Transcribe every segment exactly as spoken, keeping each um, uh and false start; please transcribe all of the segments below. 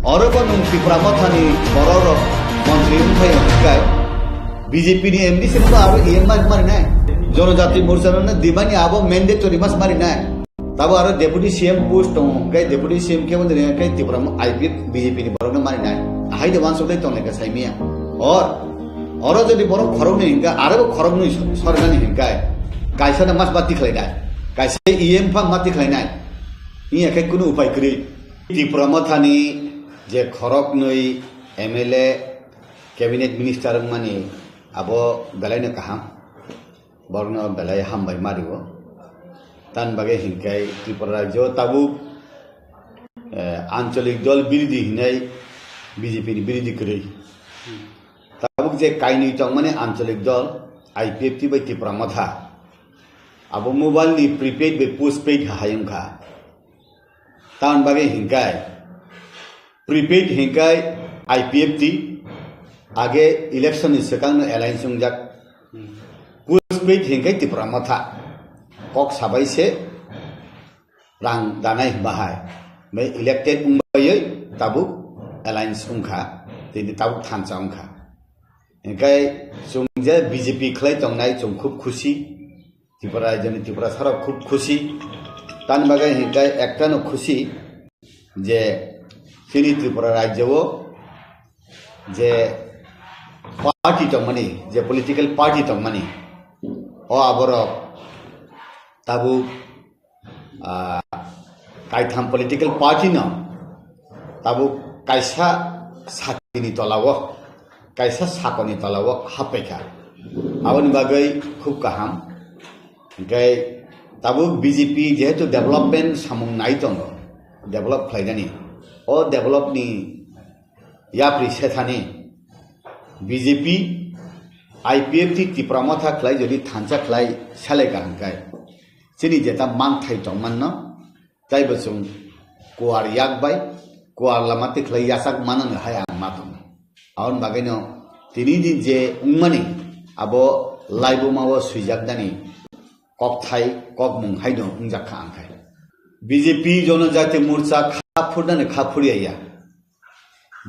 Oro bo nwng Tipra Mothani borok rok montri wngphai hwnkhe B J P ni M D C no abo E M mas marinai. Jonojati Morcha no dibani abo mandatory mas marinai. Tabo aro Deputy C M post tongo, hwnkhe Deputy C M khe wngwi rwngkhe Tipra I P F B J P ni borok no marinai. Ahai de wansuk dai tonglai kha saimia. Or, oro jodi borok khoroknwi hwnkhe aro bo khoroknwi sornani hwnkhe kaisa no mas mati khlainai. Kaisa E M pha mati khlainai. Iya khe kunu upai kwrwi. Tipra Mothani je khoroknwi M L A, cabinet minister wngmani abo belaino kaham, borokno belai hambai mario. Tamni bagwi hinkhe Tripura rajyo tabuk, eh, ancholik dol birodhi hinai B J P ni birodhi kwrwi. Tabuk je kainwi tongmani ancholik dol I P F T bai Tipra Motha, abo mobile ni prepaid bai postpaid hai wngkha. Tamni bagwi hinkai prepaid hinkai I P F T age election ni swkang no alliance wngjak. Postpaid hinkai Tipra Motha kok sabai se rang danai bahai. Bai elected wngbai tabuk alliance wngkha, tini tabuk thansa wngkha. Hinkai chwng je B J P khlai tongnai chwng khub khusi. Tripura rajyoni Tripura sarok khub khusi. Tamni bagwi hinkai ekta no khusi je chini Tripura rajyo o je party tongmani, je political party tongmani, o aborok tabuk, ah, kaitham political party no tabuk kaisa satini tola o, kaisa sakoni tola o happaikha. Aboni bagwi khub kaham. Hingke tabuk B J P jehetu development samung nai tongo, develop khlainani, o develop ni yapri sethani B J P, I P F T Tipra Motha khlai jodi thansa khlai selai kaham kai. Chini jeta mangthai tongmanno, taibo chwng kuar yak bai, kuar lama tikhlai yachak manani hai ang ma tongo. Aboni bagwino tini din je wngmani abo laibuma o swijak nani kokthai, kokmung haino wngjak kha ang khai. B J P Jonojati Morcha kha phurnani kha phurya ya.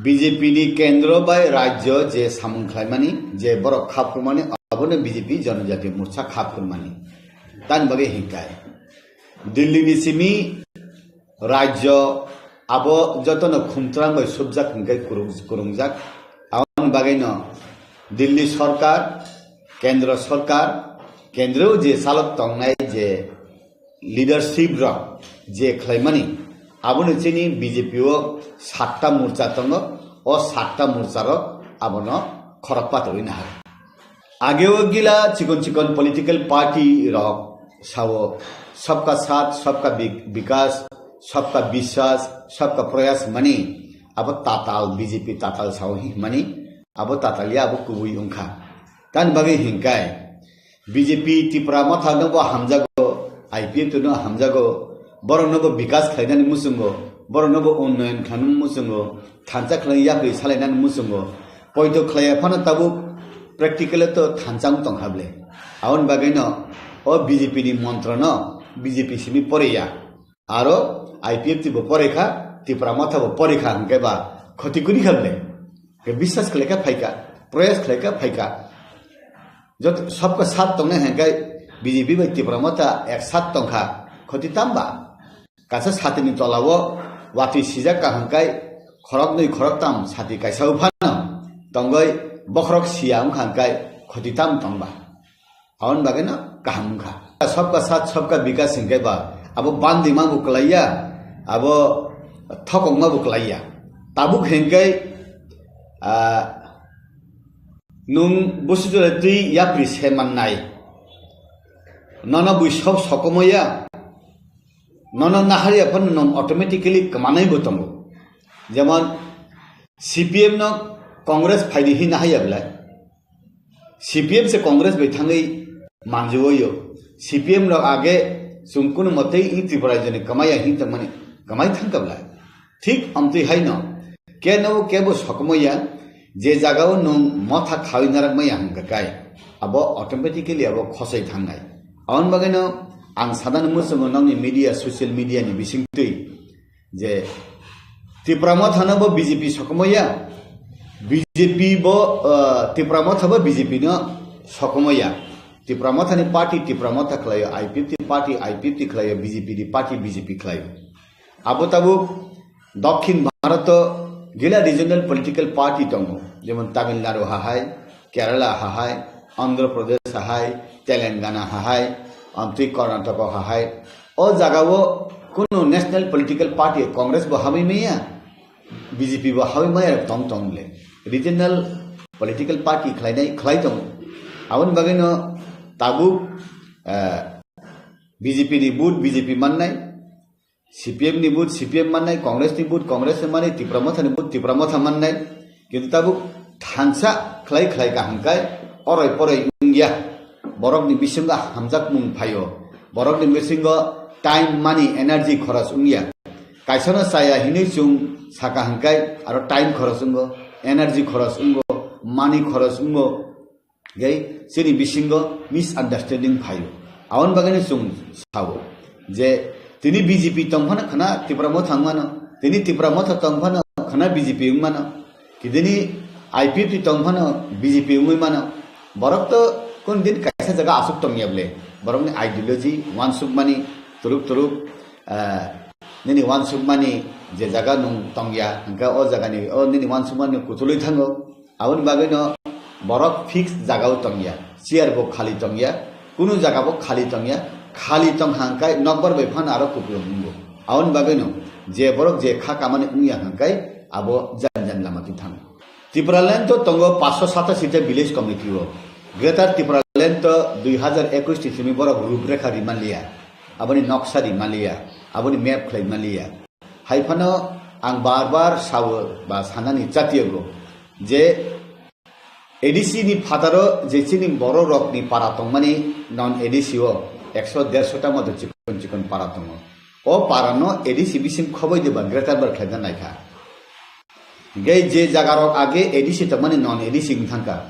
B J P ni kendro bai rajyo je samung khlaimani, je borok kha phurmani, abono B J P Jonojati Morcha kha phurmani. Tani bagwi hinkai. Delhi ni simi rajyo abo jotono khumtrang bai subjak hinkai kurung-, kurungjak. Aboni bagwino Delhi sorkar, kendro sorkar, kendro je chalok tongnai je leadership rok je khlaimani, aboni chini B J P o satta morcha tongo, o satta morcha rok abono khorok patorwi nahar. Ageo gila chikon chikon political party rok sao sabka saath, sabka bi-, bikas, sabka biswas, sabka prayas mani abo tatal B J P tatal sao hi mani abo tatal ya abo kubui wngkha. Tani bagwi hinkai B J P Tipra Motha no bo hamjago, I P F T no hamjago, borok no bo bikas khlainani muchungo, borok no bo unnoyon khlainani muchungo, thansa khlai yapri salainani muchungo, poito khlaiya phano tabuk practical to thansa wng tongkha ble. Aboni bagwi no o B J P ni montro no B J P simi poriya. Aro I P F T bo pore kha, Tipra Motha bo pore kha, hwnkhe ba khoti kuni kha le. Ke biswas khlai kha phai kha, proyas khlai kha phai kha. Jot sabka sat tongnai hwnkhe B J P bai Tipra Motha ek sat tong kha, khoti tam ba? Kaisa satini tola o watwi sijak kha hwnkhe khorok nwi khorok tam sati kaisa o phano tongoi bokhorok siya wng kha hwnkhe khoti tam tong ba? Aboni bagwi no kaham wngkha. Sabka sat, sabka bikas hinkhe ba, abo bandi ma bo kwlaiya, abo thokok ma bo kwlaiya. Tabuk hinkhe, ah, nwng busi jora twi yapri se mannai. Nono bui sob sokomaya, nono naharya phano nwng automatically kwmanai bo tongo. Jemon C P M no Congress phaidi hi naharya belai. C P M se Congress bai thangwi manjui o. C P M rok age chwng kunu motei i Tripura rajyoni kwmaya hin tongmani kwmai thangkha belai. Thik amtwi haino keno kebo sokomaya je jagao nwng motha khawi narak maya hwnkha kai abo automatically abo khosai thangnai. Aboni bagwino ang sadani muchungo nokni media, social media ni bisingtwi je Tipra Motha no bo B J P sokomoi ya. B J P bo, ah, Tipra Motha bo B J P no sokomoi ya. Tipra Motha ni party Tipra Motha khlaio, I P F T party I P F T khlaio, B J P ni party B J P khlaio. Abo tabuk Dokhin Bharat o gila regional political party tongo, jemon Tamil Nadu ha hai, Kerala ha hai, Andhra Pradesh ha hai, Telangana ha hai, amtwi Karnataka ha hai. O jaga o kunu national political party, Congress bo hamwi maya, B J P bo hamwi maya tong tong le. Regional political party khlainai khlai tongo. Aboni bagwi no tabuk, eh, B J P ni vote B J P mannai, C P M ni vote C P M mannai, Congress ni vote Congress ni mannai, Tipra Motha ni vote Tipra Motha mannai. Kintu tabuk thansa khlai khlai kaham kai oroi poroi wngya. Borok ni bisingo hamjakmung phaio. Borok ni bisingo time, money, energy khoros wngya. Kaisa no chaya hinwi chwng saka hwnkhe aro time khoros wngo, energy khoros wngo, money khoros wngo. Gai chini bisingo misunderstanding phaio. Aboni bagwi no chwng sao je tini B J P tong phano khna Tipra Motha wng mano, tini Tipra Motha tong phano khna B J P wng mano, kidini I P F T tong phano B J P wngwi mano. Borok to kun din kaisa jaga aswk tongya ble. Borokni ideology, wansukmani, turuk turuk, eh, nini wansukmani je jaga nung tongya, hwnkhe o jagani, o nini wansukmani kutulwi thango. Aboni bagwino borok fix jagao tongya, chair bo khali tongya, kunu jaga bo khali tongya, khali tong hangkai nokbar bai phano aro kupulung wngo. Aboni bagwino je borok je kha kamani wngya hangkai abo jan jan lama twi thango. Tipraland to tongo paanch sho satasi ta village committee o. Greater Tipraland to dui hazar ekush ni simi borok ruprekha ri manliya, aboni noksa ri manliya, aboni map khlai manliya. Hai phano ang bar bar sao ba sanani chatiyago je A D C ni phataro je chini borok rokni para tongmani non A D C o ekso derso ta moto chikon chikon para tongo. O para no A D C bising khoboi de ba greater bar khlaina naikha. Hingke je jaga rok age A D C tongmani non A D C wng thangkha,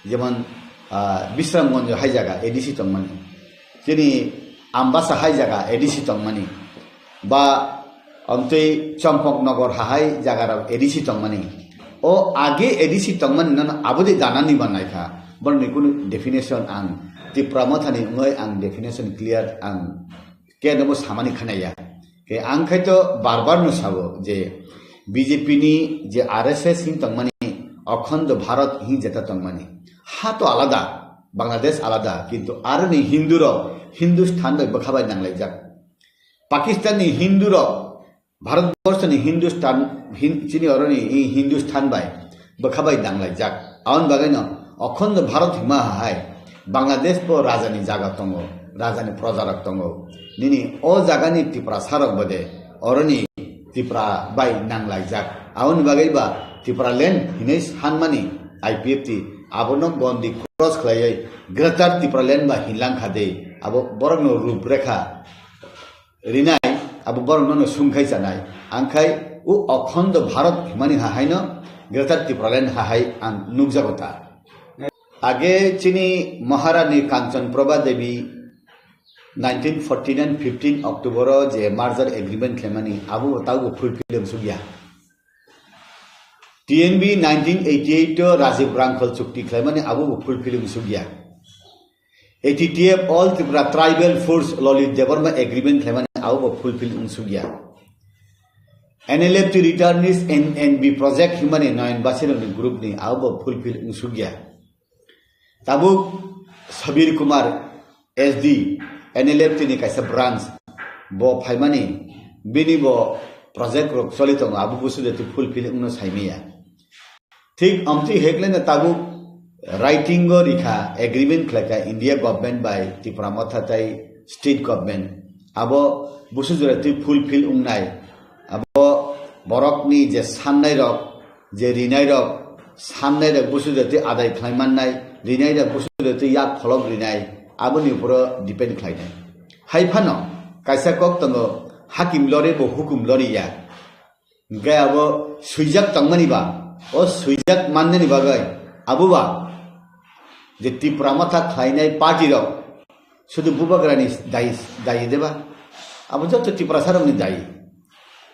jemon, ah, Bisramganj hai jaga A D C tongmani, chini Ambasa hai jaga A D C tongmani, ba amtwi Champaknagar ha hai jaga rok A D C tongmani. O age A D C tongmani nono abodi danani ba naikha, borokni kunu definition ang Tipra Mothani wngoi ang definition clear ang Khe nobo samani khanaya. Khe ang khai to bar bar no sao je B J P ni je R S S hin tongmani, Akhando Bharat hin jeta tongmani. Ha to alada, Bangladesh alada, kintu aroni Hindu rok Hindustan bai bwkha bai nanglaijak. Pakistan ni Hindu rok Bharat borso ni Hindustan, Hin-, chini oroni Hindustan bai bwkha bai nanglaijak. Aboni bagwi no Akhando Bharat hima hai Bangladesh bo raja ni jaga tongo, raja ni proja rok tongo. Nini o jaga ni Tiprasa rok bode oroni Tipra bai nanglaijak. Aboni bagwi ba Tipraland hinwi sanmani I P F T abono gondi cross khlaiwi Greater Tipraland ba hinlang kha de. Abo borok no ruprekha rinai, abo borok no sungkhai chanai. Angkhai o Akhando Bharat himani ha haino Greater Tipraland ha hai ang nukjago ta. Age chini Maharani Kanchan Prabha Devi nineteen forty nine fifteen October o je merger agreement khlaimani abo bo taubo fulfill wng sukya. T N B nineteen eighty eight o Rajiv Rangkhol chukti khlaimani abo bo fulfill wng sukya. A T T F All Tripura Tribal Force Lalit Debbarma agreement khlaimani abo bo fulfill wng sukya. N L F T returnees N N B project himani Noyan Basirokni group ni abo bo fulfill wng sukya. Tabuk Sabir Kumar S D, N L F T ni kaisa branch, bo phaimani, bini bo project rok choli tongo, abo busu de fulfill wngno saimaya. Thik amtwi hekleno tabuk writing o rikha, agreement khlaikha India government bai Tipra Motha tai state government. Abo busu jora twi fulfill wngnai. Abo borokni je sannai rok, je rinai rok, sannai rok busu jora twi adai khlai mannai, rinai rok busu jora twi yak pholok rinai, aboni uporo depend khlainai. Hai phano kaisa kok tongo, hakim lori bo hukum lori ya. Hingke abo swijak tongmani ba, o swijak mannani bagwi abo ba je Tipra Motha khlainai party rok sudu bubagrani dayi, dayi de ba? Abo joto Tiprasa rokni dayi.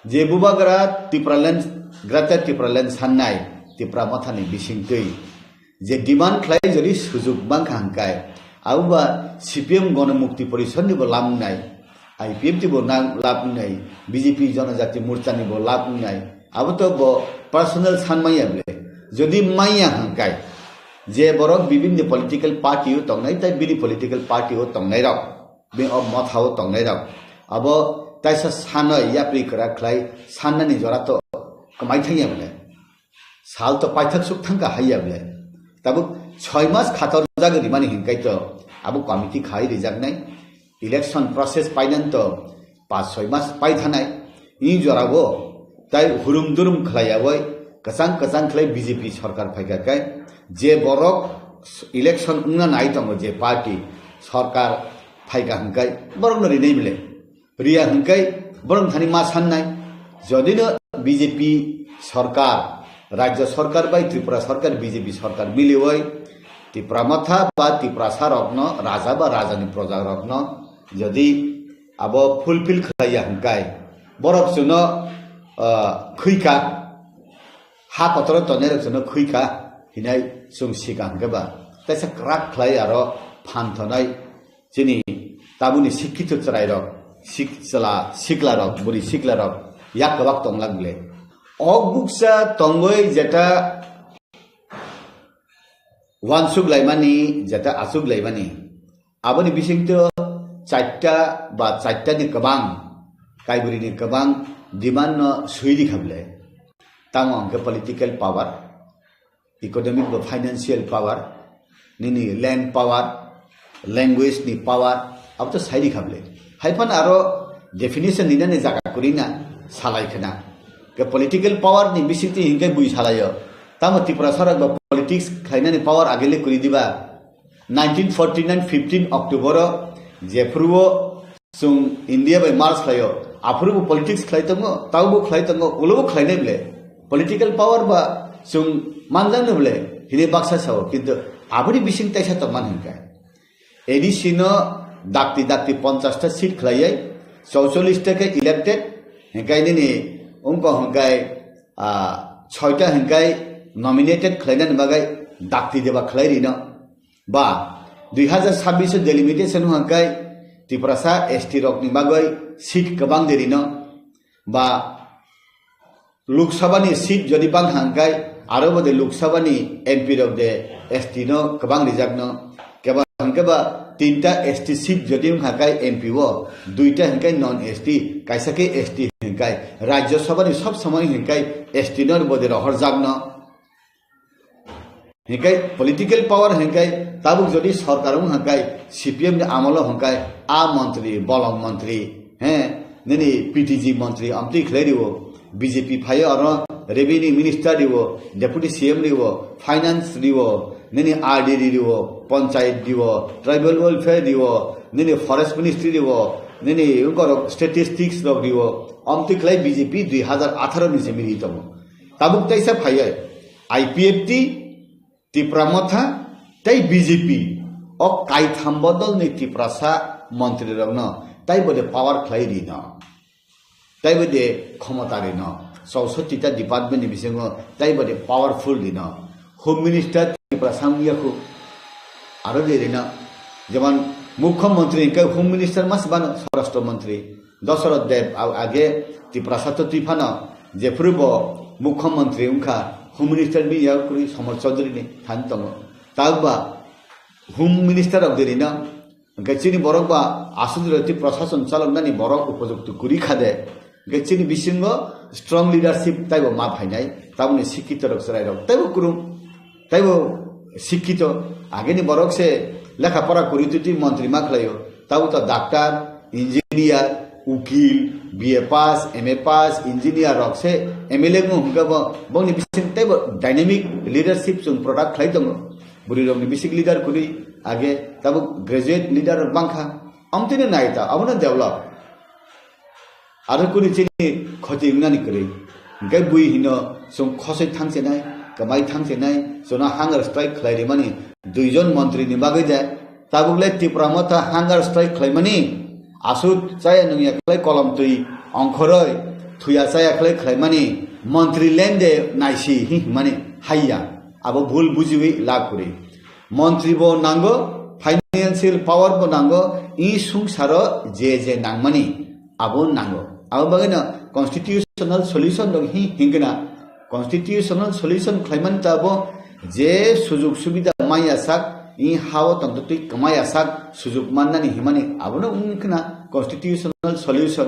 Je bubagra Tipraland, Greater Tipraland sannai Tipra Mothani bisingtwi je demand khlai jodi sujuk bangkha hwnkhe, abo ba C P M Gonomukti Porishad ni bo lab wngnai, I P F T bo na-, lab wngnai, B J P Jonojati Morcha ni bo lab wngnai, abo to bo personal san manya ble. Jodi manya hwnkhe, je borok bibinni political party o tongnai, tai bini political party o tongnai rok, bini o motha o tongnai rok, abo taisa sanoi yapri kwrak khlai sannani jora to kwmai thangya ble. Sal to paithak suk thangkha haiya ble. Tabuk soi mas khator jagwi rimani hinkai to abo committee khai rijaknai. Election process painan to pas soi mas pai thanai. Ni jorao tai hurum durum khlaiyawi kwchang kwchang khlai B J P sorkar phaikha kai je borok election wngna nai tongo je party sorkar phaikha hinkai borokno rinai ble. Riya hinkai borok thani ma sannai. Jodi no B J P sorkar, Rajya sorkar bai Tripura sorkar, B J P sorkar miliwi Tipra Motha ba Tiprasa rokno, raja ba rajani proja rokno jodi abo fulfill khlaiya hinkai borok chuno, ah, khwika, ha kotoro tongnai rok chuno khwika hinai chwng sika hwnkhe ba. Taisa kwrak khlai aro phan thonai chini tabuni sikkito chwrairok, sik-, chwla siklarok, bwrwi siklarok yak kwbak tonglak ble. Ok buksa tongwi jeta wansuk laimani, jeta achuk laimani, aboni bisingtwi charta ba chartani kwbang, kaibrwini kwbang demand no swi rikha ble. Tamo hwnkhe political power, economic ba financial power, nini land power, language ni power, abo to sai rikha ble. Haiphano aro definition ninani jaga kwrwi na salai khna. Ke political power ni bisingtwi hinkhe bui salaio. Tamo Tiprasa rok ba politics khlainani power agele kwrwi diba? Nineteen forty-nine fifteen October o jephuru o chwng India bai merge khlaio, aphuru bo politics khlai tongo, taubo khlai tongo, ulobo khlainai ble. Political power ba chwng manjakno ble hinwi baksa sao, kintu aboni bising taisa tongman hinkhe. A D C no dakti dakti ponchash ta seat khlaiwi, chouchollish ta khe elected, hinkhe nini wngkha hinkhe, ah, soita hinkhe nominated khlainani bagwi dakti deba khlai rino. Ba dui hazar sabbish o delimitation hwnkhe Tiprasa S T rokni bagwi seat kwbang de rino. Ba Lok Sabha ni seat jodi bang hwnkhe aro bode Lok Sabha ni M P rok de S T no kwbang rijak no. Keba hwnkhe ba tinta S T seat jodi wngkha khe M P o, duita hwnkhe non S T, kaisa khe S T hwnkhe Rajya Sabha ni sob somoi hwnkhe S T no bode rohorjak no. Hinkhe political power hinkhe tabuk jodi sorkar wng hinkhe C P M ni amolo hinkhe a montri, bolong montri, he, nini P T G montri amtwi khlai rio, B J P phaio aro revenue minister rio, deputy C M rio, finance rio, nini R D D rio, panchayat rio, tribal welfare rio, nini forest ministry rio, nini wngkorok statistics rok rio, amtwi khlai B J P dui hazar atharo ni se miri tongo. Tabuk taisa phaiya I P F T, Tipra Motha tei B J P o kaitham bodolni Tiprasa montrirokno taibo de power khlai rino, taibo de khomota rino, chausotti ta department ni bisingo taibo de powerful rino. Home Minister Tiprasa wngya khu aro de rino, jemon Mukhyamantri hinkhe Home Minister mas bano Swarashtra Mantri. Dasarath Deb a-, age Tiprasa to twi phano, jephuru bo Mukhyamantri wngkha, Home Minister ni yak kwrwi Somar Chaudhary ni thani tongo. Takba Home Minister rok diri no, hwnkhe chini borok ba aswk jora twi prashason chaloknani borok upojukto kwrwi kha de, hwnkhe chini bisingo strong leadership taibo ma phainai, taboni sikkito rok chwrai rok taibo kwrwng. Taibo sikkito, ageni borok se lekha pora kwrwi twi twi montri ma khlaio. Tabo to doctor, engineer, ukil, B A pass, M A pass, engineer rok se M L A wng hwnkhe bo, bongni bising teibo dynamic leadership chwng product khlai tongo. Bwrwi rokni bising leader kwrwi age tabo graduate leader rok bangkha. Amtwino nai ta, abono develop. Aro kuni chini khoti wngnani kwrwi. Hwnkhe bui hino chwng khosoi thangchenai, kwmai thangchenai, chwngno hunger strike khlai rimani duijon montri ni bagwi de. Tabuk le Tipra Motha hunger strike khlaimani aswk chaya nungya khlai kolom twi ongkhoroi. thuya chaya khlai khlaimani, montri lende naisi hi himani haiya, abo bhul bujiwi lab kwrwi. Montri bo nango, financial power bo nango, i sungsaro je je nangmani abo nango. Abo bagwino constitutional solution rok hi hingkhe na, constitutional solution khlaimani ta abo je sujuk subida maya sak, i hao tongtotwi kwmaya sak sujuk mannani himani abono wngkhe na constitutional solution.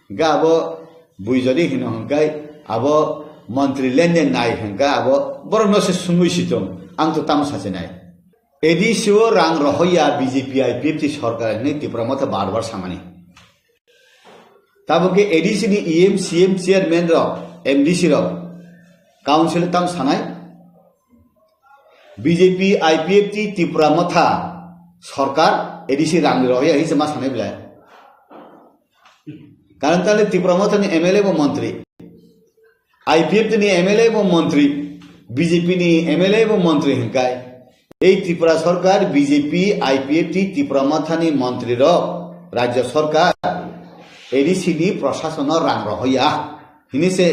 Hingkhe abo bui jodi hino hingkhe abo montri lende nai hingkhe abo borokno se sungwi si tong, ang to tamo sachi nai. A D C o rang rohoya B J P I P F T sorkar hinwi Tipra Motha bar bar samani. Tabuk khe A D C ni E M, C M, chairman rok, M D C rok, council tam sanai, B J P, I P F T, Tipra Motha sorkar A D C rang rohoya hinwi se ma sanai belai. Karon tale Tipra Motha ni M L A bo montri, I P F T ni M L A bo montri, B J P ni M L A bo montri hingkai. Ei Tripura sorkar B J P, I P F T, Tipra Motha ni montri rok, rajya sorkar, A D C ni prosason no rang rohoya. Hini se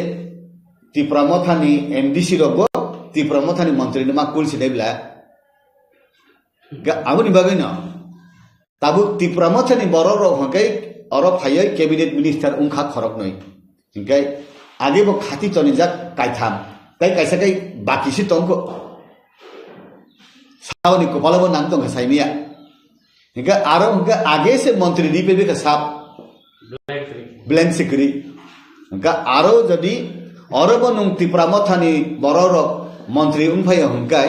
Tipra Motha ni M D C rok bo Tipra Motha ni montri no ma kul sinai bla. Ga-, aboni bagwi no. Tabuk Tipra Motha ni borok rok hwnkhe oro phaiwi cabinet minister wngkha khoroknwi. Hinkhe age bo khati tonijak kaitham. Tei kaisa khe baki se tongkho. Saoni kopalo bo nang tongkha saimia. Hinkhe aro hwnkhe age se montri ri pebe kha sap. Blank se kwrwi. Hinkhe aro jodi oro bo nwng Tipra Motha ni borok rok montri wngphaiya hwnkhe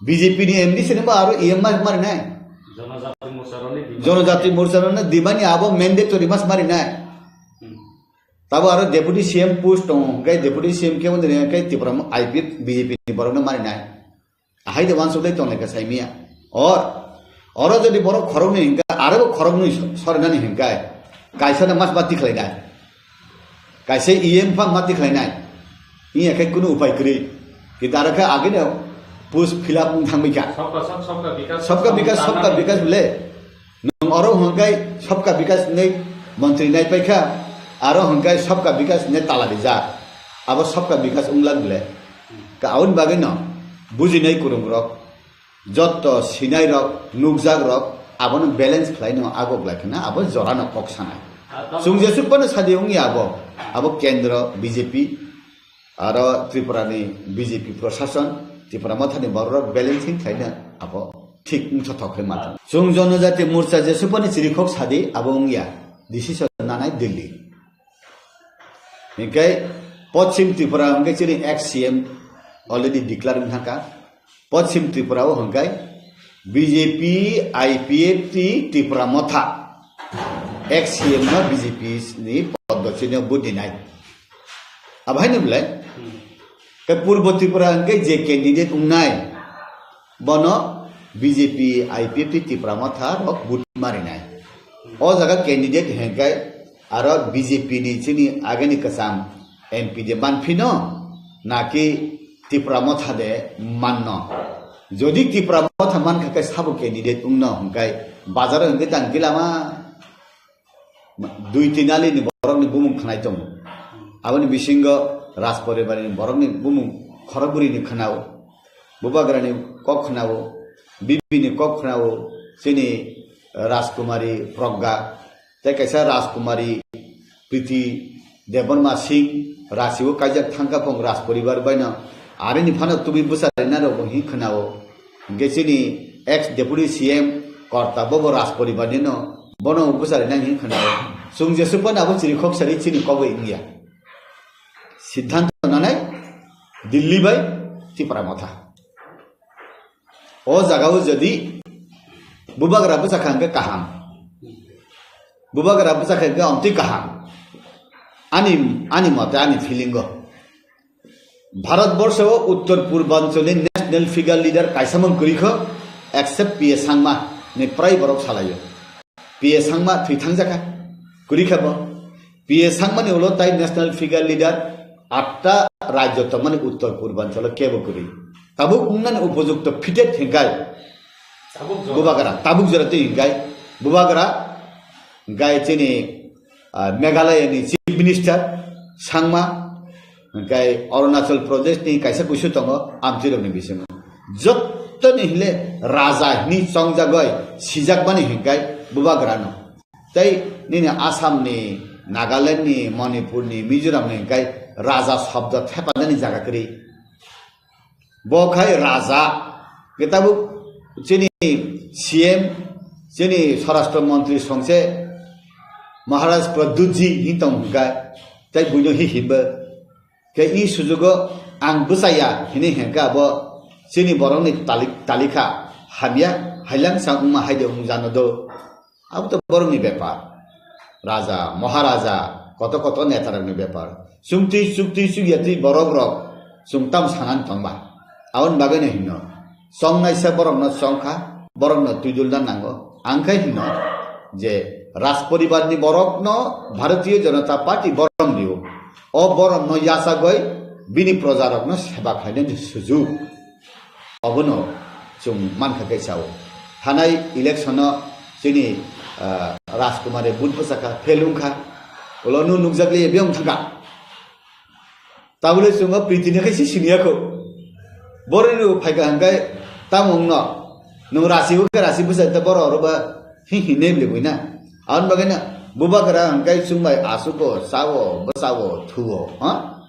B J P ni M D C ni bo aro E M mas mari nai. Jonojati Morcha rokni demand. Jonojati Morcha rokni demand ni abo mandatory mas mari nai. Hmm. Tabo aro deputy C M post tongo, hwnkhe deputy C M khe wngwi rwngya khe Tipra mo-, I P F B J P ni borokno mari nai. Ahai de wansuk lai tong lai kha saimia. Or, oro jodi borok khoroknwi hwnkhe aro bo khoroknwi so-, sorinani hwnkhe kaisa no mas ma tikhlai nai. Kaisa E M pha ma tikhlai nai. Iya khe kunu upai kwrwi. Kintu aro khe agini post fill up wng thangbai kha. Sabka sath, sabka vikas, Sabka vikas, sabka sabka vikas bole. Nwng oro hwnkhe sabka vikas hinwi montri nai paikha, aro hwnkhe sabka vikas hinwi tala rijak. Abo sabka vikas wngla bole. Ka aboni bagwi no bujinai kwrwng rok. Jotto sinai rok, nukjak rok, abono balance khlai no agok lai khna, abo jora no kok sanai. Chwng jesuk phano sadi wngya abo, abo kendro B J P, aro Tripura ni B J P prosason, Tipra Motha ni borok rok balancing khlai no abo thik wngthothok khe mano. Chwng Jonojati Morcha jesuk phano chirikhok sadi abo wngya, decision nanai Delhi. Hinkhe Poschim Tripura hinkhe chini ex C M already declare wngkha. Poschim Tripura o hinkhe B J P, I P F T, Tipra Motha, ex C M no B J P ni pod do chini budi nai. Abo haino belai? Ke Purbo Tripura hinkhe je candidate wngnai, bono B J P, I P F T, Tipra Motha rok vote marinai. O jaga candidate hinkhe aro B J P ni chini agini kwcham M P de manphino, naki Tipra Motha de manno. Jodi Tipra Motha mankha khe sabo candidate wngno hinkhe bazaro hinkhe tang gilama dui tin ali ni borok ni bumung khnai tongo. Aboni bisingo Rajporibar ni borok ni bumung khorokbwrwi ni khnao, Bubagra ni kok khnao, Bibi ni kok khnao, chini Rajkumari Progga, tei kaisa Rajkumari Priti Debbarma Singh, Rachi o kaijak thangkha phung Rajporibar baino, arini phano tubui bwsari nai rok bo hin khnao. Hingke chini ex deputy C M korta bobo Rajporibar ni no, bono bwsari nai hin khna. Chwng jesuk phano abo chiri khok sari chini kogwi wngya. Siddhanto nanai Delhi bai Tipra Motha. O jaga o jodi bubagra bwsa kha hingke kaham. Bubagra bwsa kha hingke omtwi kaham. Ani, ani mote, ani feeling o. Bharat borsho o uttor purbanchal ni national figure leader kaisa mung kwrwi kho, except P A Sangma ni prai borok salaio. P A Sangma thwi thangjakha, kwrwi kha bo. P A Sangma ni ulo tai national figure leader atta rajyo tongmani uttor purbanchal o kebo kwrwi. Tabuk wngnani upojukto fitted hinkai. Tabuk jora. Bubagra, tabuk jora twi hinkai. Bubagra, hinkai chini, ah, Meghalaya ni chief minister, Sangma, hingkai Arunachal Pradesh ni kaisa kuisu tongo, amchirok ni bisingo. Jottoni hile raja hini chongjagoi sijakmani hingkai bubagrano. Tei nini Assam ni, Nagaland ni, Manipur ni, Mizoram ni hingkai raja shobdo thepanani jaga kwrwi. Bo khai raja, khe tabuk chini C M, chini Swarashtra Mantri songse Maharaj Pradyutji hin tong hingka, tei buino hi himbo. Khe i sujugo ang bwchaya hini hingka abo chini borokni talik-, talikha hamya, hailang sa wngma haide wng jano do. Abo to borokni bepar. Raja, Maharaja, koto koto netarokni bepar. Chungtwi, chukti, chukyatwi borokrok chwng tamo sanani tongba. Aboni bagwino hino, chongnaisa borokno chongkha, borokno twidulna nango. Ang khe hino je Raj poribarni borokno Bharatiya Janata Party borom rio. O boromno yachagwi bini projarokno seba khlainani sujuk. Obono chwng mankha khe sao. Thanai election-o chini, ah, Rajkumare vote bwchakha, fail wngkha. Ulo nw nukjakliya biyong thangkha. Tabule chwng o Priti ni khe si siniya kho. Borok ni phaikha hwnkhe tamo wngno. Nwng rasi o khe rasi bwchai ta borok oro ba hi hi nem le buina. Aboni bagwi na bubagra hwnkhe chwng bai asuko, sao, bwchao, thuo, ha?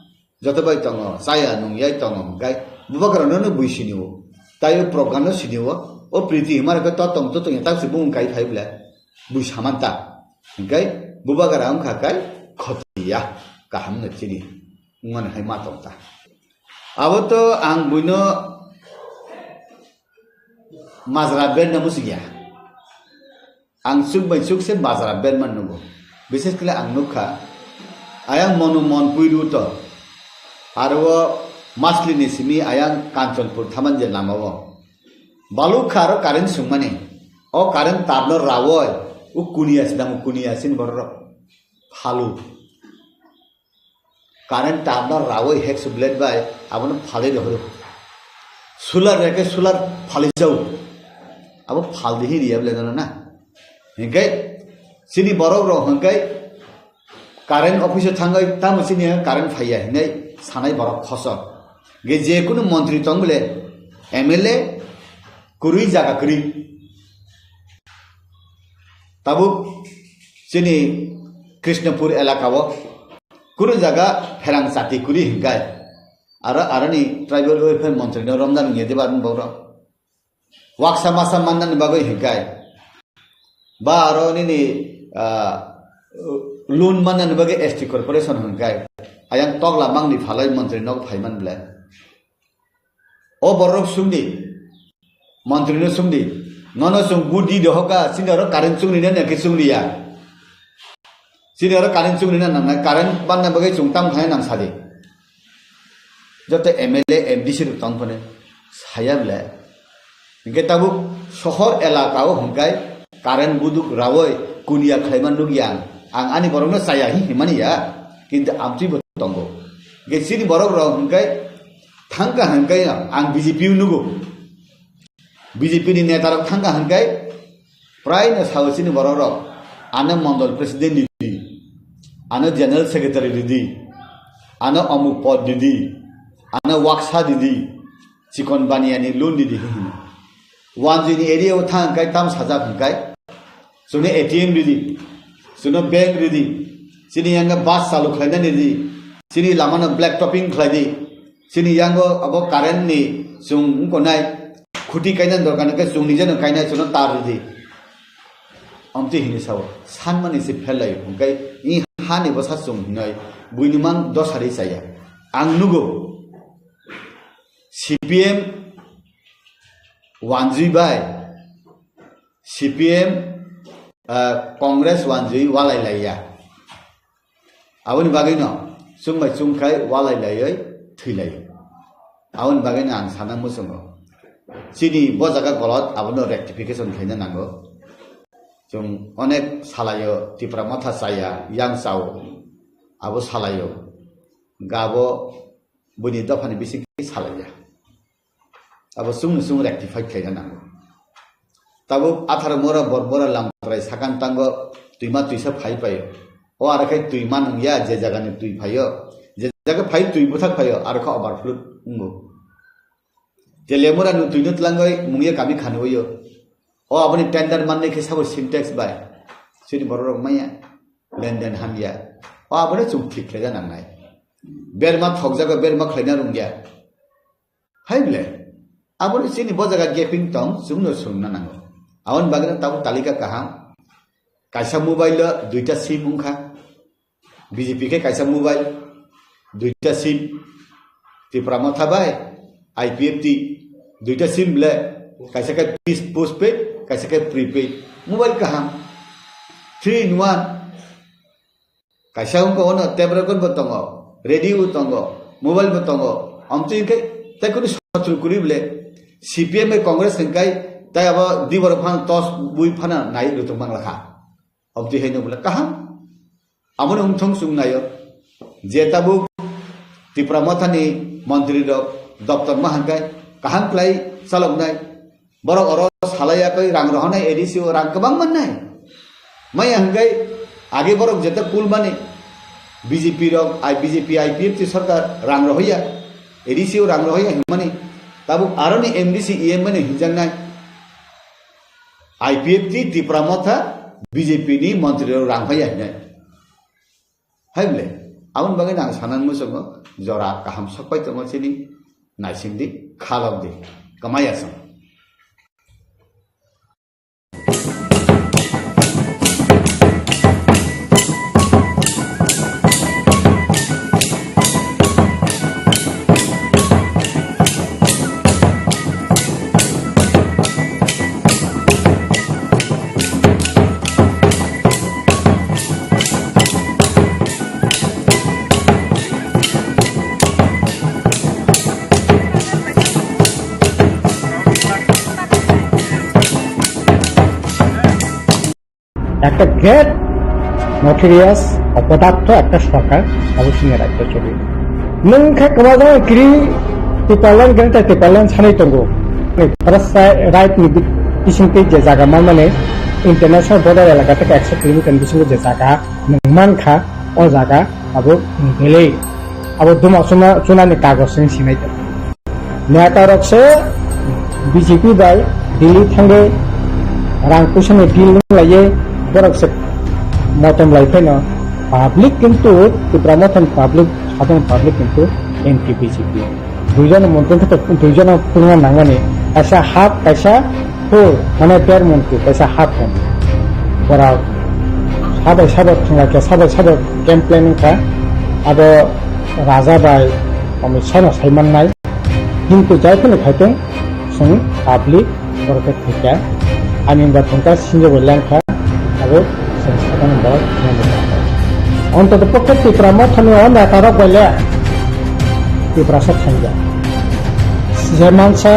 Joto bai tongo, chaya nungyai tongo, hwnkhe bubagrano no bui sinio, tei o program no sinio, o Priti himar khe to tong to tong tak se bung kai phai ble, bui samanta, hwnkhe bubagra wngkha kai khotiya, kaham no chini, wngmani hai ma tong ta. Abo to ang buino majra band no muchungya. Ang chuk bai chuk se bajra berman nugo. Bises khle ang nukha, ayang Monu Monpui road o, aro o Masli ni simi ayang Kanchanpur thaman je lama o. Baluk kha aro current sungmani. O current tar no rawoi, o kuniya sinamo kuniya sin borok. Phalu. Current tar no rawoi hexo blade bai abono phalwi rohoro. Solar reke solar phalwi jao. Abo phaldi hi riya blade no na. Hingke chini borok rok hingke current office o thangwi tamo chini current phaiya hinwi sanai borok khosor. Ge je kunu montri tong bole M L A kwrwi jaga kwrwi. Tabuk chini Krishnapur elaka o kunu jaga pherang chati kwrwi hingkai. Aro, aroni tribal welfare montri no romdan nge dibar boro. Waksa masa manna ni bagwi hingkai. Ba aro nini, ah, loan manna ni bagwi S T corporation hingkai. Ayang tokla mangni phalai montri no phaiman ble. O borok sungdi, montri no sungdi, nono chwng budi dohoka, chini oro current chungni na nangkhe chungliya. Chini oro current chungni na nangnai, current banna bagwi chwng tam khlai nang sadi. Joto M L A, M D C rok tong phone saya bole. Hingke tabuk sohor elaka o hingkai current buduk rawoi kuniya khlaima nukya ang. Ang ani borokno chaya hi himani ya, kintu amtwi bo tongo. Hingke chini borok rok hingkai thangka hingkai ang B J P o nugo. B J P ni neta rok thangka hingkai prai no sao chini borok rok. Ano mondol president ridi, ano general secretary ridi, ano omuk pod ridi, ano waksa ridi, chikon baniya ni loan ridi hino. Wanjui ni area o thang hingkai tam sajak hingkai. Chwngno A T M ridi, chwngno bank ridi, chini yang bus chalu khlainani ridi, chini lama no black topping khlai di, chini yango abo current ni chwng wngkonai khuti kainani dorkar hwnkhe chwng nijeno kainai chwngno tar ridi. Amtwi hini sao, sanmani se pherlai hwnkhe i hani bwsa chwng hinoi buini mang dosari chaya. Ang nugo C P M wanjui bai C P M, ah, Congress wanjui walai laiya. Aboni bagwi no chwng bai chwng khai walai laiwi thwi lai. Aboni bagwi no ang sana muchungo. Chini bo jaga golot abono rectification khaina nango. Chwng onek salaio Tipra Motha chaya, yang chao. Abo salaio. Gabo buini dophani bising salaiya. Abo chwngno chwng rectify khlaina nango. Tabuk atharo mora bor bora lamtrai sakang tango twima twisa phai paio. O aro khe twi manung ya, je jaga ni twi phaio, je jaga phai twi bwthak phaio, aro khe overflow wngo. Je lemura ni twi no tlangwi mungya kami khanwi o. O aboni tender manni khe sabo Sintex bai. Chini borok rok maya. Lenden hamya. O aboni chwng thik khlai da nangnai. Berma thokjago, berma khlaina rungya. Hai ble. Aboni chini bo jaga gaping tong, chwngno swngna nango. Aboni bagwi no tabuk talika kaham. Kaisa mobile o duita sim wngkha. B J P khe kaisa mobile, duita sim. Tipra Motha bai I P F T, duita sim le. Kaisa khe pis-, postpaid, kaisa khe prepaid. Mobile kaham. Three in one. Kaisa wngkha ono tape record bo tongo, radio bo tongo, mobile bo tongo. Amtwi hwnkhe tei kunu sotru kwrwi bole C P M bai Congress hwnkhe tei abo di borok phano tos bui phano nai rwtwk mang lakha. Amtwi haino bole kaham. Aboni wngthong chwng naio. Je tabuk Tipra Mothani montri rok doptor ma hwnkhe kaham khlai chaloknai. Borok oro salai yakwi rang rohornai A D C o rang kwbang mannai. Maya hwnkhe age borok jeta kulmani B J P rok, I-, B J P I P F T sarkar rang rohorya, A D C o rang rohorya hinmani. Tabuk aroni M D C E M mani hinjaknai. I P F T Tipra Motha B J P ni montri rok rang phaiya hinai. Hai bole, aboni bagwi ang sanani muchungo jora kaham sokpai tongo chini naisingdi, khalokdi, kwmaya chwng. একটা great notorious অপদার্থ একটা সরকার অবশ্যই রাজ্য চলে। Nwng khe kwmajak kiri Tipraland gangta Tipraland sanai tongo. Forest right ni bisingtwi je jaga manmani international border elaka theke ekso kilometer ni bisingo je jaga nwng mankha, o jaga abo nwng belai abo duma chuna, chunani kagoj chwng sinai tongo. Neta rok se B J P bai Delhi thangwi rang puisa ni deal wng laiye borok se motom lai pheno public kintu Tipra Mothani public, sadharon public kintu anti B J P. Duijon montri khe duijon pungna nangmani, kaisa half, kaisa full, mane der montri, kaisa half montri. Borok sabai sabai thangla khe, sabai sabai game planning kha, abo Raja bai Amit Shah no sai mannai. Kintu jai phano khaitong chwng public borok khe thwikha. Ani wngkha thwngkha sinjo bo lengkha. Abo chwng sakani borok nangwi tongkha. Ontoto pokhe Tipra Mothani o neta rok bai le Tiprasa thangya. Je mansa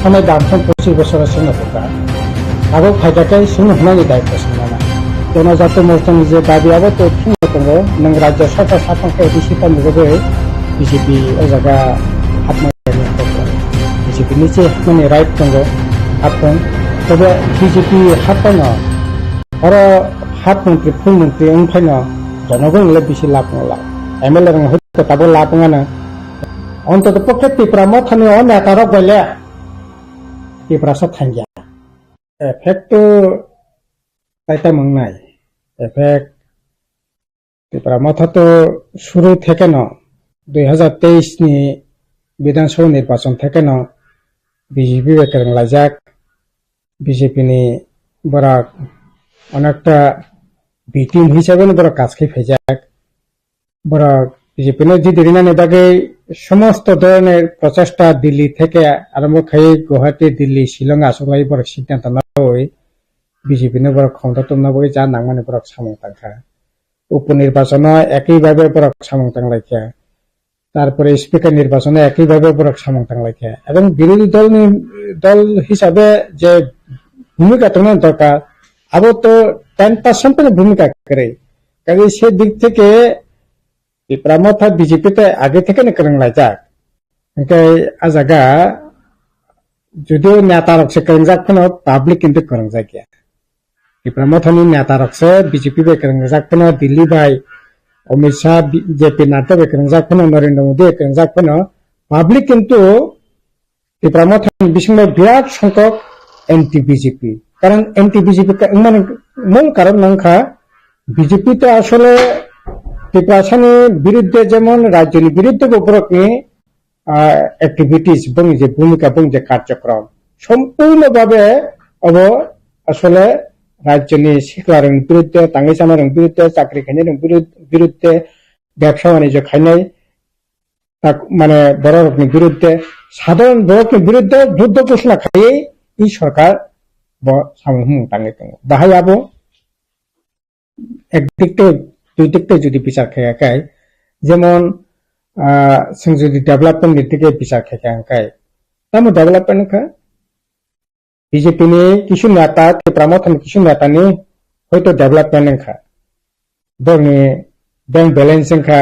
thangwi dam thang pochis bosor se no bwkha. Abo phaida khe chwng hwnani daitwa se mano. Jonojato morchani je dabi abo to thwngwi tongo, nwng rajya sabha saphang khe A D C panda bagwi B J P o jaga hapmani B J P ni se hapmani right tongo, hapung. Tobe B J P hapmano oro hap montri, full montri wng phaino jonogon le bisi lab wng la. M L A rok hoi to tabo lab wng ano. Ontoto pokhe Tipra Mothani o neta rok bai le Tiprasa thangya. Effect to taitam wngnai. Effect Tipra Motha to suru thekeno dui hazar teis ni Bidhan Sabha nirbachon thekeno B J P bai kwrwng laijak, B J P ni borok onekta B team hisabe no borok kaj khai phaijak. Borok B J P no jidi rinani bagwi somosto dhoronor prochesta Delhi theke arombo khai Guwahati, Delhi, Shillong achuk lai borok siddhanto nawi B J P no borok khomota tubuna bagwi ja nangmani borok samung tangkha. Upo nirbachono ekibhabe borok samung tanglaikha. Tarpore speaker nirbachono ekibhabe borok samung tanglaikha. Ebong birodhi dolni, dol hisabe je bhumika tongna dorkar, abo to ten percent ni bhumika kwrwi. Kaje se dik theke Tipra Motha B J P tei age thekeno kwrwng laijak. Hwnkhe a jaga judio neta rok se kwrwngjak phano public kintu kwrwngjak ya. Tipra Mothani neta rok se B J P bai kwrwngjak phano, Delhi bai Amit Shah, B-, J P Nadda bai kwrwngjak phano, Narendra Modi bai kwrwngjak phano, public kintu Tipra Mothani bisingo birat songkok anti B J P. Karon anti B J P ka-, wngmani mul karon wngkha B J P to asole Tiprasani biruddhe jemon rajyoni biruddhe bo borokni ah, activities, boni je bhumika, boni je karjokrom, sompurno bhabe obo asole rajyoni siklarokni biruddhe, tangwi chamarokni biruddhe, chakri khainairokni birud-, biruddhe, bebsa banijyo khainai, tak, mane bororokni biruddhe, sadharon borokni biruddhe juddho ghosona khaiwi i sorkar bo samung humung tangwi tongo. Bahai abo ek dik tei dui dik tei jodi bichar khe kai, jemon, ah, chwng jodi development ni dik tei bichar khe kai, tamo development wngkha? B J P ni kisu neta, Tipra Mothani kisu neta ni hoito development wngkha, borokni bank balance wngkha,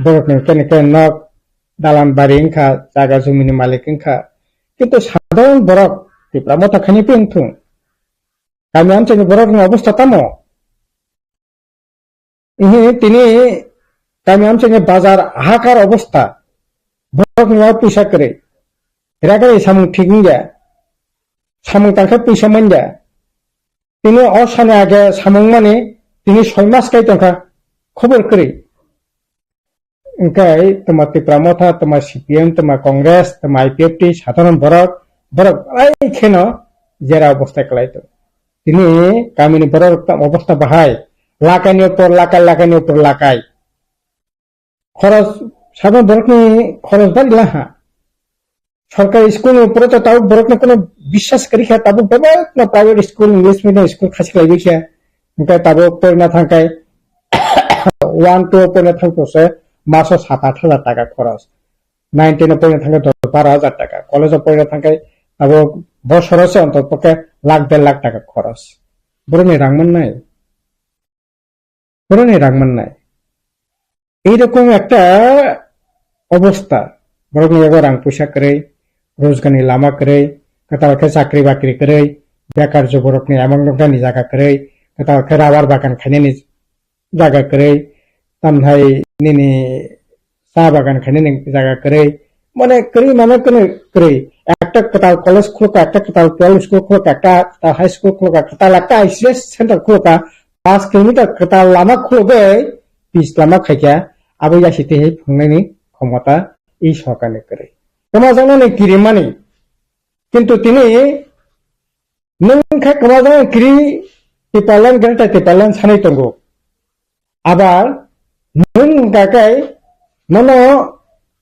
borokni kene kene nok, dalan bari wngkha, jaga jumi ni malik wngkha, kintu sadharon borok Tipra Motha khaini pin thung. Kami amchaini borokni obostha tamo? Ihi tini kami amchaini bazar hakar obostha. Borokni o puisa kwrwi. Ragari samung thik wngya. Samung tangkhe puisa manya. Tini o sani age samung mani tini soi mas kai tongkha. Khobor kwrwi. Hingkhe toma Tipra Motha, toma C P M, toma Congress, toma I P F T, sadharon borok, borok belai kheno jera obostha kwlai tongo. Tini kamini borok obostha bahai, lakaini upor lakai, lakaini upor lakai. Khoros, sadharon borokni khoros bari laha. Sorkari school ni upore to tabuk borokno kono biswas kwrwi kha, tabuk bebak no private school, English medium school khasi khlaiwi kha. Hingke tabuk porina thangkai one two porina thangkhe se maso sat aat hajar taka khoros. Nine ten porina thangkhe dos baro hajar taka. College porina thangkhe tabuk bosoro se onto pokhe lakh der lakh taka khoros. Borokni rang mannai. Borokni rang mannai. Ei rokom ekta obostha, borokni yago rang puisa kwrwi, rojgarni lama kwrwi, kwtal khe chakri bakri kwrwi, bekar juborokni amang noknani jaga kwrwi, kwtal khe rabar bagan khainani jaga kwrwi, tamhai nini cha bagan khainani jaga kwrwi, mane kwrwi mane kwrwi kwrwi. Ekta kwtal college khulukha, ekta kwtal L P school khulukha, ekta kwtal high school khulukha, kwtal ekta I C S center khulukha, paanch kilometer kwtal lama khulugwi pis lama khaikha, abo yasi tei phungnani khomota i sorkarni kwrwi. Kwmajaknani kirimani, kintu tini nwng khe kwmajaknani kiri Tipraland, Greater Tipraland sanwi tongo. Abar nwng hwnkha khe nono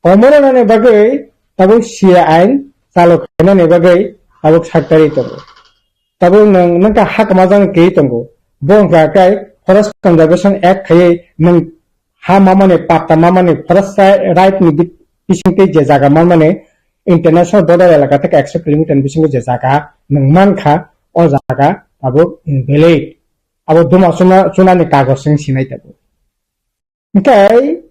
komornani bagwi tabuk C A ain chalo khainani bagwi tabuk saktari tongo. Tabuk nwng, nwng khe ha kwmajaknani kiri tongo. Bo hwnkha khe Forest Conservation Act khaiwi nwng ha mamani, patta mamani, forest ri-, right ni bi-, bisingtwi je jaga mamani, international border elaka theke ekso kilometer ni bisingo je jaga nwng mankha, o jaga tabuk invalid. Abo duma chuna, chunani kagoj wng sinai tabuk. Hingkhe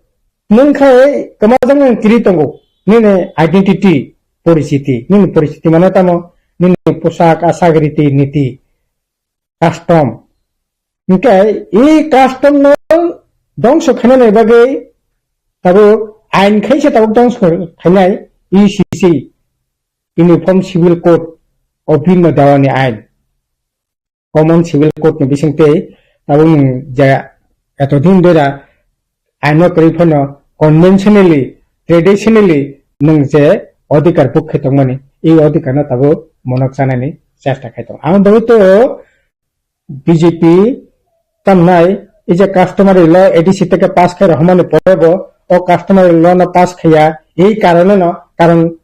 nwng khai kwmajaknani kiri tongo, nini identity, porichiti, nini porichiti mane tamo, nini poshak, ashak, riti, niti, custom. Hingkhe i custom no dongso khainani bagwi tabuk ain khaisa tabuk dongso khainai U C C, Uniform Civil Code of Bhima Dawani ain. Common Civil Code ni bisingtwi tabuk nwng je etodin dera aino kwrwi phano conventionally, traditionally nwng je odhikar buk khe tongmani, ei odhikar no tabuk monok chanani chesta khai tongo. Ang bagwi to B J P tamnai ei je customary law A D C theke pass khai rohormani pore bo o customary law no pass khaiya, ei karone no, karon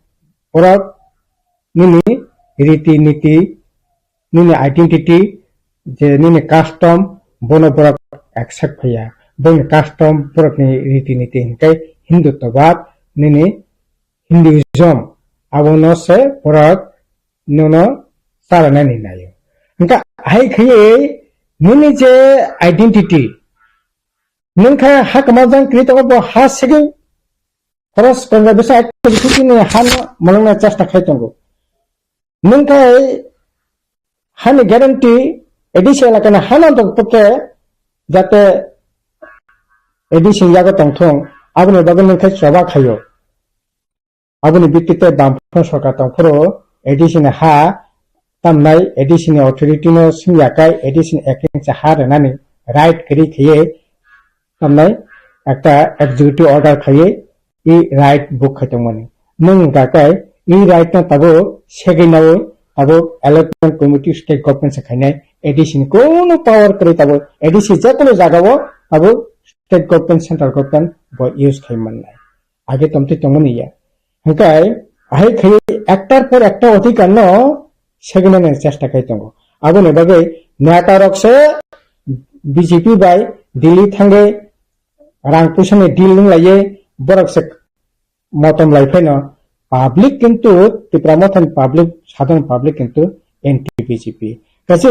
borok nini riti niti, nini identity, je nini custom, bono borok accept khaiya. Boni custom, borokni riti niti hingkhe Hindutvabad, nini Hinduism, abono se borok nono chalanani naio. Hingkhe hai khaiwi nini je identity, nwng khe ha kwmajang kwrwi tongo, bo ha segwi Forest Conservation Act ni hano mwlwngna chesta khai tongo. Nwng khe hani guarantee A D C elakani hano tongthok khe jate A D C ni yago tongthung, aboni bagwi nwng khe choba khaio. Aboni bitti tei Bamfront sorkar tongphuru A D C ni ha tamnai A D C ni authority no swngya kai A D C ni acting cha ha rwnani right kwrwi khaiwi tamnai ekta executive order khaiwi i right book khai tongmani. Nwng hwnkha kai i right no tabuk segwi naui tabuk allotment committee state government se khainai A D C ni kunu power kwrwi tabuk A D C je kunu jaga o tabuk state government central government bo use khai mannai. Age tomtwi tongmani ya. Hwnkhe ahai khai ektar por ekta odhikar no segwi nani chesta khai tongo. Aboni bagwi neta rok se B J P bai Delhi thangwi rang puisa ni deal wng laiwi borok se motom lai phaino public kintu Tipra Mothani public, sadharon public kintu anti B J P. Kachi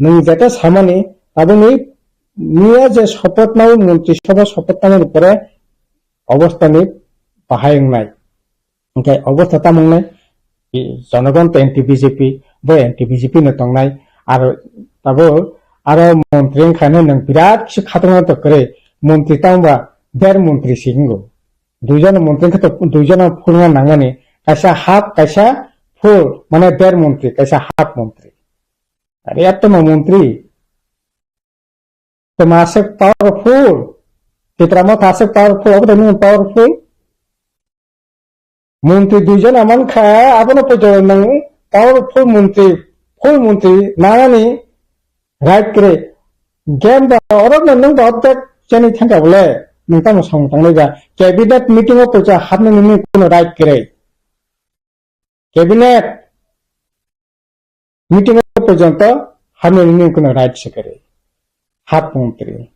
nwng jeta samani tabukni miya je sopoth nai montri sabha sopoth nai pore obostha ni bahai wngnai. Hwnkhe obostha tamo wngnai? Jonogon to anti B J P, bo anti B J P no tongnai. Aro tabuk aro montri wngkha hwnwi nwng birat kisa khatungna to kwrwi. Montri tangba der montri si wngo. Duijon montri wngkha to duijon full wngna nangmani. Kaisa half, kaisa full, mane der montri, kaisa half montri. Are eto ma montri. Tamo aswk powerful. Tipra Motha aswk powerful, obo tamo powerful. Montri duijon aman kha, abono poito nang powerful montri, full montri, nangani right kre. Game ba, oro no nung ba object chani thangka bole, nung tamo samung tangnai ba. Cabinet meeting o poito hapna nini kuno right kre. Cabinet meeting o porjonto hamya nini kuno right se kwrwi. Half montri.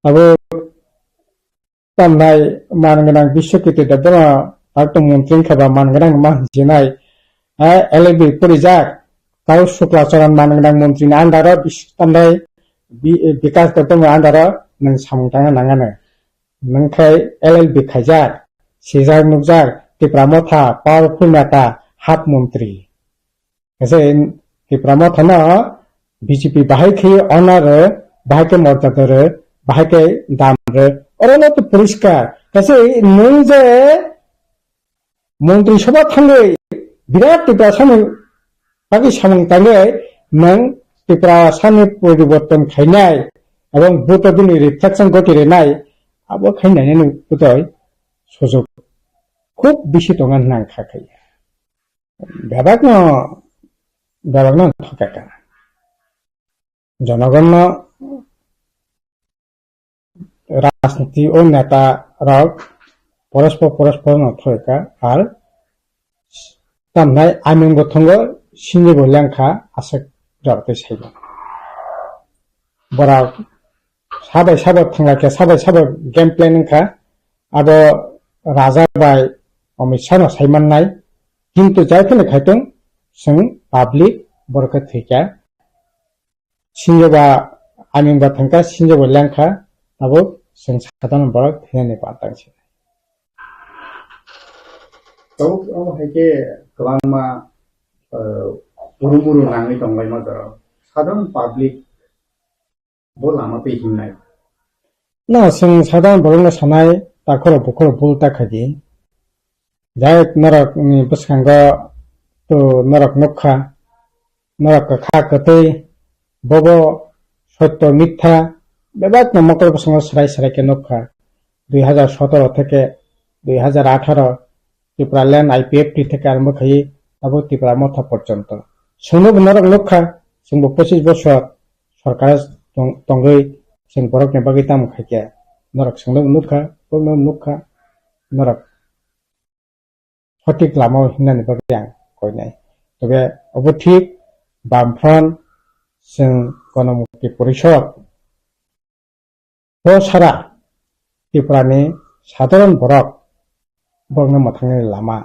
Abo tamnai man gwnang Biswakirti Debbarma, abo to montri wngkha ba man gwnang man jinai. Eh, L L B porijak. Tau Shukla Charan man gwnang montri ni under o bis-, tamnai Bi-, Bikas Debbarma under o nwng samung tangna nangano. Nwng khai L L B khaijak, sijak nukjak, Tipra Motha, powerful neta, half montri. Kaisa Tipra Motha no B J P bahai khe honor rw, bahai khe morjada rw, bahai khe dam rw. Oro no to poriskar. Kaisa nwng je Montri Sabha thangwi birat Tiprasani bagwi samung tangwi nwng Tiprasani poriborton khainai ebong vote bini reflection goti rwnai abo khainai nini bwtwi sujok khub bisi tongo hwnna ang kha khai. Bebakno, bebakno thokeka. Jonogonno rajniti o neta rok porospor porospor no thoi ka ar tamnai aming bo thongo sini bo lengkha aswk jora tei saibo. Borok sabai sabo thangla khe sabai sabo game plan wngkha abo raja bai Amit Shah no sai mannai kintu jai phano khaitung chwng public borok khe thwikha. Sinjoba aming ba thangkha, sinjoba lengkha, tabuk chwng sadharon borok thwinani pantang se. Tabuk omo hai khe kwbangma, eh, urumuru nangwi tonglaima jorao. Sadharon public bo lama twi himnai. Na, chwng sadharon borokno sanai, takhoro bukhoro bul ta khaidi. Jai norok ni bwskango to norok nukha, norok kwkha kwtwi, bobo sotto mitha bebakno mokol bwskango swrai swrai khe nukha. Dui hazar sotoro theke dui hazar atharo Tipraland I P F T theke arombo khaiwi abo Tipra Motha porjonto. Chwngno bo norok nukha, chwngbo pochis bosor sorkar tong-, tongwi chwng borokni bagwi tamo khaikha. Norok chwngno nukha, borokno nukha, norok sothik lama o himnani bagwi ang koinai. Tobe obo thik Bamfront chwng Gonomukti Porishod bo sara Tripura ni sadharon borok borokno mwthangni lama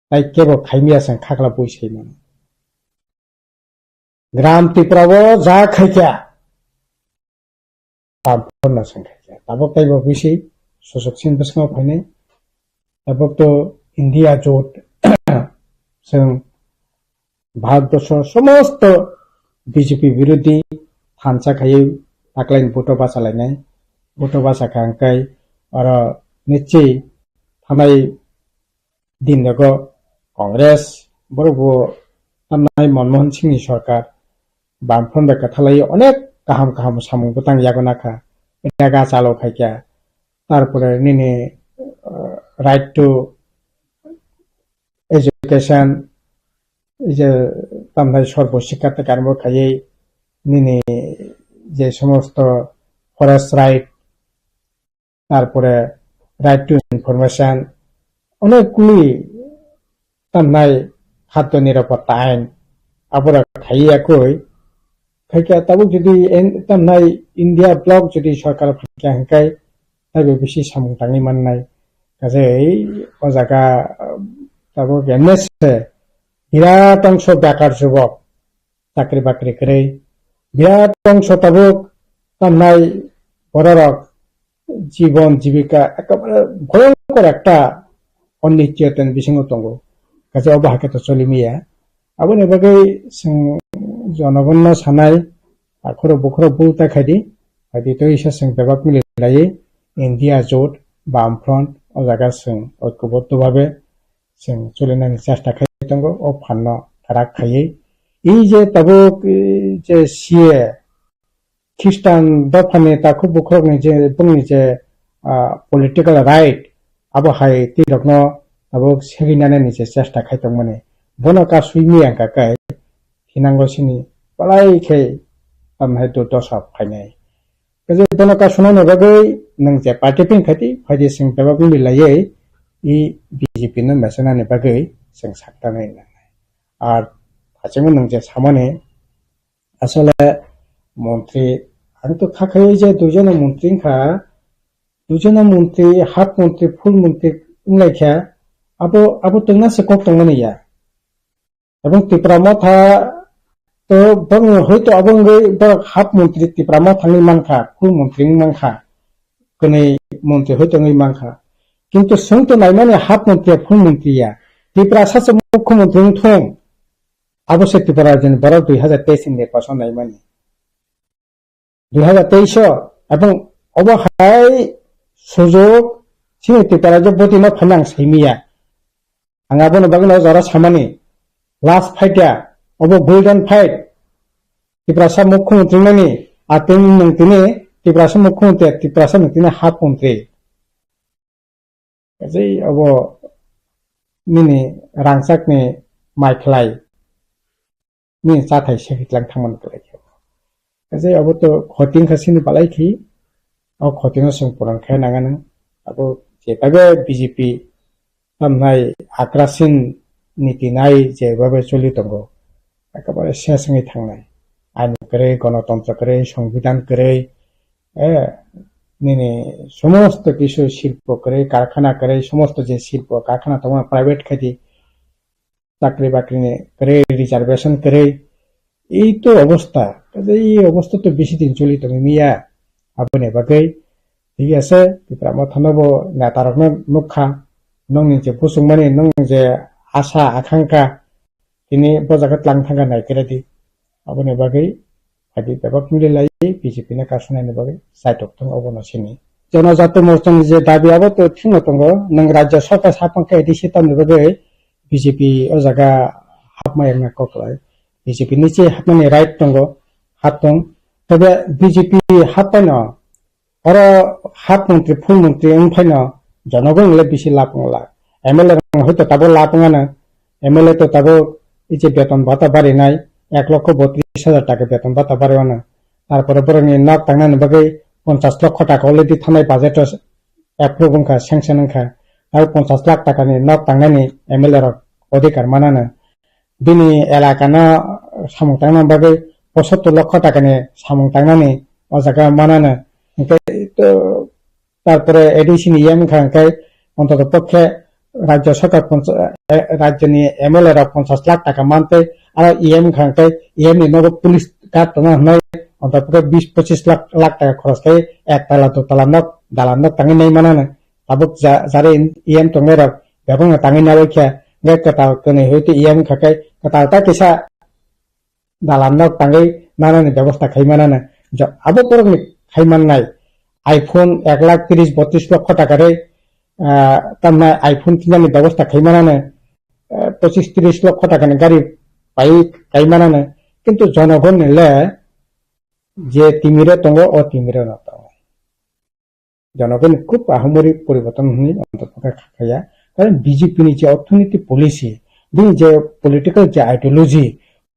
tai kebo khaimya chwng khakla bui sai mano. Gram Tripura o ja khaikha, Bamfront no chwng khaikha. Tabuk taibo bisi susuk sin bwskango phainai. Tabuk to India jot chwng Bharatbosho somosto B J P birodhi thansa khaiwi taklaini vote o bachalainai. Vote o bachakha hwnkhe oro nichwi thanai din rogo Congress borok bo tamnai Manmohan Singh ni sorkar Bamfront bai kwthalai onek kaham kaham samung bwtang yago nakha. Rega chalo khaikha. Tarpore nini, uh, right to education, je tamnai sorbo sikha ta karmo khaiwi nini je somosto forest right, tarpore right to information, onek kuli tamnai khadyo nirapotta ain, abora khaiya koi, khaikha tabuk jodi en-, tamnai India bloc jodi sorkar phaikha hwnkhe taibo bisi samung tangwi mannai. Kajei o jaga, ah, tabuk M S A birat ongso bekar jubok, chakri bakri kwrwi, birat ongso tabuk tamnai bororok jibon jibika ekebare bhoyongkor ekta onischitotan bisingo tongo. Kaisa obo hakhe to choli maya. Aboni bagwi chwng jonogonno sanai, akhoro bukhoro bul ta khaidi, haidi to isa chwng bebak mili laiwi India jot, Bamfront, o jaga chwng oikoboddo bhabe chwng cholinani chesta khai tongo, o phanno kwrak khaiwi. I je tabuk, i je C A, Khristan dophani takhuk bukhurokni je, bongni je, ah, political right, abo hai twi rokno tabuk segwi nanani je chesta khai tongmani. Bono kasui miyang kha khe hinango sini balai khe tamhai durdosa phainai. Kaje bono kasunani bagwi nwng je party pin khaidi, phaidi chwng bebak wngwi laiwi i B J P no mesenani bagwi chwng saktanai nangnai. Ar hachingwi nwng je samani asole montri, ang to kha khaiwi je duijono montri wngkha, duijono montri, half montri, full montri wnglaikha, abo, abo twngna se kok tongmani ya. Ebong Tipra Motha to bongni hoito abo wngwi borok half montri Tipra Motha wngwi mankha, full montri wngwi mankha, kwnwi montri hoito wngwi mankha. Kintu chwng to naimani half montri ya, full montri ya. Tiprasa se mukhyamantri wngthung, abo se Tripura rajyoni borok dui hazar teis ni nirbason naimani. Dui hazar teis o, ebong obo hai sujok chini Tripura rajyo bwtwi no phaina ang saimiya. Ang abono bagwi no jora samani. Last fight ya, obo golden fight. Tiprasa mukhyamantri nani, atwng nwng tini Tiprasa mukhyamantri, Tiprasa nwng tini half montri. Kaje obo nini rangchakni mai khlai. Nini chathai se hitlang thangman kwlai khe. Kaje abo to khoti wngkha sini balai khi. O khoti no chwng puran khe nang anw. Abo je tabe B J P tamnai akrasin niti nai je babe choli tongo. Ekabare ses wngwi thangnai. Ain kwrwi, gonotontro kwrwi, songbidan kwrwi, eh, nini somosto kisu silpo kwrwi, karkhana kwrwi, somosto je silpo karkhana tongo private khaidi, chakri bakri ni kwrwi, reservation kwrwi, ei to obostha, kaje ei obostha to bisi din choli tongwi miya, aboni bagwi thik ase, Tipra Motha no bo neta rok no nukha, nongni je buchung mani, nongni je asa akangkha, tini bo jaga tlang thangkha nai khe di, aboni bagwi Adi bebak mili lai B J P no kasunani bagwi chaitok thung obono sini. Janajati Morcha ni je dabi abo to thwngno tongo, nwng Rajya Sarkar saphang khe A D C tamni bagwi B J P o jaga hapma yangna kok lai. B J P ni se hapmani right tongo, hap tong. Tebe B J P happaino oro half montri, full montri wng phaino jonogon le bisi lab wng la. M L A rok hoito tabuk lab wng ano. M L A to tabuk ije beton bata barinai ek lokho botris hajar taka beton bata bari ano. Tarpore borokni nok tangnani bagwi ponchas lokho taka already thanai budget o approve wngkha, sanction wngkha. Tabuk ponchas lakh takani nok tangnani M L A rok odhikar manano. Bini elaka no samung tangna bagwi posottor lokho takani samung tangnani o jaga manano. Hinkhe to, tarpore A D C ni E M wngkha hinkhe ontoto pokhe Rajya Sarkar poncha-, eh, rajyoni M L A rok ponchas lakh taka mantwi, aro E M wngkha hinkhe E M ni nogo police guard tongna hwnwi ontoto pokhe bis pochis lakh, lakh taka khoros khe ek tala, do tala nok, dalan nok tangwi nai manano. Tabuk ja-, jare E M tongnairok bebakno tangwi nabaikha, hwnkhe kwtal kwnwi hwitwi E M wngkha khe kwtal ta kisa dalan nok tangwi nanani bebosta khai manano. Jo-, abo borokni khai mannai iPhone ek lakh tris botris lokho taka rwi, ah, tamna iPhone tinani bebosta khai manano, ah, pochis tris lokho takani gari pai kai manano. Kintu jonogonni le je timiro tongo, o timiro no tongo. Jonogoni khub ahamori poriborton hwnwi ontotokhe kha khaya. Karon B J P ni je orthonoiti policy, bini je political je ideology,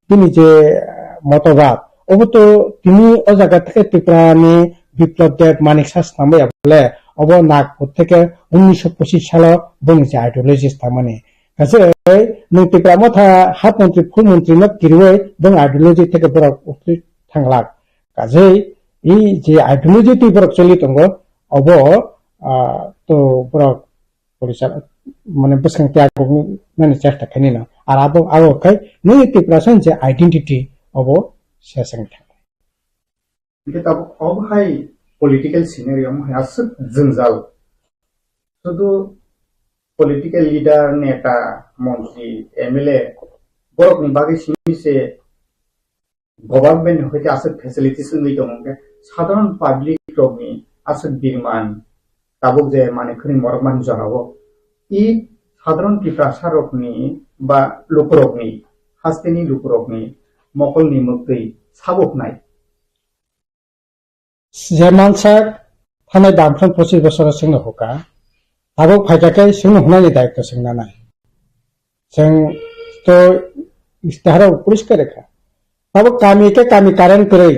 bini je, ah, motobad, obo to tini o jaga theke Tripura ni Biplab Deb, Manik Saha swnamwi abole, obo Nagpur theke unisho pochis salo bini je ideology swnamani. Kaje nwng Tripura motha hat montri, full montri no kiriwi bini ideology theke borok uktwi thanglak. Kaje i je ideology twi borok choli tongo, obo, ah, to borok police mane bwskang tei aguk nani chesta khainino. Ar abo, abo khai nini Tiprasa je identity obo seseng thang. Hingke tabuk obo hai political scenario omo hai aswk jwngjal. Sudu political leader, neta, montri, M L A borokni bagwi simi se government ni hoite aswk facilities wngwi tongo, hwnkhe sadharon public rokni aswk birman tabuk je manwi khwnwi morok mani jorao i sadharon Tiprasa rokni ba lukurokni, hasteni lukurokni mokolni mwktwi sabo hwnai. Je mansak thanai bamkhran pochis bosoro chwngno huka, tabuk phaikha khe chwngno hunani daitw chwng nanai. Chwng to istiharo poriskar kha. Tabuk kami khe kami current kwrwi.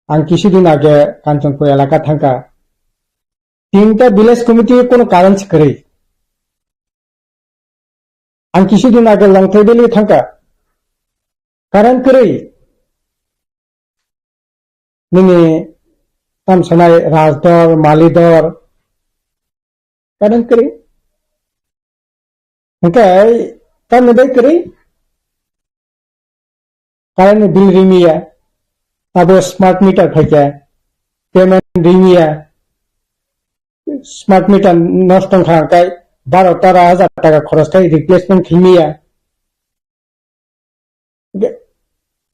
Ang kisu din age Kanchanpur elaka thangkha. Tinta village committee kono current kwrwi. Ang kisu din age Longthai Valley thangkha. Current kwrwi. Nini tamsanai Rajdor, Malidor. Current kwrwi. Hingke tamni bai kwrwi? Current ni bill rimiya. Abo smart meter phaikha. Payment rimiya. Smart meter nosto wngkha hingke baro tera hajar taka khoros khai replacement khimiya. Hingke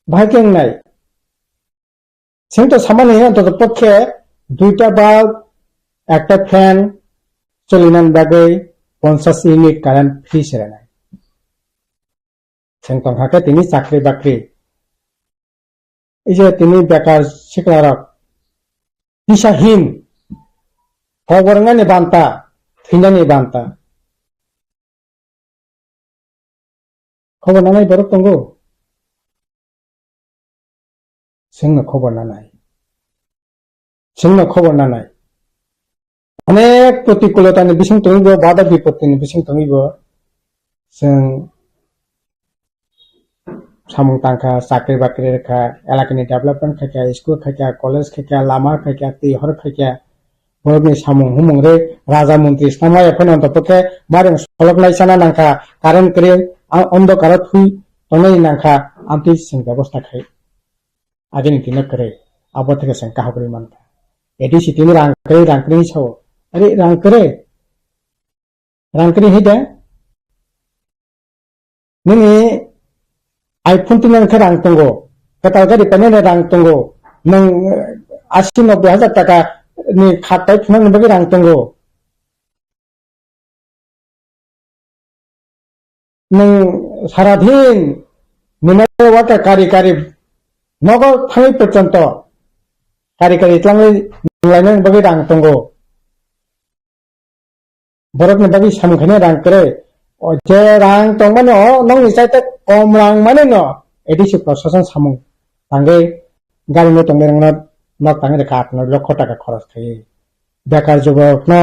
bahai khe wngnai. Chwng to samani hino to pokhe duita bulb, ekta fan cholinani bagwi ponchash unit current free se rwnai. Chwng tongkha khe tini chakri bakri. Ije tini bekar siklarok tisa hin, kobor wngnani banta, thwinani banta. Khobor nanai borok tongo? Chwngno khobor nanai. Chwngno khobor nanai. Onek protikulotani bising tongwi bo, bada bipotini bising tongwi bo. Chwng samung tangkha, chakri bakri rwkha, elakani development khaikha, school khaikha, college khaikha, lama khaikha, twi hor khaikha. Borokni samung humung rwi raja montri swnamya phano ontopokhe maring solok naisana nangkha, current kwrwi, a-, ondokaro thui tongnai nangkha, amtwi chwng bebosta khai. Agini dino kwrwi, abo theke chwng kaham kwrwi mankha. A D C tini rang kwrwi, rang kwrwi sao. Are rang kwrwi? Rang kwrwi hai de? Nini iPhone tinani khe rang tongo, kwtal gari painani rang tongo, nwng, eh, asi noboi hajar taka ni khat pai phunani bagwi rang tongo. Nwng saradin mineral water kari kari nogo thangwi porjonto kari kari twlangwi nwnglainani bagwi rang tongo. Borokni bagwi samung khaina rang kwrwi. O je rang tongmani o nokni chaita kom rang mani no A D C prosason samung tangwi gari no tongwi rwngno nok tangwi rwkha aat noi lokho taka khoros khaiwi. Bekar juborokno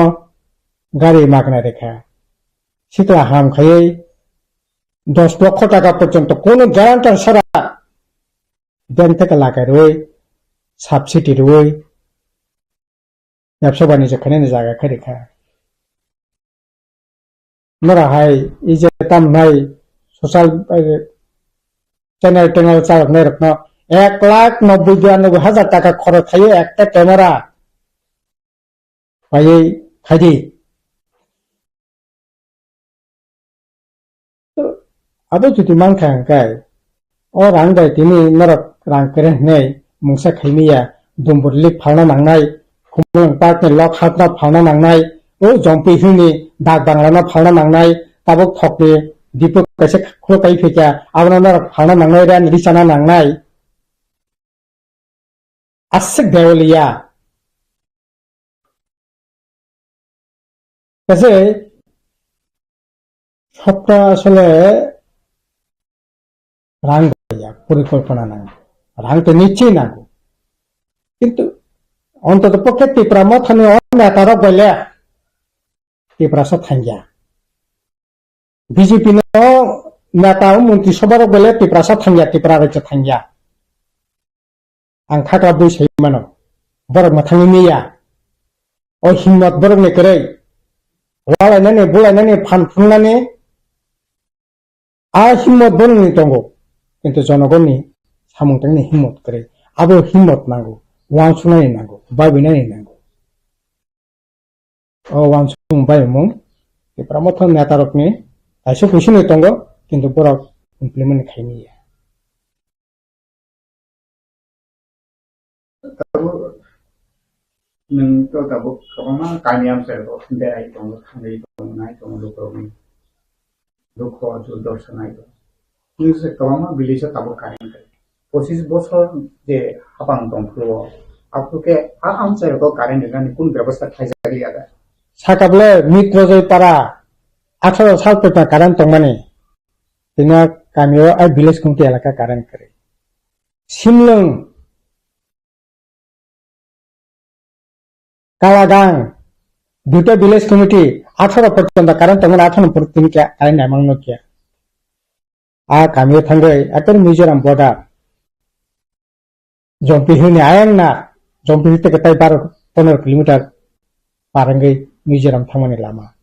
gari magna rwkha. Sikla ham khaiwi dos lokho taka porjonto kono guarantor sara bank theke lakai rwui, subsidy rwui, Yapsa bani je khainani jaga khe rikha. Nora hai, i je tam nai, social, eh, channel tenal chalok nai rokno ek lakh nobboi biyanoboi hajar taka khorok khaio ekta camera. Paiwi khaidi. To, Abo jodi mankha hwnkhe, o rang bai tini norok rang kwrwi hwnwi mungsa khaimiya, Dumbur Lake phalna nangnai, Khumulwng Park ni lok hatno phalna nangnai, o Jompi Hill ni dak bangla no phalna nangnai, tabuk thokni dipo kaisa khuluk kai phikya, abono norok phalna nangnai, rang richana nangnai. Aswk dewaliya. Kaise sopta asole rang ya, porikolpona nango. Rang to nichoi nango. Kintu ontoto pokhe Tipra Mothani o neta rok bai le Tiprasa thangya. B J P no neta o montri sobha rok bai le Tiprasa thangya, Tipra rajya thangya. Ang khakra bui sai mano. Borok mwthangwi miya. O himmat borokni kwrwi. Walainani, bulainani, phan phungnani. A himmat borokni tongo. Kintu jonogonni samung tangni himmat kwrwi. Abo himmat nango. Wansuknani nango. Babinani nango. O wansukmung bai mung Tipra Motha neta rokni kaisa kuisini tongo, kintu borok implement khaimaya. Tabuk nwng to tabuk kwbangma kami amchai rok berai tongo, thangwi tongo, nai tongo lukurokni. Dukho, durdorsha nai tongo. Nwng se kwbangma village o tabuk current kwrwi. Pochis bosor je hapang tong phuru o, aphuru khe a amchai rok o current rinani kunu bebosta khlaijak liya da? Saka bole Mitro Joy para atharo sal pekna current tongmani. Tini kami o ai village committee elaka current kwrwi. Simlwng Kalagang, duita village committee, atharo porjonto current tongmani, atharo porjonto tini khe current naimang nukya. A kamio thangwi, ekdom Mizoram border. Jompi Hill ni ayang na, Jompi Hill teke tai baro pondro kilometer par wngwi Mizoram thangmani lama.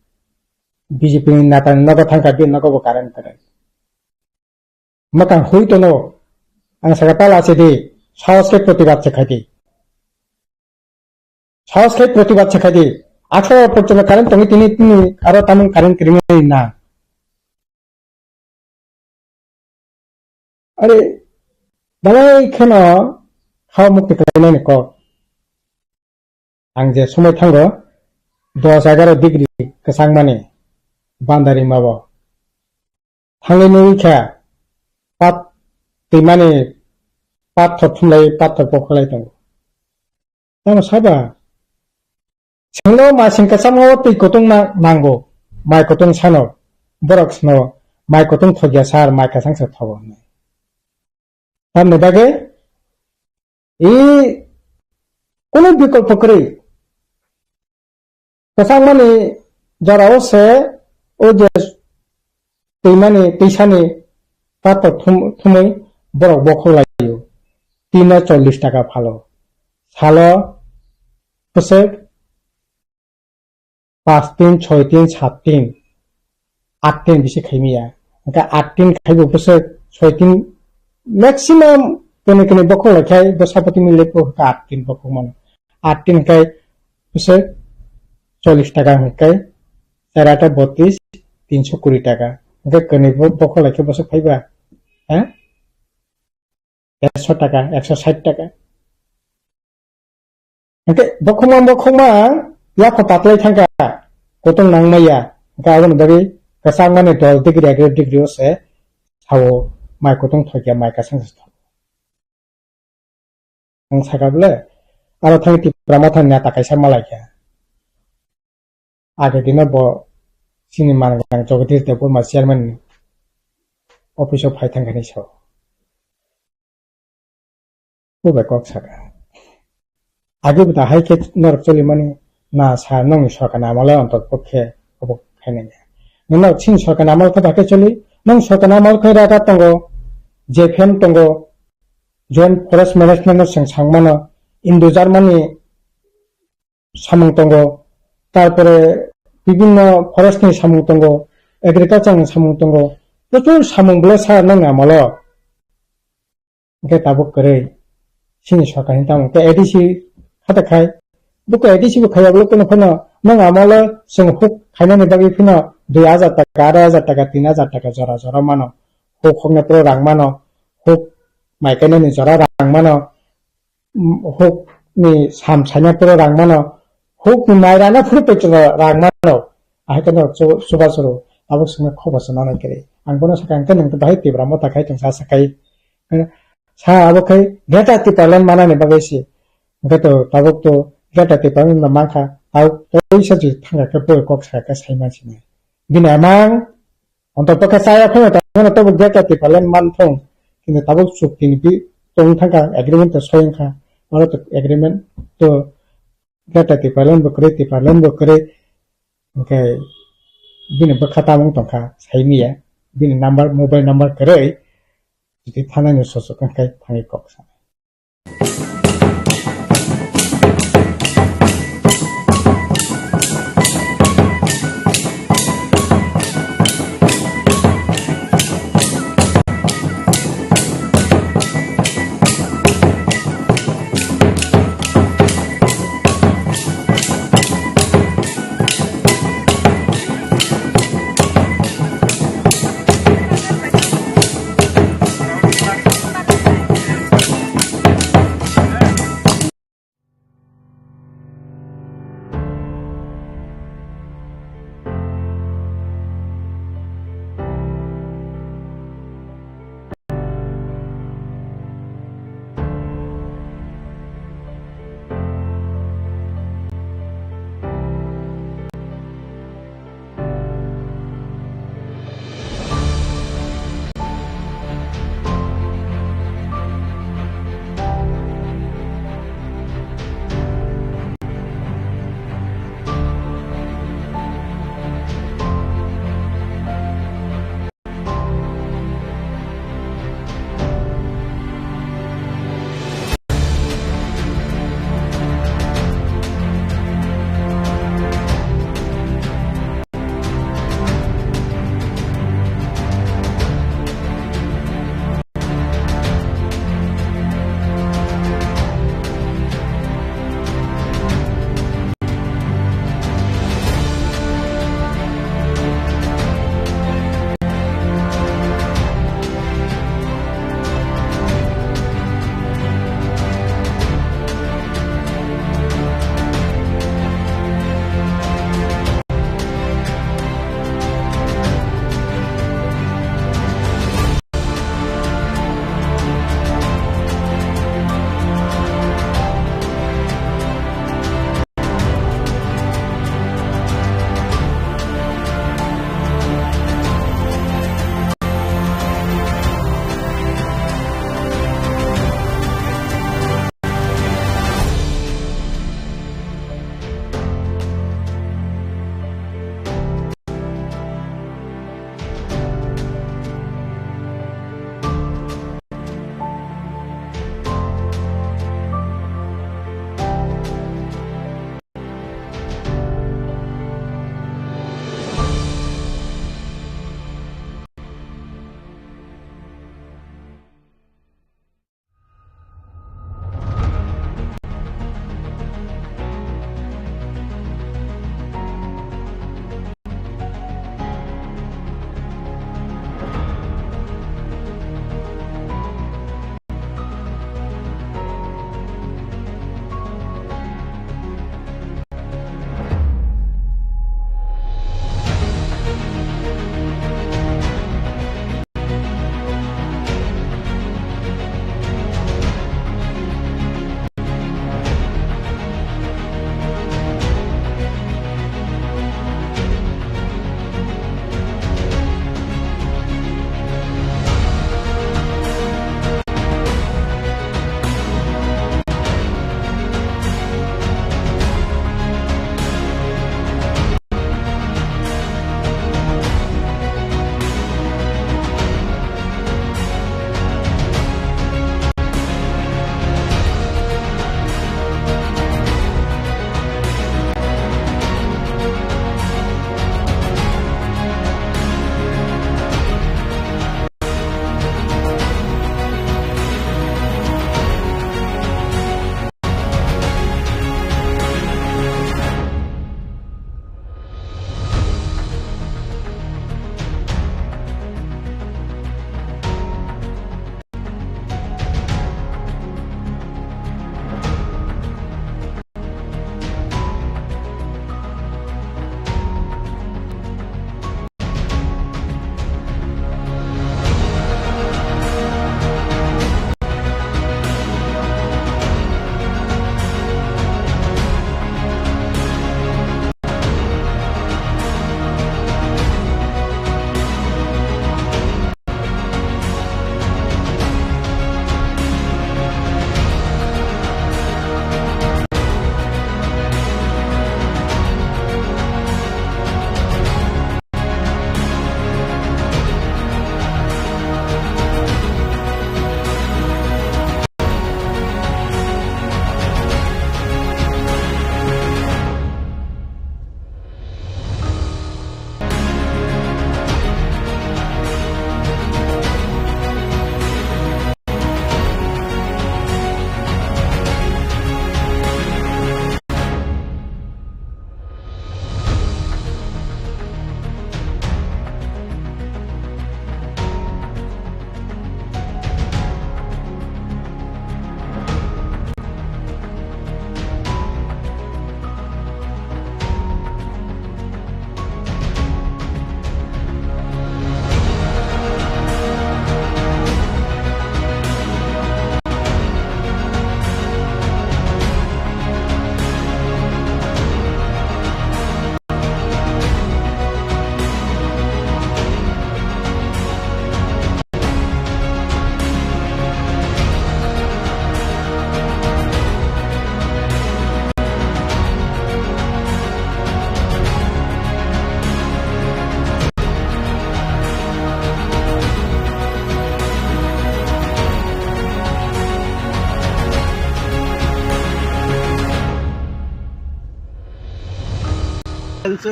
B J P ni neta ni nogo thangkha, bini nogo bo current kwrwi. Mwkang hui tono. Ang saka tala se di. Sahos khe protibad se khai di. Sahos khe protibad se khai di. Atharo porjonto current tongwi tini tini aro tamung current kwrwngwi na. Are, balai kheno ha mukti khlainani kok. Ang je somoi thango, dos egaro degree kwchangmani bandari mabo. Thangwi nugwi kha, pat twimani pathor thumlai, pathor bokhorlai tongo. Tamo saba? Chwngno masing kwchangma twi kutung na-, nango, mai kutung sano, borok sano, mai kutung thokya sar, mai kwchang se thogo hwnwi. Tamni bagwi, i, kunu bikolpo kwrwi. Kwchangmani jorao se o je twimani, twisani pato thum-, thumwi borok bokhok laio. Tino chollish taka phalo. Salo bwswk pas tin, soi tin, sat tin, at tin bisi khaimaya. Hwnkhe at tin khaibo bwswk soi tin maximum kene kene bokhok laikhai bwsapoti mile po hwnkhe at tin bokhok mano. At tin khai bwswk chollish taka hwnkhe char ata botris, tinso kuri taka. Hwnkhe kene bo-, bokhok laikhe bwswk phaiba? Ha? Ekso taka, ekso sait taka. Hwnkhe bokhokma bokhokma yakho patlai thangkha, kutung nangmaya. Hwnkhe aboni bagwi kwchangmani dol degree, egaro degree o se sao mai kutung thokya, mai kwchang se thok. Ang saka bole, aro thang Tipra Motha neta kaisa malaikha. Age dino bo chini manwgwlang Jagadish Debbarma chairman office o phai thangkha hinwi sao. Bo bai kok saka. Age bo da hai khe norok cholimani na sa nongni sorkar ni amolo ontok pokhe obo khainai. Nono chini sorkar ni amol khe ba khe choli, nong sorkar ni amol khe raga tongo, J F M tongo, Joint Forest Management no chwng sangmano, Indo Germany samung tongo, tarpore bibinno forest ni samung tongo, agriculture ni samung tongo, prochur samung bole sa nang amolo. Hwnkhe tabuk kwrwi chini sorkar ni tamo khe A D C khata khai, buko A D C bo khaiya bole kono phano nang amolo chwng huk khainani bagwi phano dui hajar taka, arai hajar taka, tin hajar taka jora jora mano. huk hokna phuru rang mano, huk mai kainani jora rang mano, huk ni sam saina phuru rang mano, huk ni mai rana phuru pecho rang mano. Ahai khe no chu-, chubachu rw, abo swngna kho bo se nana kiri. Ang bono sakha, ang khe nwng bahai Tipra Motha khai tong sa sakai. Sa abo khai Greater Tipraland manani bagwi se. Hwnkhe to tabuk to Greater Tipraland no mankha, tabuk teisa je thangkha khe bo kok sakha khe sai mansinai. Bini amang onto bwkha chaya phano tamo tabuk Greater Tipraland manthung. Kintu tabuk chukti ni bi tong thangkha, agreement to soi wngkha. Oro to agreement to Greater Tipraland bo kwrwi, Tipraland bo kwrwi. Hwnkhe bini bwkha tamung tongkha, saimiya. Bini number, mobile number kwrwi. Jodi thanani sochok wngkhe thangwi kok sa.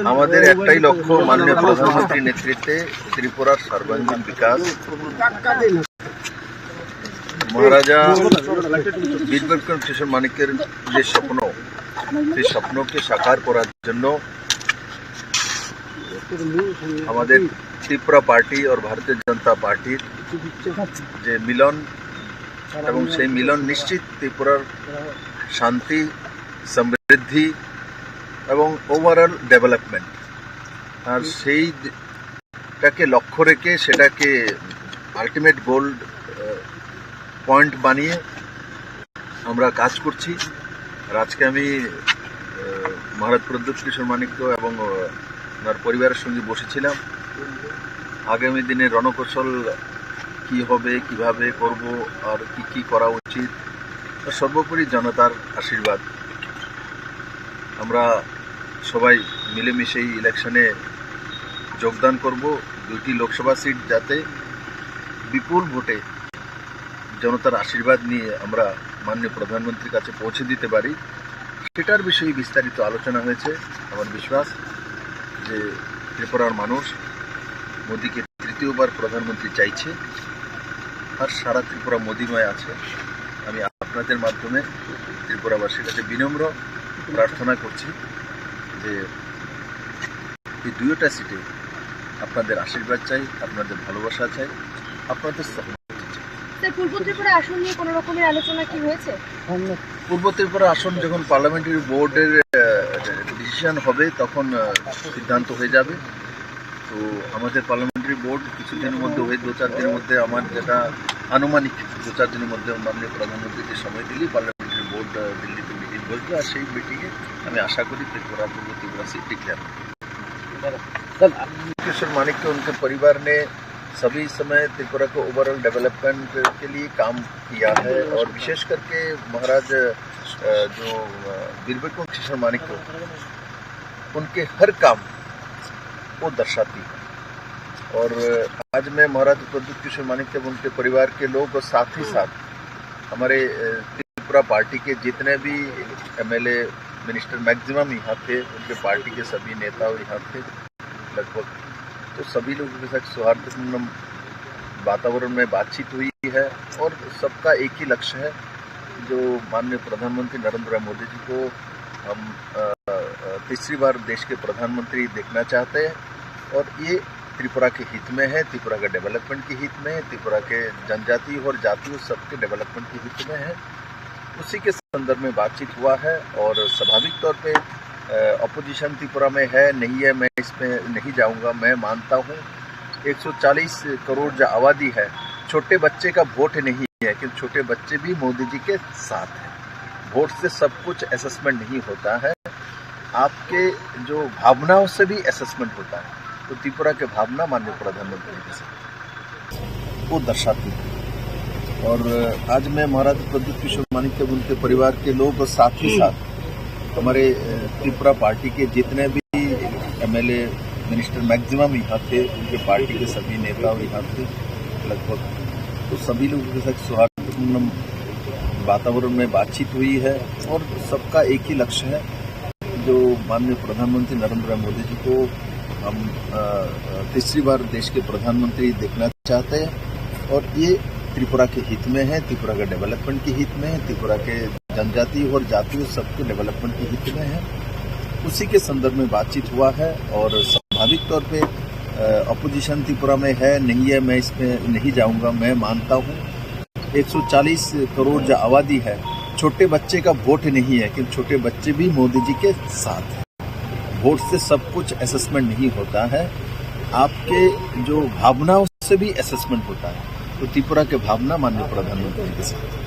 আমাদের একটাই লক্ষ্য, মাননীয় প্রধানমন্ত্রীর নেতৃত্বে ত্রিপুরার সর্বাঙ্গীন বিকাশ। মহারাজা বীর বিক্রম কিশোর মানিক্যের যে স্বপ্ন, সেই স্বপ্নকে সাকার করার জন্য আমাদের ত্রিপুরা পার্টি আর ভারতীয় জনতা পার্টির যে মিলন, এবং সেই মিলন নিশ্চিত ত্রিপুরার শান্তি, সমৃদ্ধি এবং ওভারঅল ডেভেলপমেন্ট। আর সেইটাকে লক্ষ্য রেখে, সেটাকে আলটিমেট গোল পয়েন্ট বানিয়ে আমরা কাজ করছি। আর আজকে আমি, আহ, মহারাজ প্রদ্যুৎ কিশোর মাণিক্য এবং, আহ, ওনার পরিবারের সঙ্গে বসেছিলাম। আগামী দিনে রণকৌশল কি হবে, কিভাবে করব, আর কি কি করা উচিত, আর সর্বোপরি জনতার আশীর্বাদ। আমরা সবাই মিলেমিশে এই ইলেকশনে যোগদান করব। দুইটি লোকসভা সিট যাতে বিপুল ভোটে জনতার আশীর্বাদ নিয়ে আমরা মাননীয় প্রধানমন্ত্রীর কাছে পৌঁছে দিতে পারি, সেটার বিষয়ে বিস্তারিত আলোচনা হয়েছে। আমার বিশ্বাস যে ত্রিপুরার মানুষ মোদীকে তৃতীয়বার প্রধানমন্ত্রী চাইছে, আর সারা ত্রিপুরা মোদীময় আছে। আমি আপনাদের মাধ্যমে ত্রিপুরাবাসীর কাছে বিনম্র প্রার্থনা করছি যে এই দুইটা সিটে আপনাদের আশীর্বাদ চাই, আপনাদের ভালোবাসা চাই, আপনাদের সহযোগিতা চাই। স্যার, পূর্ব ত্রিপুরা আসন নিয়ে কোনো রকমের আলোচনা কি হয়েছে? পূর্ব ত্রিপুরা আসন যখন পার্লামেন্টারি বোর্ডের, আহ, ডিসিশন হবে, তখন, আহ, সিদ্ধান্ত হয়ে যাবে। তো আমাদের পার্লামেন্টারি বোর্ড কিছুদিনের মধ্যে হয়ে, দু চার দিনের মধ্যে, আমার যেটা আনুমানিক, দু চার দিনের মধ্যে মাননীয় প্রধানমন্ত্রী যে সময় দিলেই পার্লামেন্টারি বোর্ড, আহ, দিল্লিতে মিটিং বসবে। আর সেই মিটিংয়ে আমি আশা করি ত্রিপুরা, পূর্ব ত্রিপুরা সিট ডিক্লেয়ার হবে। सर, किशोर माणिक्य, उनके परिवार ने सभी समय त्रिपुरा को ओवरऑल डेवलपमेंट के लिए काम किया है, और विशेष करके महाराज, अ, जो, अ, वीर विक्रम किशोर माणिक्य, उनके हर काम को दर्शाती है। और आज मैं महाराज प्रद्युत किशोर माणिक्य एवं उनके परिवार के लोग और साथ ही साथ हमारे, अ, त्रिपुरा पार्टी के जितने भी एमएलए, मिनिस्टर, मैक्सिमम यहाँ थे, उनके पार्टी के सभी नेता और यहाँ थे लगभग। तो सभी लोगों के साथ सौहार्दपूर्ण वातावरण में बातचीत हुई है और सबका एक ही लक्ष्य है, जो माननीय प्रधानमंत्री नरेंद्र मोदी जी को हम, अ, अ, तीसरी बार देश के प्रधानमंत्री देखना चाहते हैं और ये त्रिपुरा के हित में है, त्रिपुरा के डेवलपमेंट के हित में है, त्रिपुरा के जनजाति और जाति और सबके डेवलपमेंट के हित में है। उसी के संदर्भ में बातचीत हुआ है और स्वाभाविक तौर पे, अ, अपोजिशन त्रिपुरा में है, नहीं है, मैं इसमें नहीं जाऊंगा। मैं मानता हूँ एक सौ चालीस करोड़ जो आबादी है, छोटे बच्चे का वोट नहीं है, क्योंकि छोटे बच्चे भी मोदी जी के साथ हैं। वोट से सब कुछ असेसमेंट नहीं होता है, आपके जो भावनाओं से भी असेसमेंट होता है। तो त्रिपुरा के भावना माननीय प्रधानमंत्री के साथ। वो दर्शाती है। और आज मैं महाराज प्रद्युत किशोर माणिक्य, उनके परिवार के लोग और साथ ही साथ हमारे, अ, त्रिपुरा पार्टी के जितने भी एमएलए, मिनिस्टर, मैक्सिमम यहाँ थे, उनके पार्टी के सभी नेता और यहाँ थे लगभग। तो सभी लोगों के साथ सौहार्दपूर्ण वातावरण में बातचीत हुई है और सबका एक ही लक्ष्य है, जो माननीय प्रधानमंत्री नरेंद्र मोदी जी को हम, अ, अ, तीसरी बार देश के प्रधानमंत्री देखना चाहते हैं और ये त्रिपुरा के हित में है, त्रिपुरा के डेवलपमेंट के हित में है, त्रिपुरा के जनजाति और जाति और सबके डेवलपमेंट के हित में है। उसी के संदर्भ में बातचीत हुआ है और स्वाभाविक तौर पे, अ, अपोजिशन त्रिपुरा में है, नहीं है, मैं इसमें नहीं जाऊंगा। मैं मानता हूँ एक सौ चालीस करोड़ जो आबादी है, छोटे बच्चे का वोट नहीं है, क्योंकि छोटे बच्चे भी मोदी जी के साथ हैं। वोट से सब कुछ असेसमेंट नहीं होता है, आपके जो भावनाओं से भी असेसमेंट होता है। तो त्रिपुरा के भावना माननीय प्रधानमंत्री के साथ।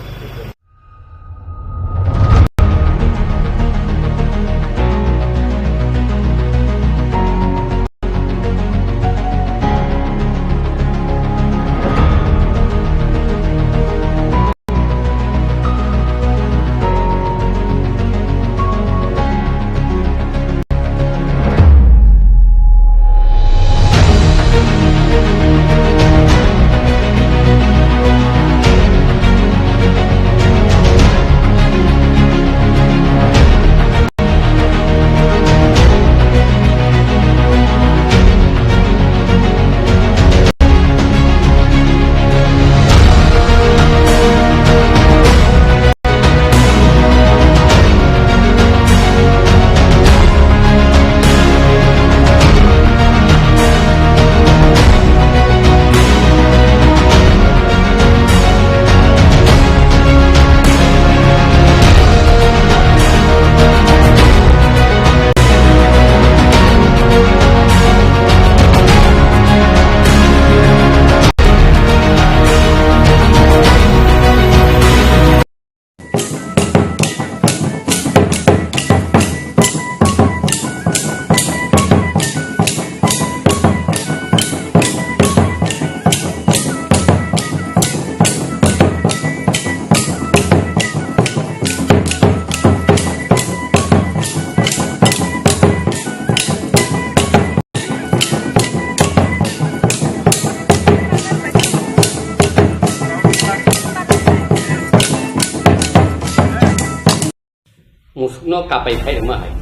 no kapai khai rwma hai,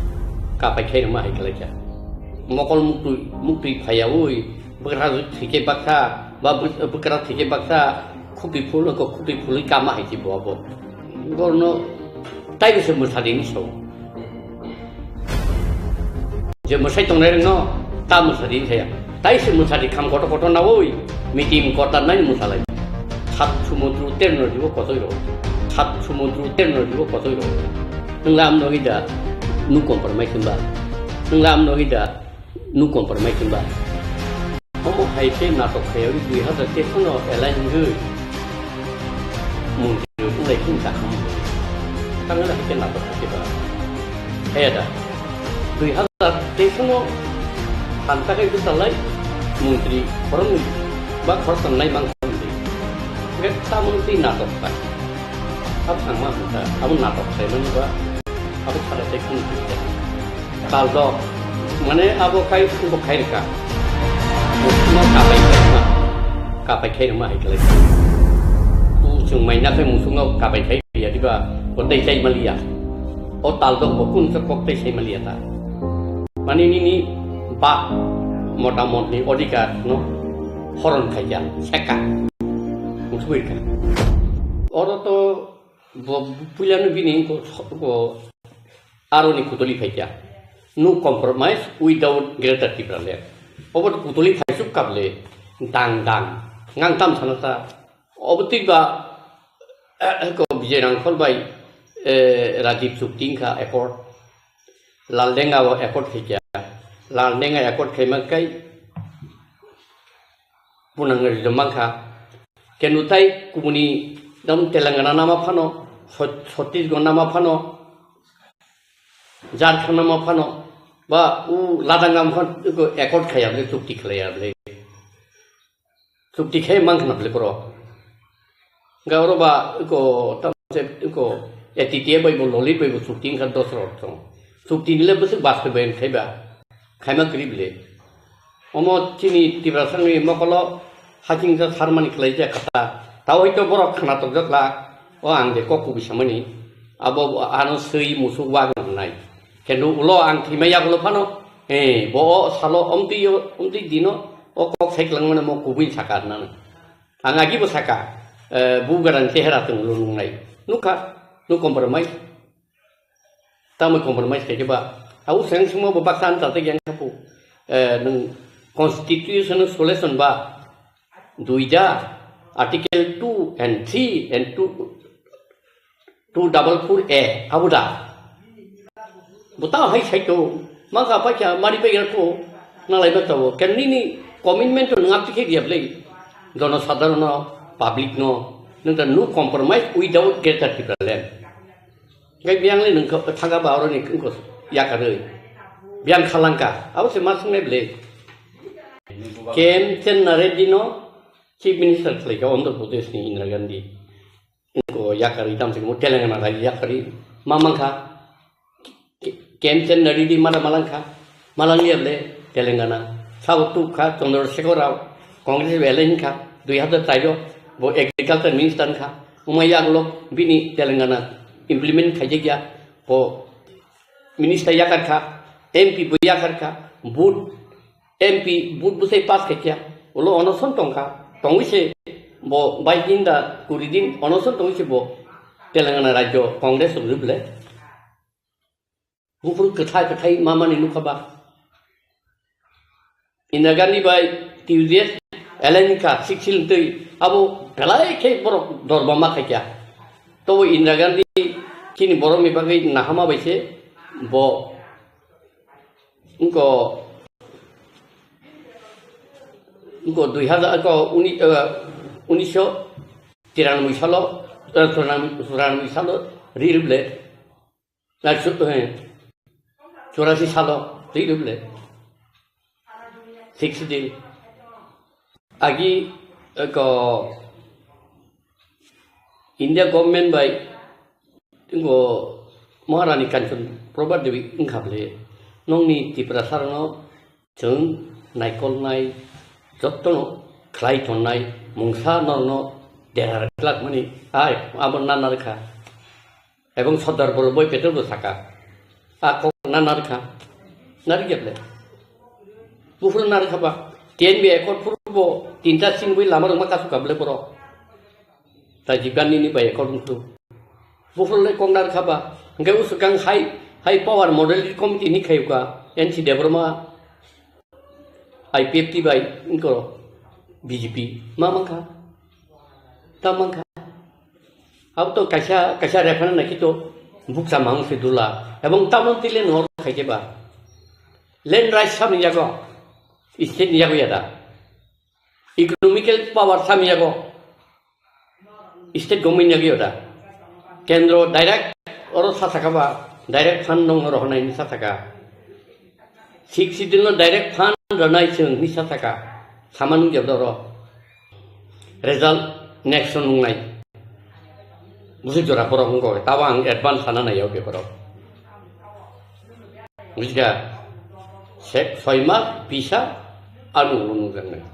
kapai khai rwma hai khlai kha. Mokol muktwi, muktwi phaiyaui, bwkra thwikhe baksa, ba bw-, bwkra thwikhe baksa, khuptwi phul, khuptwi phulwi kama hai se bo abo. Borno taibo se mwsa di hinwi sao. Je mwsai tongnai rwngno ta mwsa di hinwi saya. Tai se mwsa di kham kotor kotor naui, mitim kotor nai mwsa lai. Sat sumudru terno dibo kotoi ro. Sat sumudru terno dibo kotoi ro. Nwngla amno hida nu compromise hwnba. Nwngla amno hida nu compromise hwnba. Omo hai khe natok khayaui dui hazar teis no alliance wngwi mungkirwi wnglai khe wngkha khamu. Tangwi hai khe natok khe ba. Haya da. Dui hazar teis no phan takai bwchalai mungkiri khoroknwi ba khoroktham nai mang kha wngwi. Hwnkhe tamoni twi natok khlai. Abo thangma hwnkha, abo natok khlaimani ba abo khala tei khunu khe. Tal dok, mane abo khai, bo khai rwkha. Bo no kapai khai rwma, kapai khai rwma hai khlai. Bo chwng maina khai musuk no kapai khai ya diba, bo tei chai maliya. O tal dok bo kun khe kok tei sai maliya ta. Mane nini ba motamot ni odhikar no horon khai ya, seka. Uthubui kha. Oro to bo puila no bini ko, ko Aroni kutuli phaikya. No compromise without Greater Tipraland. Obo kutuli phaisuk kable dang dang. Ngang tam sana ta. Obo twi ba, eh, ko Vijay Rangkhol bai, eh, Rajib chukti wngkha accord. Laldenga o accord khaikya. Laldenga accord khaima kai punang rijom mankha. Kenu tai kubuni dam Telangana nama phano, Chhat-, Chhattisgarh nama phano, Jharkhand nama phano, ba u Ladakh nama phano, eko accord khaya bole, chukti khlaya bole. Chukti khai mang khna bole koro. Gauro ba eko tam se eko A T T A bai bo, Lolit bai bo chukti wngkha dos rok tong. Chukti nile bwswk baste bai khai ba. Khaima kri bole. Omo chini Tiprasani mokolo hachingsa sarmani khlaijak kha ta. Tao hoi to borok khna tokjak la. O ang de kok kubi samani. Abo ano swi musuk wa nai. Kendo ulo ang thima yagulo phano. He, bo o salo omtwi o, omtwi dino o kok sai kwlangmani mo kubui saka nang. Ang agi bo saka. Eh, bu garang chehera tong lo nung nai. Nukha, no compromise. Tamo compromise khaikhe ba. Au seng sengmo bo baksa ang tate yang khapu. Eh, nung constitution solution ba. Duida, article two and three and two, two double four A, abo da. Bo ta hai sai to, ma ka paikha, mari pai to, na lai ba to. Ken nini commitment to ngap tikhe dia blei. Jono sadharon no, public no, nung ta no compromise without Greater Tipraland. Ngai biang le nung kha-, thaga ba oro ni kung ko yakaroi. Biang khalangka, abo se ma sungai blei. K M Chenna Reddy no Chief Minister khlai kha Andhra Pradesh ni Indira Gandhi. Ko yakari tam se mo Telangana rai yakari mamang kha. K-, K M Chenna Reddy mada malang kha. Malang ya le Telangana. Sabo tu kha Chandrasekhar Rao. Congress bele hin kha. Dui hazar char o bo agriculture minister kha. Umai yaglo bini Telangana implement khaijak ya. Bo minister yakar kha. M P bo yakar kha. Vote M P vote bwsai pass khaikya, ulo onoson tongkha, tongwi se bo bai din da kuri din onoson tongwi se bo Telangana rajyo Congress rwbwle. Buphuru kwthai kwthai mamani nukha ba. Indira Gandhi bai T U D F alliance kha sik sil twi abo belai khe borok dorma ma khaikya. Tobo Indira Gandhi chini borokni bagwi nahama bai se bo Wngkha, wngkha dui hazar, wngkha uni-, eh, unisho tiranoboi salo, eh, churanoboi, churanoboi salo ri rwble, na chu-, eh, churasi salo ri rwble, sixty. Agi, eh, ko India government bai Tei bo Maharani Kanchan Prabha Devi wngkha bwle, nokni Tiprasarokno chwng naikolnai, jotono khlai tonnai mungsa norokno dera rwkhlakmani, ai abo nana rwkha. Ebong Sardar Vallabhbhai Patel bo sakha, A kok na narikha. Narikya ble. Buphuru narikha ba. T N B accord phuru bo tinta singwi lama rwma kasu kable borok. Rajiv Gandhi ni bai accord phuru. Buphuru le kok narikha ba. Hwnkhe usukang hai, hai power model committee ni khayuka. N C Debbarma. I P F T bai wngkoro B J P. Ma mankha? Ta mankha? Abo to kaisa, kaisa referendum nai kito bukcha mang se dula. Ebong tamon tile no khaike ba. Land rights samni yago. State ni yago yada. Economical power samni yago. State government ni yago yada. Kendro direct oro sa saka ba. Direct fund nong oro honai ni sa saka. Sixth Schedule no direct fund rwnai chwng ni sa saka. Sama nung jabda oro. Result next o nungnai. Busi jora borok wngkha, tabo ang advance sana nai o paper o. Bujikha? Se-, soi mas, bisa, ano ulo nungjaknai.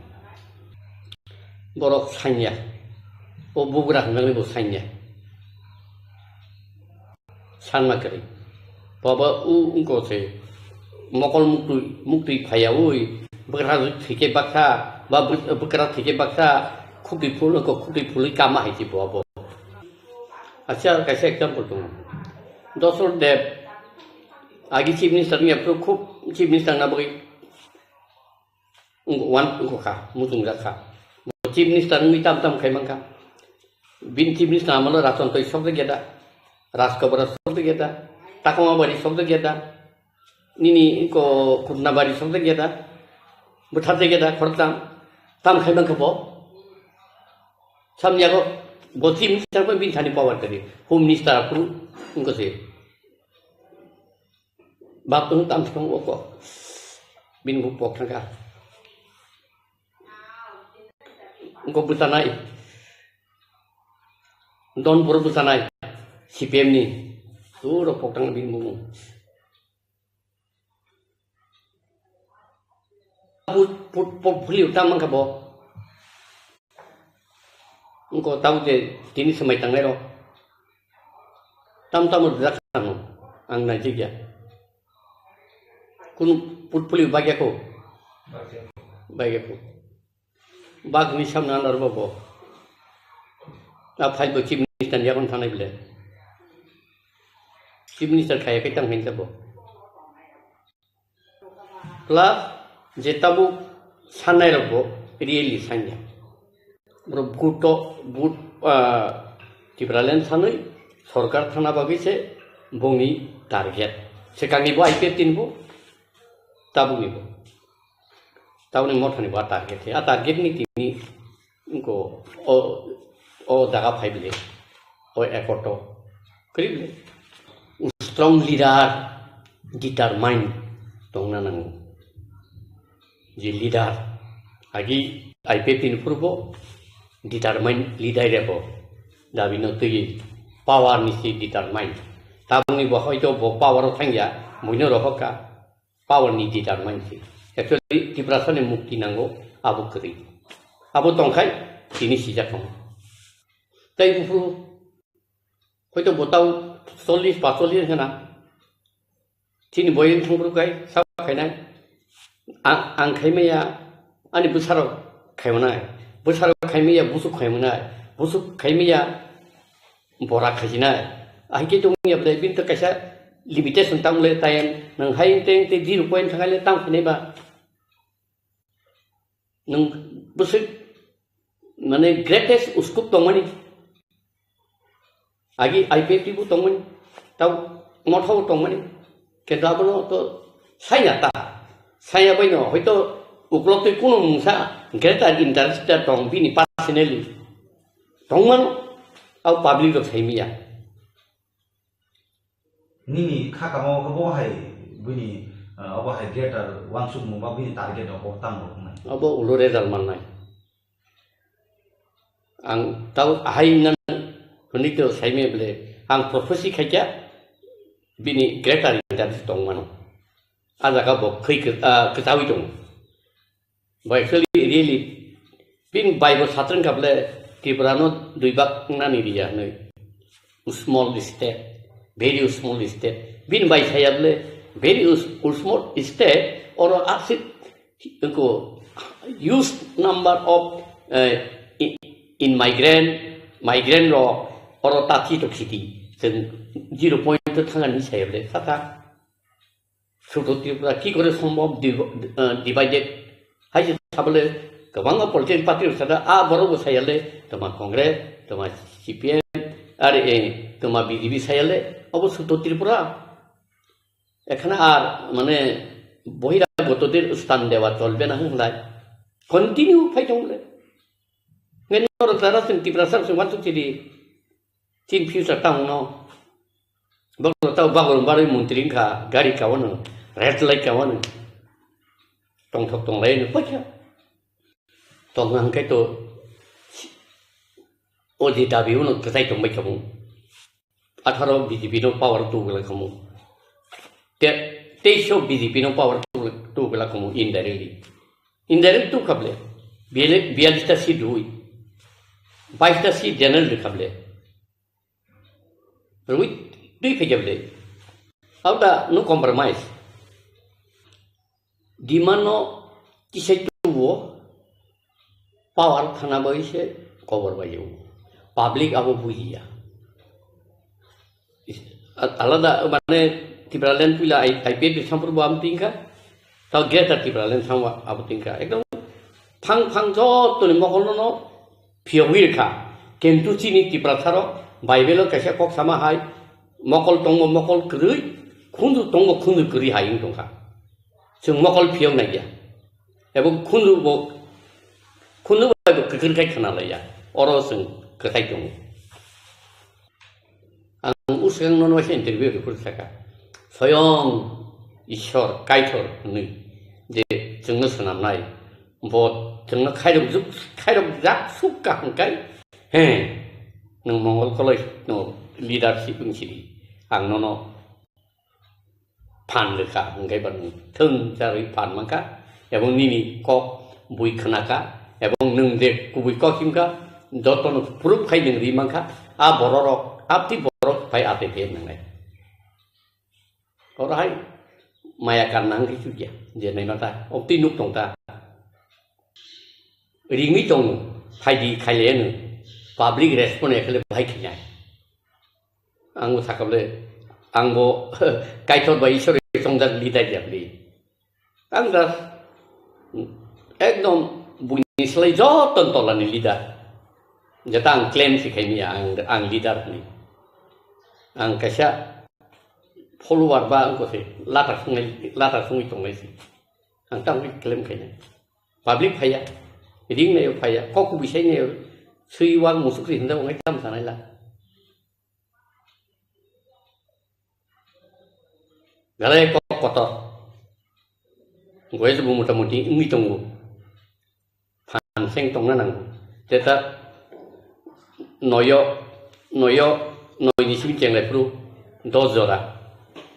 Borok sanya. O bugra hwnmani bo sanya. Sanma kwrwi. Baba u wngkha se mokol muktwi, muktwi phaiyaui bwkra thwike baksa, ba bw-, bwkra thwike baksa khukti phul wngkha, khukti phulwi kama hai se bo abo. Acha kaisa example tongo. Dosor Deb agi chief minister wngya phuru khub chief minister na bagwi wngkha, wan wngkha, muchungjak kha. Bo chief minister wngwi tam tam khai mankha. Bini chief minister amalo Rachontoi sokjak ya da, Rajkobra sokjak ya da, Takoma Bari sokjak ya da, nini ko Khutna Bari sokjak ya da, bwtharjak ya da, khoroktham, tam khai mankha bo. Samni yago bo chief minister bai bini thani power kwrwi, home minister aphuru wngkha se. Bap tong tam thang o ko. Bini buk pok thangka. Ko bwtanai. Don puro bwtanai. C P M ni. Turo pok thang bini bumung. Put, put, put, phuli utam mangka bo. Wngkha tabuk je tini swmai tangnai rok. Tam tamo rwjak kha no, ang naijak ya. Kunu portfolio bagya ko? Bagya ko. Bagni samna ano rwbo bo. A file bo chief minister ni yakon thanai bile. Chief minister khaya khe tang hinsa bo. Plus je tabuk sannairokbo really sanya. Borok vote to, vote, ah, Tipraland sanwi sorkar thana bagwi se bongni target. Swkangnibo I P F T nibo, tabuknibo. Tabukni mothanibo a target se. A target ni tini wngkha o, o jaga phai bile, o accord o kwrwi bile. Strong leader, determine tongna nango. Je leader, agi I P F T ni purbo determine leader rebo dabi no twi power ni si determine. Tabukni bo hoito bo power o thangya, buino rohok ka. Power ni determine se. Actually, Tiprasa ni mukti nango, abo kwrwi. Abo tongkhai, tini sijak tongo. Tai buphuru, hoito bo tau chollish, panchollish hwna. Chini boyeng thangphuru kai, sab khainai. A-, ang khaimaya, ani bwsarok khaimanai. Bwsarok khaimaya, busuk khaimanai. Busuk khaimaya, bora khaijinai. Ahikhe tongya bwlai bini to kaisa limitation tamo le time nwng hai teng te zero point thangai le tam khainai ba. Nwng bwswk mane greatest uskup tongmani. Agi I P F T bo tongmani. Tau motha bo tongmani. Kintu abono to saya ta. Saya bai no hoito uklok twi kuno mungsa greater interest tong bini personally. Tongmano, au public rok saimiya. Nini kha kamo khe bo hai bini, ah, obo hai greater wansukmung ba bini target rok bo tamo rok wngnai. Obo ulo result mannai. Ang tau ahai nan hwnwi to saimiya bele ang prophecy khaikya bini greater interest tongmano. A jaga bo khwi kwt-, ah, kwtawi tongo. Bo actually really bini bai bo satrwng kha bole Tripura no dui bak nani riya hwnwi. Small state, very small state. Bini bai saya bole very us-, usmot state oro asik ko huge number of, eh, i-, in migrant, migrant rok oro tachi to khiti. Chwng zero point to thangani saya bole saka. Suto Tripura ki kore sombhob div-, eh, divided? Hai je sabole kwbangma political party rok sada, a borok bo sayale, toma Congress, toma C P M, are, eh, toma B J P sayale, obo Suto Tripura. Ekhana ar, mane, বহিরাগতদের স্থান দেওয়া চলবে না hwnlai. Continue phai tong le. Ngeni oro tara sing Tiprasa sing wantu chiri. Chin future tang no. Bok tao bagor baroi montri wngkha, gari kaono, red light kaono. Tongthok tonglai no poikha. Tongna hwnkhe to o je dabi uno kwchai tongbai kamo. Atharo B J P no power tubula kamo. Te, teisho B J P no power tubula kamo indirectly. Indirect tu khable. Biyale-, biyalista seat rui. Baista seat general khable. Rui twi phai jable. Auda no compromise. Demand no kisai tuwo power thana bai se cover bai o. Public abo bujiya. Is-, a-, alada mane Tipraland puila I-, I P F ni sampur bo am tingka. Tao Greater Tipraland samwa abo tingka. Ekdom phang phang joto ni mokol no phiyogwi rwkha. Kintu chini Tiprasarok Bible-o kaisa kok sama hai, mokol tongbo mokol kwrwi, khunju tongbo khunju kwrwi hai wng tongkha. Chwng mokol phiyok naiya. Ebo khunju bo, khunju bai bo kwkhrwi khai khna laiya. Oro chwng kwthai tongo. Ang usang nono waisa interview rwphuru saka, Soyong Ishwar Kaitor hwnwi je chwngno swnamnai, bo chwngno khairok juk-, khairok jak suk kaham kai, he, nwng Mongol Koloi no leadership wng sidi, ang nono phan rwkha, hwnkhe ba nwng thwng charwi phan mankha, ebong nini kok bui khnakha, ebong nwng je kubui kok himkha, jotono proof khai nwng ri mankha, a bororok, aphi borok phai atwi khe nwngnai. Oro hai maya karna hwnkhe chukya, je naima ta, obtwi nuk tong ta. Ringwi tongo, phaidi khailaiya nwng, public respond ya khle bahai khainai. Ang bo sakable, ang bo Kaitor bai Ishwar bai tongjak leader ya bini. Ang da ekdom buini slai joto tolani leader. Jeta ang claim si khaimya ang, ang leader ni. Ang kaisa follower ba ang ko se lata sungai, lata sungwi tongai si. Ang tang claim khaina. Public phaiya, ring nayo phaiya, kok kubui sai nayo, sui wang musuk ri hinda wangai tam sanai la. Galai kok kotor. Goya bo mota moti wngwi tongo. Phan seng tongna nango. Teta noyo, noyo, noi ni simi chenglai phuru dos jora.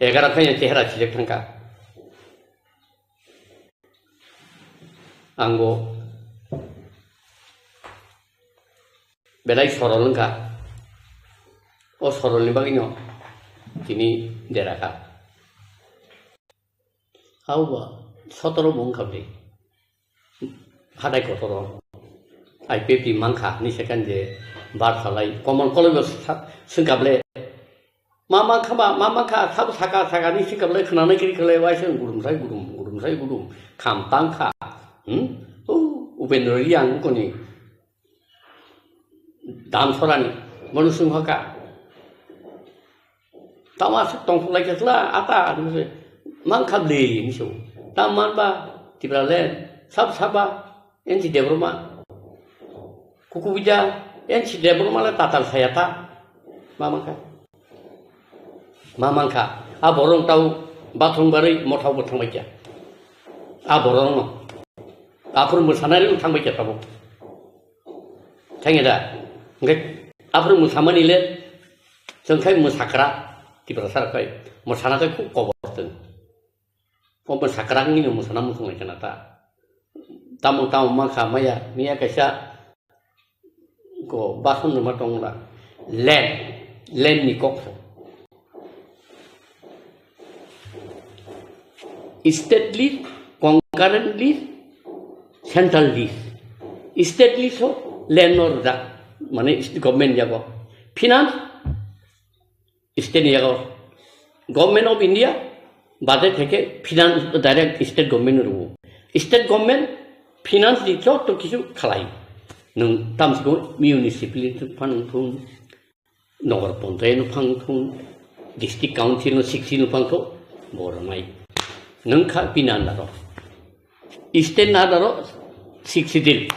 Egaro khaina chehra chijak thangkha. Ang bo belai sorol wngkha. O sorolni bagwino tini derakha. Hauba sotoro bo wngkha bwrwi. Hatai kotoro. I P F T mankha, ni second je bar salai. Komon koloi bo sa-, swngkha ble. Ma mankha ba, ma mankha, sabo saka, saka ni swngkha ble, khwnanai kiri khlai, waisa gudum sai gudum, gudum sai gudum. Kham tangkha. Hmm? O, Upendra Reang koni. Damsorani, bono swng hoka. Tama aswk tongthok lai khe chwla, ata, hinwi se, mankha bwlwi, hinwi se. Tam man ba, Tipraland, sab saba, N C Debbarma. Kukubija, N C Debbarma le tatal saya ta. Ma mankha. Ma mankha. A borok tau bathroom barwi mothao bo thangbai kha. A borok no. Aphuru mwsanai le thangbai kha tabuk. Thangya da? Hwnkhe aphuru mwsamani le chwng khai mwsakra, Tiprasa rok khai mwsana khai khub kobor chwng. O mwsakra wngwi no mwsana muchung lai khna ta. Tamo tamo ma kha maya, miya kaisa ko bason rwma tong la. Land, land ni kok sa. State list, concurrent list, central list. State list o land no rwjak, mane government yago. Finance state ni yago. Government of India budget theke finance direct state government no rwo. State government finance di joto kichu khalai. Nwng tamsiko municipality phang thung, Nagar Panchayat no phang thung, District Council no sixty no phang thung, bo rwnai. Nwng kha bini under o. State under o sixty din.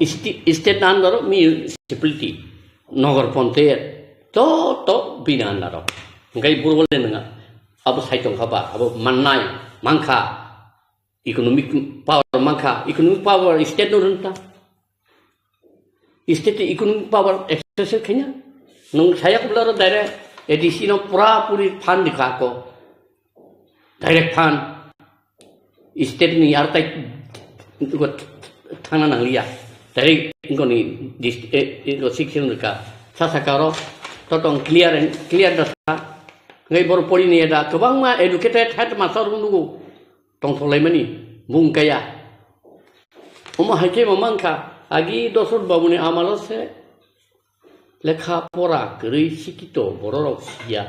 Sti-, state under o municipality, Nagar Panchayat, joto bini under o. Hingkai boro le nwng abo sai tong kha ba, abo mannai, mankha, economic power mankha, economic power state no rwngta. State ni economic power exercise khaina. Nwng saya kubla ro direct A D C no pura puri fund dikha ko. Direct fund. State ni ar tai ko thangna nangliya. Direct ko ni dist-, eh, eh, ko six rwkha. Sa saka ro totong clear and clear da sa. Ngai bor pori ni da kwbangma educated headmaster rok nugo. Tongthok laimani bung kaya. Omo hai khe bo mankha, agi Dosrot Babuni amalo se lekha pora kwrwi sikito bororok siya.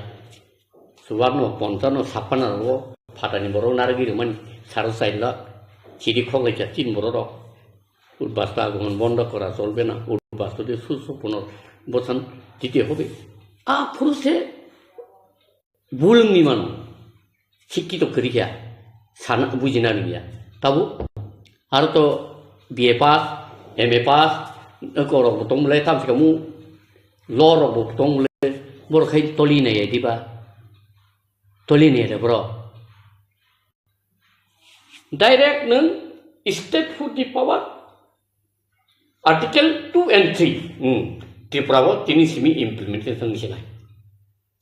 Subarno, Ponchano, Sappana rogo phatani borok narwgwi rwmani saro chai lakh chiri khoklai cha tin bororok. Udbasta agomon bondo kora cholbe na, udbasto de susu punor bosan dite hobe. A phuru se Bulungni mano, sikkito kwrwi kha, sana bujina rwya. Tabuk, aro to B A pass, M A pass, eko rok bo tong bwle, tamsi kamu law rok bo tong bwle, borok khai toli nai diba? Toli nai de bro. Direct nwng state food ni power, Article two and three, hmm, Tripura bo tini simi implementation ni sinai.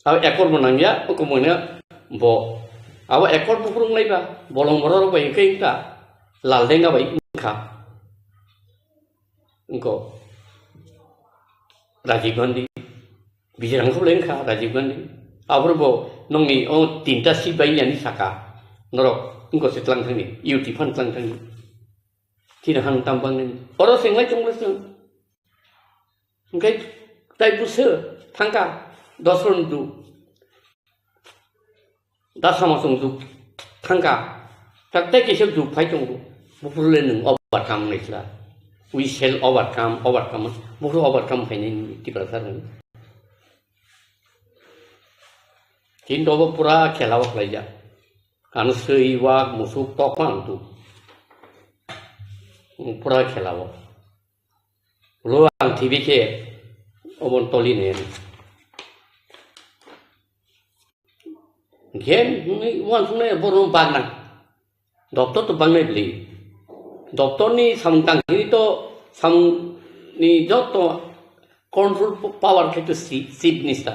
Abo accord bo nangya, oko mona bo, abo accord bo phurung naiba, bolong borok rok bai khe ta, Laldenga bai wngkha. Wngko Rajiv Gandhi, Bijrang khublai wngkha Rajiv Gandhi. Aboro bo nongni o tinta seat bai yani saka, norok wngko se tlang thangni, U T phan tlang thangni. Chini han tam bang nini. Oro sing lai chong lai chong. Engkai tai busa thangka dos ron du. Da sama chong du thangka. Tak tai kisa du phai chong du. Bupur le nung overcome nai sila. We shall overcome, overcome. Bupur overcome khai nini Tiprasa nung. Tin dobo pura khela wak lai ja. Ano sui wak musuk tokma ang tu. Pura khela wak. Lo ang T V khe obon toli ne. Gen hwnwi uansuknai borok bagna. Doctor to bangnai bwlwi. Doctor ni samung tang hini to samung ni joto control power khe to si-, chief minister.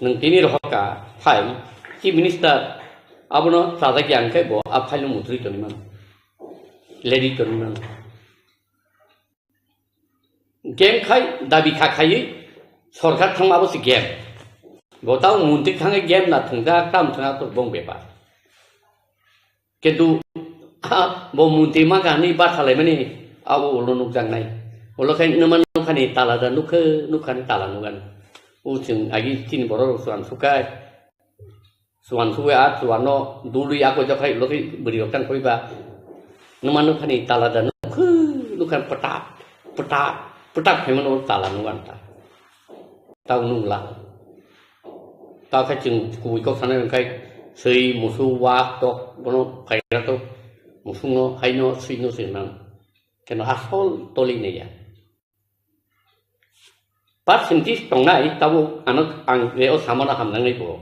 Nwng tini rohorka phai chief minister abono chajak ya hwnkhe bo a file no mutrwi tongwi mano. Lady tongwi mano. Game khai dabi kha khaiwi sorkar thangma abo se game. Bo tao muntri thangwi game na thwngjak tam thwngya to bong bepar. Kintu bo muntri ma kha hwnwi batha laimani abo ulo nukjaknai. Ulo khai nwma nukhani tala da nukhe nukhani tala nukani. O chwng agi chini borok rok chuan sukai. Chuan suwi a chuan no dului ako jokhai logi bwrwi rok tang koi ba. Numa nukhani tala da nukhu nukhan pata pata pata khaimano tala nugan ta. Tau nungla. Tau khe chwng kubui kok sanai wngkhai swi musu wak tok bono phaira tok musungno haino swino se nang. Keno asol toli naiya. Percentage tongnai tabuk ano ang reo samano hamnangnai bo.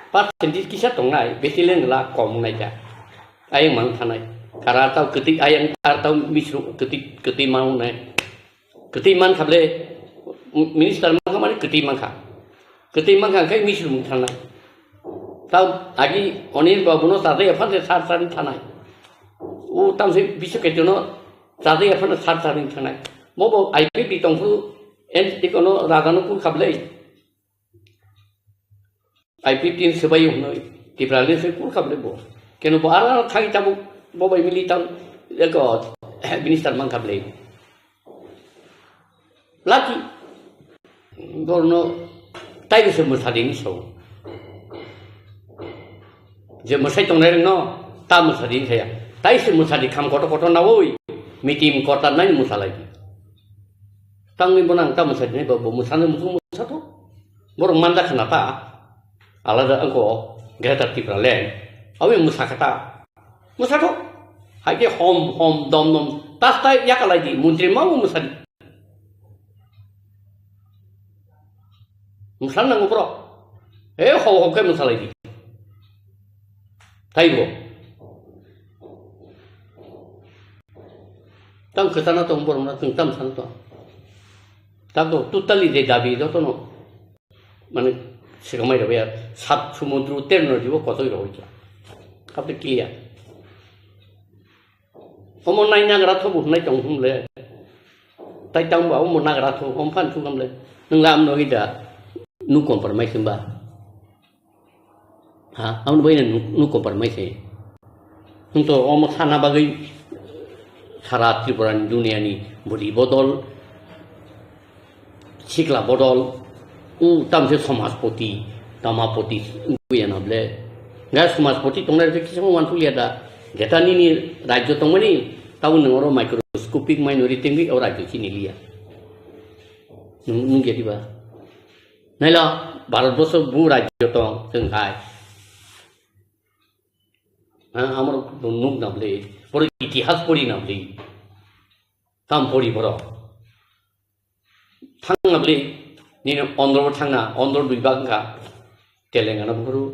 Percentage kisa tongnai besi lengla kom wngnai kha. Ayang mang thanai. Kara tau kwtwi ayang ar tau misru kwtwi kwtwi mang wngnai. Kwtwi man khable minister mang kha mani kwtwi mang kha. Kwtwi mang kha khai misru mung thanai. Tau agi Anil Babu no tadai aphan se sar sar thanai. U tamse bisu ketu no Chajak ya phano sar sar wng thangnai. Mobo I P F T tongphuru N T T kono raja no kul khablai. I P F T ni swbai hwnwi. Tipraland se kur kha ble bo. Keno bo ar ar thai tabuk bo bai mili tang eko minister man kha ble. Laki. Borno tai se mwsadi ni so. Je mwsai tongnai rengno ta mwsadi kaya. Tai se mwsadi kham koto koto nawi. Mitim kota nai mwsalai. Tangwi bono ang ta mwsadi nai bo mwsano muchung mwsa to. Borok manda khna ta. Alada angko Greater Tipraland. Awi mwsa kha ta. Mwsa to. Hai ke hom hom dom dom. Tas tai yakalai di. Muntri ma mwsa di. Mwsal nango borok. E ho ho khe mwsalai di. Taibo. Tang kwchana tong borok na tong tam san tong. Tabo totally de dabi jotono. Mane sikamai rok ya sat sumudru ter no jibo kotoi rok ya. Kapte clear. Omo nai nagra tho bo nai tong hum le. Tai tang ba omo nagra tho om phan thu kam le. Nung lam no ida nu compromise ba. Ha, am no bai nu compromise. Nung to omo sana bagwi sara Tripura ni dunia ni budi bodol. Sikla bodol, u tamse somajpoti, tamapoti, wngwi ya na ble. Ga somajpoti tongnai rok kisa uansuk liya da. Jeta nini rajyo tongmani, tabo nwng oro microscopic minority wngwi o rajyo chini liya. Nwng, nwng ya diba? Naila, Bharat borso bu rajyo tong, chwng hai. Ha, amoro nuk na ble, poro itihas pori na ble. Tam pori borok. Thangna bwlwi, nini Ondro bo thangna, Ondro dui bak wngkha, Telengana buphuru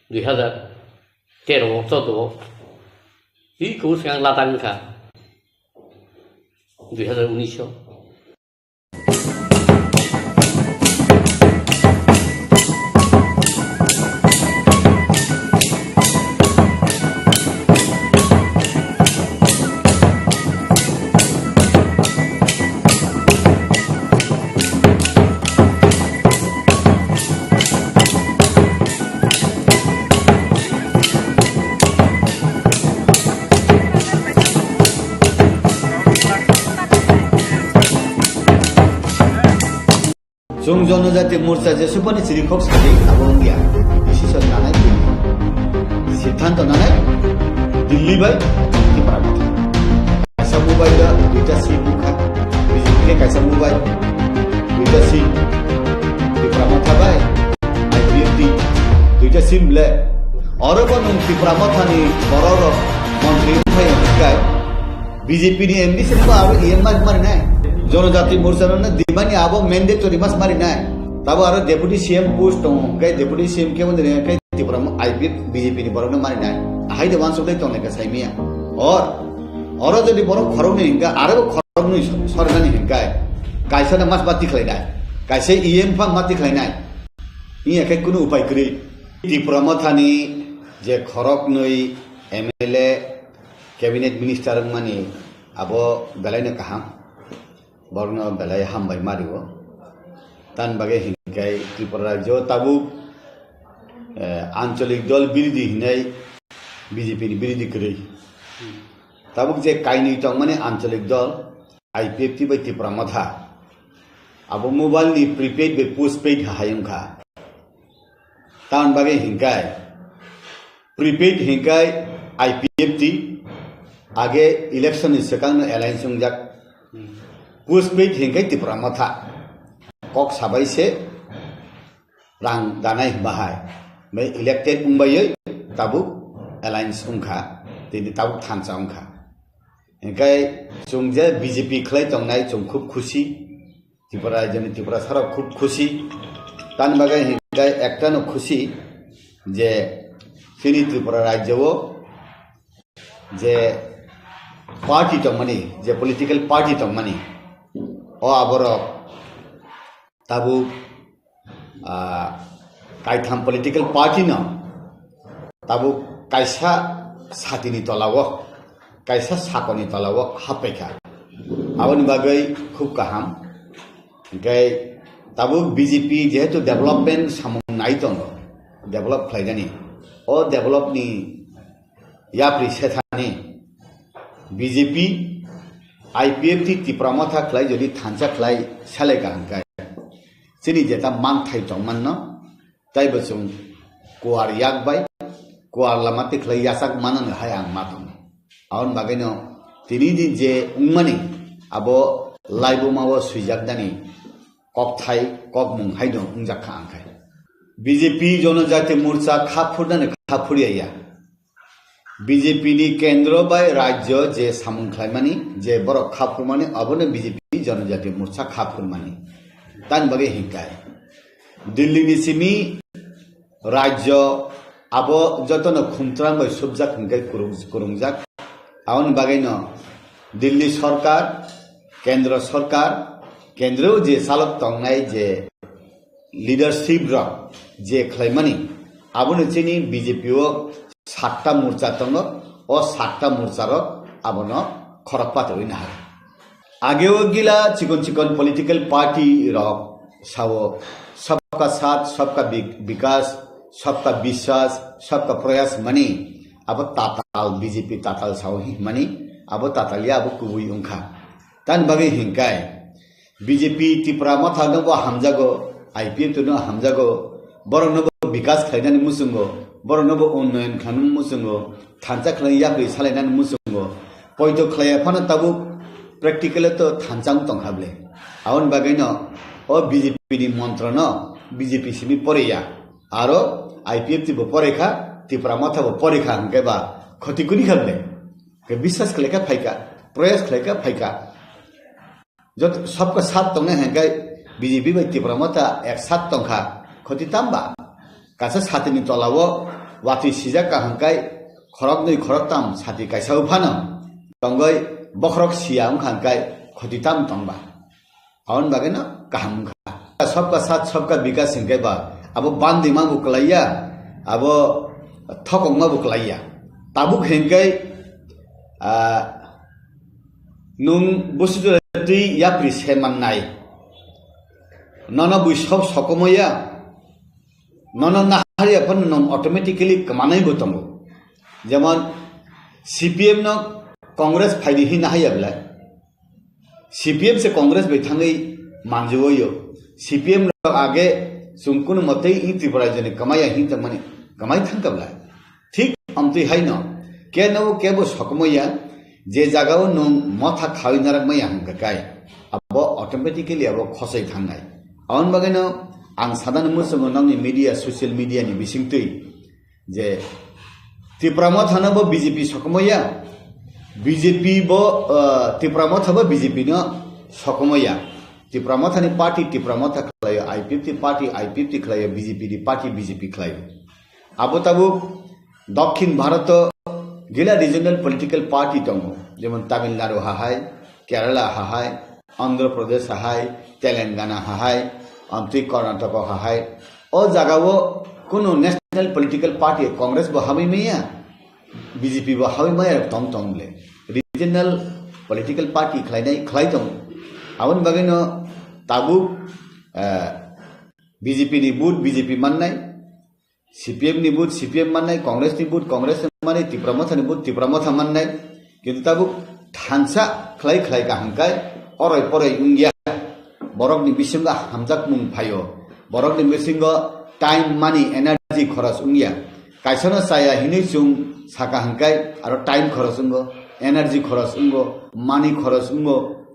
dui hazar tero o, choudo o, tei kubui swkang Ladakh wngkha dui hazar unis o. Chwng Jonojati Morcha jesubani chirikhok sadi abo wngya. Decision nanai Delhi. Siddhanto nanai Delhi bai Tipra Motha. Kaisa mobile da duita seat bukha. B J P ke kaisa mobile duita seat. Tipra Motha bai I P F T duita seat le. Oro bo nwng Tipra Motha ni borok rok montri wngphai wngkha. B J P ni M D C no abo E M mari mari nai. Jonojati Morcha no dimani abo mandatory mas mari nai. Tabo aro deputy C M post tongo, hwnkhe deputy C M kebo nini hwnkhe Tipra I P F B J P ni borok no mari nai. Ahai de wansuk dai tongnai ka saimia. Or, oro jodi borok khorok ni hwnkhe aro bo khorok ni sorgani hwnkhe kaisa no mas mati khlai nai. Kaisa E M pha mati khlai nai. Iya khe kunu upai kwrwi. Tipra Motha ni je khorok nwi M L A Cabinet Minister wngmani abo belaino kaham, borokno belai hambai ma rio. Tamni bagwi hinkhe Tripura rajyo tabuk, eh, ancholik dol birodhi hinwi B J P ni birodhi kwrwi. Tabuk je kainwi tongmani ancholik dol I P F T bai Tipra Motha, abo mobile ni prepaid bai postpaid hai wngkha. Tamni bagwi hinkhe prepaid hinkhe I P F T age election ni swkang no alliance wngjak. Postpaid hinkhe Tipra Motha. Kok sabai se rang danai bahai. Bai elected wngbai tabuk alliance wngkha. Tini tabuk thansa wngkha. Hinkhe chwng je B J P khlai tongnai chwng khub khusi. Tripura rajyoni Tripura sarok khub khusi. Tamni bagwi hinkhe ekta no khusi je chini Tripura rajyo o je party tongmani, je political party tongmani, o aborok tabuk, ah, kaitham political party no tabuk kaisa satini tola o, kaisa sakoni tola o happaikha. Aboni bagwi khub kaham. Hinkhe tabuk B J P jehetu development samung nai tongo, develop khlainani. o develop ni yapri sethani B J P, I P F T Tipra Motha khlai jodi thansa khlai salai ka hwnkhe chini jeta manthai tongmanno, taibo chwng kuar yak bai, kuar lama tikhlai yachak manani hai ang ma tongo. Aboni bagwino tini din je wngmani abo laibuma o swijak nani kokthai kokmung haino wngjak kha ang khai. B J P Jonojati Morcha kha phurnani kha phurya ya. B J P ni kendro bai rajyo je samung khlaimani, je borok kha phurmani, abono B J P Jonojati Morcha kha phurmani. Tani bagwi hinkai. Delhi ni simi rajyo abo jotono khumtrang bai subjak hinkai kurung-, kurungjak. Aboni bagwino Delhi sorkar, kendro sorkar, kendro je salok tongnai je leadership rok je khlaimani, abono chini B J P o satta morcha tongo, o satta morcha rok abono khorok patirwi naha. Ageo gila chikon chikon political party rok sao sabka saath, sabka bi-, bikas, sabka biswas, sabka prayas mani, abo tatal B J P tatal sao hi mani, abo tatal ya abo kubui wngkha. Tani bagwi hinkai. B J P Tipra Motha no bo hamjago, I P F T no hamjago, borok no bo bikas khlainani muchungo, borok no bo unnoyon khlainani muchungo, thansa khlai yapri salainani muchungo, poito khlaiya phano tabuk practical to thansa wng tongkha ble. Aboni bagwi no o B J P ni montro no B J P simi poriya, aro I P F T bo porikha, Tipra Motha bo porikha hwnkhe ba khoti kuni kha ble. Ke biswas khlaikha phaikha, proyas khlaikha phaikha. Jot sabka sat tongnai hwnkhe B J P bai Tipra Motha ek sat tongkha, khoti tamba? Kaisa satini tolao watwi sijak ka hwnkhe khoroknwi khoroktam sati kaisa o phano tongwi bokhorok siya wngkha hwnkhe khoti tam tongba? Aboni bagwino kaham wngkha. Sabka sat sabka bikas hwnkhe ba abo bandima bo kwlaiya, abo thokokma bo kwlaiya. Tabuk hwnkhe, ah, Nwng busi jora twi yapri se mannai. Nono bui sob sokomoi ya. Nono naharya phano nwng automatically kwmanai bo tongo. Jemon C P M no Congress phaidi hin nahaya belai. C P M se Congress bai thangwi manjui o. C P M rok age chwng kunu motei i Tripura rajyoni kwmaya hin tongmani kwmai thangkha belai. Thik amtwi haino, keno kebo sokomoi ya, je jagao nwng motha khawi narak maya hwnkha kai, abo automatically abo khosoi thangnai. Aboni bagwino ang sadani muchungo nokni media, social media ni bisingtwi je Tipra Motha no bo B J P sokomoi ya, B J P bo, ah, Tipra Motha bo B J P no sokomoi ya. Tipra Motha ni party Tipra Motha khlaio, I P F T party I P F T khlaio, B J P ni party B J P khlaio. Abo tabuk Dokhin Bharoto gila regional political party tongo, jemon Tamil Nadu hahai, Kerala hahai, Andhra Pradesh hahai, Telangana hahai, amtwi Karnataka hahai. O jagao kunu national political party, Congress bo hamwi maya, B J P bo hamwi maya tong tong le. Regional political party khlainai khlai tongo. Aboni bagwino tabuk, eh, B J P ni vote B J P mannai, C P M ni vote C P M mannai, Congress ni vote Congress mannai, Tipra Motha ni vote Tipra Motha mannai. Kintu tabuk thansa khlai khlai kaham kai oroi poroi wngya. Borok ni bisingo hamjakmung phaio. Borok ni bisingo time, money, energy khoros wngya. Kaisano chaya hinwi chwng saka hwnkhe aro time khoros wngo, energy khoros wngo, money khoros wngo.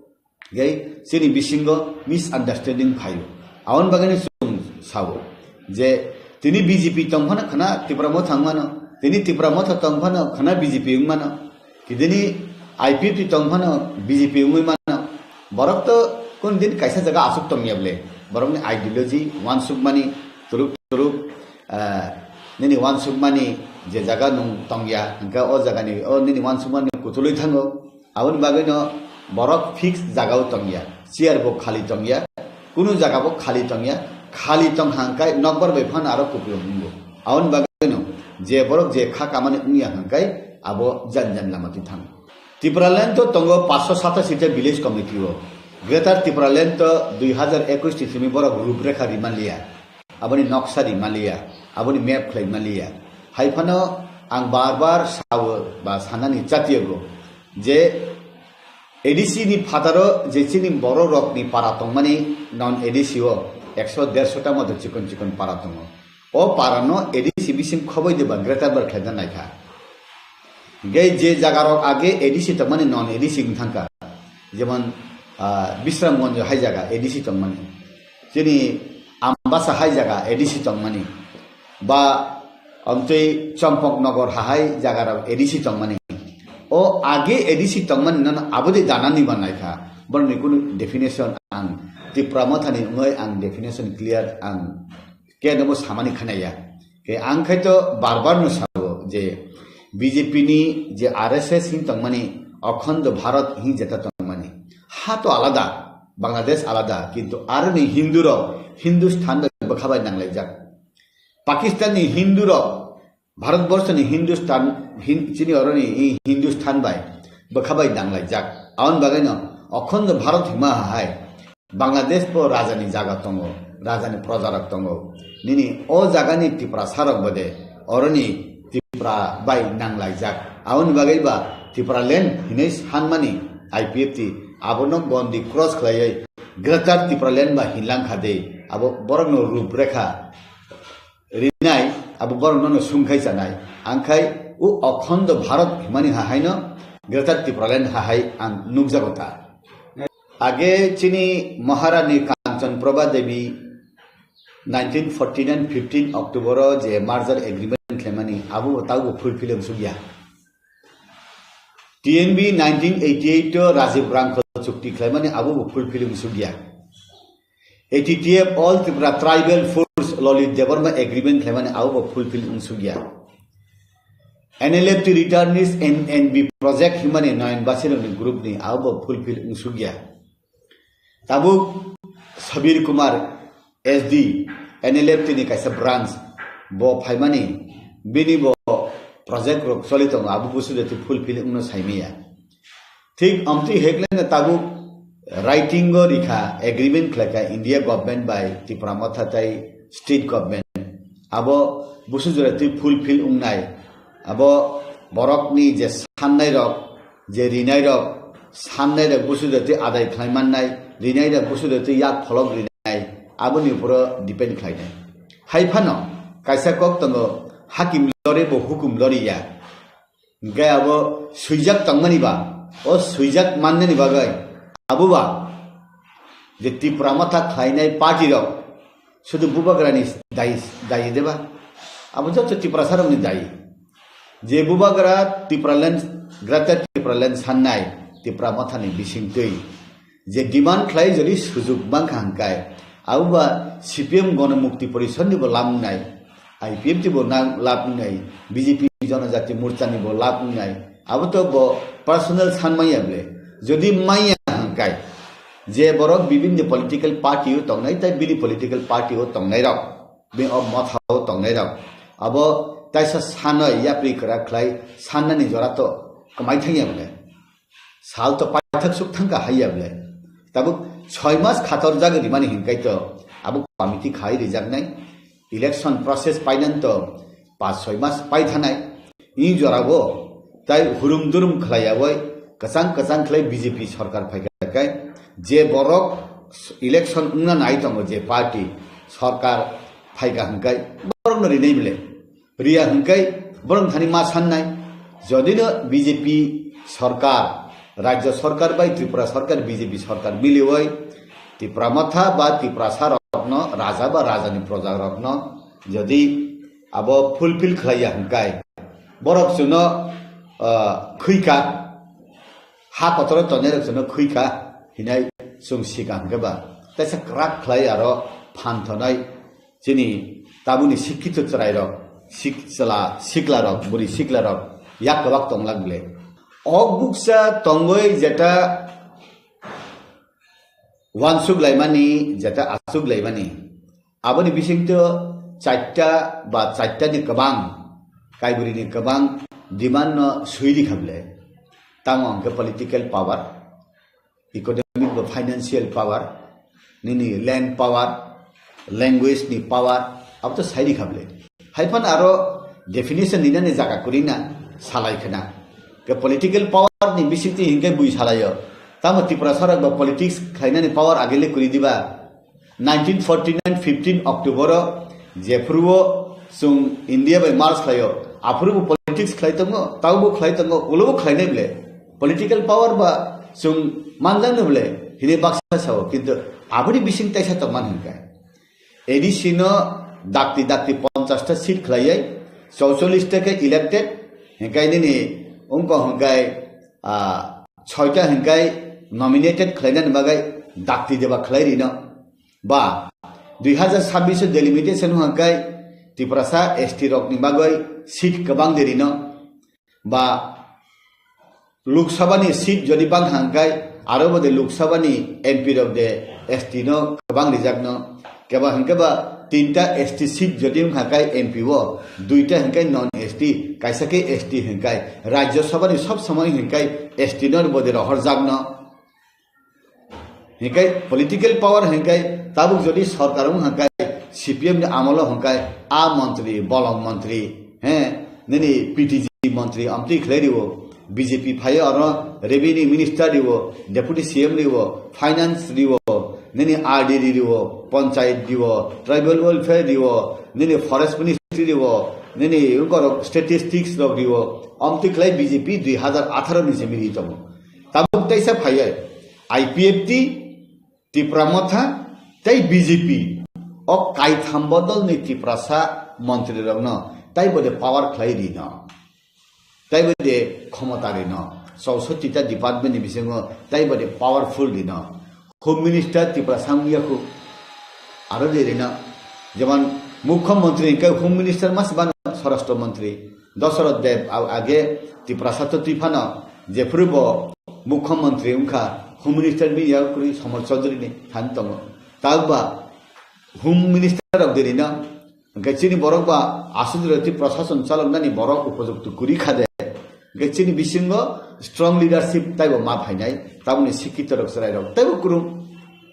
Gai chini bisingo misunderstanding phaio. Aboni bagwino chwng sao je tini B J P tongphano khna Tipra Motha wngmano, tini Tipra Motha tongphano khna B J P wngmano, kidini I P F T tongphano B J P wngwi mano. Borok to kun din kaisa jaga aswk tongya ble. Borokni ideology wansukmani turuk turuk, eh, nini wansukmani je jaga nwng tongya, hwnkhe o jagani, o nini wansukmani kutulwi thango. Aboni bagwino borok fix jagao tongya, chair bo khali tongya, kunu jaga bo khali tongya, khali tong hangkai nokbar bai phano aro kupulung wngo. Aboni bagwino je borok je kha kamani wngya hangkai abo jan jan lama twi thango. Tipraland to tongo paanch sho satashi ta village committee o. Greater Tipraland to dui hazar ekush ni simi borok ruprekha rima liya, aboni noksa rima liya, aboni map khlai ma liya. Hai phano ang bar bar sao ba sanani chatiyago je A D C ni phataro je chini borok rokni para tongmani non A D C o ekso derso ta moto chikon chikon para tongo. O para no A D C bising khoboi de ba greater bar khlaina naikha. Ge je jaga rok age A D C tongmani non A D C wng thangkha. Jemon, ah, Bisramganj hai jaga A D C tongmani. Chini Ambasa hai jaga A D C tongmani. Ba amtwi Champaknagar hai jaga rok A D C tongmani. O age A D C tongmani nono abodi danani ba naikha. Borokni kunu definition ang Tipra Mothani wngwi ang definition clear ang khe nobo samani khanaya. Khe ang khai to bar bar no sabo je B J P ni je R S S hin tongmani Akhando Bharat hin jeta tongmani. Ha to alada, Bangladesh alada, kintu aroni Hindu rok Hindustan bai bwkha bai nanglaijak. Pakistan ni Hindu rok Bharat borso ni Hindustan, Hin-, chini oroni i Hindustan bai bwkha bai nanglaijak. Aboni bagwi no Akhando Bharat hima hai Bangladesh bo raja ni jaga tongo, raja ni proja rok tongo. Nini o jaga ni Tiprasa rok bode oroni Tipra bai nanglaijak. Aboni bagwi ba Tipraland hinwi sanmani I P F T abono gondi cross khlaiwi Greater Tipraland ba hinlang kha de. Abo borok no ruprekha rinai, abo borok no sungkhai chanai. Angkhai o Akhando Bharat himani hahaino Greater Tipraland hahai ang nukjago ta. Age chini Maharani Kanchan Prabha Devi nineteen forty-nine fifteen October o je merger agreement khlaimani abo bo taubo fulfill wngsukya. T N B nineteen eighty-eight o Rajiv Rangkhol chukti khlaimani abo bo fulfill wngsukya. A T T F All Tripura Tribal Force Lalit Debbarma agreement khlaimani abo bo fulfill wngsukya. N L F T returnees N N B project himani Nayan Basirokni group ni abo bo fulfill wngsukya. Tabuk Sabir Kumar S D N L F T ni kaisa branch bo phaimani bini bo project rok choli tongo abo busu jati fulfill wngno saimaya. Thik amtwi hekleno tabuk writing o rikha, agreement khlaikha India government bai Tipra Motha tai state government. Abo busu jora twi fulfill wngnai. Abo borokni je sannai rok, je rinai rok, sannai rok busu jora twi adai khlai mannai, rinai rok busu jora twi yak pholok rinai, aboni uporo depend khlainai. Hai phano kaisa kok tongo, hakim lori bo hukum lori ya. Hingke abo swijak tongmani ba, o swijak mannani bagwi abo ba je Tipra Motha khlainai party rok sudu bubagrani dai, dai de ba? Abo joto Tiprasa rokni dai. Je bubagra Tipraland, Greater Tipraland sannai Tipra Mothani bisingtwi je demand khlai jodi sujuk mankha hingkai, abo ba C P M Gono Mukti Porishad ni bo lab wngnai, I P F T bo na-, lab wngnai, B J P Jonojati Morcha ni bo lab wngnai, abo to bo personal sanmaya ble. Jodi maya hingkai, je borok bibinni political party o tongnai, tai bini political party o tongnai rok, be o motha o tongnai rok, abo taisa sanoi yapri kwrak khlai sannani jora to kwmai thangya ble. Sal to paithak suk thangkha haiya ble. Tabuk soi mas khator jagwi rimani hinkai to abo committee khai rijaknai. Election process painani to pas soi mas paithanai. I jorao tai hurum durum khlaiyawi kwchang kwchang khlai B J P sorkar phaikha kai je borok election wngna nai tongo je party sorkar phaikha hinkai borokno rinai ble. Riya hingkai borok thani ma sannai, jodino B J P sorkar, Rajya sorkar bai Tripura sorkar, B J P sorkar miliwai Tipra Motha ba Tiprasa rokno, raja ba rajani proja rokno jodi abo fulfill khlaiya hingkai, borok chwngno, ah, khwika, ha kotoro tongnai rok chwngno khwika hinai chwng sika hingke ba, teisa kwrak khlai aro phan thonai. Chini tabukni sikkito chwrairok, sik-, chwla siklarok, bwrwi siklarok yak kwbak tonglak ble. Ok buksa tongwi jeta wansuk laimani, jeta asuk laimani, aboni bisingtwi chaita ba chaitani kwbang, kaibwrwini kwbang demand no swi rikha ble. Tamo hwnkhe political power, economic ba financial power, nini land power, language ni power, abo to sai rikha ble. Hai phano aro definition ninani jaga kwrwi na salai khna. Ke political power ni bisingtwi hinkhe bui salaio. Tamo Tiprasa rok ba politics khlainani power agile kwrwi diba? Nineteen forty nine fifteen October o jephuru o chwng India bai merge khlaio, aphuru bo politics khlai tongo, tabo bo khlai tongo, ulo bo khlainai ble. Political power ba chwng manjakno ble hini baksa sao, kintu aboni bising taisa tongman hinkhe. A D C no dakti dakti ponchash ta seat khlaiwi, chauchollish ta khe elected, hinkhai nini wngkha hinkhai, ah, soita hinkhai nominated khlainani bagwi dakti deba khlai rino. Ba, dui hazar sabbish o delimitation hinkhai Tiprasa S T rokni bagwi seat kwbang de rino. Ba, Lok Sabha ni seat jodi bang hangkai, aro bo de Lok Sabha ni M P rok de S T no kwbang rijak no. Keba hingke ba tinta S T seat jodi wng hangkai M P o, duita hingkai non S T, kaisa ke S T hingkai. Rajya Sabha ni sob somoi hingkai S T no bo de rohor jak no. Hingkai political power hingkai tabuk jodi sorkar wng hangkai C P M ni amolo hingkai a montri, bolong montri, he, nini P T G montri amtwi khlai riwo, B J P phaio aro revenue minister riwo, deputy C M riwo, finance riwo, nini R D riwo, panchayat riwo, tribal welfare riwo, nini forest ministry riwo, nini ukorok statistics rok riwo, amtwi khlai B J P dui hazar atharo ni simi ri tongo. Tabuk teisa phaiya I P F T, Tipra Motha, tei B J P. O kaitham bodol ni Tiprasa montri rokno tei bo de power khlai rino. Tei bo de khomota rino. Chausotti ta department ni bisingo tei bo de powerful rino. Home Minister Tiprasa wngya khu aro de rino. Jemon Mukhyamantri hingke Home Minister mas bano Swarashtra Mantri. Dosoroth Deb a-, age Tiprasa to twi phano jephuru bo Mukhyamantri wngkha, Home Minister bini yago kwrwi Somol Chaudhary ni thani tongo. Tabuk ba Home Minister rok diri no, hingke chini borok ba aswk jora twi prashason chaloknani borok upojukto kwrwi kha de. Hingke chini bisingo strong leadership taibo ma phainai, tabukni sikkito rok chwrai rok taibo kwrwng.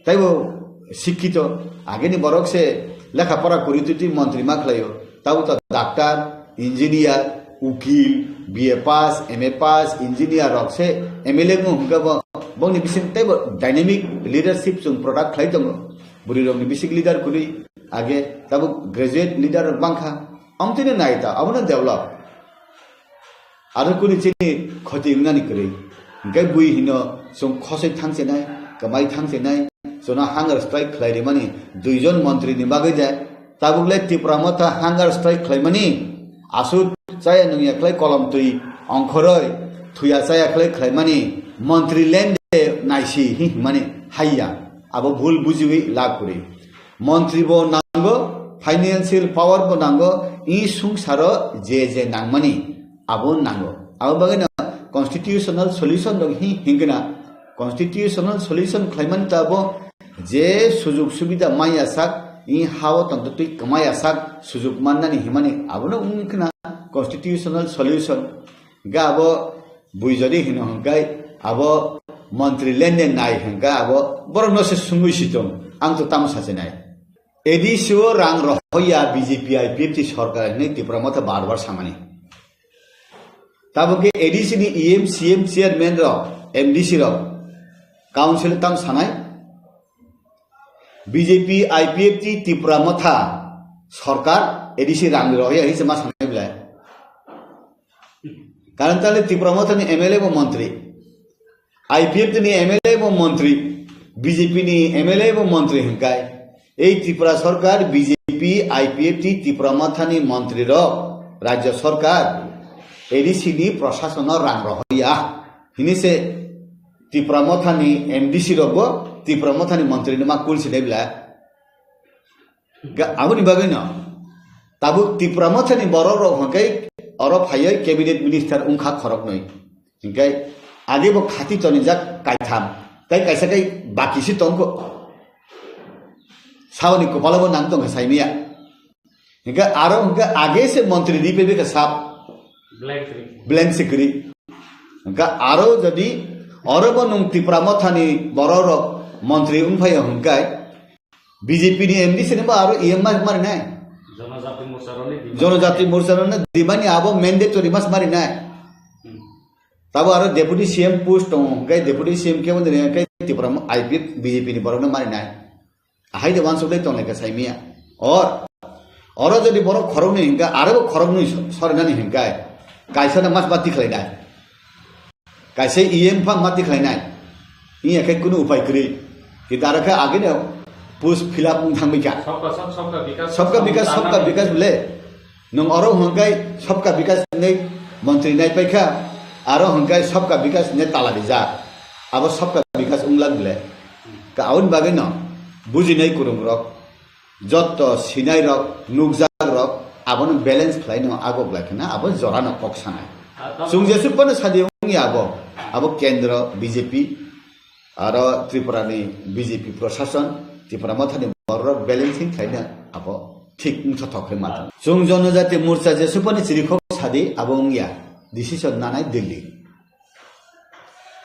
Taibo sikkito, ageni borok se lekha pora kwrwi twi twi montri ma khlaio. Tabuk to doctor, engineer, ukil, B A pass, M A pass, engineer rok se M L A wng hwnkhe bo, bongni bising teibo dynamic leadership chwng product khlai tongo. Bwrwi rokni bising leader kwrwi age tabuk graduate leader rok bangkha. Amtwino nai ta, abono develop. Aro kuni chini khoti wngnani kwrwi. Hingke bui hino chwng khosoi thangchenai, kwmai thangchenai, chwngno hunger strike khlai rimani duijon montri ni bagwi de. Tabuk le Tipra Motha hunger strike khlaimani, aswk chaya nungya khlai kolom twi ongkhoroi, thuya chaya khlai khlaimani, montri lende naisi hi himani haiya. Abo bhul bujiwi lab kwrwi. Montri bo nango, financial power bo nango, i sungsaro je je nangmani abo nango. Abo bagwi no constitutional solution rok hi hingkhe na, constitutional solution khlaimani ta bo je sujuk subida maya sak, i hao tongtwtwi kwmaya sak sujuk mannani himani abono wngkhe na constitutional solution. Ga abo bui jodi hino hingkai abo montri lende nai hingka abo borok no se sungui situng ang to tamo sasinai. A D C o rang rohoya B J P I P F T sorkar hinwi Tipra Motha bar bar samani. Tabuk khe A D C ni E M, C M, chairman rok, M D C rok, council tam sanai. B J P, I P F T, Tipra Motha sorkar A D C rang rohoya hinwi se ma sanai belai. Karon tale Tipra Motha ni M L A bo montri. I P F ni M L A bo montri, B J P ni M L A bo montri hingkai. Ei Tripura sorkar B J P, I P F ni Tipra Mothani montri rok, rajya sorkar, A D C ni prashasono rang rohoya. Hini se Tipra Mothani M D C rok bo Tipra Mothani montri no ma kul sinai bla. Ga-, aboni bagwi no. Tabuk Tipra Mothani borok rok hwnkhe oro phaiwi cabinet minister wngkha khoroknwi. Hingke age bo khati tonijak kaitham, tei kaisa kai baki se tongkho. Saboni kopalo bo nang tongkha saimaya. Hingke aro hingke age se montri ripe beka sab. Blank ri. Blank se kwrwi. Hingke aro jodi oro bo nung Tipra Mothani borok rok montri wngphaio hingke B J P ni M D C ni bo aro E M ma-, marinai. Jonojati Morcha rokni demand. Jonojati Morcha rokni demand ni abo mandatory mas mari nai. Hmm. Tabo aro Deputy C M post tongo, hwnkhe Deputy C M kebo nini hwnkhe Tipra mo-, I P F B J P ni borokno mari nai. Ahai de wansuk lai tonglai kha saimia. Or, oro jodi borok khoroknwi hwnkhe, aro bo khoroknwi so-, sorinani hwnkhe, kaisa no mas bati khlainai. Kaisa E M pha mati khlainai. Iya khe kunu upai kwrwi. Kintu aro khe agini post fill up wng thangbai kha. Sabka Saath, Sabka Vikas, Sabka Vikas, Sabka Vikas bole. Nwng oro hwnkhai Sabka Vikas hinwi montri nai paikha, aro hwnkhai Sabka Vikas hinwi tala rijak. Abo Sabka Vikas wngla bole. Ka aboni bagwino bujinai kwrwngrok, jotto sinairok, nukjakrok abono balance khlaino agok lai khna abo jorano kok sanai. Chwng jesuk phano sadi wngya abo, abo kendro B J P, aro Tripura ni B J P prosason, Tipra Motha ni borok balancing khlaina abo thik wngthothok khe ma. Chwng Jonojati Morcha jesuk phano chirikhok sadi abo wngya, decision nanai Delhi.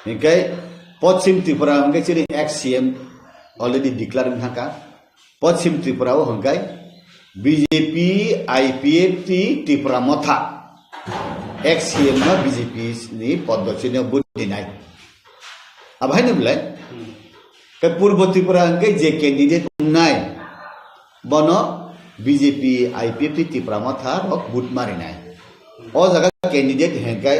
Hinkhe Poschim Tripura hinkhe chini ex C M already declare wngkha. Poschim Tripura o hinkhe B J P, I P F T, Tipra Motha ex C M no B J P ni poddo chini vote dinai. Abo haino belai? Hmm. Khe Purbo Tripura hwnkhe je candidate wngnai, bono B J P, I P F T Tipra Motha rok vote marinai. O jaga candidate hwnkhe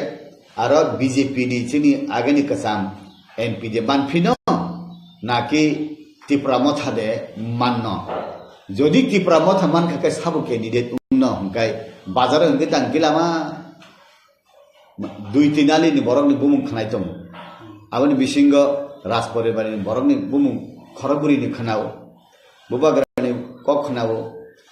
aro B J P ni chini agini kwcham M P de manphino, naki Tipra Motha de manno. Jodi Tipra Motha mankha khe sabo candidate wngno hwnkhe bazar hwnkhe tang gilama. Dui tin ali ni borok ni bumung khnai tongo. Aboni bisingo Rajporibar ni borok ni bumung khorokbwrwi ni khnao, Bubagra ni kok khnao,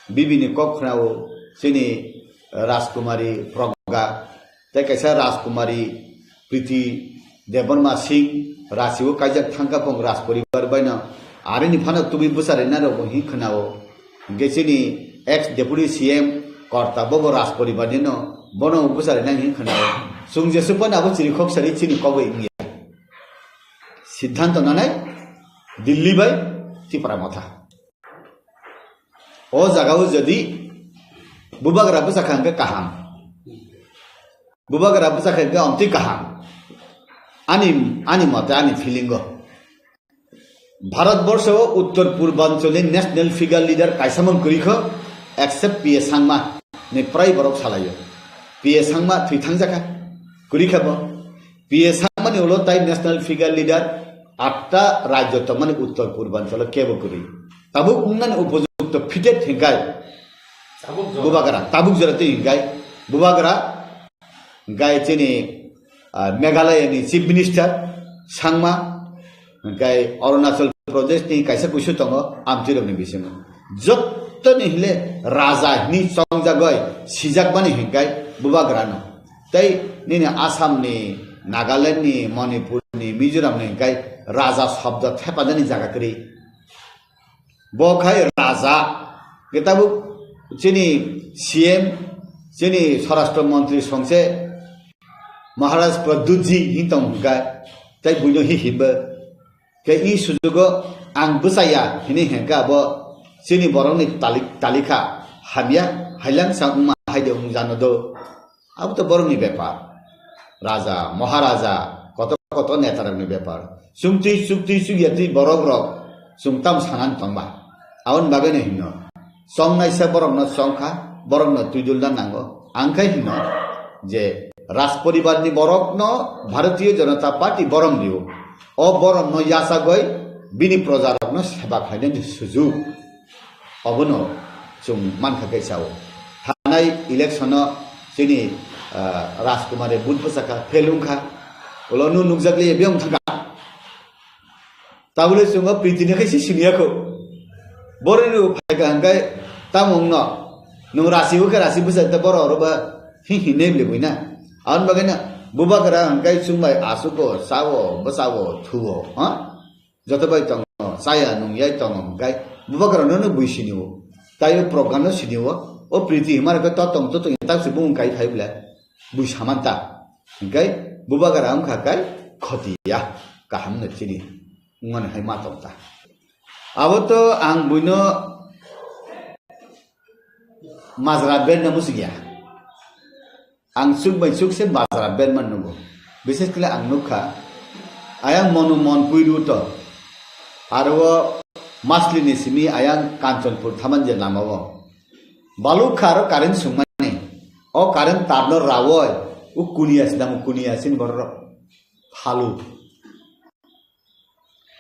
Bibi ni kok khnao, chini Rajkumari Pragga, tei kaisa Rajkumari Priti Debbarma Singh, Rachi o kaijak thangkha pong Rajporibar baino, arini phano tubui bwcharina rok bo hin khnao. Hingke chini ex deputy C M korta bobo Rajporibar ni no, bono bwchari nai hin khna. Chwng jesuk phano abo chiri khok sari chini kogwi wngya. Siddhanto nanai Delhi bai Tipra Motha. O jaga o jodi Bubagra bwchakha hingke kaham. Bubagra bwchakha hingke omtwi kaham. Ani, ani mote, ani feeling o. Bharat borsho o uttor purbanchol ni national figure leader kaisa mung kwrwi kho, except P A Sangma ni prai borok salaio. P A Sangma thwi thangjakha, kwrwi kha bo. P A Sangma ni ulo tai national figure leader atta rajyo tongmani uttor purbanchol o kebo kwrwi. Tabuk wngnani upojukto fitted hingkai Tabuk jora. Bubagra, tabuk jora twi hingkai Bubagra. Hingkai chini, ah, Meghalaya ni Chief Minister Sangma, hingkai Arunachal Pradesh ni kaisa kuisu tongo, amtwi rok ni bisingo. Jottoni hile raja hini chongjagoi sijakmani hingkai Bubagra no. Tei nini Assam ni, Nagaland ni, Manipur ni, Mizoram ni hingkai raja shobdo thepanani jaga kwrwi. Bo khai raja, hwnkhe tabuk chini C M, chini Swarashtra Montri songse Maharaj Pradyutji hin tong hwnkha, tei buino hi himba. Khe i sujugo ang bwchaya hini hwnkha abo chini borokni tali-, talikha hamya, hailang sa wngma haide wng jano do. Abo to borokni bepar. Raja, Maharaja, koto koto netarokni bepar. Chumtwi, chukti, chukyatwi borokrok chwng tamo sanani tongba. Aboni bagwino hino. Chongnaisa borokno chongkha, borokno twidulna nango. Ang khe hino je Rajporibarni borokno Bharatiya Janata Party borom rio. O boromno yachagwi bini projarokno seba khlainani sujuk. Obono chwng mankha khe sao. Thanai election-o chini, ah, Rajkumare vote bwchakha, fail wngkha. Ulo nw nukjakliya biyong thangkha. Tabole chwng o Priti ni khe si siniya kho. Boroni rw phaikha hwnkhe tamo wngno. Nwng rasi o khe rasi bwchak tei borok oro ba hi hi nai bwle buina. Aboni bagwi no Bubagra hwnkhe chwng bai asugo, sao, bwsao, thuo, ha? Joto bai tongo, chaya nungyai tongo, hwnkhe Bubagra no no bui sini o. Tai o program no sini o. O Priti himar khe to tong to tong tak se bung kai phai bwle. Bui samanta. Hwnkhe Bubagra wngkha kai khoti ya. Kaham no chini. Wngmani hai ma tong ta. Abo to ang buino majra berna muchung ya. Ang chuk bai chuk se majra berman nugo. Bises kle ang nukha, ayang Monu Mon Puiru to, aro o Masli ni simi ayang Kanchanpur thaman je lama o. Balukha aro current sungmani. O current tar no rawoi, o kuniya sinamo kuniya sin borok. Phalu.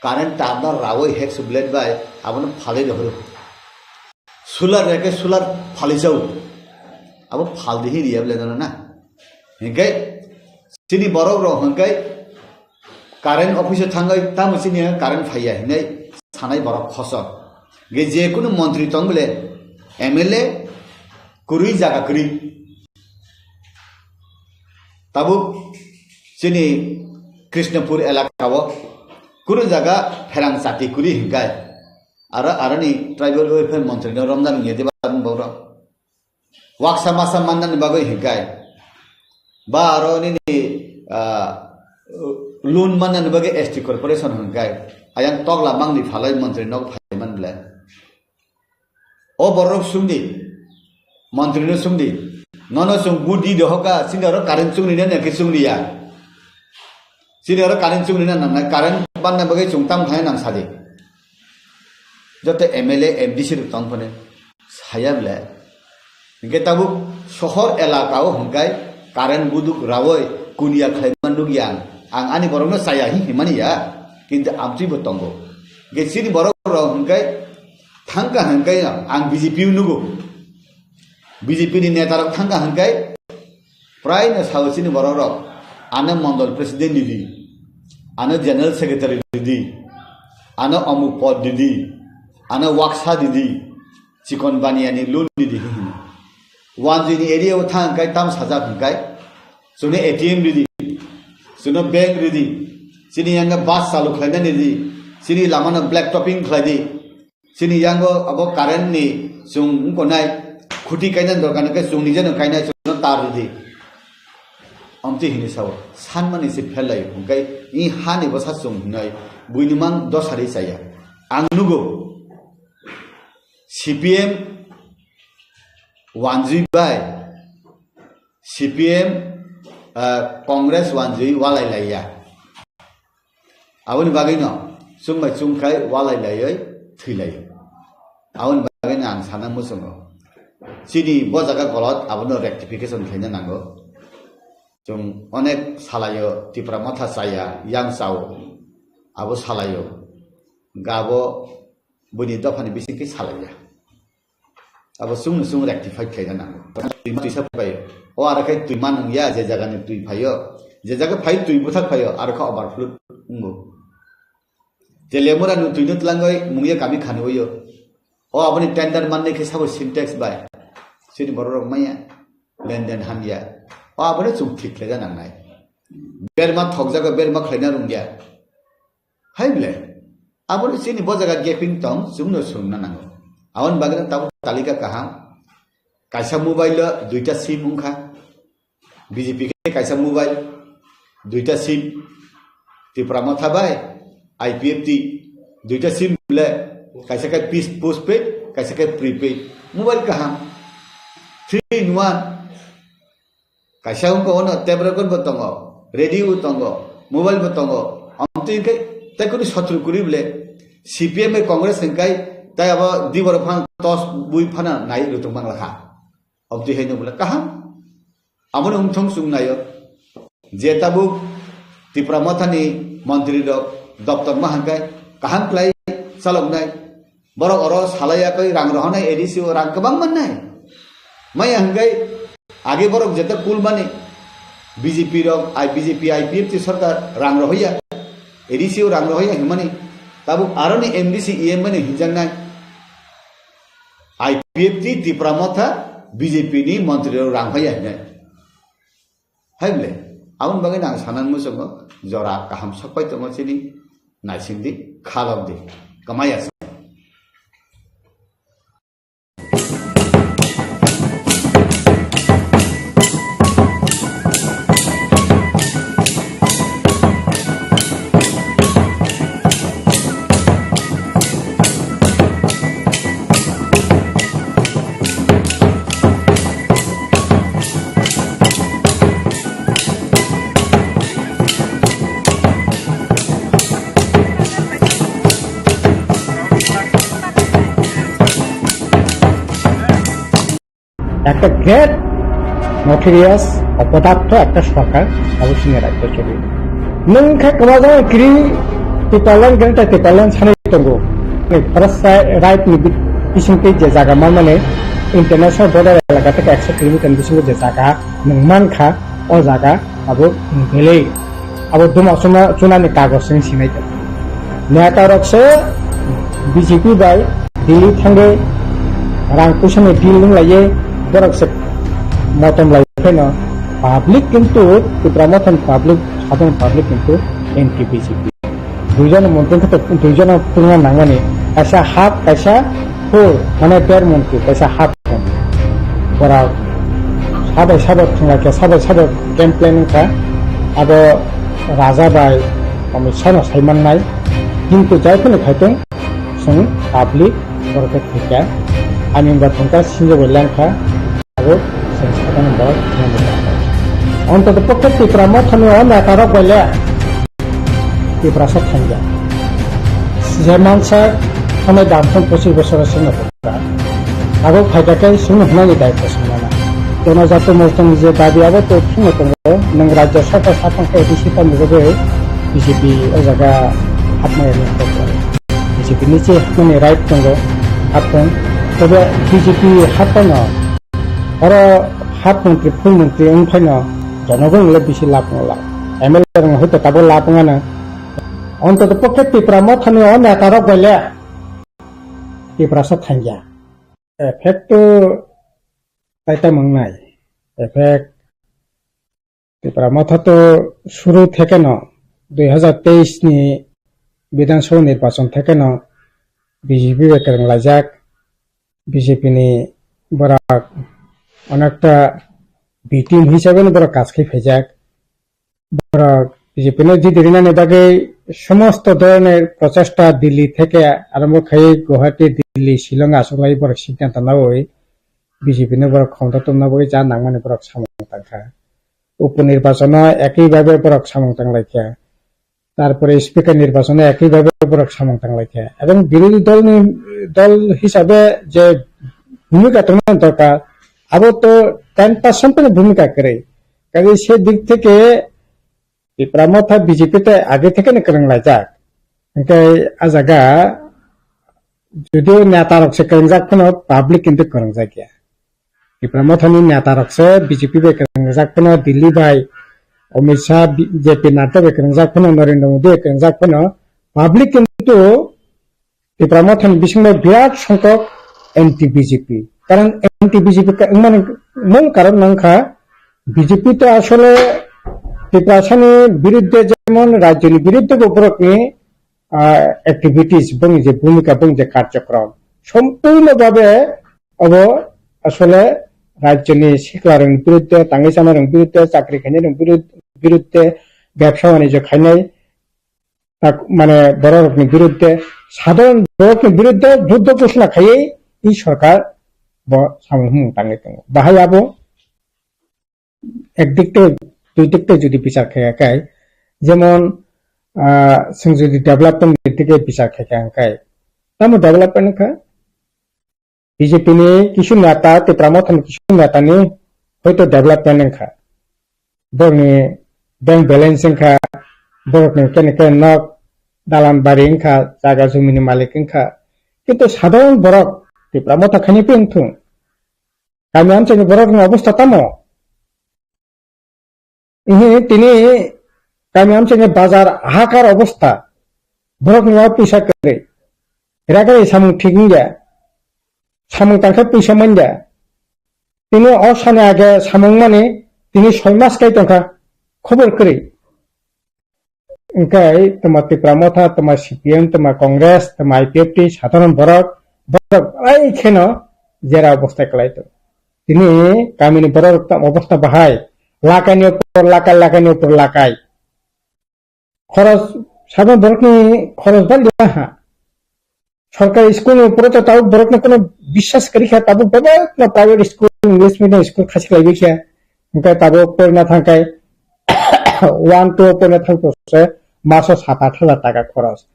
Current tar no rawoi hekso blade bai, abono phalwi rohoro. Solar reke solar phalwi jao. Abo phaldi hi riya blade no na. Hingke, chini borok rok hingke, current office o thangwi tamo chini current phaiya hinwi sanai borok khosor. Ge je kunu montri tong bole, M L A kwrwi jaga kwrwi. Tabuk chini Krishnapur elaka o kunu jaga pherang chati kwrwi hinkai. Aro, aroni tribal welfare montri no romjak wngya diba borok. Waksa masa mannani bagwi hinkai. Ba aro nini, ah, loan mannani bagwi S T corporation hinkai. Ayang tokla mangni phalai montri nok phaiman bwle. O borok sungdi, montri no sungdi. Nono sung budi dohoka, sini aro current sungni na naki sungni ya. Sini aro current sungni na nang, current banna bagwi sung tam khai nang sadi. Joto M L A, M D C rok tong phone saya bwle. Hingke tabuk sohor elaka o hingkai current buduk rawoi kuniya khlaima nukya ang. Ang ani borokno chaya hi himani ya, kintu amtwi bo tongo. Hingke chini borok rok hingkai thangka hingkai ang B J P o nugo. B J P ni neta rok thangka hingkai Prai no sao chini borok rok, ano mondol president didi, ano general secretary didi, ano omuk pod didi, ano waksa didi, chikon baniya ni loan didi hino. Wanjui ni area o thang kai tam sajak hingkai, chwngno A T M didi, chwngno bank didi, chini yanga bus chalu khlaina didi, chini lama no black topping khlai di. Chini yango abo current ni chwng wngkha nai, khuti kainani dorkar hwnkhe chwng nijeno kainai chwngno tar rwdi. Amtwi hini sao, sanmani se pherlaio, hwnkhe i hani bwsa chwng hinwi buini mang dosari chaya. Ang nugo, C P M wanjwi bai, C P M, ah, Congress wanjwi walai laiya. Aboni bagwino chwng bai chwng khai walai laiwi thwi laio. Aboni bagwino ang sana muchungo. Chini bo jaga golot abono rectification khlaina nango. Chwng onek salaio, Tipra Motha chaya, yang chao. Abo salaio. Gabo buini dophani bisingtwi salaiya. Abo chwngno chwng rectify khlaina nango. Twi twisa phaio. O aro khe twi man wngya, je jagani twi phaio. Je jaga phai twi bwthak phaio, aro khe overflow wngo. Telemura ni twi no tlangwi mungya kami khani oyo. O aboni tender manni khe sabo Sintex bai. Chini borok rok maya. Lenden hamya. O abono chwng thik khlaina nangnai. Berma thokjago, berma khlaina rwngya. Hai bwle, aboni chini bo jaga gaping tong, chwngno swrwngna nango. Aboni bagwino tabuk talika kaham. Kaisa mobile o duita sim wngkha. B J P khe kaisa mobile, duita sim. Tipra Motha bai I P F T, duita sim bwle, kaisa khe pis-, postpaid, kaisa khe prepaid. Mobile kaham. Three in one. Kaisa wngkha ono tape record bo tongo, radio bo tongo, mobile bo tongo. Amtwi hwnkhe tei kunu sotro kwrwi bwle C P M bai Congress hwnkhe tei abo di borok phano tos bui phano nai rwtwk manglakha. Amtwi haino bwle kaham. Abono wngthong chwng naio. Je tabuk Tipra Mothani montri rok doptor ma hwnkhe kaham khlai chaloknai. Borok oro salai yakwi rang rohornai A D C o rang kwbang mannai. Maya hwnkhe age borok jeta kul mani B J P rok, I B J P, I P F T sorkar rang rohoya, A D C o rang rohoya hwnmani. Tabuk aroni M D C E M mani hinjaknai. I P F T Tipra Motha B J P ni montri rok rang hoya hinai. Hai bwle, aboni bagwi no ang sanani muchungo jora kaham sokpai tongo chini naisingdi, khalokdi, kwmaya se. একটা গ্রেট নথরিয়াস অপদার্থ একটা সরকার, অবশ্যই রাজ্য চলে। নং খা কমাজা ক্রি টিপালেন গেন্টা টিপালেন সানি টঙ্গো। ফরেস্ট রাইট নি বিসিংতে যে জায়গা মানে ইন্টারন্যাশনাল বর্ডার এলাকা থেকে একশো কিলোমিটার বিসিংতে যে জায়গা নং মানখা, ও জায়গা abo belai abo duma chuna chunani kagoj sing sinai ta. Neta rok se B J P bai Delhi thangwi rang puisa ni deal wng lai ye borok se motom lai pheno public kintu Tipra Mothani public sadharon public kintu anti B J P. Duijon montri khe duijon pungna nangmani kaisa half kaisa full mane der montri kaisa half. Borok sabai sabai thwnglaikha, sabai sabai game plan wngkha. Abo Raja bai Amit Shah no sai mannai. Kintu jai phano khai tong, chwng public borok khe thwikha. Ani wngkha thwngkha, sinjo bai lengkha. Abo chwng sakani borok thwngwi tongkha. Ontoto pokhe Tipra Mothani o neta rok bai le Tiprasa thangya. Je mansa hwnwi dam thung pochis bosor sino. Abo phaida khe chwng hwnani daitwa swngnana. Jonojato motong je dabi abo to phungo tongo, nwng rajya sarkar saphang khe A D C tamo jagwi B J P o jaga hapmaya ni kok. B J P ni che hapmani right tongo, hapung. Tobe B J P hapmano oro half montri, full montri wng phaino jonogon le bisi lab wng la. M L A rok hoito tabo lab wngano. Ontoto pokhe Tipra Mothani o neta rok bai le Tiprasa thangya. Effect to taita mangnai. Effect Tipra Motha to suru thekeno dui hazar teis ni Bidhan Sabha nirbachon thekeno B J P bai kwrwng laijak, B J P ni borok onekta B team hisabe ni borok kaj khai phaijak. Borok B J P no jiti rinani bagwi somosto dhoronor prochesta Delhi theke arombo khai Guwahati, Delhi, Shillong achuklai borok siddhanto nawi B J P no borok khomota tongna bagwi ja nangmani borok samung tangkha. Upo nirbachono ekhi bhabe borok samung tanglaikha. Tarpore speaker nirbachono ekhi bhabe borok samung tanglaikha. Ebong birodhi dolni, dol hisabe je bhumika tongna dorkar, abo to ten percent ni bhumika kwrwi. Kaje se dik theke Tipra Motha B J P te age theke ni kwrwng laijak. Hingke a jaga judio neta rok se kwrwngjak phano public kintu kwrwngjak ya. Tipra Motha ni neta rok se B J P bai kwrwngjak phano Delhi bai Amit Shah, B-, J P Nadda bai kwrwngjak phano Narendra Modi bai kwrwngjak phano public kintu Tipra Mothani bisingo birat songkok anti B J P. Karon anti B J P ka-, wngmani mul karon wngkha B J P to asole Tiprasani biruddhe jemon rajyoni biruddhe bo borokni, ah, activities, borokni je bhumika, borokni je karjokrom sompurno bhabe obo asole rajyoni siklarokni biruddhe, tangwi chamarokni biruddhe, chakri khainairokni birud-, biruddhe, bebsa banijyo khainai, tak, mane bororokni biruddhe, sadharon borokni biruddhe juddho ghosona khaiwi i sorkar bo samung humung tangwi tongo. Bahai abo ek dik tei dui dik tei jodi bichar khaikha khai, jemon, ah, chwng jodi development ni dik tei bichar khaikha khai, tamo development wngkha? B J P ni kisu neta, Tipra Motha ni kisu neta ni hoito development wngkha. Borokni bank balance wngkha, borokni kene kene nok, dalan bari wngkha, jaga jumi ni malik wngkha. Kintu sadharon borok Tipra Motha khaini phi wngthung. Kami amchaini borokni obostha tamo? Ihi tini kami amchaini bazar hahakar obostha. Borokni o puisa kwrwi. Ragari samung thik wngya. Samung tangkhe puisa manya. Tini o sani age samung mani tini soi mas kai tongkha. Khobor kwrwi. Hingke toma Tipra Motha, toma C P M, toma Congress, toma I P F T, sadharon borok, borok belai kheno jera obostha kwlai tongo. Tini kamini borok obostha bahai, lakai ni upor lakai, lakai ni upor lakai. Khoros, sadharon borokni khoros bali ha. Sorkari school ni upor to tabuk borok no kono biswas kwrwi kha, tabuk bebak no private school, English medium school khasi khlai bai kha. Hingke tabuk porina thangkai one two porina thangto se maso sat aat hajar taka khoros.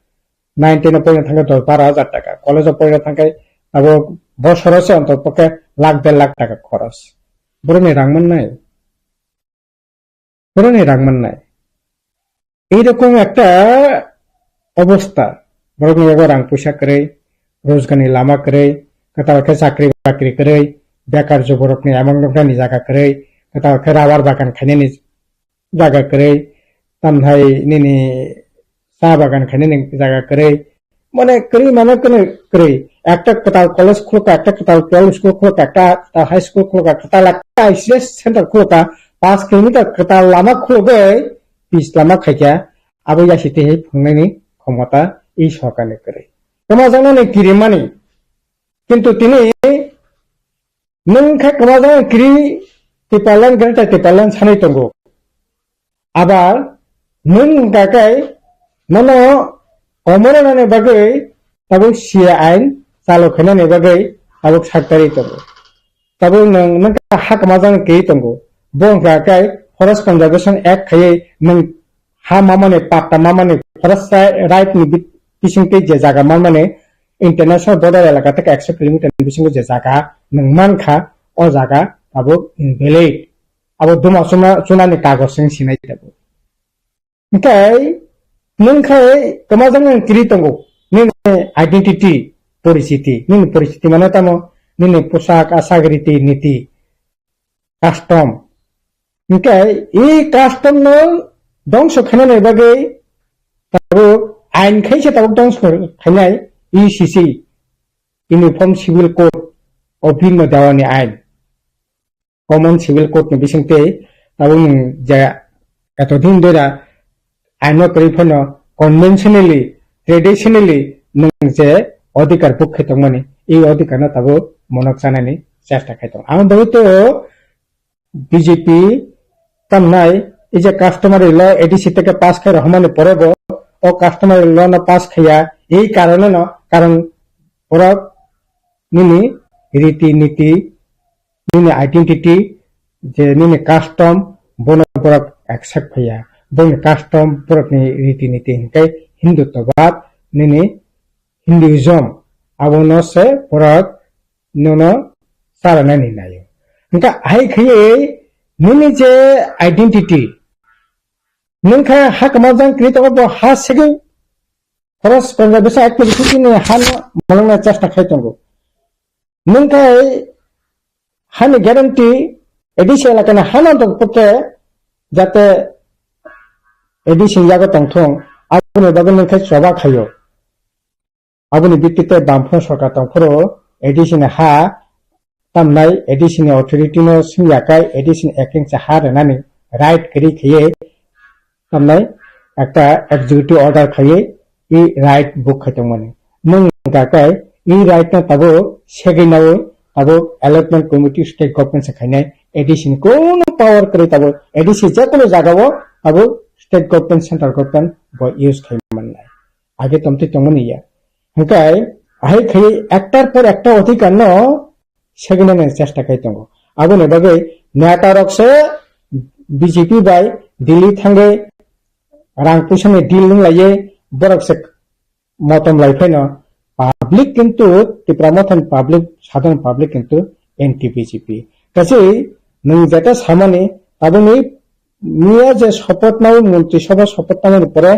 Nine ten o porina thangkai dos baro hajar taka. College o porina thangkai tabuk bosoro se onto pokhe lakh der lakh taka khoros. Borokni rang mannai? Borokni rang mannai? Ei rokom ekta obostha, borokni yago rang puisa kwrwi, rojgarni lama kwrwi, kwtal khe chakri bakri kwrwi, bekar juborokni amang nuknani jaga kwrwi, kwtal khe rabar bagan khainani jaga kwrwi, tamthai nini cha bagan khainani jaga kwrwi, mane kwrwi mane kwrwi kwrwi. Ekta kwtal college khulukha, ekta kwtal twelve school khulukha, ekta kwtal high school khulukha, kwtal ekta I C S center khulukha, paanch kilometer kwtal lama khulugwi pis lama khaikha, abo yasi tei phungnani khomota i sorkarni kwrwi. Kwmajaknani kirimani. Kintu tini nwng khe kwmajaknani kiri Tipraland, Greater Tipraland sanwi tongo. Abar nwng hwnkha khe nono komornani bagwi tabuk C A ain chalu khainani bagwi tabuk sak tarwi tongo. Tabuk nwng, nwng khe ha kwmajaknani kiri tongo. Bo hwnkha khe Forest Conservation Act khaiwi nwng ha mamani, patta mamani, forest ri-, right ni bi-, bisingtwi je jaga mamani international border elaka tei ekso kilometer ni bisingo je jaga nwng mankha, o jaga tabuk invalid. Abo duma chuna, chunani kagoj wng sinai tabuk. Hwnkhe nwng khai kwmajaknani kiri tongo, nini identity, porichiti, nini porichiti mane tamo, nini poshak, ashak, riti niti, custom. Hwnkhe i custom no dongso khainani bagwi tabuk ain khaisa tabuk dongso khainai, E C C, Uniform Civil Code of Bhima Dawani ain. Common Civil Code ni bisingtwi tabuk nwng je etodin dera aino kwrwi phano conventionally, traditionally nwng je odhikar bukhe tongmani, i odhikar no tabuk monok chanani chesta khai tongo. Ang bagwi to B J P tamnai, i je customary law A D C teke pass khai rohormani pore bo o customary law no pass khaiya, ei karone no, karon borok nini riti niti, nini identity, je nini custom, bono borok accept khaiya. Boni custom, borokni riti niti hwnkhe Hindutvabad, nini Hinduism, abono se borok nono charanani naio. Hwnkhe hai khaiwi nini je identity, nwng khe ha kwmajaknani kiri tongo, bo ha segwi Forest Conservation Act ni bisingtwi nini hano mwlwngna chesta khai tongo. Nwng khe hani guarantee A D C elakani hano tongkhe jate A D C ni yago tongthung, aboni bagwi nwng khe choba khaio. Aboni bitti tei bamphano sorkar tongphuru A D C ni ha tamnai, A D C ni authority no swngya khe A D C ni acting cha ha rwnani right kwrwi khaiwi tamnai ekta executive order khaiwi i right book khai tongmani. Nwng hwnkha khe i right no tabuk segwi naui tabuk allotment committee state government se khainai, A D C ni kunu power kwrwi tabuk A D C je kunu jagao tabuk state government, central government bo use khai mannai. Age tomtwi tongmani ya. Hwnkhe ahai khai ektar por ekta odhikar no segwinani chesta khai tongo. Aboni bagwi neta rok se B J P bai Delhi thangwi rang puisa ni deal wng laiwi borok se motom lai phaino public kintu Tipra Motha ni public, sadharon public kintu anti B J P. Kachi nwng jeta samani tabukni miya je sopoth nai montri sabha sopoth nai pore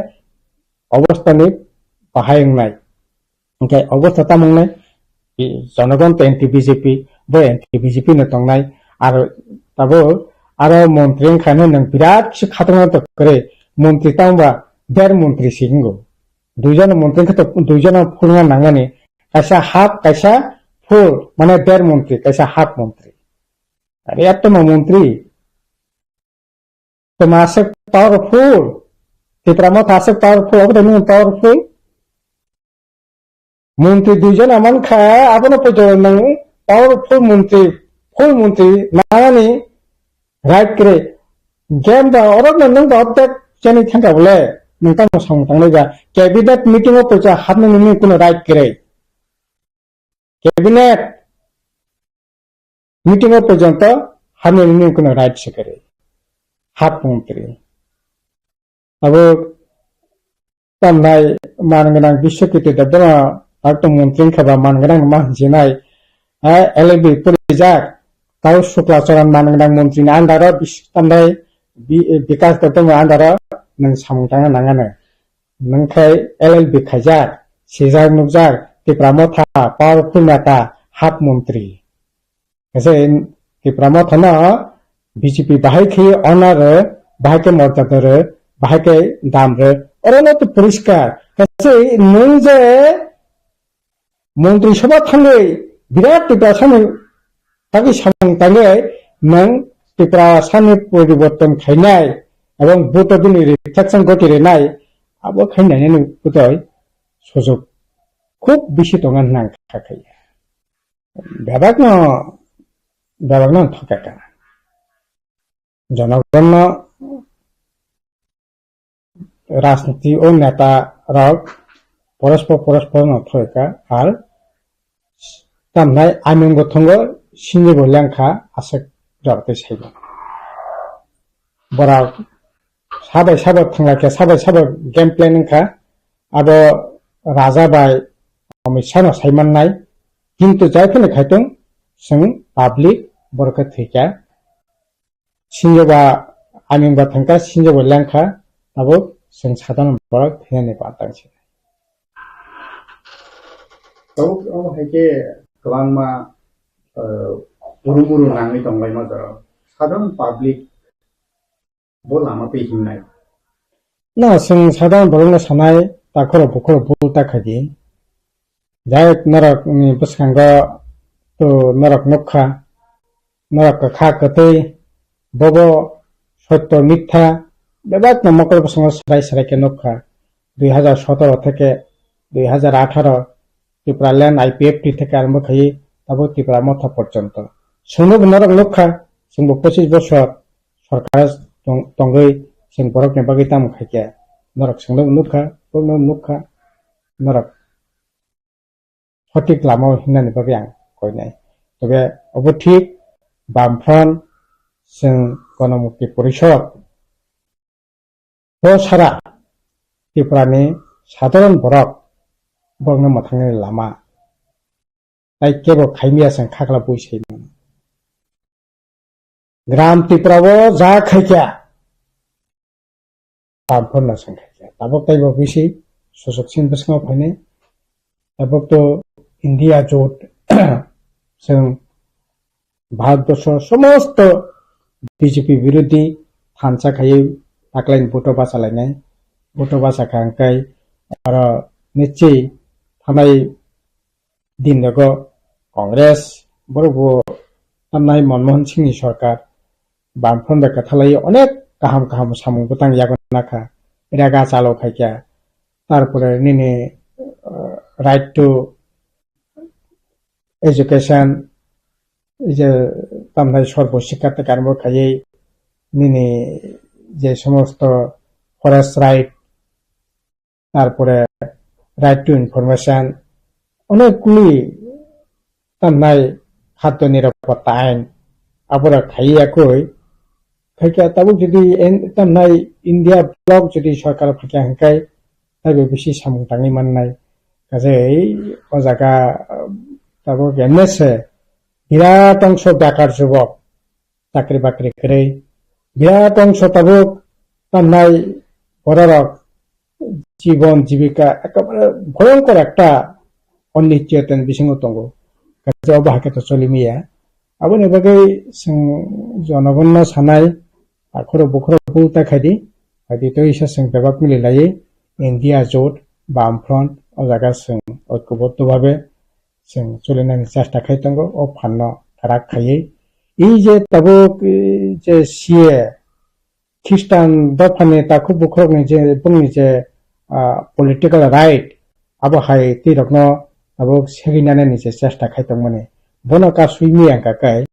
obostha ni bahai wngnai. Hwnkhe obostha tamo wngnai? Jonogon to anti B J P, bo anti B J P no tongnai. Ar tabuk aro montri wngkha hwnwi nwng birat kisa khatungna to kwrwi. Montri tamo ba der montri si wngo. Duijon montri wngkha to duijon full wngna nangmani. Kaisa half, kaisa full, mane der montri, kaisa half montri. Are eto ma montri. Toma aswk powerful. Tipra Motha aswk powerful, abo de nini powerful. Montri duijon aman kha, abono poito nang powerful montri, full montri, nangani right kre. Game ba, orok no nung ba, otek chani thangka bole, nung tamo samung tanglai ba. Cabinet meeting o poito hapnani nini kuno right kre. Cabinet meeting o porjonto hamya nini kuno right se kwrwi. Hap montri. Abo tamnai man gwnang Biswakirti Debbarma, abo to montri wngkha ba man gwnang ma hinjinai. eh, L L B porijak, tau Shukla Charan manang nang montri ni under o bis-, tambai bi-, Bikas Gautam ni under o nwng samung tangna nangano. Nwng khai L L B khaijak, sijak nukjak, Tipra Motha, powerful neta, hap montri. Kaisa Tipra Motha no B J P bahai khe honor rw, bahai khe morjada rw, bahai khe dam rw. Oro no to poriskar. Kaisa nwng je Montri Sabha thangwi Birat Tiprasani tagwi samung tangwi nwng Tiprasani poriborton khainai ebong vote bini reflection goti rinai abo khainai nini kutoi sujok khub bisi tongo hwnna ang kha khai. Bebakno, bebakno thokeka. Jonogonno rajniti o neta rok porospor porospor no thoi ka ar tamnai aming bo thongo sinni bo lengkha aswk jora tei saibo. Borok sabai sabo thangla khe sabai sabo game plan wngkha abo raja bai Amit Shah no sai mannai kintu jai phano khaitung chwng public borok khe thwikha. Sinjo ba aming ba thangkha, sinjo ba lengkha, tabuk chwng sadharno borok thwinani pantang se. Tabuk omo hai khe kwbangma, eh, uru muru nangwi tonglaima jorao. Sadharno public bo lama twi himnai. Na, chwng sadharno borokno sanai, takhoro bukhoro bul ta khaidi. Jai norokni bwskango to norok nukha, norok kwkha kwtwi, bobo sotto mitha bebakno mokol bwskango swrai swrai khe nukha. Dui hazar sotoro theke dui hazar atharo Tipraland I P F T theke arombo khaiwi tabuk Tipra Motha porjonto. Chwngnobo norok nukha, chwngbo pochis bosor sorkar tong-, tongwi chwng borokni bagwi tamo khaikha. Norok chwngnobo nukha, borokno nukha, norok sothik lama o himnani bagwi ang koinai. Tobe obo thik, Bamfront, chwng Gonomukti Porishod, bo sara Tripura ni sadharon borok, borokno mwthangni lama tai kebo khaimiya chwng khakla bui sai mano. Gram Tripura o ja khaikha, Bamfront no chwng khaikha. Tabuk taibo bisi susuk sin bwskango phainai. Tabuk to India jot chwng Bharatborsho somosto B J P birodhi thansa khaiwi taklaini vote o bachalainai. Vote o bachakha hwnkhe oro nichwi thanai din rogo Congress, borok bo tamnai Manmohan Singh ni sorkar, Bamfront bai kwthalai onek kaham kaham samung bwtang yago nakha, rega chalo khaikha, tarpore nini, uh, right to education, je tamnai sorbo sikha te karmo khaiwi nini je somosto forest right, tarpore right to information, onekguli tamnai khadyo nirapotta ain, aborok khaiya koi, khaikha tabuk jodi en-, tamnai India bloc jodi sorkar phaikha hwnkhe, taibo bisi samung tangwi mannai. Kaje o jaga, tabuk M S A birat ongso bekar jubok, chakri bakri kwrwi, birat ongso tabuk tamnai bororok jibon jibika ekebare bhoyonkor ekta onischitoni bisingo tongo. Kaisa obo hai khe to choli maya. Aboni bagwi chwng jonogonno sanai, akhoro bukhoro bul ta khaidi, haidi to isa chwng bebak mili laiwi India jot, Bamfront, o jaga chwng oikobotto bhabe chwng chulinani chesta khai tongo, o phanno kwrak khaiwi. I je tabuk, i je C A, Khristan dophani takhuk bukhukni je bongni je, ah, political right, abo hai twi rokno tabuk segwi nanani je chesta khai tongmani. Bono kasui miya wngkha khe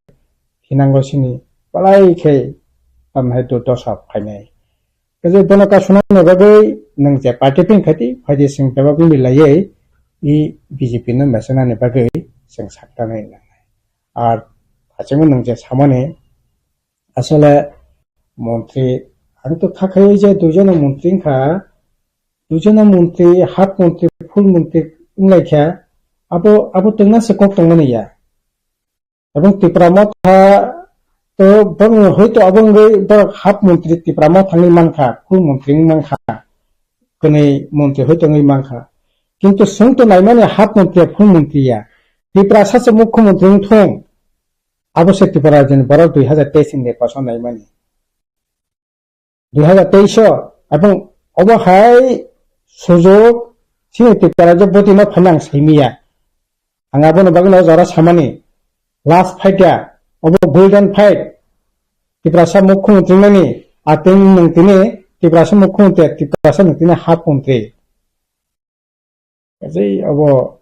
hinango sini belai khe tamhai durdosa phainai. Kaje bono kasunani bagwi nwng je party pin khaidi, phaidi chwng bebak wngwi laiwi i B J P no mesenani bagwi chwng saktanai nangnai. Ar hachingwi nwng je samani asole montri, ang to kha khaiwi je duijono montri wngkha, duijono montri, half montri, full montri wnglaikha, abo, abo twngna se kok tongmani ya. Ebong Tipra Motha to bong hoito abong wngwi borok hap montri Tipra Motha wngwi mankha, full montri wngwi mankha, kwnwi montri hoito wngwi mankha. Kintu chwng to naimani hap montri ya, full montri ya. Tiprasa se mukhyamantri wngthung. Abo se Tripura rajyoni borok dui hazar teis ni nirbason naimani. Dui hazar teis o, ebong obo hai sujok chini Tripura rajyo botino phaina ang saimiya. Ang abono bagwino jora samani, last fight ya, obo golden fight. Tiprasa mukhyamantri nani, atwng nwng tini Tiprasa mukhyamantri, Tiprasa nwng tini hap montri. Kaisa obo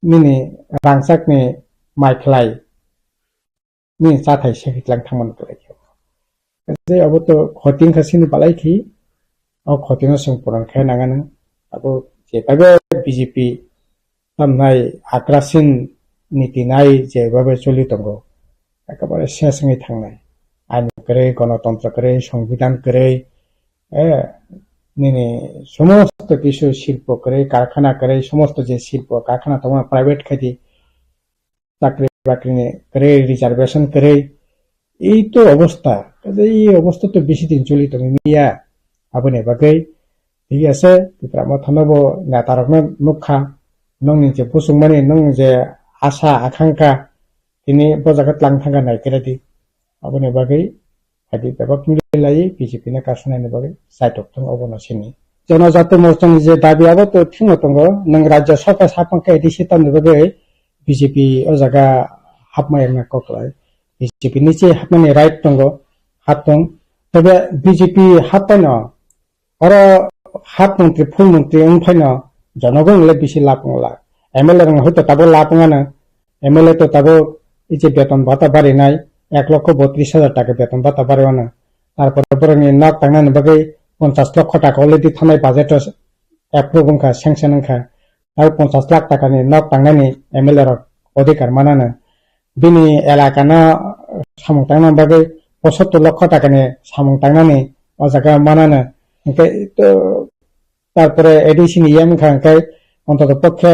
nini rangchakni mai khlai, nini chathai segwi tlang thangmani kwlai khe. Kaisa obo to khoti wngkha chini balai khi, o khotino chwng puran khe nangani. Abo je kaibo B J P tamnai akrasin niti nai je babe choli tongo, ekebare ses wngwi thangnai. Ain kwrwi, gonotontro kwrwi, songbidan kwrwi, eh, nini somosto kisu silpo kwrwi, karkhana kwrwi, somosto je silpo karkhana tongo private khaidi, chakri bakrini kwrwi, reservation kwrwi, ei to obostha, kaisa ei obostha to bisi din choli tongwi manya, aboni bagwi thik ase, Tipra Mothano bo netarokno nukha, nongni je buchungmani, nong je asa akhangkha, tini bo jaga tlang thangkha nai khe di, aboni bagwi Adi bebak mili lai B J P no kasunai ni bagwi saitok thung obo no sini. Jonojati morcha ni je dabi abo to thwngwi tongo, nwng rajya sarkar saphang khe A D C tamni bagwi B J P o jaga hapma yakna kok lai. B J P ni se hapmani right tongo, hap tong. Tobe B J P hap paino oro hap montri, full montri wng phaino jonogon le bisi lab wng la. M L A rok hoito tabuk lab wng ano. M L A to tabuk ije beton bata barinai, ek lokho botris hajar taka beton bata bari wano. Tarpore borokni nok tangnani bagwi ponchas lokho taka already thanai budget o approve wngkha, sanction wngkha. Tabuk ponchas lakh takani nok tangnani M L A rok odhikar manano. Bini elakano samung tangnani bagwi posottor lokho takani samung tangnani o jaga manano. Hwnkhe to Tarpore A D C ni E M wngkha hwnkhe, ontoto pokhe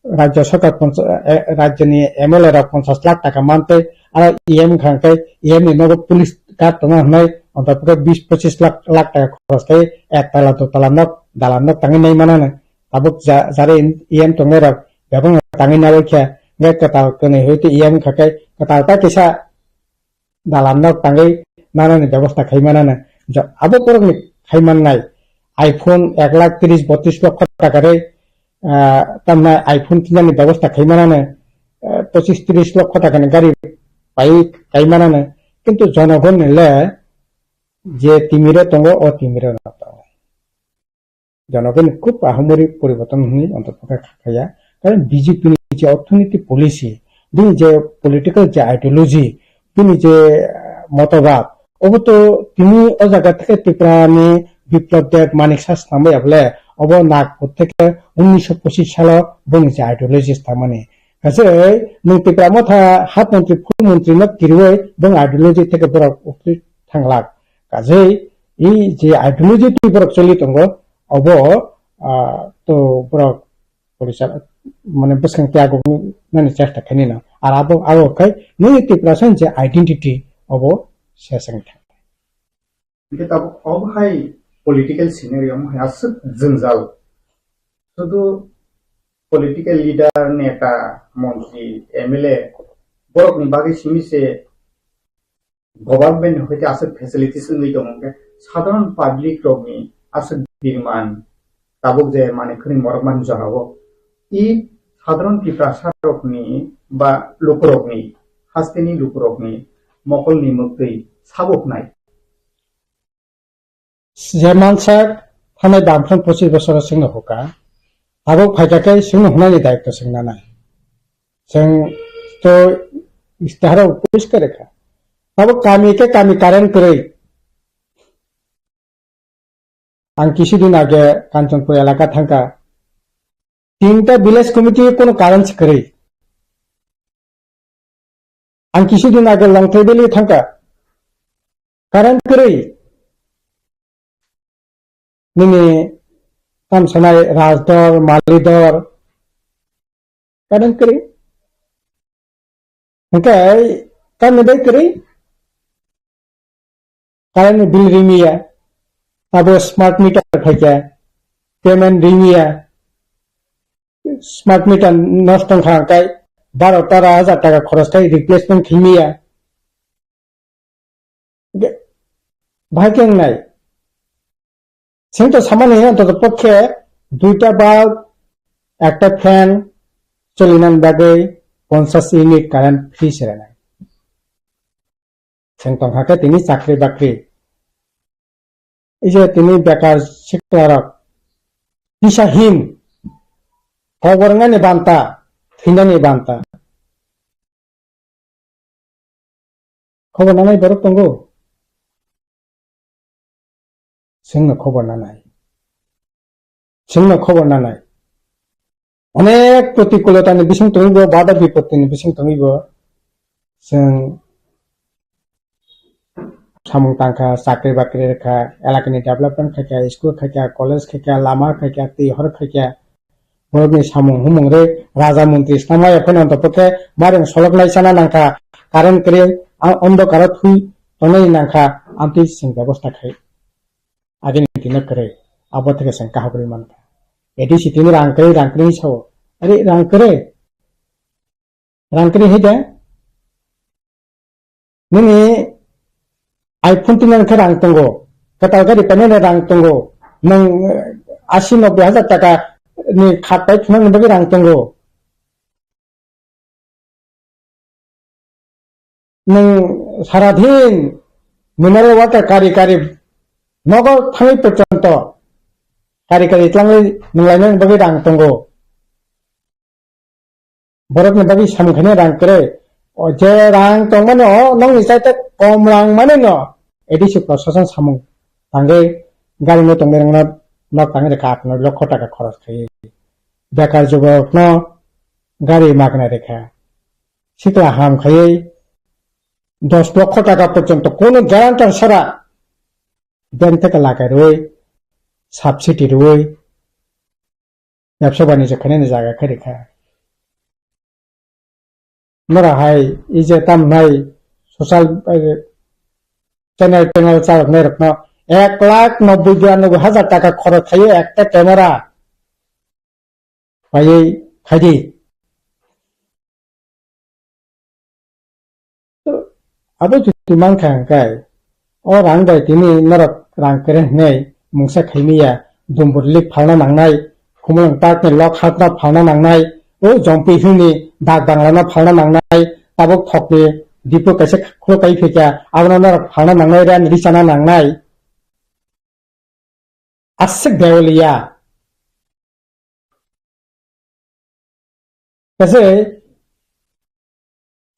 rajya sarkar poncha-, eh, rajyoni M L A rok ponchas lakh taka mantwi, aro E M wngkha hwnkhe, E M ni nogo police guard tongna hwnwi, ontoto pokhe bis pochis lakh, lakh taka khoros khe, ek tala, do tala nok, dalan nok tangwi nai manano. Tabuk ja-, jara E M tongnai rok, bebak tangwi nawi khe, hwnkhe kwtal kwnwi hwitwi E M wngkha khe, kwtal ta kisa, dalan nok tangwi nanani bebosta khai manano. Jo-, abo borokni khai mannai iPhone ek lakh tris botris lokho taka rwi, ah, tamna iPhone kinani bebosta khai manano, ah, pochis tris lokho takani gari pai kai manano. Kintu jonogonni le je timiro tongo, o timiro no tongo. Jonogoni khub ahamori poriborton hwnwi ontoto khe kha khaya. Karon B J P ni je orthonoiti policy, bini je political je ideology, bini je, ah, motobad, obo to tini o jaga theke Tripura ni Biplab Deb, Manik Saha swnamwi abole, obo Nagpur theke unisho pochis salo bini je ideology swnamani. Kaise nwng Tipra Motha hap montri, full montri no kiriwi bini ideology theke borok uktwi thanglak. Kaje i je ideology twi borok choli tongo, obo, ah, to borok police mane bwskang tei aguk nani chesta khainino. Ar abo, abo khai nini Tiprasa je identity obo seseng thang. Hingke tabuk obo hai political scenario omo hai aswk jwngjal. Sudu political leader, neta, montri, M L A borokni bagwi simi se government ni hoite aswk facilities wngwi tongo, hwnkhe sadharon public rokni aswk birman tabuk je manwi khwnwi morok mani jorao i sadharon Tiprasa rokni ba lukurokni, hasteni lukurokni mokolni mwktwi sabo hwnai. Je mansak thanai bamkhran pochis bosoro chwngno huka, tabuk phaikha khe chwngno hunani daitw chwng nanai. Chwng to istiharo poriskar kha. Tabuk kami khe kami current kwrwi. Ang kisu din age Kanchanpur elaka thangkha. Tinta village committee kono current kwrwi. Ang kisu din age Longthai Valley thangkha. Current kwrwi. Nini tamsanai Rajdor, Malidor. Current kwrwi. Hwnkhe tamni bai kwrwi current ni bill rimiya, abo smart meter phaikha, payment rimiya, smart meter nosto wngkha hwnkhe baro tera hajar taka khoros khai replacement khaimiya. Bahai khe wngnai. Chwng to samani hino to pokhe duita bulb, ekta fan cholinani bagwi ponchash unit current free se rwnai. Chwng tongkha khe tini chakri bakri. Ije tini bekar siklarok kisa him kobor wngnani banta, thwinani banta. Khobor nanai borok tongo? Chwngno khobor nanai. Chwngno khobor nanai. Onek protikulotani bising tongwi bo, bada bipottini bising tongwi bo. Chwng samung tangkha, chakri bakri rwkha, elakani development khaikha, school khaikha, college khaikha, lama khaikha, twi hor khaikha. Borokni samung humung rwi raja montri snamaya phano antopokhe mareng solok nai chana nangkha, current kwrwi ang ondokaro thui tongnai nangkha, amtwi chwng bebosta khai. Agini tino kwrwi, abo theke chwng kaham rwi mankha. A D C tini rang kwrwi, rang kwrwi sao. Ari rang kwrwi. Rang kwrwi hai de? Nini iPhone tinani khe rang tongo, kwtal gari painani rang tongo, nwng, eh, asi nobbai hajar taka ni khat pai thunani bagwi rang tongo. Nwng saradin mineral water kari kari nogo thangwi porjonto kari kari tlangwi nwnglainani bagwi rang tongo. Borokni bagwi samung khainai rang kwrwi. O je rang tongmani o nokni chaita kom rang mani no A D C prosason samung tangwi gari no tongwi rang no nok tangwi rwkha aat noi lokho taka khoros khaiwi. Bekar juborok no gari magna rwkha. Sikla ham khaiwi dos lokho taka porjonto kono guarantor sara bank theke lakai rwui subsidy rwui Bebsa banijyo khainani jaga khe rikha. Nora hai, ije tam nai social, eh, channel tengal chalok nai rokno ek lakh nobboi biranoboi hajar taka khorok khaio ekta camera paiwi khaidi. Abo jodi mankha hwnkhe, o rang bai tini norok rang kwrwi hwnwi mungsa khaimiya, Dumbur Lake phalna nangnai, Khumulwng Park ni lok hatno phalna nangnai, o Jompi Hill ni dak bangla no phalna nangnai, tabuk thok ni diphu kaisa khuluk kai phikya, abono norok phalna nangnai, rang richana nangnai. Aswk dewaliya. Kaise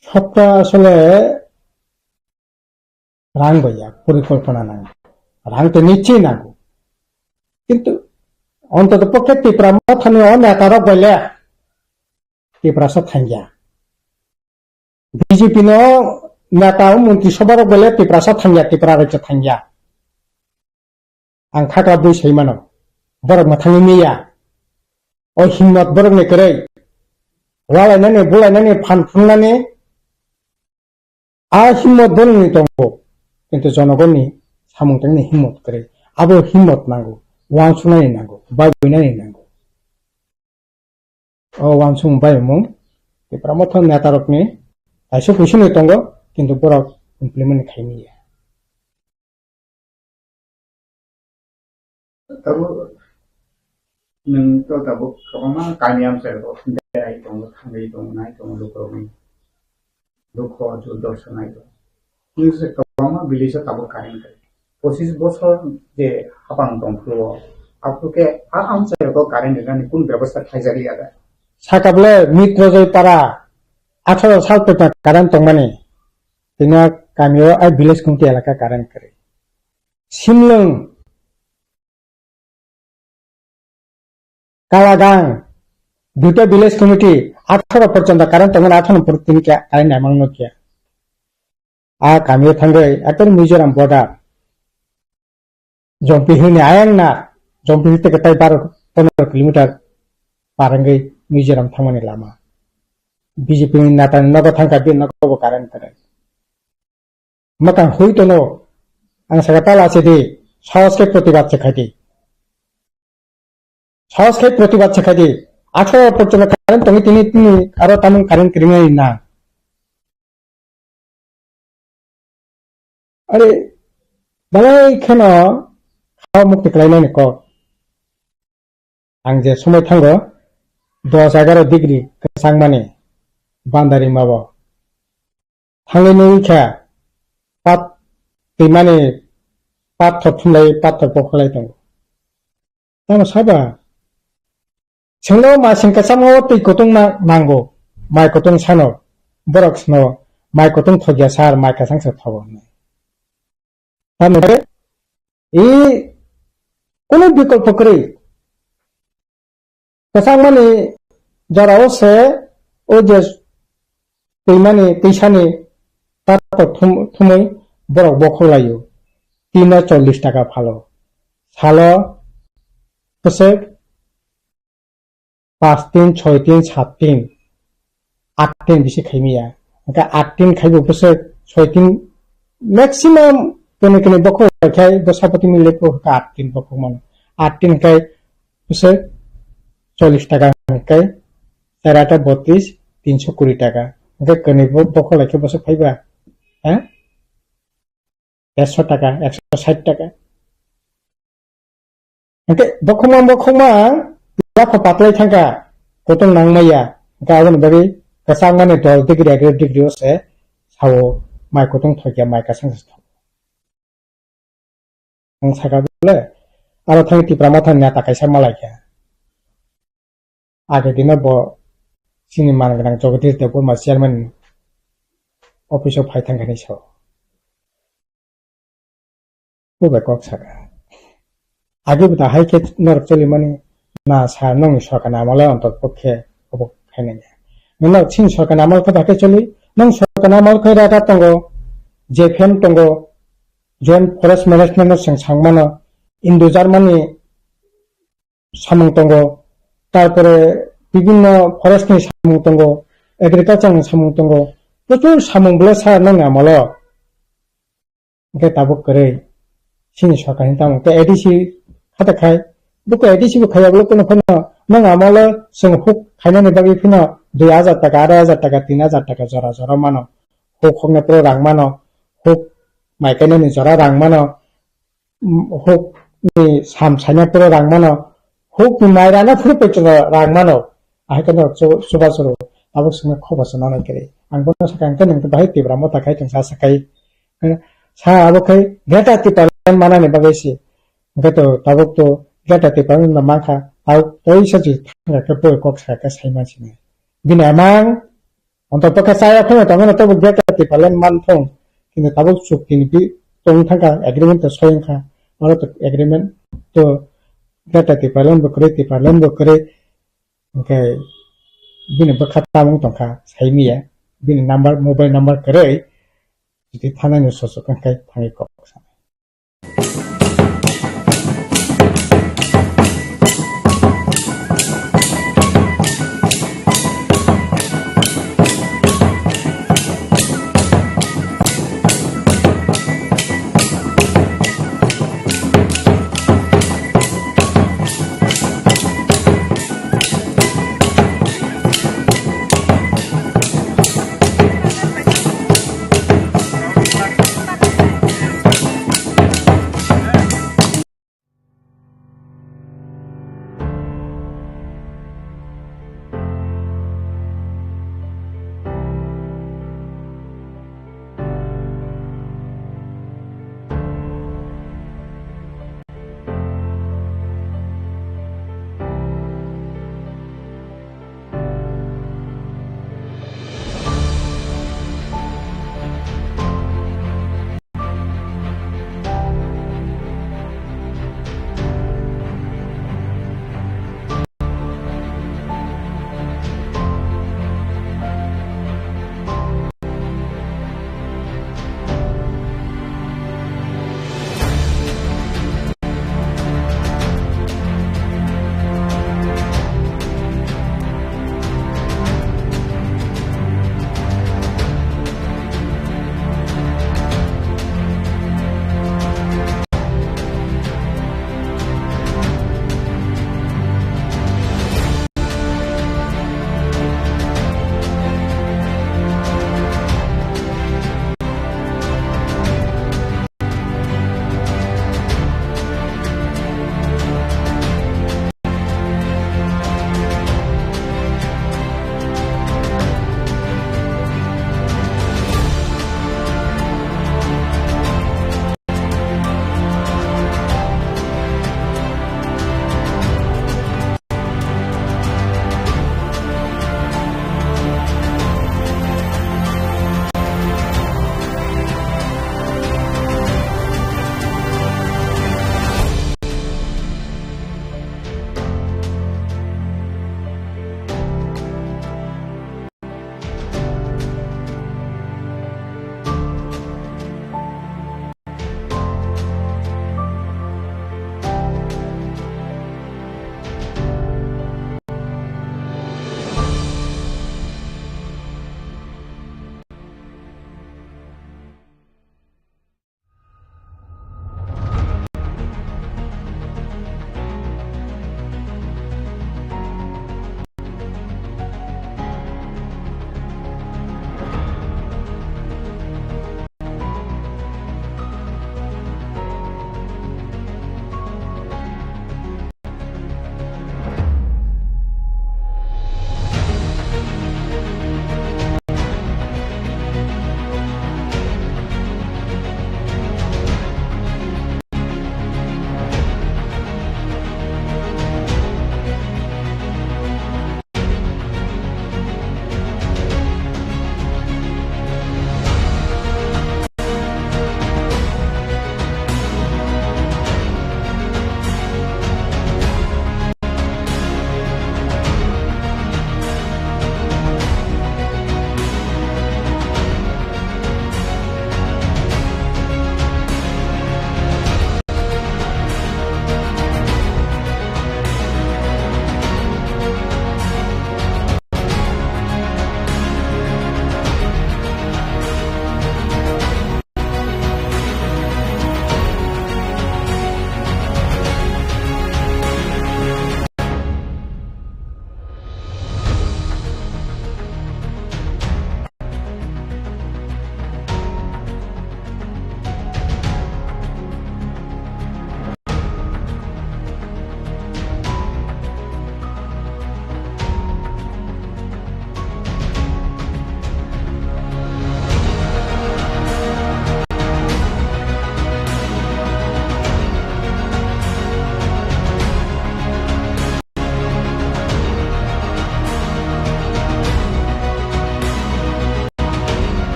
sokta asole rang bai ya, porikolpona nango. Rang to nichchoi nango. Kintu ontoto pokhe Tipra Mothani o neta rok bai le Tiprasa thangya. B J P no neta o montri sobha rok bai le Tiprasa thangya, Tipra rajya thangya. Ang khakla bui sai mano. Borok mwthangwi miya. O himmat borokni kwrwi. Walainani, bulainani, phan phungnani a himmat borokni tongo. Kintu jonogonni samung tangni himmat kwrwi. Abo himmat nango. Uansuknani nango. Baiboinani nango. O uansukmung bai mung Tipra Motha netarokni kaisa kuisini tongo, kintu borok implement khaimaya. Tabuk nwng to tabuk kwbangma kami amchaio berai tongo, thangwi tongo, nai tongo lukurokni. Dukho, durdorsha nai tongo. Nwng se kwbangma village o tabuk current kwrwi. Pochis bosor je hapang tong phuru o, aphuru khe a amchaio current rwnani kunu bebosta khlaijak liya da? Sakable Mitro Joy para atharo sal pekta current tongmani. Tini a kami o, a village committee elaka current kwrwi. Simlwng Kalagang, duita village committee, atharo porjonto current tongmani, atharo por tini khe current naimang nukya. A kamio thangwi, ekdom Mizoram border. Jompi Hill ni ayang na, Jompi Hill teke tai baro pondro kilometer par wngwi Mizoram thangmani lama. B J P ni neta ni nogo thangkha, bini nogo bo current kwrwi. Mwkang hui tono, ang saka tala se di, sahos khe protibad se khai di. Sahos khe protibad se khai di. Atharo porjonto current tongwi tini tini aro tamung current kwrwngwi na. Are, belai kheno kha mukti khlainani kok. Ang je somoi thango, dos egaroh degree kwchangmani bandari mabo. Thangwi nugwi kha, pat twimani pathor thumlai, pathor pokholai tongo. Tamo saba? Chwngno masing kwchangma o twi kutung na-, nango, mai kutung sano, borok sano, mai kutung thokya sir, mai kwchang se thogo hinwi. Tamo khe, i, kunu bikolpo kwrwi. Kwchangmani jorao se o je twimani, twisani tato thum-, thumwi borok bokhok laio. Tino chollish taka phalo. Salo bwswk pas tin, soi tin, sat tin, at tin bisi khaimaya. Hwnkhe at tin khaibo bwswk soi tin maximum kene kene bokhok lai khai bwsapotini lepo hwnkhe at tin bokhok mano. At tin khai bwswk chollish taka hwnkhe char ata botris, tinso kuri taka. Hwnkhe kene bo-, bokhok lai khe bwswk phaiba? Ha? Ekso taka, ekso sait taka. Hwnkhe bokhokma, bokhokma yapha patlai thangkha, kutung nangmaya. Hwnkhe aboni bagwi kwchangmani dos degree, egaroh degree o se sao mai kutung thokya, mai kwchang se thok. Ang saka bole, aro thang Tipra Motha ni neta kaisa malaikha. Age dino bo chini man gwnang Jagadish Debbarma chairman office o phai thangkha hinwi sao. Bo bai kok saka. Age bo da hai khe norok cholimani na sir, nongni sorkar ni amolo ontor pokhe obo khainai. Nonok chini sorkar ni amol khe da khe choli, nong sorkar ni amol khe rada tongo, J F M tongo, Joint Forest Management no chwng sangmano, Indo Germany samung tongo, tarpore bibinno forest ni samung tongo, agriculture ni samung tongo, prochur samung bwle sir nongni amolo. Hwnkhe tabuk kwrwi chini sorkar ni tamo khe A D C khata khai, buko A D C bo khaiya bwle kunu phano nong amolo chwng huk khainani bagwi phano dui hajar taka, arai hajar taka, tin hajar taka jora jora mano, huk hokna pro rang mano, huk mai kainani jora rang mano, huk ni sam saina puro rang mano, huk ni mai rana phuru petrol rang mano, ahai khe norok chu-, chubachu rw, tabuk swngna khobo se nanai kwrwi. Ang bono sakha, hwnkhe nwng bahai Tipra Motha khai tong sa sakai. Eh, sa abo khai Greater Tipraland manani bagwi se. Hwnkhe to tabuk to Greater Tipraland no mankha, tabuk teisa je thangkha khe boi kok sakha khe sai mansinai. Bini amang Ontok bwkha chaya phano tongmano tabuk Greater Tipraland manthung, kintu tabuk chukti ni bi tong thangkha, agreement to soi wngkha, oro to agreement to Greater Tipraland bo kwrwi, Tipraland bo kwrwi, hwnkhe bini bwkha tamung tongkha, saimiya, bini number, mobile number kwrwi, jodi thanani sochok wngkhe thangwi kok sanai.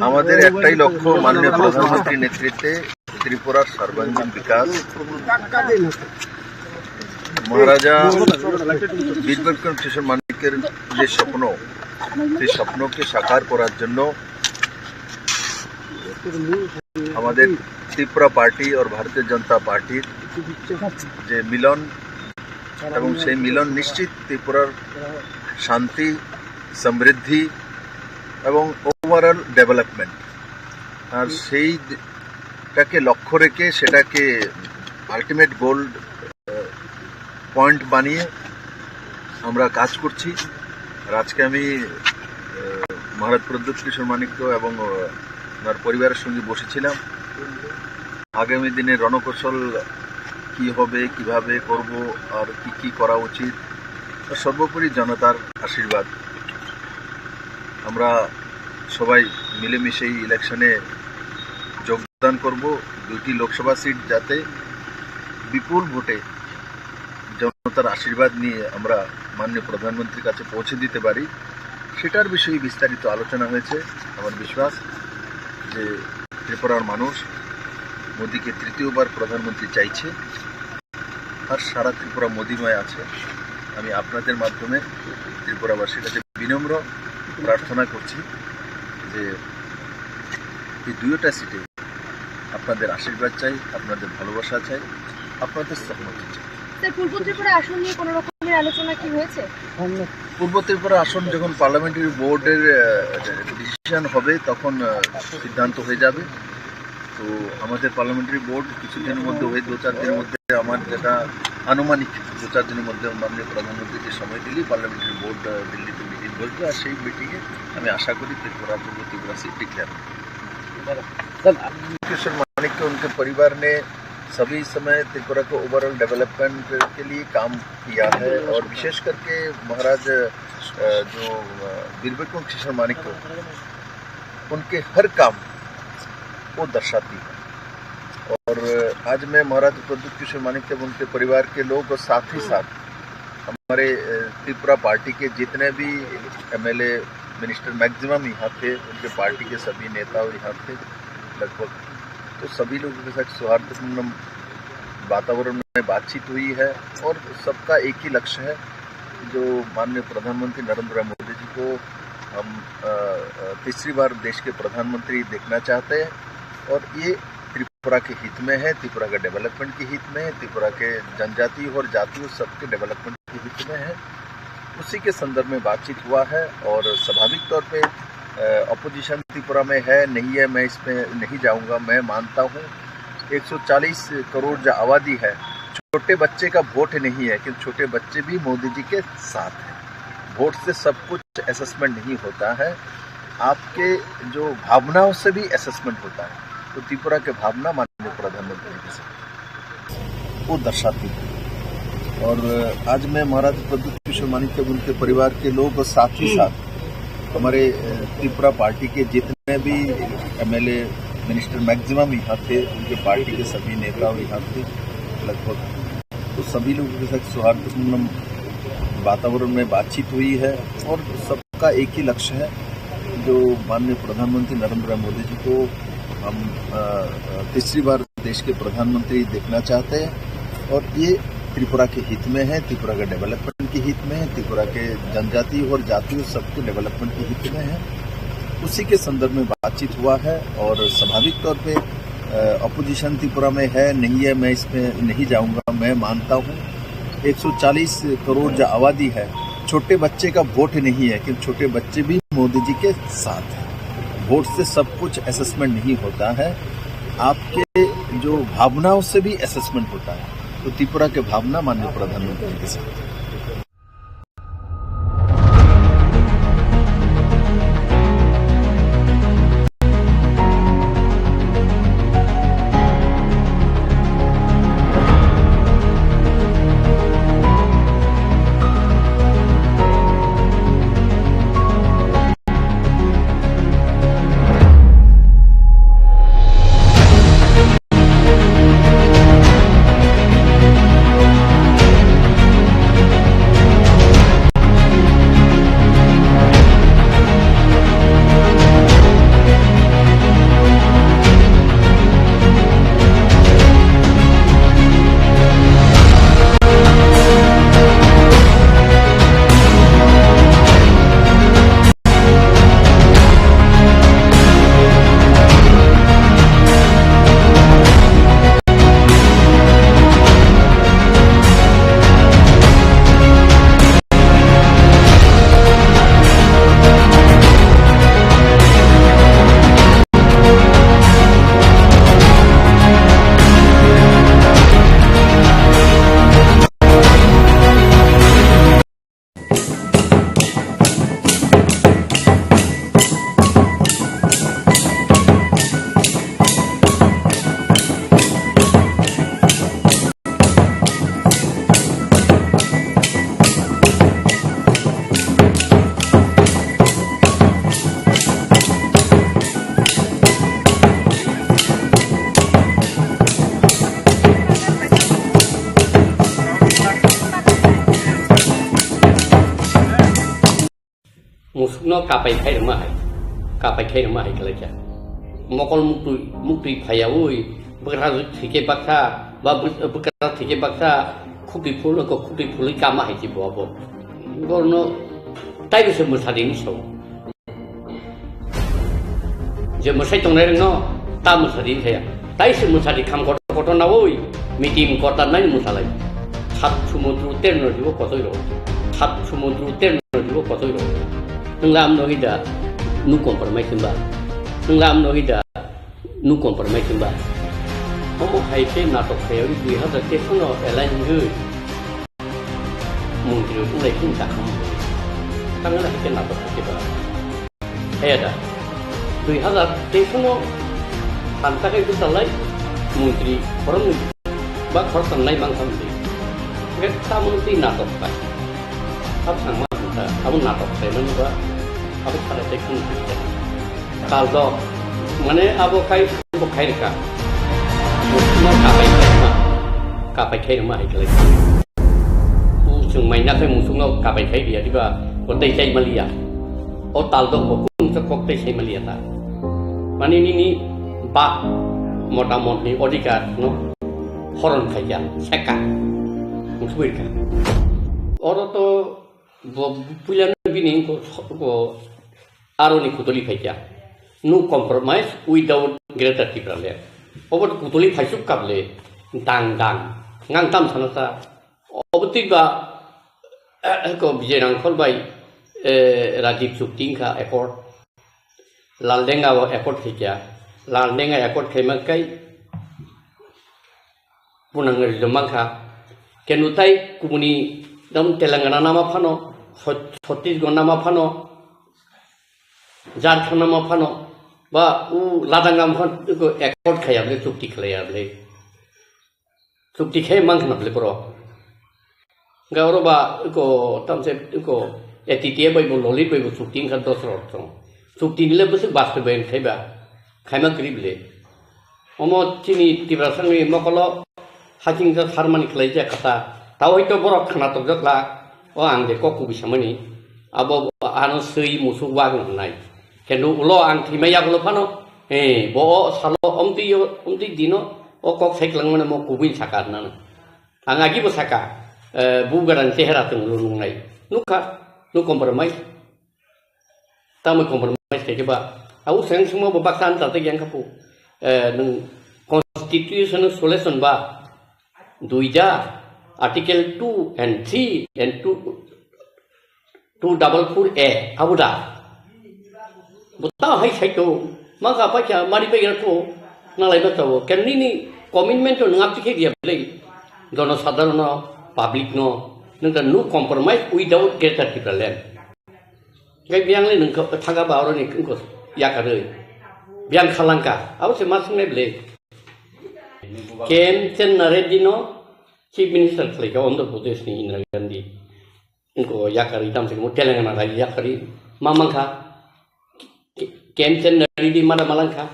আমাদের একটাই লক্ষ্য, মাননীয় প্রধানমন্ত্রীর নেতৃত্বে ত্রিপুরার সর্বাঙ্গীন বিকাশ। মহারাজা বীর বিক্রম কিশোর মানিক্যের যে স্বপ্ন, সেই স্বপ্নকে সাকার করার জন্য আমাদের ত্রিপুরা পার্টি আর ভারতীয় জনতা পার্টির যে মিলন, এবং সেই মিলন নিশ্চিত ত্রিপুরার শান্তি, সমৃদ্ধি এবং ওভারঅল ডেভেলপমেন্ট। আর সেইটাকে লক্ষ্য রেখে, সেটাকে আলটিমেট গোল পয়েন্ট বানিয়ে আমরা কাজ করছি। আর আজকে আমি, আহ, মহারাজ প্রদ্যুৎ কিশোর মাণিক্য এবং, আহ, ওনার পরিবারের সঙ্গে বসেছিলাম। আগামী দিনে রণকৌশল কি হবে, কিভাবে করব, আর কি কি করা উচিত, আর সর্বোপরি জনতার আশীর্বাদ। আমরা সবাই মিলেমিশে এই ইলেকশনে যোগদান করব। দুইটি লোকসভা সিট যাতে বিপুল ভোটে জনতার আশীর্বাদ নিয়ে আমরা মাননীয় প্রধানমন্ত্রীর কাছে পৌঁছে দিতে পারি, সেটার বিষয়ে বিস্তারিত আলোচনা হয়েছে। আমার বিশ্বাস যে ত্রিপুরার মানুষ মোদীকে তৃতীয়বার প্রধানমন্ত্রী চাইছে, আর সারা ত্রিপুরা মোদীময় আছে। আমি আপনাদের মাধ্যমে ত্রিপুরাবাসীর কাছে বিনম্র প্রার্থনা করছি যে এই দুইটা সিটে আপনাদের আশীর্বাদ চাই, আপনাদের ভালোবাসা চাই, আপনাদের সহমতি চাই। স্যার, পূর্ব ত্রিপুরা আসন নিয়ে কোনো রকমের আলোচনা কি হয়েছে? পূর্ব ত্রিপুরা আসন যখন পার্লামেন্টারি বোর্ডের, আহ, ডিসিশন হবে, তখন, আহ, সিদ্ধান্ত হয়ে যাবে। তো আমাদের পার্লামেন্টারি বোর্ড কিছুদিনের মধ্যে, ওই দু চার দিনের মধ্যে, আমার যেটা আনুমানিক দু চার দিনের মধ্যে মাননীয় প্রধানমন্ত্রী যে সময় দিলেই পার্লামেন্টারি বোর্ড, আহ, দিল্লিতে মিটিং বসবে। আর সেই মিটিংয়ে আমি আশা করি ত্রিপুরা, পূর্ব ত্রিপুরা সিট ডিক্লেয়ার হবে। স্যার, কিশোর মানিক্য, उनके परिवार ने सभी समय त्रिपुरा को ओवरऑल डेवलपमेंट के लिए काम किया है, और विशेष करके महाराज, अ, जो, अ, वीर विक्रम किशोर मानिक्य, उनके हर काम वो दर्शाती है। और आज मैं महाराज प्रद्युत किशोर मानिक्य, उनके परिवार के लोग और साथ ही साथ हमारे, अ, त्रिपुरा पार्टी के जितने भी एमएलए, मिनिस्टर मैक्सिमम यहाँ थे, उनके पार्टी के सभी नेता और यहाँ थे लगभग। तो सभी लोगों के साथ सौहार्दपूर्ण वातावरण में बातचीत हुई है और सबका एक ही लक्ष्य है, जो माननीय प्रधानमंत्री नरेंद्र मोदी जी को हम, अ, अ, तीसरी बार देश के प्रधानमंत्री देखना चाहते हैं और ये त्रिपुरा के हित में है, त्रिपुरा के डेवलपमेंट के हित में है, त्रिपुरा के जनजाति और जाति और सबके डेवलपमेंट के हित में है। उसी के संदर्भ में बातचीत हुआ है और स्वाभाविक तौर पे, अ, अपोजिशन त्रिपुरा में है, नहीं है, मैं इसमें नहीं जाऊंगा। मैं मानता हूँ एक सौ चालीस करोड़ जो आबादी है, छोटे बच्चे का वोट नहीं है, क्योंकि छोटे बच्चे भी मोदी जी के साथ हैं। वोट से सब कुछ असेसमेंट नहीं होता है, आपके जो भावनाओं से भी असेसमेंट होता है। तो त्रिपुरा के भावना माननीय प्रधानमंत्री के साथ। वो दर्शाती है। और आज मैं महाराज प्रद्युत किशोर मानिक्य, उनके परिवार के लोग और साथ ही साथ हमारे, अ, त्रिपुरा पार्टी के जितने भी एमएलए, मिनिस्टर मैक्सिमम यहाँ थे, उनके पार्टी के सभी नेता और यहाँ थे लगभग। तो सभी लोगों के साथ सौहार्दपूर्ण वातावरण में बातचीत हुई है और सबका एक ही लक्ष्य है, जो माननीय प्रधानमंत्री नरेंद्र मोदी जी को हम, अ, अ, तीसरी बार देश के प्रधानमंत्री देखना चाहते हैं और ये त्रिपुरा के हित में है, त्रिपुरा के डेवलपमेंट के हित में है, त्रिपुरा के जनजाति और जाति और सबके डेवलपमेंट के हित में है। उसी के संदर्भ में बातचीत हुआ है और स्वाभाविक तौर पे, अ, अपोजिशन त्रिपुरा में है, नहीं है, मैं इसमें नहीं जाऊंगा। मैं मानता हूँ एक सौ चालीस करोड़ जो आबादी है, छोटे बच्चे का वोट नहीं है, क्योंकि छोटे बच्चे भी मोदी जी के साथ हैं। वोट से सब कुछ असेसमेंट नहीं होता है, आपके जो भावनाओं से भी असेसमेंट होता है। तो त्रिपुरा के भावना माननीय प्रधानमंत्री के साथ। kapai khai rwma hai, kapai khai rwma hai khlai kha. Mokol muktwi, muktwi phaiyaui, bwkra thwike baksa, ba bw-, bwkra thwike baksa, khuptwi phul, khuptwi phulwi kama hai se bo abo. Borno taibo se mwsadi hinwi sao. Je mwsai tongnai rwngno ta mwsadi hinwi saya. Tai se mwsadi kham kotor kotor naui, meeting kotor nai mwsalai. Sat sumudru terno jibo kotoi rw. Sat sumudru terno jibo kotoi rw. Nwng lam no hida, nu compromise himba. Nwng lam no hida, nu compromise himba. Omo hai khe natok khaywi dui hazar teis no alliance hwnwi montri wng lai khun ta kham. Tangna hai khe natok khe ba. Haya da. Dui hazar teis no santa kai bwsalai montri khoroknwi ba khoroktham nai mang kha mantri. Hwnkhe tamoni twi natok khlai. Abo thangma kha, abo natok khlaimani ba abo khalai tei khun khlai. Kal do, mane abo khai, bo khai rwkha. Musukno kapai khai rwma, kapai khai rwma hai khlai. Chwng maina khai musukno kapai khai riya diba, bo tei chai maliya. O tal do bo kung sa kok tei chai maliya ta. Mane nini ba mota motni odhikar no horon khaikha, seka. Musuk rwkha. Oro to bo puila no bini ko, ko aroni kutuli phaikha. No compromise without Greater Tipraland. Obo kutuli phaisuk kable dang dang. Ngang tam sana sa. Obo twi ba, eh, ko Vijay Rangkhol bai, eh, Rajiv chukti wngkha accord. Laldenga o accord khaikha. Laldenga accord khaima kai punang rijwk mankha. Kenu tai kubuni dam Telangana nama phano, Chhat-, Chhattisgarh nama phano, Jharkhand nama phano, ba u Ladakh nama phano, eko accord khaya bole, chukti khlaya bole. Chukti khe mang khna bole borok. Ga oro ba eko tamse eko A T T A bai bo Lolit bai bo chukti wngkha dos rok chong. Chukti nile bwswk baste bai khai ba. Khaima kwrwi bole. Omo chini Tiprasani mokolo haching jak harmani khlai jak kha ta. Tao hoi to borok khna tok jak la. O ang de kok kubi samani. Abo ano swi musuk wa hnai. Kendo ulo ang thima yagulo phano. Eh, bo o salo omtwi yo, omtwi dino o kok sai kwlangmani mo kubui saka nana. Ang agi bo saka, eh, bu garan chehra tong lu nungnai. Nukha, nu compromise. Tamo compromise khe ba. Au seng sungma bo baksa an tata yang kapu. Eh, nung constitution solution ba. Duija, article two and three and two, two double four A, abo da. Bo ta hai sai to, ma ga pa kya mari pe gra to, na lai ba to. Ken ni ni commitment to ngap tikhe dia bole. Jono sadharon no, public no, nang no compromise without Greater Tipraland. Ngai biang le nang thanga ba oro ni ko yakaroi. Biang khalangka, abo se ma sungai bole. K M Chenna Reddy no Chief Minister khlai kha Andhra Pradesh ni Indira Gandhi. Ko yakari tam se mo Telangana rai yakari ma mang kha. K-, K M Chenna Reddy mada malang kha.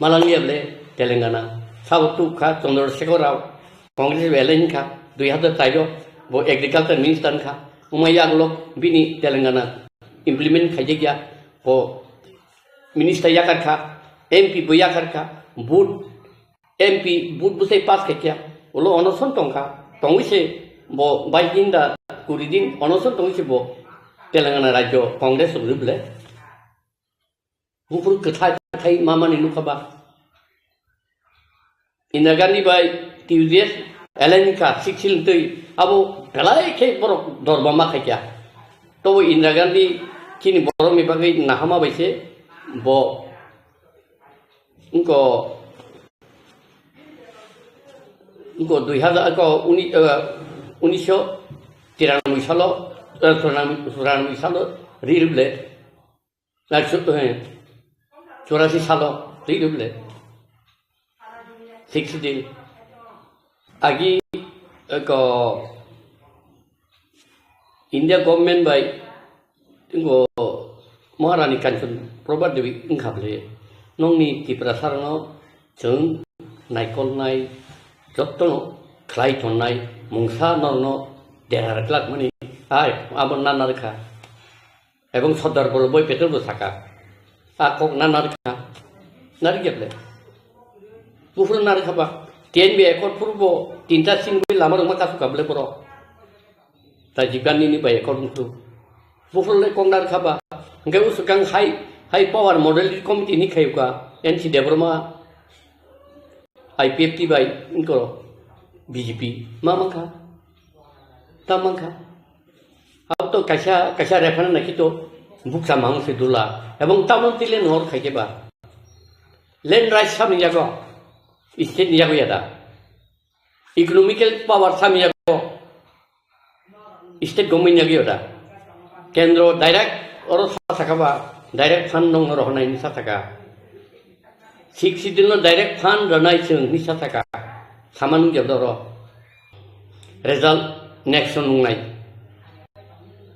Malang ya bole Telangana. Sabo tu kha Chandrasekhar Rao. Congress bele hin kha. Dui hazar tairo bo agriculture minister kha. Umai yaglo bini Telangana implement khaijak ya. Bo minister yakar kha. M P bo yakar kha. Vote M P vote bwsai pass khaikha, ulo onoson tongkha, tongwi se bo bais din da kuri din onoson tongwi se bo Telangana rajyo Congress rok rwble. Buphuru kwthai kwthai mamani nukha ba. Indira Gandhi bai T U J S alliance kha sik sil twi abo belai khe borok dorma ma khaikha. Tobo Indira Gandhi chini borokni bagwi nahama bai se bo wngko Wngko dui hazar, wngko uni-, eh, unisho tiranoboi salo, eh, churano-, churano salo ri rwble, eh, chu-, eh, churasi salo ri rwble, sixty din. Agi, eh, ko India government bai Tongo Maharani Kanchan Prabha Devi wngkha bwle, nokni Tiprasa rokno chwng naikolnai, jotono khlai tonnai mungsa norokno dera rwklak mani, ai abo nana rwkha. Ebong Sardar Vallabhbhai Patel bo saka. A kok na narikha. Narikya ble. Buphuru narikha ba. T N V accord phuru bo tinta singwi lama rwma kasu kable borok. Rajiv Gandhi ni bai accord wngkhu. Buphuru le kok narikha ba. Hwnkhe usukang high, high power model committee ni khayuka N C Debbarma, I P F T bai wngkoro B J P. Ma mankha? Ta mankha? Abo to kaisa, kaisa referendum naikhe to bukcha mang se dula. Ebong tamo tile nor khaikhe ba. Land rights samni yago. State ni yago yada. Economical power samni yago. State government yago yada. Kendro direct oro sa saka ba. Direct fund nong oro honai ni sa saka. Sixth Schedule no direct fund rwnai chwng hinwi sa saka. Sama nung jeb doro. Result next no nungnai.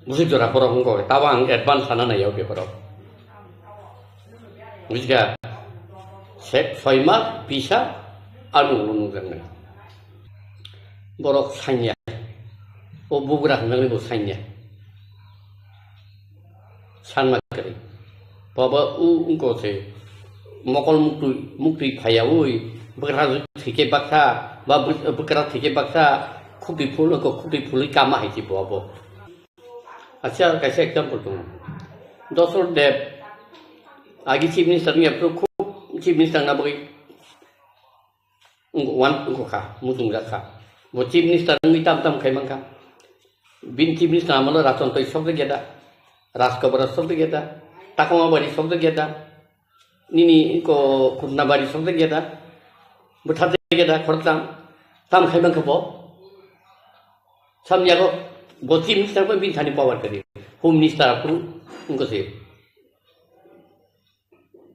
Busi jora borok wngkha, tabo ang advance sana nai o bekorok. Bujikha? Se-, soi mas, bisa, ano ulo nungjaknai. Borok sanya. O bugra hwnjaknai bo sanya. Sanma kwrwi. Baba u wngkha se mokol muktwi, muktwi phaiyaui bwkra thwikhe baksa, ba bw-, bwkra thwikhe baksa khukti phul wngkha, khukti phulwi kama hai se bo abo. Acha kaisa example tongo. Dosrot Deb agi chief minister wngya phuru khub chief minister wngna bagwi wng-, wan wngkha, muchungjak kha. Bo chief minister wngwi tam tam khai mankha. Bini chief minister amolo Ratan Tui sokjak ya da, Rajkobra sokjak ya da, Takoma Bari sokjak ya da, nini ko Khutna Bari sokjak ya da, bwtharjak ya da, khoroktham, tam khai mankha bo. Samni yago bo chief minister bo bini thani power kwrwi. Home minister aphuru wngkha se.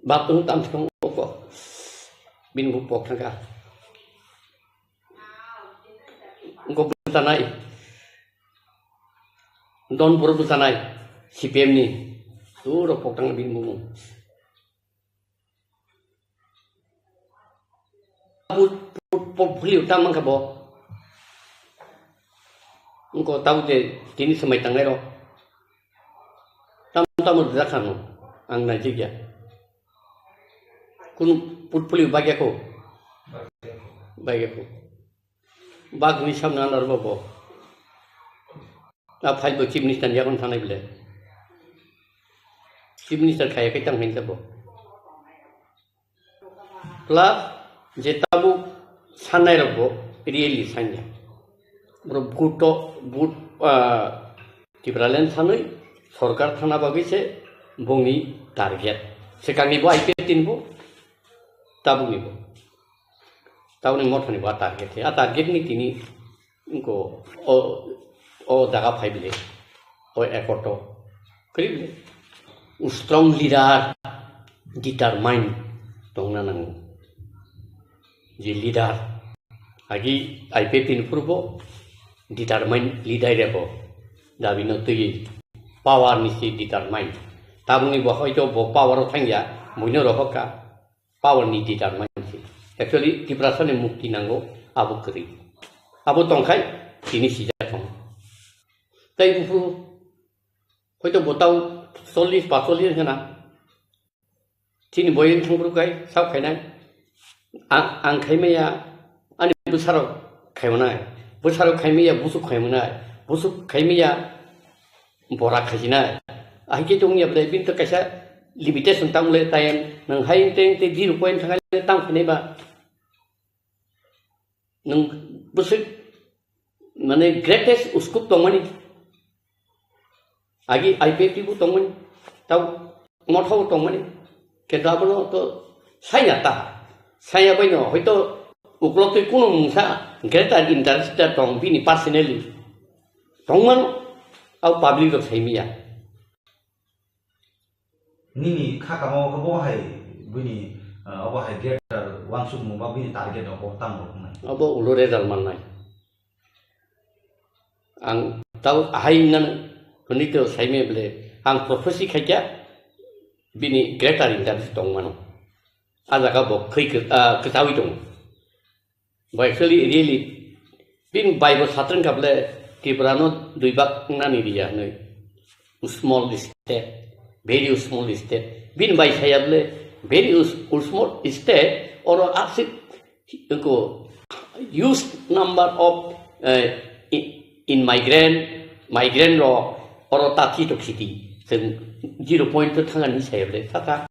Bap tong tam thang oko. Bini bo pok thangkha. Wngkha bwchanai. Don boro bwchanai. C P M ni. Puro pok thang bini bo. Put, put, portfolio tam mankha bo. Wngkha tabo je tini swmai tangnai rok. Tam tamo rijak kha no, ang naijak ya. Kunu portfolio bagya ko? Bagya ko. Bagni samna anar bo bo. A file bo chief minister ni yagon thanai bile. Chief minister khaya kai tang hinsa bo. Plus je tabuk sannairokbo really sanya. Borok vote to, vote, ah, Tipraland sanwi sorkar thana bagwi se bongni target. Swkangnibo I P F T nibo, tabuknibo. Tabukni mothanibo a target se. A target ni tini Wngkha o, o jaga phai bile, o accord o. Kwrwi bile. Strong leader, determine tongna nango. Je leader, agi I P F T ni phuru bo determine leader rebo. Dabi no twi power ni si determine. Tabukni bo hoito bo power o thangya, buino rohor kha. Power ni determine se. Actually, Tiprasa ni mukti nango, abo kwrwi. Abo tongkhai, tini sijak tong. Tai buphuru, hoito bo tau chollish, pacollish hwna. Chini boyeng thangphuru kai, sak khainai. Ang, ang khaimaya, ani bwsarok khaimanai. Bwsarok khaimaya, busuk khaimanai. Busuk khaimaya, bora khaijinai. Ahai khe tongya bwlai, bini to kaisa limitation tamo le time, nwng hai teng tei zero point thangai le tamo khainai ba. Nwng bwswk mane greatest scope tongmani. Agi I P F T bo tongmani. Tau motha bo tongmani. Kintu abono to saya ta. Saya bai no, hoito uklok twi kuno mungsa greater interest tong bini personally. Tongmano, au public rok saimiya. Nini kha kamo khe bo hai bini, ah, obo hai greater wansukmung ba bini target rok bo tamo rok nai. Abo ulo result mannai. Ang tau ahai nang hwnwi to saimaya bwle, ang prophecy khaikha bini greater interest tongmano. A jaga bo khwi kwk-, ah, kwchawi tongo. Bo actually really bini bai bo satrwng kha bwle Tripura no dui bak nani riya hwnwi. small state, very small state. Bini bai saya bole very us-, small state, oro asik ko huge number of, eh, i-, in migrant, migrant rok oro ta thito khiti. Chwng zero point to thangani saya bole, tata.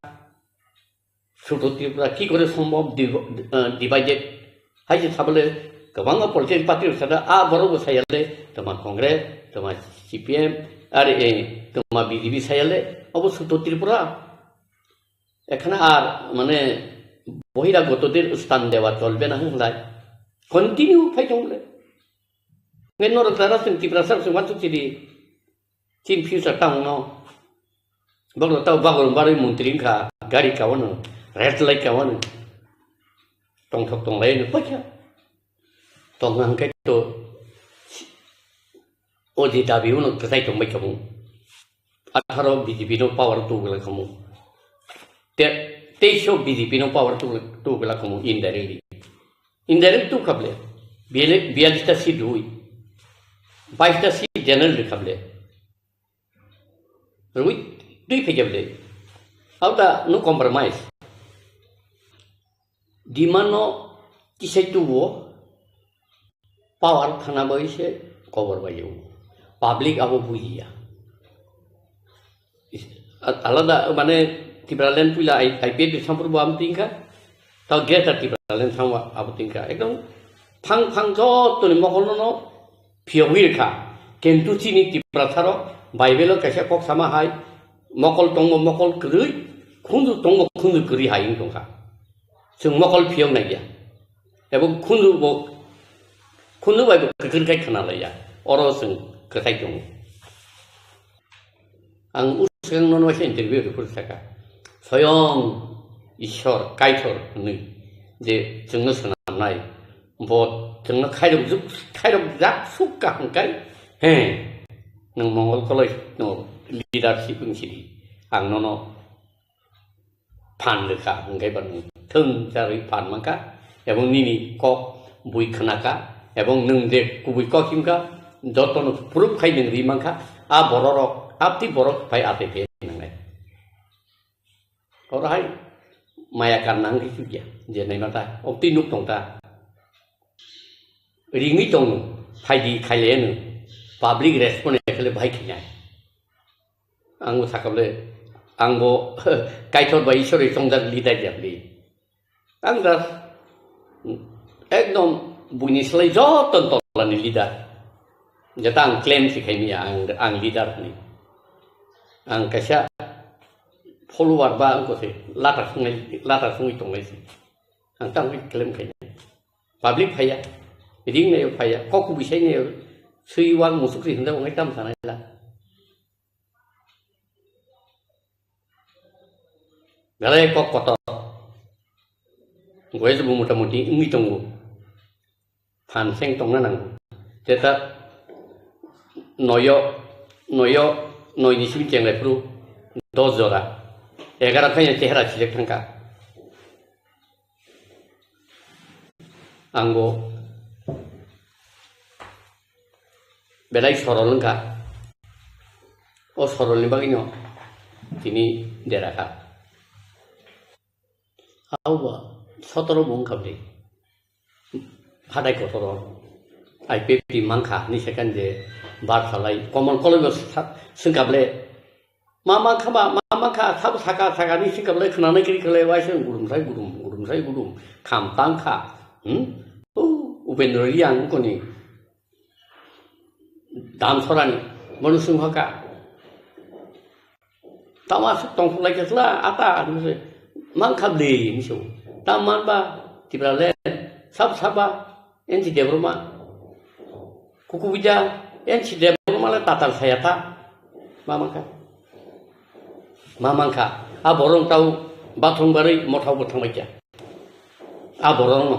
Sudu Tripura ki kore sombhob div-, eh, divided? Hai je sabole kwbangma political party rok sada, a borok bo sayale, toma Congress, toma C P M, are, eh, toma B J P sayale, obo Sudu Tripura. Ekhane ar, mane, বহিরাগতদের স্থান দেওয়া চলবে না hwnlai. Continue phai tong le. Nge norok tara chwng Tiprasa rok chwng wansuk chidi. Chin future tamo no. Bokno tao bagrum barwi montri wngkha, gari kaono, red light kaono. Tongthok tonglai no paikha. Tongna hwnkhe to o je dabi uno kwtai tongbai kamo. Atharo B J P no power tugla kamo. Te, teisho B J P no power tugla, tugla kamo indirectly. Indirect tu khable. Biyale-, biyalista seat rwi. Baista seat general khable. Rwi twi phai kable. Auta no compromise. Demand no kisai tubo power thana bai se kobor bai o. Public abo bujiya. Is-, a-, alada mane Tipraland puila I-, I P F ni sampur bo am tingka. Tao Greater Tipraland samwa abo tingka. Ekdom phang phang jotoni mokol no phiyogwi rwkha. Kintu chini Tiprasarok Bible-o kaisa kok sama hai, mokol tongo mokol kwrwi, khunju tongo khunju kwrwi hai wng tongkha. Chwng mokol phiyok naiya. Ebo khunju bo, khunju bai bo kwkhrwi khai khna laiya. Oro chwng kwthai tongo. Ang uswkang nono waisa interview rwphuru saka, Soyong Ishwar Kaitor hwnwi je chwngno swnamnai, bo chwngno khairokjak, khairokjak suk kaham kai, he, nwng Mongol Koloi no leadership wng sidi, ang nono phan rwkha, hwnkhe ba nwng thwng charwi phan mankha, ebong nini kok bui khnakha, ebong nwng je kubui kok himkha, jotono proof khai nwng ri mankha, a bororok, apti borok phai atwi khe nangnai. Oro hai maya karna wngkhe chukya, je naima ta, opti nuk tong ta. Ringwi tong, phaidi khailaiya nwng, public respond ya khle bahai khainai. Ang bo sakable, ang bo Kaitor bai Ishwar bai chongjak leader ya bini. Ang da ekdom buini slai joto tolani leader. Jeta ang claim si khaimya ang, ang leader ni. Ang kaisa follower ba ang ko se lata sungai, lata sungwi tongnai si. Ang tang claim khaimya. Public phaiya, ring nayo phaiya, kok kubui sai nayo, sui wang musuk ri hwnda wng tam sanai la. Belai kok kotor. Goya jobo mota moti wngwi tongo. Phan seng tongna nango. Jeta noyo, noyo, noi ni simi chenglai phuru dos jora. Egaro khaina chehra sijak thangkha. Ang bo belai sorol wngkha. O sorolni bagwino tini derakha. Auba sotoro bo wngkha bwle. Hatai kotoro I P F T mankha hinwi sakha je bar salai. Komon koloi bo sa-, swngkha bwle. Ma mankha ba, ma mankha, sabo saka, saka ni sika belai khwnanai kiri khlai waisa gudum sai gudum, gudum sai gudum, kham tang kha. Hmm? O, Upendra Reang koni dam sorani, bono swng hoka. Tama aswk tong phlai khe chwla, ata, hinwi se, mankha bwle, hinwi se. Tam man ba, Tipraland, sab saba, N C Debbarma. Kukubida, N C Debbarma le tatal saya ta. Ma mankha. Ma mankha. A borong tau bathong barwi mothao bo thangbai kya. A borong no.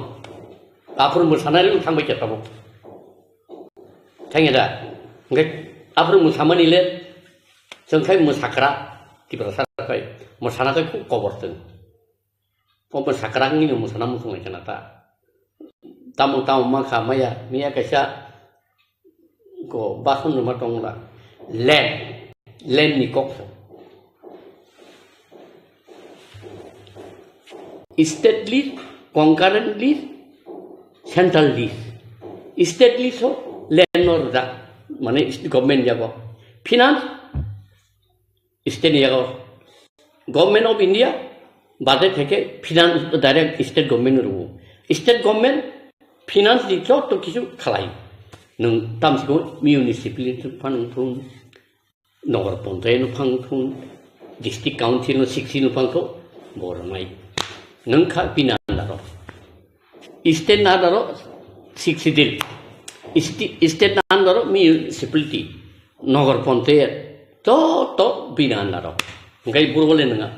Aphuru mwsanai rok thangbai kya tabuk. Thangya da. Hwnkhe aphuru mwsamani le chwng khai mwsakra. Tiprasa khai. Mwsana khai khub kobor chwng. O mwsakra wngwi no mwsana muchung lai khna ta. Tamo tamo ma kha maya, miya kaisa ko bason rwma tong la. Lamp. Land ni kok. State lease, concurrent lease, central lease. State lease ho land no rwjak, mane government yago. Finance state ni yago. Government of India budget theke finance direct state government no rwo. State government finance ni joto kichu khalai. Nwng tamsiko municipality phano thung, Nagar Panchayat no phang thung, District Council no sixty no phang thung, bo rwnai. Nwng kha bini under o. State ni under o sixty dil. State, state ni under o municipality, Nagar Panchayat, joto bini under o. Hingkai boro le nwng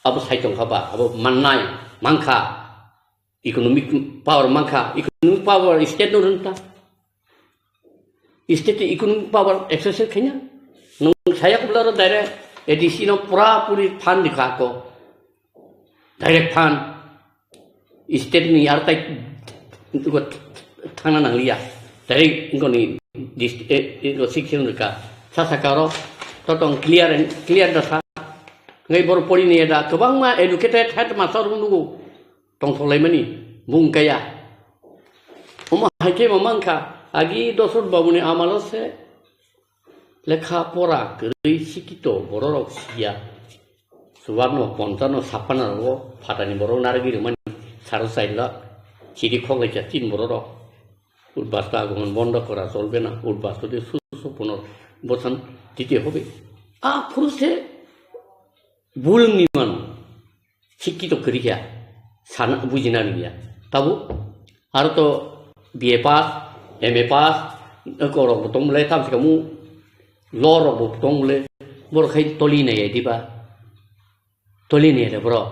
abo sai tong kha ba, abo mannai, mankha, economic power mankha, economic power state no rwngta. State ni economic power exercise khaina. Nwng saya kubla ro direct A D C no pura puri fund dikha ko. Direct fund. State ni ar tai ko thangna nangliya. Direct ko ni dist-, eh, eh, ko sixteen rika. Sa sa karo. Totong clear and clear da sa. Ngai bor pori ni da. Kwbangma educated headmaster nugo. Tongthok laimani. Bung kaya. Omo hai khe ma mankha, agi Dosrot Babuni amalo se lekha pora kwrwi sikito bororok siya. Chuwarno, ponchano, sappanno rogo phatani borok narwgwi rwmani saro chai lakh, chiri khok lai cha tin bororok. Udbas to আগমন বন্ধ করা চলবে না, udbas to de susu punor bosan dite hobe. A phuru se bulungni mano. Sikkito kwrwi kha, sana bujina rwya. Tabuk aro to B A pass, M A pass, ko rok bo tong le, tam se kamu law rok bo tong le, bor khai toli nai diba, toli nai de bro.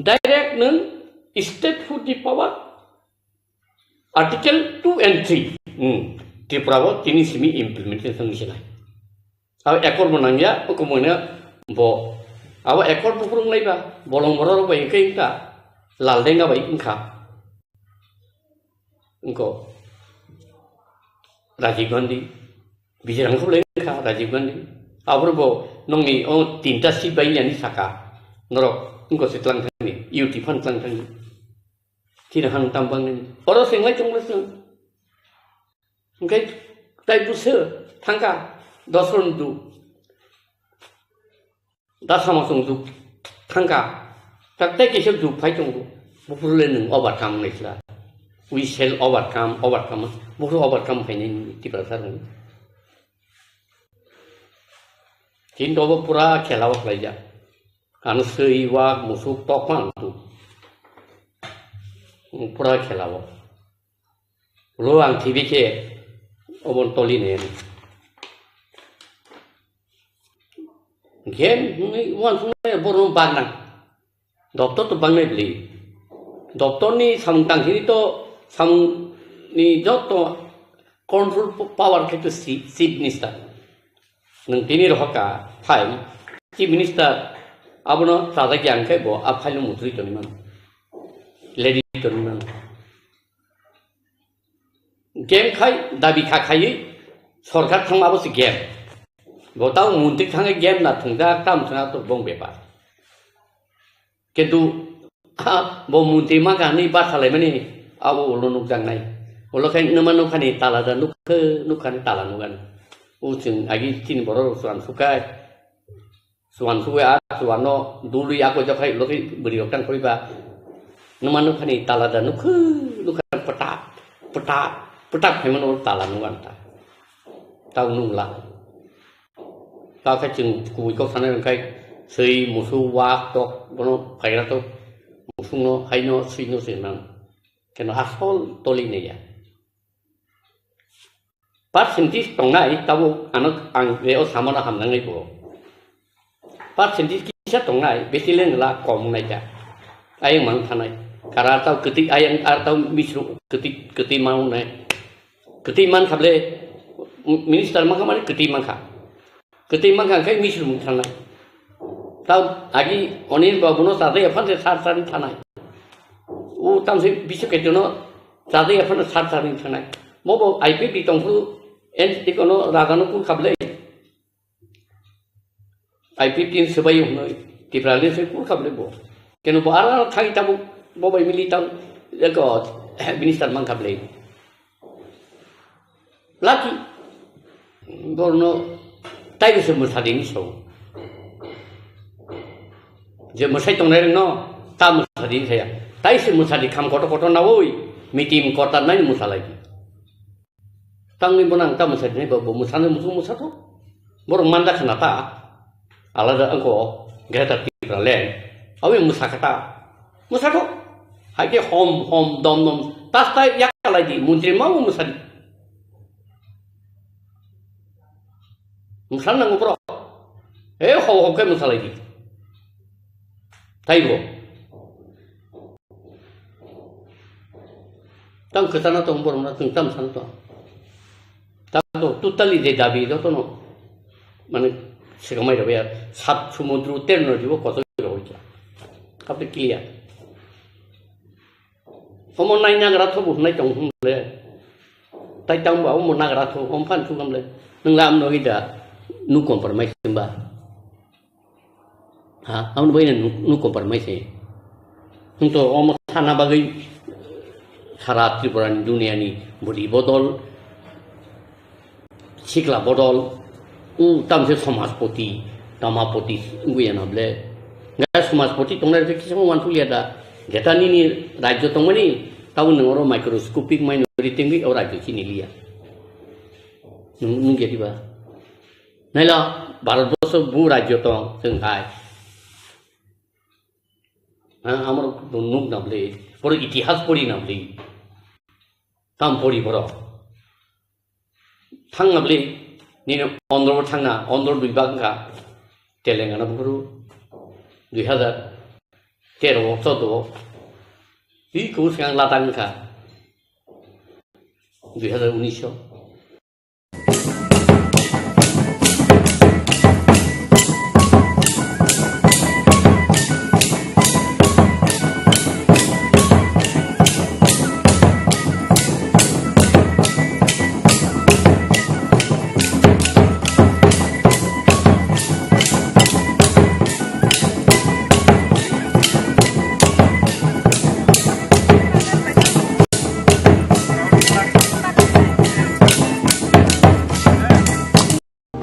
Direct nung state food ni power, article two and three, hmm, Tripura o tini simi implementation wngsinai. Abo accord bo nangya, o komoi no bo abo accord bo phuru wnglai ba, bolong borok rok bai wngkha, wngkha Laldenga bai wngkha, wngkho Rajiv Gandhi, Bijirang khublai wngkha Rajiv Gandhi. Aboro bo nongni o tinta seat bai yani saka, norok wngkho se tlang thangni, U T phan tlang thangni. Chini han tam bangni. Oro se wngkha chwng le chwng. Hingke tai buso thangka dos ron du. Da sama chwng du thangka. Tak tai kisa du phai chwng du. Bufuru le nung overcome nai sila. We shall overcome, overcome. Bufuru overcome phai nai Tiprasa rung. Chin dobo pura khela o khlai ja. Ano swi wak musuk tok phan tu. Pura khela o. Lo ang T V khe obon toli ne. Game hwnwi uansuknai borokno bagna. Doptor to bangnai bwlwi. Doptorni samung tangkhini to samungni joto control power khe to si-, chief minister. Nwng tini rohorkha file, chief minister abono chajak ya hwnkhe bo a file no muchungwi tongwi mano. Ready tongwi mano. Game khai, dabi kha khaiwi sorkar thangma abo se game. Bo tamo montri thangwi game na thwngjak, tamo thwngya to bong bepar. Kintu, ha, bo montri ma kha hwnwi basa laimani abo ulo nukjaknai. Ulo khai nwma nukhani tala da nukha, nukhani tala nukani. O chwng agi chini borok rok chwng sukha. Chuan sugwi a chuan no dului ako jokhai logi bwrwi rok tang koi ba. Numa nukhani tala da nukhu nukha pata pata pata khaimano tala nugan ta. Tau nungla. Tau khe chwng kubui kok sanai wngkhai swi musu wak tok bono phaira tok musungno haino swino se nang. Keno asol toli ne ya. Percentage tongnai, tabuk ano ang reo samano hamnangnai bo. Percentage kisa tongnai, besi lengla kom nai ka. Ayang mang thanai. Kara tau ketik ayang ar tau misru ketik, ketik mau nai. Ketik man khable minister mangkha mani ketik mangkha. Kwtwi mankha hwnkhe misrung thangnai. Tau agi Anil Babu no chajak ya phano sar sar thangnai. O tamse Biswa Ketri no chajak ya phano sar sar thangnai. Bo bo I P F T tongphuru En tikono ragano kur khablai. I P T ni swbai hwnwi Tipraland se kur khablai bo. Keno bo ara thai tabuk bo bai mili tang eko minister mang khablai. Laki borno tai se mwsadi ni so. Je mwsai tongnai rengno ta mwsadi saya. Tai se mwsadi kham koto koto nawoi meeting kota nai mwsalai. Tangni bonang ta mwsadi nai bo mwsana musu mwsato. Borok manda khna ta. Alada angko Greater Tipraland. Awi mwsakha ta. Mwsato. Haike hom hom dom dom. Tas ta yakalai di. Muntri ma mwsadi. Mwsal nango borok. E ho ho khe mwsalai di. Taibo. Tang kwchana tong borok na tong tam san tong. Tang to totally de dabi do tono. Mane sekamai rabe ya sat sumudru terno jibo koto ro hoja. Kapte clear. Omo nai nagra tho bo nai tong hum le. Tai tang ba omo nagra tho om phan thu gam le. Nang lam no ida nu compromise ba. Ha, amo bai nu, nu compromise. Hum to omo sana bagwi sara Tripura ni dunia ni bodi bodol. Sikla bodol, u tamse somajpoti, tamapoti wngwi ya na ble. Ga somajpoti tongnai rok kisa wan pulia da. Jeta nini rajyo tongmani, tabo nwng oro microscopic minority wngwi o rajyo chini liya. Nwng, nwng ya diba? Naila, Bharat borso bu rajyo tong, chwng hai. Ha, amro nuk na ble, poro itihas pori na ble. Tam pori poro. Thangna bwle, nini Ondro bo thangna, Ondro dui bak wngkha, Telangana buphuru dui hazar tero o, choudo o, tei kubui swkang Ladakh wngkha dui hazar unis o.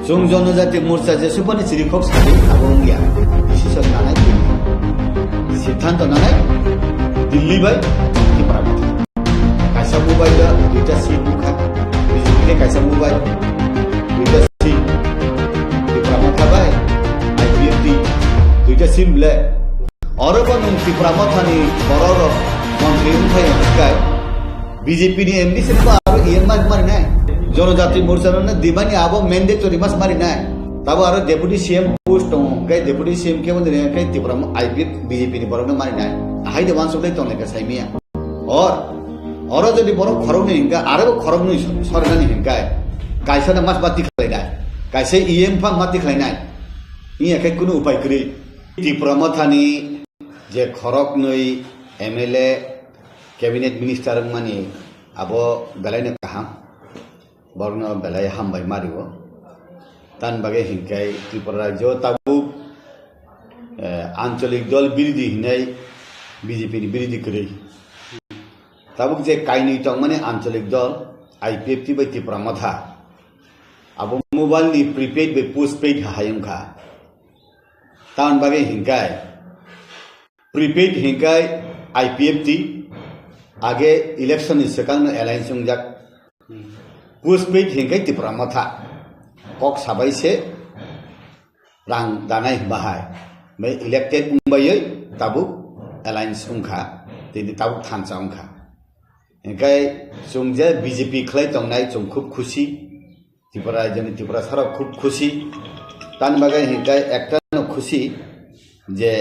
Chwng Jonojati Morcha jesubani chirikhok sadi abo wngya. Decision nanai Delhi. Siddhanto nanai Delhi bai Tipra Motha. Kaisa mobile o duita seat bukha. B J P khe kaisa mobile, duita seat. Tipra Motha bai I P F T duita seat bwle. Oro bo nwng Tipra Mothani borok rok montri wngphai hwnkhe B J P ni M D C no aro E M mas marinai. Jonojati Morcha no dibani abo mandatory mas marinai. Tabo aro Deputy C M post tongo, hwnkhe Deputy C M khe wngwi rwngkhe Tipra mo-, I P F B J P ni borok no marinai. Hai de wansuk lai tong lai khe saimanya. Or, oro jodi borok khoroknwi hwnkhe, aro bo khoroknwi sor-, sornani hwnkhe, kaisa no mas bati khlainai, kaisa E M pha mati khlainai. Wngya khe kunu upai kwrwi. Tipra Mothani je khoroknwi M L A, cabinet minister wngmani abo belaino kaham, borokno belai hambai mario. Tamni bagwi hinkhe Tripura rajyo tabuk, eh, ancholik dol birodhi hinwi B J P ni birodhi kwrwi. Tabuk je kainwi tongmani ancholik dol I P F T bai Tipra Motha, abo mobile ni prepaid bai postpaid hai wngkha. Tamni bagwi hinkhe prepaid hinkhe I P F T age election ni swkang no alliance wngjak. Postpaid hinkhe Tipra Motha kok sabai se rang danai bahai. Bai elected wngbai tabuk alliance wngkha, tini tabuk thansa wngkha. Hinkhe chwng je B J P khlai tongnai chwng khub khusi. Tripura rajyoni Tiprasarok khub khusi. Tamni bagwi hinkhe ekta no khusi je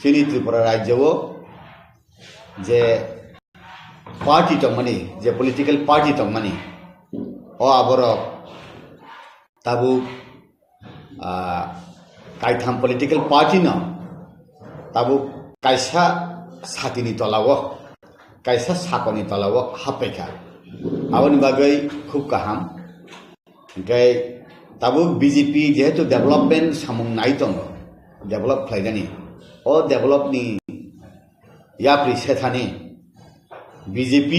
chini Tripura rajyo o je party tongmani, je political party tongmani, o aborok tabuk, ah, kaitham political party no tabuk kaisa satini tola o, kaisa sakoni tola o happaikha. Aboni bagwi khub kaham. Hingke tabuk B J P jehetu development samung nai tongo, develop khlainani, o develop ni yapri sethani B J P,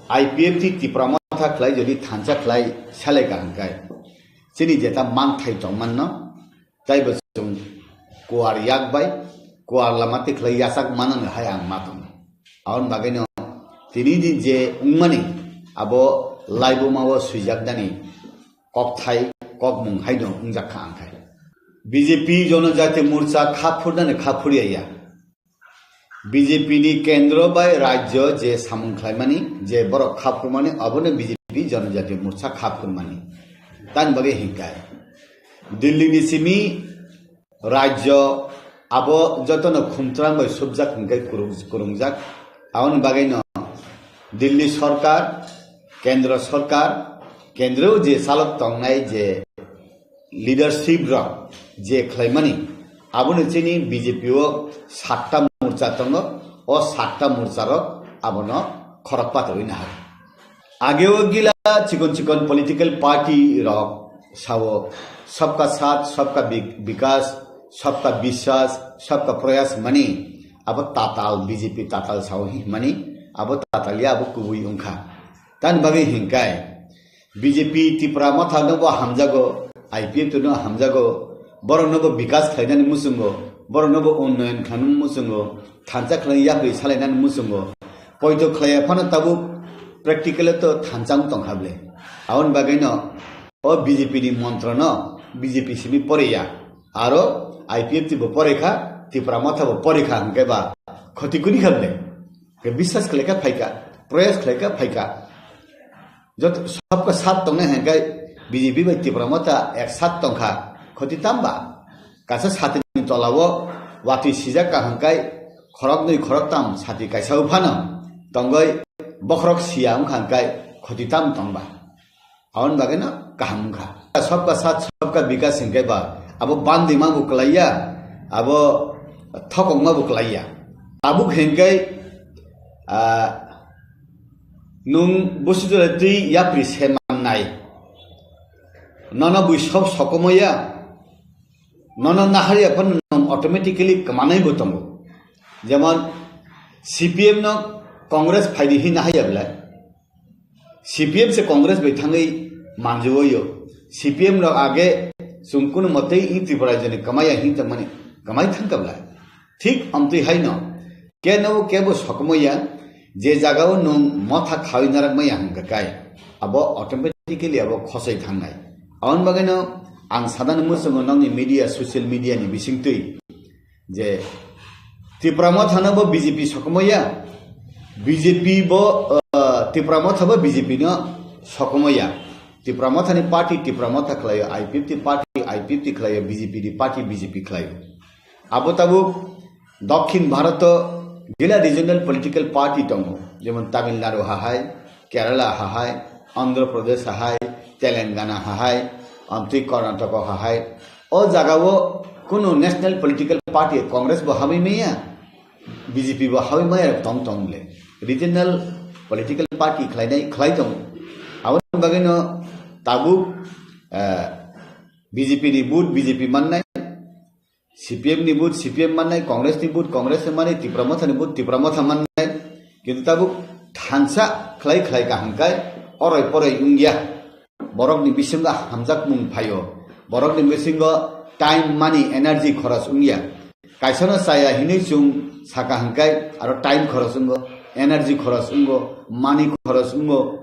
I P F T Tipra Motha khlai jodi thansa khlai selai ka hingkai chini jeta manthai tongmanno, taibo chwng kuar yak bai kuar lama tikhlai yachak manani hai ang ma tongo. Aboni bagwino tini din je wngmani abo laibuma o swijaknani kokthai kokmung haino wngjakha angkhai. B J P Jonojati Morcha kha phurnani kha phurya ya. B J P ni kendro bai rajyo je samung khlaimani, je borok kha phurmani, abono B J P Jonojati Morcha kha phurmani. Tani bagwi hingkai. Delhi ni simi rajyo abo jotono khumtrang bai subjak hingkai kurung-, kurungjak. Aboni bagwino Delhi sorkar, kendro sorkar, kendro je chalok tongnai je leadership rok je khlaimani, abono chini B J P o satta morcha tongo, o satta morcha rok abono khorok patwi nahar. Ageo gila chikon chikon political party rok sao, "Sabka Saath, Sabka Bi-, Bikas, Sabka Biswas, Sabka Prayas" mani, abo tatal B J P tatal sao hi mani, abo tatal ya abo kubui wngkha. Tani bagwi hingkai, B J P Tipra Motha no bo hamjago, I P F T no hamjago, borok no bo bikas khlainani muchungo, borok no bo unnoyon khlainani muchungo, thansa khlai yapri salainani muchungo. Poito khlaiya phano tabuk practical to thansa wng tongkha ble. Aboni bagwi no o B J P ni montro no B J P simi poriya, aro I P F T bo porikha, Tipra Motha bo porikha hingke ba khoti kuni kha ble. Ke biswas khlaika phaika, proyas khlaika phaika. Jot sabka sat tongnai hingkai B J P bai Tipra Motha ek sat tongkha, khoti tamba? Kaisa satini tolao watwi sijak ka hingkai khoroknwi khoroktam sati kaisa uphano tongoi bokhorok siya wngkha hingkai khoti tam tongba? Aboni bagwi no kaham wngkha. Sabka sat, sabka bikas hingkai ba abo bandi ma bo kwlaiya, abo thokok ma bo kwlaiya. Tabuk hingkai, ah, nwng busi jora twi yapri se mannai. Nono bui sob sokomoi ya, nono naharya phano nwng automatically kwmanai bo tongo. Jemon C P M no Congress phaidi hin nahaya belai. C P M se Congress bai thangwi manjui o. C P M rok age chwng kunu motei i Tripura rajyoni kwmaya hin tongmani kwmai thangkha belai. Thik amtwi haino keno kebo sokomoi ya, je jagao nwng motha khawi narak maya hwnkha kai, abo automatically abo khosoi thangnai. Aboni bagwino ang sadani muchungo nokni media, social media ni bisingtwi je Tipra Motha no bo B J P sokomoi ya, B J P bo, uh, Tipra Motha bo B J P no sokomoi ya. Tipra Motha ni party Tipra Motha khlaio, I P F T party I P F T khlaio, B J P ni party B J P khlaio. Abo tabuk Dokhin Bharat o gila regional political party tongo, jemon Tamil Nadu ha hai, Kerala ha hai, Andhra Pradesh ha hai, Telangana ha hai, amtwi Karnataka ha hai. O jagao kunu national political party Congress bo hamwi maya, B J P bo hamwi maya tong tong le. Regional political party khlainai khlai tongo. Aboni bagwino tabuk, eh, B J P ni vote B J P mannai, C P M ni vote C P M mannai, Congress ni vote Congress ni mannai, Tipra Motha ni vote Tipra Motha mannai. Kintu tabuk thansa khlai khlai kaham kai oroi poroi wngya. Borok ni bisingo hamjakmung phaio. Borok ni bisingo time, money, energy khoros wngya. Kaisa no chaya hinwi chwng saka hwnkhe aro time khoros wngo, energy khoros wngo, money khoros wngo.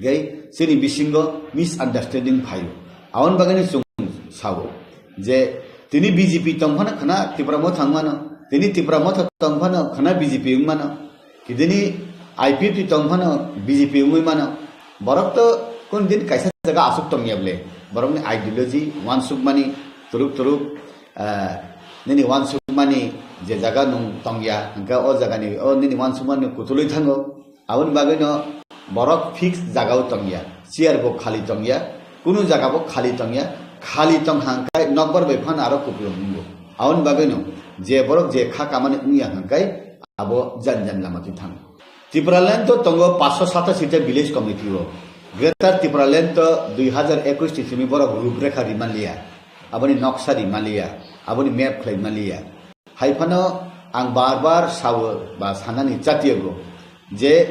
Gai chini bisingo misunderstanding phaio. Aboni bagwino chwng sao je tini B J P tongphano khwna Tipra Motha wngmano, tini Tipra Motha tongphano khwna B J P wngmano, kidini I P F T tongphano B J P wngwi mano. Borok to kun din kaisa jaga aswk tongya ble. Borokni ideology, wansukmani, turuk turuk, ah, nini wansukmani je jaga nwng tongya, hwnkhe o jagani, o nini wansukmani kutulwi thango. Aboni bagwino borok fix jagao tongya, chair bo khali tongya, kunu jaga bo khali tongya, khali tongkha hwnkhe nokbar bai phano aro kupulung wngo. Aboni bagwino je borok je kha kamani wngya hwnkhe abo jan jan lama twi thango. Tipraland to tongo paanch sho satasita village committee o. Greater Tipraland to dui hazar ekush ni simi borok ruprekha rimaliya, aboni noksa rimaliya, aboni map khlai maliya. Hai phano ang bar bar sao ba sanani chatiyago je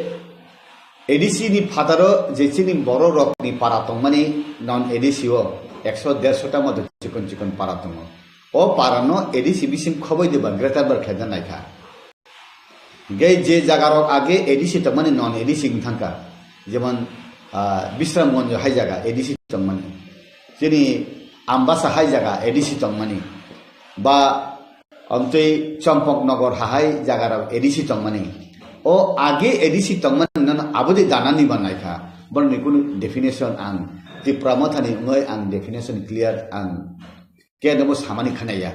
A D C ni phataro je chini borok rokni para tongmani non A D C o ekso derso ta moto chikon chikon para tongo. O para no A D C bising khoboi de ba greater bar khlaina naikha. Hingke je jaga rok age A D C tongmani non A D C wng thangkha, jemon, ah, Bisramganj hai jaga A D C tongmani, chini Ambasa hai jaga A D C tongmani, ba amtwi Champaknagar hai jaga rok A D C tongmani. O age A D C tongmani nono abodi danani ba naikha, boroni kunu definition ang Tipra Mothani wngwi ang definition clear ang Khe nobo samani khanaya.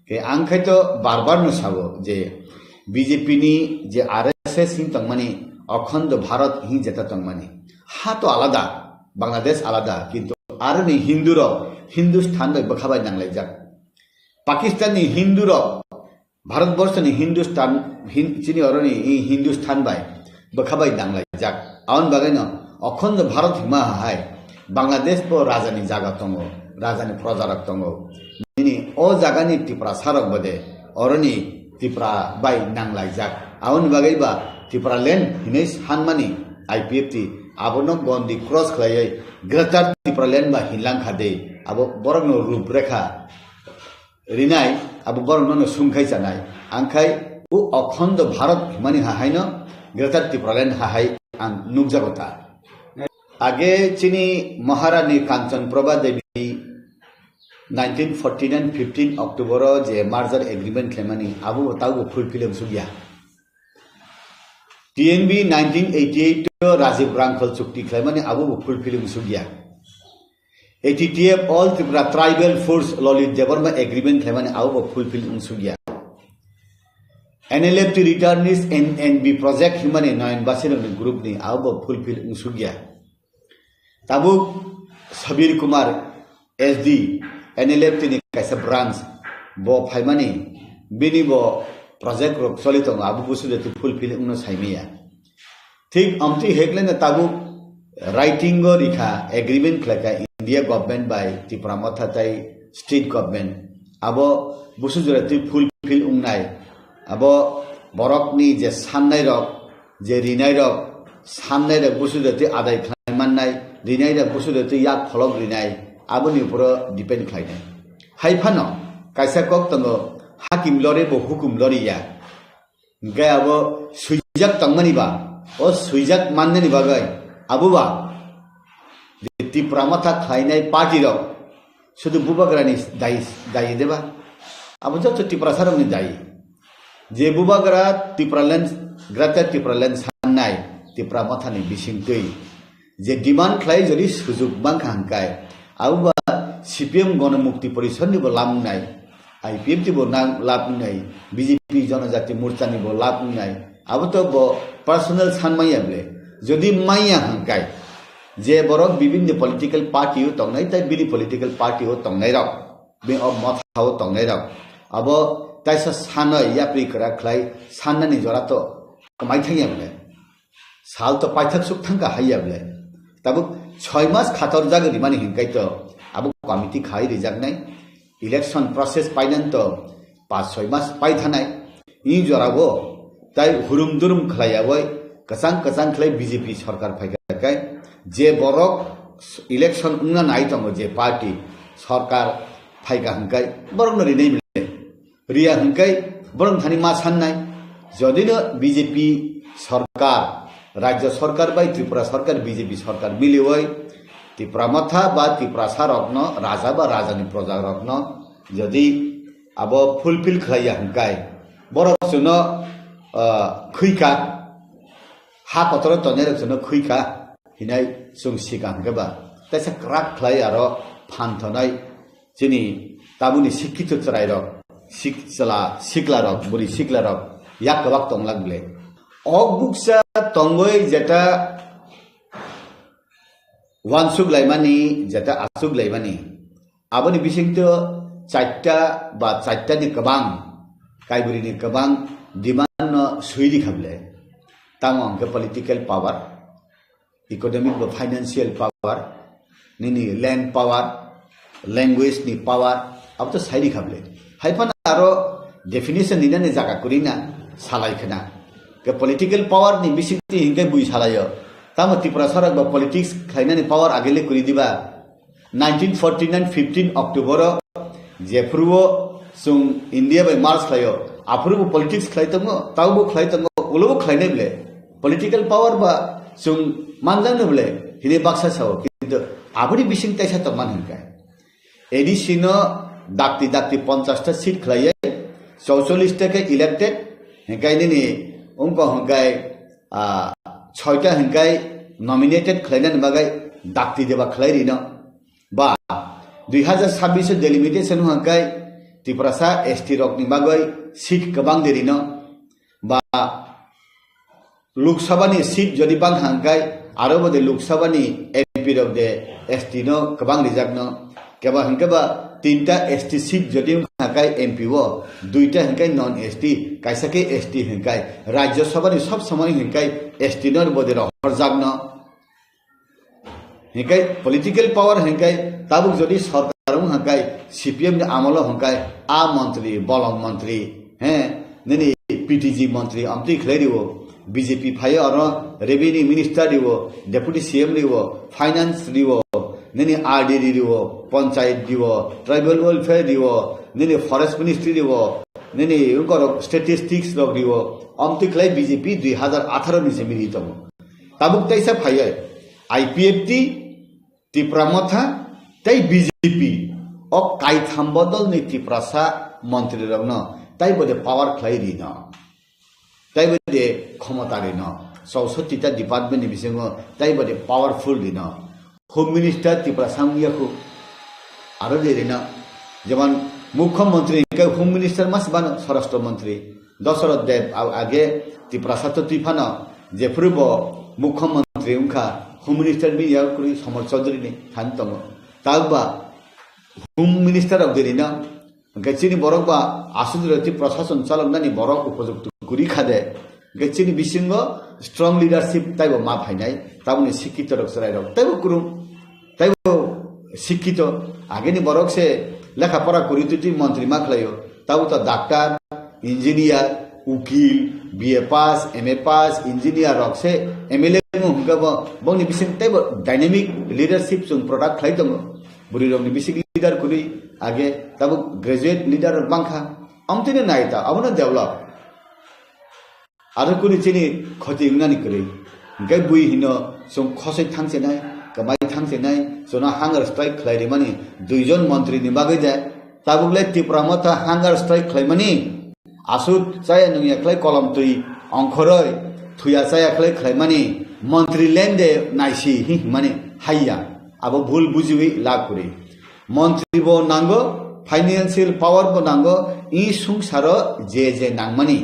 Khe ang khai to bar bar no sao je B J P ni je R S S hin tongmani, Akhando Bharat hin jeta tongmani. Ha to alada, Bangladesh alada, kintu aroni Hindu rok Hindustan bai bwkha bai nanglaijak. Pakistan ni Hindu rok Bharatborsho ni Hindustan, Hin-, chini oroni i Hindustan bai bwkha bai danglaijak. Aboni bagwino Akhando Bharat hima hai Bangladesh bo raja ni jaga tongo, raja ni proja rok tongo. Nini o jaga ni Tiprasa rok bode oroni Tipra bai nanglaijak. Aboni bagwi ba Tipraland hinwi sanmani I P F T abono gondi cross khlaiwi Greater Tipraland ba hinlangkha de. Abo borokno ruprekha rinai, abo borok nono sungkhai chanai. Angkhai o Akhando Bharat himani hahaino Greater Tipraland hahai ang nukjago ta. Age chini Maharani Kanchan Prabha Devi nineteen forty-nine fifteen October o je merger agreement khlaimani abo bo taubo fulfill wngsukya. T N B nineteen eighty-eight o Rajiv Rangkhal chukti khlaimani abo bo fulfill wngsukya. A T T F All Tripura Tribal Force Lalit Debbarma agreement khlaimani abo bo fulfill wngsukya. N L F T returnees N N B project himani Nayan Basirokni group ni abo bo fulfill wngsukya. Tabuk Sabir Kumar S D N L F T ni kaisa branch bo phaimani bini bo project rok choli tongo abo busu jati fulfill wngno saimaya. Thik amtwi hekleno tabuk writing o rikha, agreement khlaikha India government bai Tipra Motha tai state government. Abo busu jora twi fulfill wngnai. Abo borokni je sannai rok, je rinai rok, sannai rok busu jora twi adai khlai mannai, rinai rok busu jora twi yak pholok rinai, aboni uporo depend khlainai. Hai phano kaisa kok tongo, hakim lore bo hukum loriya. Hingke abo swijak tongmani ba, o swijak mannani bagwi abo ba je Tipra Motha khlainai party rok sudu bubagrani dai, dai de ba? Abo joto Tiprasa rokni dai. Je bubagra Tipraland, Greater Tipraland sannai Tipra Mothani bisingtwi je demand khlai jodi sujuk mankha hingkai, abo ba C P M Gonomukti Porishad ni bo lam wngnai, I P F T bo nang lab wngnai, B J P Jonojati Morcha ni bo lab wngnai, abo to bo personal san maya ble. Jodi maya hingkai, je borok bibinni political party o tongnai, tai bini political party o tongnai rok, bini o motha o tongnai rok, abo taisa sanoi yapri kwrak khlai sannani jora to kwmai thangya ble. Sal to paithak suk thangkha haiya ble. Tabuk soi mas khator jagwi rimani hinkai to abo committee khai rijaknai, election process painan to pas soi mas paithanai. I jorao tai hurum durum khlaiyawi kwchang kwchang khlai B J P sorkar phaikha kai je borok election wngna nai tongo je party sorkar phaikha hinkai borokno rinai ble. Riya hingkai borok thani ma sannai. Jodi no B J P sorkar, Rajya sorkar bai Tripura sorkar, B J P sorkar miliwai Tipra Motha ba Tiprasa rokno, raja ba rajani proja rokno jodi abo fulfill khlaiya hingkai borok chwngno, ah, khwikha, ha kotoro tongnai rok chwngno khwikha hinai chwng sika hingke ba. Taisa kwrak khlai aro phan thonai. Chini tabukni sikkito chwrairok, sik-, chwla siklarok, bwrwi siklarok yak kwbak tonglak ble. Ok buksa tongwi jeta wansuk laimani, jeta achuk laimani. Aboni bisingtwi chaita ba chaitani kwbang, kaibrwini kwbang demand no swi rikha ble. Tamo hwnkhe political power. economic ba financial power, nini land power, language ni power, abo to sairi kha bwle. Hai phano aro definition ninani jaga kwrwi na salai khna. Ke political power ni bisingtwi hinkhe bui salaio. Tamo Tiprasa rok ba politics khlainani power agele kwrwi diba? Nineteen forty-nine fifteen October o jephuru o chwng India bai march khlaio, aphuru bo politics khlai tongo, tabo bo khlai tongo, ulo bo khlainai bwle. Political power ba chwng manjakno bwle hinwi baksa sao, kintu aboni bising taisa tongman hinkhe. A D C no dakti dakti ponchash ta seat khlaiwi, chauchollish ta khe elected, hinkhe nini wngkha hinkhe, ah, soita hinkhe nominated khlainani bagwi dakti deba khlai rino. Ba dui hazar sabbish o delimitation hinkhe Tiprasa S T rokni bagwi seat kwbang de rino. Ba Lok Sabha ni seat jodi bang hang kai, aro bo de Lok Sabha ni M P rok de S T no kwbang rijak no. Keba hingke ba tinta S T seat jodi hang kai M P o, duita hingke non S T, kaisa ke S T hingkai. Rajya Sabha ni sob somoi hingkai S T no bo de rohor jak no. Hingkai political power hingkai tabuk jodi sorkar wng hingkai C P M ni amolo hingkai a montri, bolong montri, he, nini P T G montri amtwi khlai rio, B J P phaio oro revenue minister rio, deputy C M rio, finance rio, nini R D rio, panchayat rio, tribal welfare rio, nini forest ministry rio, nini wngkorok statistics rok rio, amtwi khlai B J P dui hazar atharo ni se mili tongo. Tabuk teisa phaiwi I P F T, Tipra Motha tei B J P o kaitham bodolni Tiprasa montrirokno tei bo de power khlai rino, tei bo de khomota rino, chausotti ta department ni bisingo tei bo de powerful rino. Home Minister Tiprasa wngya khu aro de rino, jemon Mukhyamantri hingke Home Minister mas bano Swarashtra Mantri. Dasarath Deb a-, age Tiprasa to twi phano jephuru bo Mukhyamantri wngkha, Home Minister bini yago kwrwi Somol Chaudhary ni thani tongo. Takba Home Minister rok dini no, hingke chini borok ba aswk jora twi prashason chaloknani borok upojukto kwrwi kha de. Hingke chini bisingo strong leadership taibo ma phainai, taboni sikkito rok chwrai rok taibo kwrwng. Taibo sikkito, ageni borok se lekha pora kwrwi twi twi montri ma khlaio. Tabo to doctor, engineer, ukil, B A pass, M A pass, engineer rok se M L A wng hwnkhe bo, bongni bising teibo dynamic leadership chwng product khlai tongo. Bwrwi rokni bising leader kwrwi age, tabo graduate leader rok bangkha. Amtwino nai ta, abono develop. Aro kuni chini khoti wngnani kwrwi. Hingke bui hino chwng khosoi thangchenai, kwmai thangchenai, chwngno hunger strike khlai rimani duijon montri ni bagwi de. Tabuk le Tipra Motha hunger strike khlaimani aswk chaya nungya khlai kolom twi ongkhoroi thuya chaya khlai khlaimani montri lende naisi hi himani haiya. Abo bhul bujiwi lab kwrwi. Montri bo nango, financial power bo nango, i sungsaro je je nangmani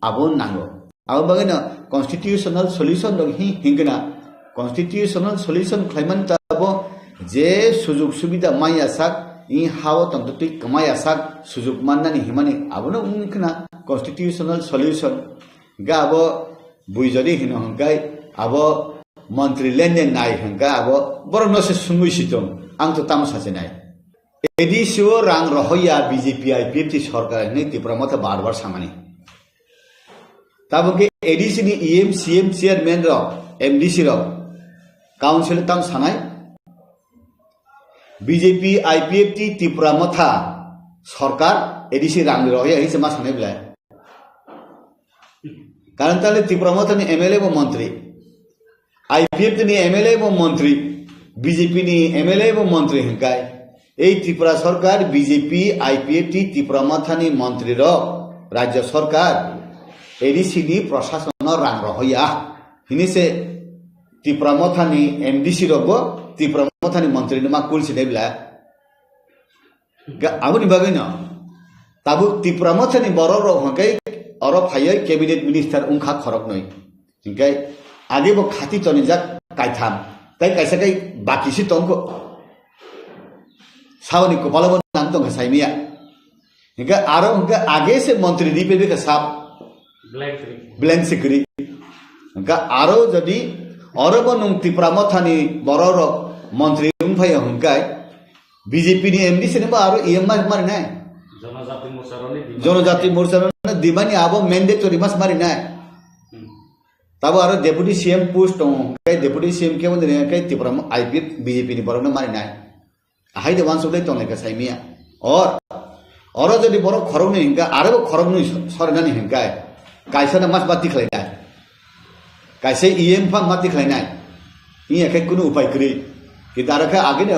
abo nango. Abo bagwino constitutional solution rok hi hingkhe na, constitutional solution khlaimani tabo je sujuk subida maya sak, i hao tongtwtwi kwmaya sak sujuk mannani himani abono wngkhe na constitutional solution. Hingkhe abo bui jodi hino hingkhe abo montri lende nai hingkhe abo borokno se sungwi si tong, ang to tamo sachi nai. A D C o rang rohoya B J P I P F T sorkar hinwi Tipra Motha bar bar samani. Tabuk khe A D C ni E M, C M, chairman rok, M D C rok, council tam sanai. B J P I P F T Tipra Motha sorkar A D C rang rohoya hinwi se ma sanai belai. Karon tale Tipra Motha ni M L A bo montri. I P F T ni M L A bo montri, B J P ni M L A bo montri hingkai. Ei Tripura sorkar B J P, I P F T, Tipra Motha ni montri rok, rajya sorkar, A D C ni prashason no rang rohoya. Hini se Tipra Motha ni M D C rok bo Tipra Motha ni montri no ma kul sinai bla. Ga-, aboni bagwi no tabuk Tipra Motha ni borok rok hingkai oro phaiwi cabinet minister wngkha khoroknwi. Hingkai age bo khati tonijak kaitham, tei kaisa kai baki si tongkho. Saboni kopalo bo nang tongkha saimiya. Hingkai aro hingkai age se montri ri pebe kha sap. Blank se kwrwi. Hingkai aro jodi Oro bo nwng Tipra Mothani borok rok montri wng phai hwnkhe B J P ni M D C ni bo aro E M ma-, mari nai. Jonojati Morcha rokni demand. Jonojati Morcha rokni demand ni abo mandatory mas mari nai. Hmm. Tabo aro Deputy C M post tongo, hwnkhe Deputy C M kebo nini hwnkhe Tipra mo-, I P F B J P ni borokno mari nai. Ahai de uansuk dai tong lai kha sai mia. Or, oro jodi borok khoroknwi hwnkhe, aro bo khoroknwi so-, sorinani hwnkhe, kaisa no mas ma tikhlai nai. Kaisa E M pha ma tikhlai nai. Iya khe kunu upai kwrwi. Kintu aro khe agini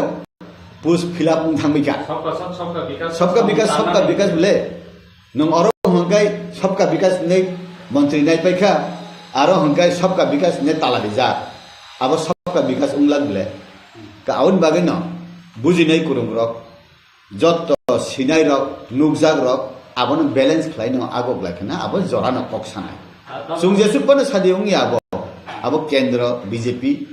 post fill up wng thangbai kha. Sabka sath, sabka bikas, Sabka bikas, sabka sabka bikas bole. Nwng oro hwnkhe sabka bikas hinwi montri nai paikha, aro hwnkhe sabka bikas hinwi tala rijak. Abo sabka bikas wngla bole. Ka aboni bagwi no bujinai kwrwng rok, jotto sinai rok, nukjak rok, abono balance khlai no agok lai khna, abo jora no kok sanai. Chwng jesuk phano sadi wngya abo, abo kendro B J P,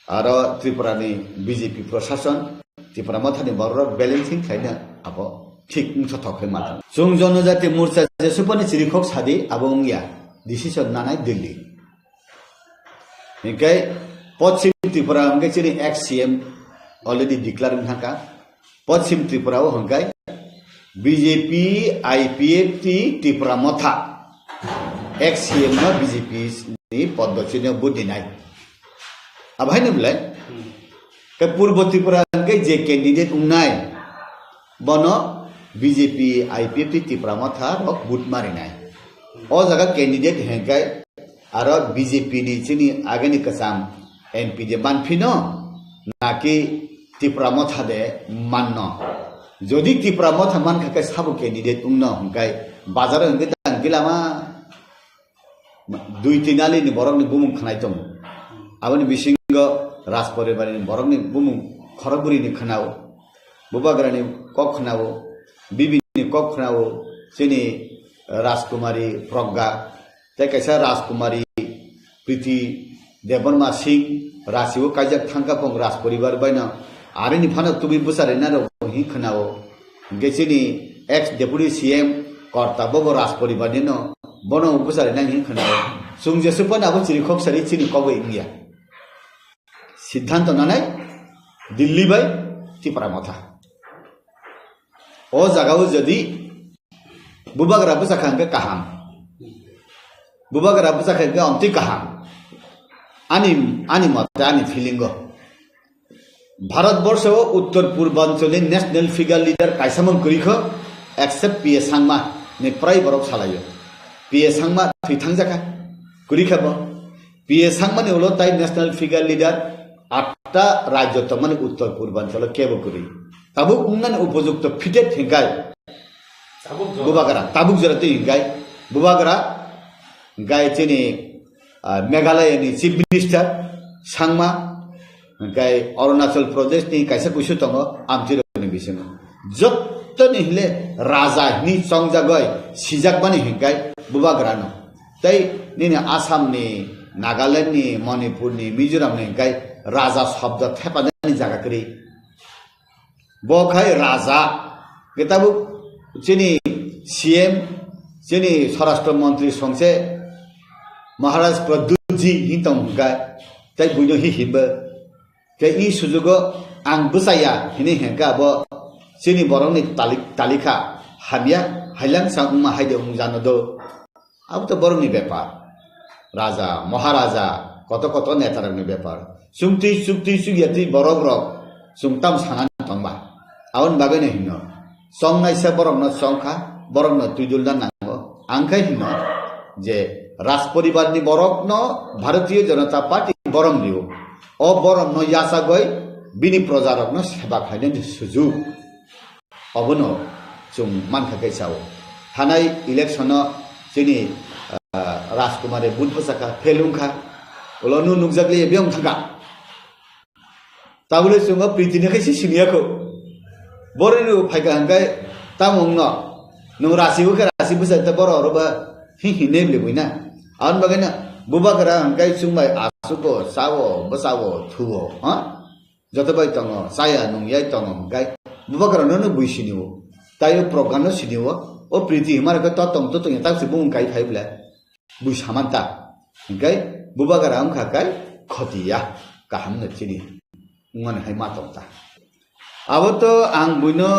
aro Tripura ni B J P prosason, Tipra Mothani borok rok balancing khlaina abo thik wngthothok khe mano. Chwng Jonojati Morcha jesuk phano chirikhok sadi abo wngya, decision nanai Delhi. Hinkhe Poschim Tripura hwnkhe chini ex C M already declare wngkha. Poschim Tripura o hwnkhe B J P, I P F T, Tipra Motha, ex C M no B J P ni poddo chini vote dinai. Abo haino belai. Hmm. Khe Purbo Tripura hwnkhe je candidate wngnai, bono B J P, I P F T, Tipra Motha rok vote marinai. O jaga candidate hwnkhe aro B J P ni chini agini kwcham M P de manphino, naki Tipra Motha de manno? Jodi Tipra Motha mankha khe sabo candidate wngno hwnkhe bazar hwnkhe tang gilama dui tin ali ni borok ni bumung khwnai tongo. Aboni bisingo Rajporibar ni borok ni bumung khorokbwrwi ni khwnao, Bubagra ni kok khwnao, Bibi ni kok khwnao, chini Rajkumari Progga, tei kaisa Rajkumari Priti Debbarma Singh, Rajibo kaijak thangkha pong Rajporibar baino, arini phano tubui bwcharina rok hinwi khwnao. Hwnkhe chini ex deputy C M Korta bobo Rajporibar nino, bono bwcharina hinwi khwnao. Chwng jesuk phano abo chirikhok sari chini kogwi wngya. Siddhanto nanai Delhi bai Tipra Motha. O jagao jodi Bubagra bwchakha hwnkhe kaham. Bubagra bwchakha hwnkhe omtwi kaham. Ani, ani mote, ani feeling o. Bharat borsho o uttor purbanchal ni national figure leader kaisa mung kwrwi kho, except P A Sangma ni prai borok salaio. P A Sangma thwi thangjakha, kwrwi kha bo. P A Sangma ni ulo tai national figure leader atta rajyo tongmani uttor purbanchal o kebo kwrwi. Tabuk wngnani upojukto fitted hwnkhe Tabuk jora. Bubagra, tabuk jora twi hwnkhe Bubagra, hwnkhe chini, ah, Meghalaya ni Chief Minister Sangma, hwnkhe Arunachal Pradesh ni kaisa kuisu tongo, amchirok ni bisingo. Jottoni hile raja hini chongjagoi sijakmani hwnkhe Bubagra no. Tei nini Assam ni, Nagaland ni, Manipur ni, Mizoram ni hwnkhe raja shobdo thepanani jaga kwrwi. Bo khai raja, khe tabuk chini C M, chini Swarashtra Montri songse Maharaj Pradyut ji hin tong hwnkha, tei buino hi himbo. Khe i sujugo ang bwchaya hini hwnkha bo chini borokni talik-, talikha hamya, hailang sa wngma haide wng jano do. Abo to borokni bepar. Raja, Maharaja, koto koto netarokni bepar. Chwngtwi, chwngtwi, chwngya twi borok rok chwng tam sanani tongba. Aboni bagwino hino. Chongnaisa borokno chongkha, borokno twidulna nango. Ang khe hino je Rajporibarni borokno Bharatiya Janata Party borom rio. O boromno yachagwi bini projarokno seba khlainani sujuk. Obono chwng mankha khe sao. Thanai election-o chini, ah, Rajkumari vote bwchakha, fail wngkha. Ulo nu nukjakliya biyong thangkha. Tabule chwng o Priti ni khe si siniya kho. Boroni rw phaikha hwnkhe tamo wngno. Nwng rasi wngkhe rasi bwchai ta borok oro ba hi hi ne bwle buina. Aboni bagwi no Bubagra hwnkhe chwng bai aswk o, cha o, bwcha o, thu o, ha? Joto bai tongo, chaya nungyai tongo hwnkhe Bubagra no no bui sini o, tai o program no sini o, o Priti himar khe to tong to tong tak se bumung kai phai bwle bui saman ta. Hwnkhe Bubagra wngkha kai khoti ya, kaham no chini wngmani hai ma tong ta. Abo to ang buino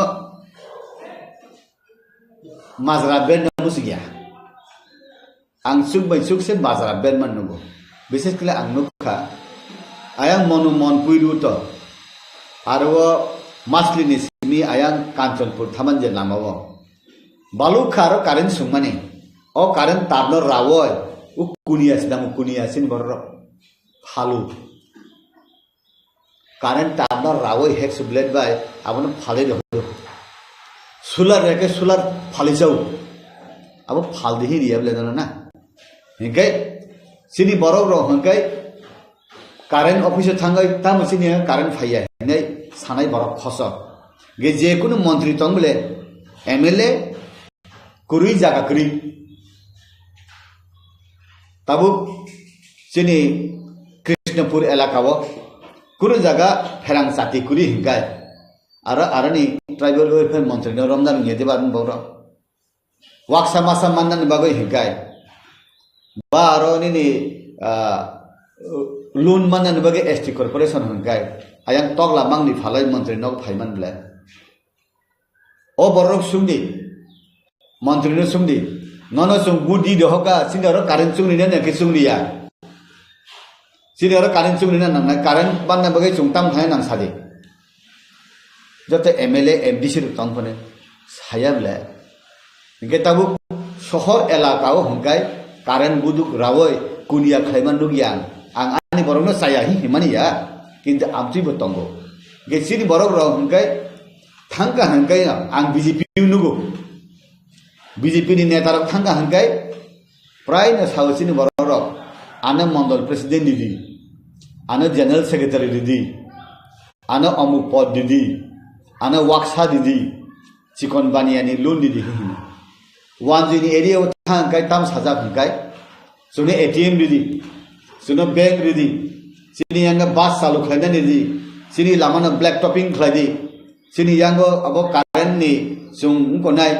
majra ben no muchung ya. Ang chuk bai chuk se majra ben man nugo. Bises kle ang nukha, ayang monu mon puiru to. Aro o masli ni simi ayang Kanchanpur thaman je lama o. Balukha aro current sungmani. O current tar no rawoi. U kuniya sidang u kuniya sin borok. Phalu. Current tar no rawoi hek su blade bai, abono phalwi rw. Solar reke solar phalwi chau. Abo phaldi hi riya blade no na. Hinkhe chini borok rok hinkhe current office o thangwi tamo chini current phaiya hinwi sanai borok khosok. Ge je kunu montri tong bole M L A kwrwi jaga kwrwi. Tabuk chini Krishnapur elaka o kunu jaga pherang chati kwrwi hinkai. Aro, aroni tribal welfare montri no romna rwngya diba borok. Waksa masa manna ni bagwi hinkai. Ba aro nini, ah, loan manna ni bagwi S T corporation hinkai. Ayang tokla mangni phalai montri no phaiman bla. O borok sungdi, montri no sungdi, nono chwng budi dohoka, chini oro current chungni na nangkhe chungni ya. Chini oro current chungni na nangnai, current banna bagwi chwng tam thai nang sadi. Joto M L A, M D C rok tong phone, saya bla. Hinkhe tabuk sohor elaka o hinkai current buduk rawoi kuniya khlaima nukya ang. Ang ani borok no chaya hi himani ya, kintu amtwi bo tongo. Hinkhe chini borok rok hinkai thangka hinkai ang B J P nugo. B J P ni neta rok thangka hinkai prai no sao chini borok rok. Ano mondol president ridi, ano general secretary ridi, ano omuk pod ridi, ano waksa ridi, chikon baniya ni loan ridi hi hino. Wanjui ni area o thang hinkai tam sajak hinkai, chwngno A T M ridi, chwngno bank ridi, chini yang bus chalu khlaina ridi, chini lama no black topping khlai di. Chini yango abo current ni chwng wngkha nai,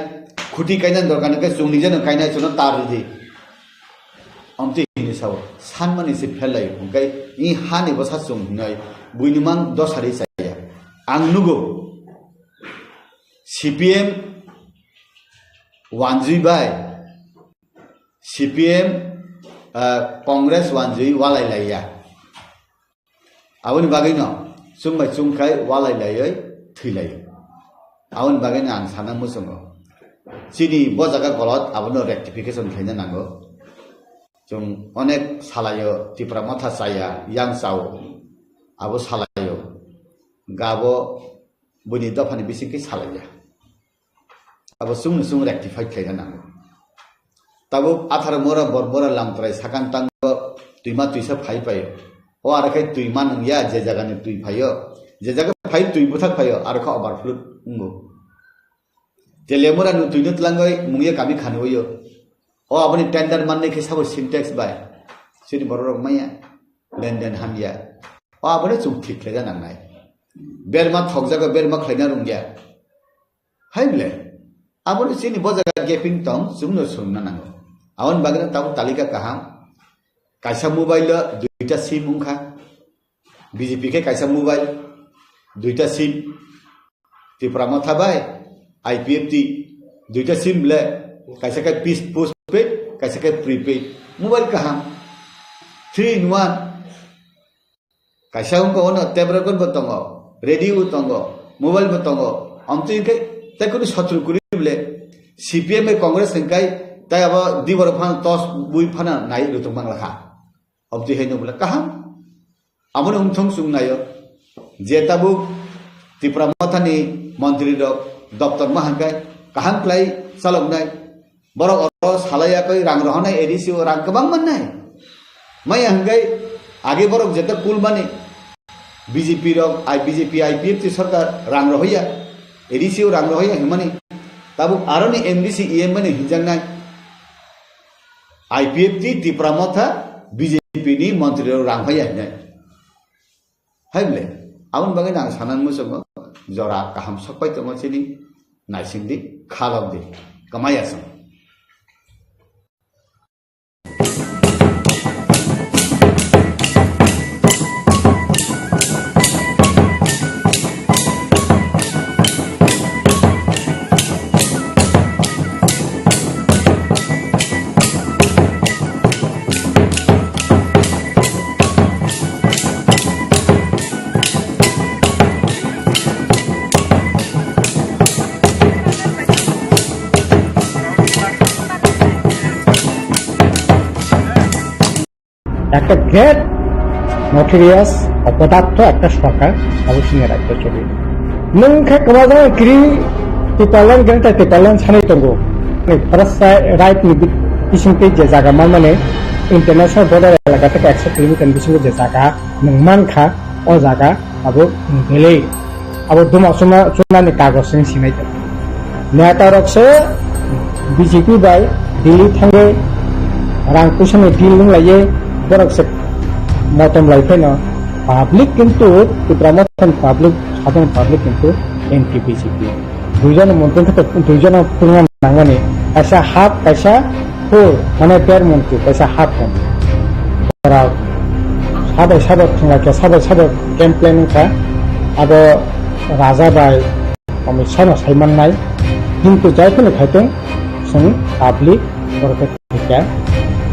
khuti kaina dorkar nangkhe chwng nijeno kainai chwngno tar ridi. Amtwi hini sao, sanmani se pherlai, hwnkhe i hani bwsa chwng hinwi buini mang dosari chaya. Ang nugo, C P M wanjui bai, C P M, ah, Congress wanjui walai laiya. Aboni bagwino chwng bai chwng khai walai laiwi thwi laio. Aboni bagwino ang sana muchungo. Chini bo jaga golot abono rectification khlaina nango. Chwng onek salaio Tipra Motha chaya, yang chao. Abo salaio. Gabo buini dophani bisingkhe salaiya. Abo chwngno chwng rectify khlaina nango. Tabuk atharo mora borbora lamtrai sakang tango twima twisa phai paio. O aro khe twima nungya je jagani twi phaio. Je jaga phai twi bwthak phaio aro khe overflow wngo. Telemura no twino tlangwi mungya kami khanwi o. O aboni tender manni khe sabo Sintex bai. Chini borok rok maya. Lenden hamya. O aboni chwng thik khlaina nangnai. Berma thokjago berma khlaina rungya. Hai bole, aboni chini bo jaga gaping tong, chwngno swrwngna nango. Aboni bagwino tabuk talika kaham. Kaisa mobile o duita sim wngkha. B J P khe kaisa mobile, duita sim. Tipra Motha bai I P F T, duita sim bole, kaisa khe pis-, postpaid, kaisa khe prepaid. Mobile kaham. Three in one. Kaisa wngkha ono tape record bo tongo, radio bo tongo, mobile bo tongo. Amtwi hwnkhe tei kunu sotro kwrwi bole C P M bai Congress hwnkhe tei abo di borok phano tos bui phano nai rwtwk mang lakha. Amtwi hai no bole kaham. Amoni wngthong chwng naio. Je tabuk Tipra Mothani montri rok doptor ma hwnkhe kaham khlai chaloknai. Borok oro salai yakwi rang rohornai A D C o rang kwbang mannai. Maya hwnkhe age borok jeta kulmani B J P rok, I, B J P I P F T sarkar rang rohoya, A D C o rang rohoya hwnmani. Tabuk aroni M D C E M mani hinjaknai. I P F T Tipra Motha B J P ni montri rok rang hoya hinai. Hai bole, aboni bagwi no ang sanani muchungo jora kaham sokpai tongo chini naisingdi, khalokdi, kwmaya chwng. একটা great notorious অপদার্থ একটা সরকার, অবশ্যই রাজ্য চলে। নং খা কমাজাং ক্রি টিপালেন গেন্টা টিপালেন সানি তঙ্গো। ফরেস্ট রাইট নি বিসিংতে যে জায়গা মানে ইন্টারন্যাশনাল বর্ডার এলাকা থেকে একশো কিলোমিটার বিসিংতে যে জায়গা নং মানখা, ও জায়গা abo belai abo duma suma chunani kagoj sing sinai ta. Neta rok se B J P bai Delhi thangwi rang puisa ni deal wng laiye, borok se motom lai phai no. Public kintu Tipra Motha ni public, sadharon public kintu anti B J P. Duijon montri khe duijon pungna nangmani, kaisa half, kaisa full, mane der montri, kaisa half montri. Ora sabai sabai thangla khe, sabai sabai game plan wngkha. Abo Raja bai Amit Shah no sai mannai. Kintu jai phano khaitong, chwng public borok khe thangkha.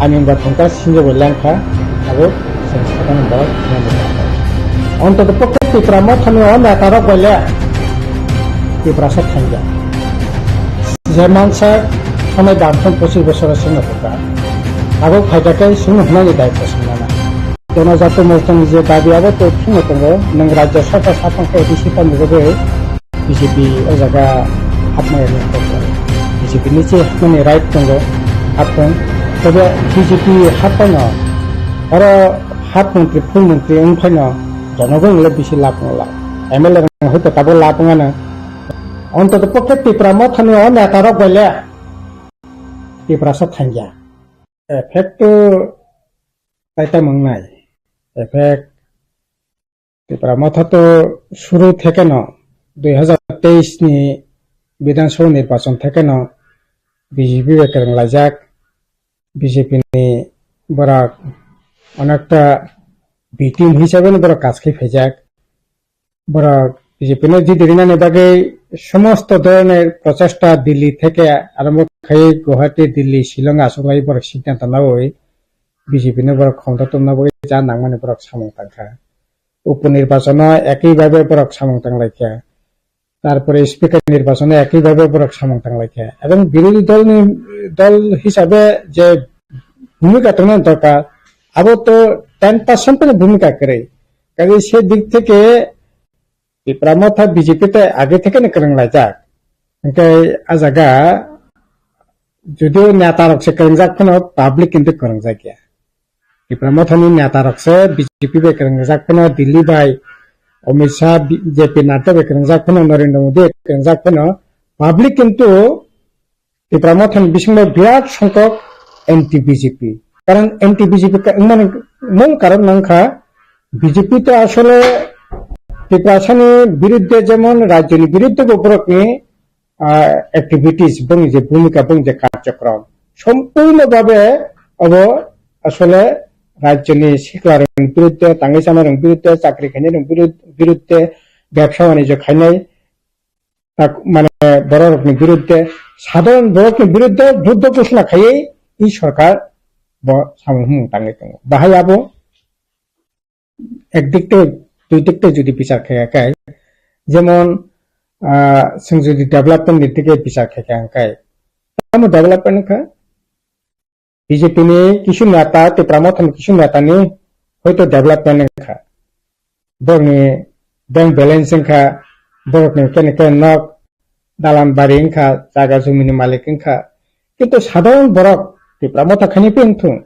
Ani wngkha thangkha, sinjo bo lengkha, abo chwng sakani borok nangkha. Ontoto pokhe Tipra Mothani o neta rok bai le Tiprasa thangya. Je mansa thonai bamthang pochis bosor singno thangkha. Abo phaida khe chwng hwnani daitwa swngnana. Jonojati Morchani je dabi abo to thwngwi tongo, nwng Rajya Sabha saphang khe A D C phan rwgwi B J P o jaga hapmaya ni kok. B J P ni che hapmani right tongo, haptong. Tobe B J P hapmano, oro half montri, full montri wng phaino jonogon le bisi lab wng la. M L A rok hoito tabo lab wng ano. Ontoto pokhe Tipra Mothani o neta rok bai le Tiprasa thangya. Effect to taita mangnai. Effect Tipra Motha to suru thekeno dui hazar teis ni Bidhan Sabha nirbachon thekeno B J P bai kwrwng laijak, B J P ni borok onekta B team hisabe ni borok kaj khai phaijak. Borok B J P no jidi rinani bagwi somosto dhoroner prochesta Delhi theke arombo khai Guwahati, Delhi, Shillong achuklai borok siddhanto nawi B J P no borok khomota tongna bagwi cha nangmani borok samung tangkha. Upo nirbachono ekhi bhabe borok samung tanglaikha. Tarpore speaker nirbachono ekhi bhabe borok samung tanglaikha. Ebong birodhi dolni, dol hisabe je bhumika tongna dorkar, abo to ten percent ni bhumika kwrwi. Kaje se dik theke Tipra Motha B J P te age theke ni kwrwng laijak. Hingke a jaga judio neta rok se kwrwngjak phano public kintu kwrwngjak ya. Tipra Mothani neta rok se B J P bai kwrwngjak phano Delhi bai Amit Shah, J P Nadda bai kwrwngjak phano Narendra Modi bai kwrwngjak phano public kintu Tipra Mothani bisingo birat songkok anti B J P. Karon anti B J P ka wngmani mul karon wngkha B J P to asole Tiprasani biruddhe jemon rajyoni biruddhe bo borokni ah, activities, bongni je bhumika, bongni je karjokrom, sompurno bhabe obo asole rajyoni siklarokni biruddhe, tangwi chamarokni biruddhe, chakri khainairokni birud-, biruddhe, bebsa banijyo khainai, tak, mane bororokni biruddhe, sadharon borokni biruddhe juddho ghoshona khaiwi i sorkar bo samung humung tangwi tongo. Bahai abo ek dik tei dui dik tei jodi bichar khe khe, jemon, ah, chwng jodi development ni dik tei bichar khe khe hwnkhe, tamo development wngkha? B J P ni kisu neta, Tipra Motha ni kisu neta ni hoito development wngkha. Borokni bank balance wngkha, borokni kene kene nok, dalan bari wngkha, jaga jumi ni malik wngkha. Kintu sadharon borok Tipra Motha khaini phi wngthung?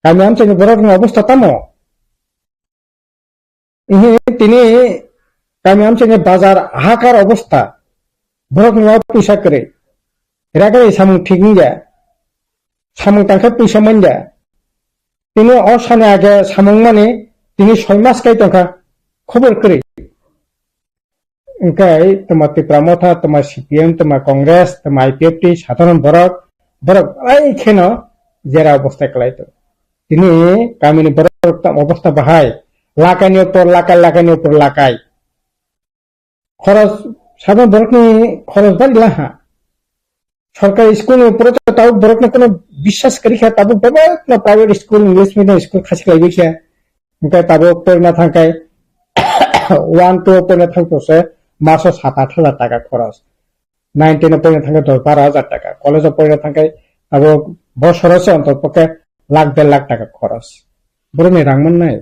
Kami amchaini borokni obostha tamo? Ihi tini kami amchaini bazar hahakar obostha. Borokni o puisa kwrwi. Rakhai samung thik wngya. Samung tangkhe puisa manya. Tini o sani age samung mani tini soi mas kai tongkha. Khobor kwrwi. Hwnkhe toma Tipra Motha, toma C P M, toma Congress, toma I P F T, sadharon borok, borok belai kheno jera obostha kwlai tongo. Tini kamini borok tamo obostha bahai, lakaini upor lakai, lakaini upor lakai. Khoros, sadharon borokni khoros bari laha. Sorkari school ni upore to tabuk borok no kono biswas kwrwi kha, tabuk bebak no private school, English medium school khasi lai kha. Hingke tabuk porina thangkai one two porina thangto se maso sat aat hajar taka khoros. Nine ten porina thangkai dos baro hajar taka. College o porina thangkai tabuk bosoro se ontor pokhe lakh der lakh taka khoros. Borokni rang mannai.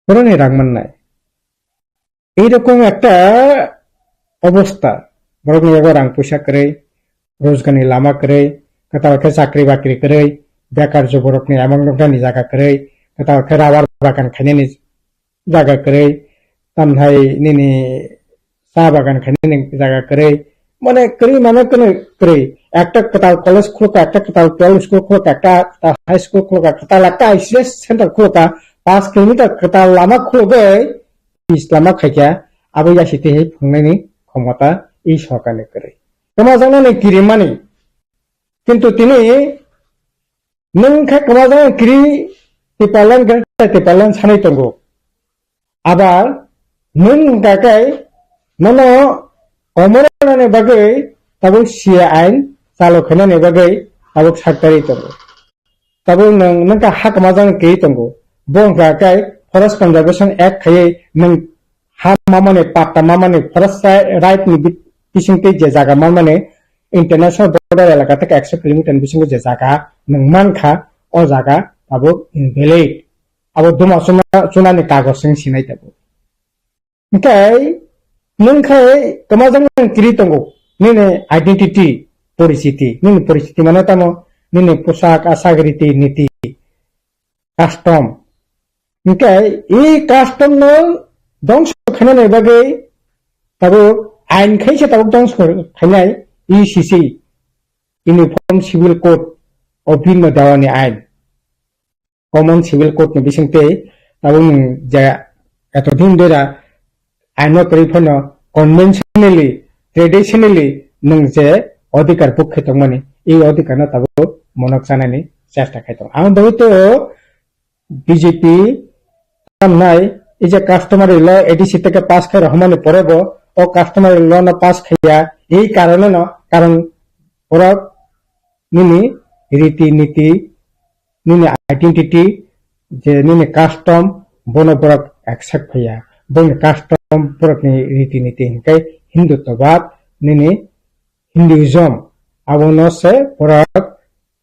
Borokni rang mannai. Ei rokom ekta obosta. Borokni yago rang puisa kwrwi, rojgarni lama kwrwi, kwtal khe chakri bakri kwrwi, bekar juborokni amang noknani jaga kwrwi, kwtal khe rabar bagan khainani jaga kwrwi, tamhai nini cha bagan khainani jaga kwrwi, mane kwrwi mane kwno kwrwi. Ekta kwtal college khulukha, ekta kwtal twelve school khulukha, ekta kwtal high school khulukha, kwtal ekta I C S center khulukha, paanch kilometer kwtal lama khulugwi pis lama khaikha, abo yasi twi hai phungnani khomota i sorkarni kwrwi. Kwmajaknani kirimani. Kintu tini nwng khe kwmajaknani kiri Tipraland, Greater Tipraland sanwi tongo. Abar nwng hwnkha khe nono komornani bagwi tabuk C A ain chalo khainani bagwi tabuk saktarwi tongo. Tabuk nwng, nwng kha ha kwmajaknani kiri tongo. Bo hwnkha khe Forest Conservation Act khaiwi nwng ha mamani, patta mamani, forest right ni bi-, bisingtwi je jaga mamani, international border elaka theke ekso kilometer ni bisingo je jaga nwng mankha, o jaga tabuk invalid. Abo duma chuna, chunani kagoj wng sinai tabuk. Hwnkhe nwng khai kwmajaknani kiri tongo, nini identity, porichiti, nini porichiti mane tamo, nini poshak, ashak, riti, niti, custom. Hwnkhe i custom no dongso khainani bagwi tabuk ain khaisa tabuk dongso khainai U C C, Uniform Civil Code of Bhima Dawani ain. Common Civil Code ni bisingtwi tabuk nwng je etodin dera aino kwrwi phano conventionally, traditionally nwng je odhikar buk khai tongmani, ei odhikar no tabuk monok chanani chesta khai tongo. Ang bagwi to B J P tamnai, ei je customary law A D C theke pass khai rohormani pore bo o customary law no pass khaiya, ei karone no, karon borok nini riti niti, nini identity, je nini custom, bono borok accept khaiya. Boni custom, borokni riti niti hwnkhe Hinduttabad, nini Hinduism, abono se borok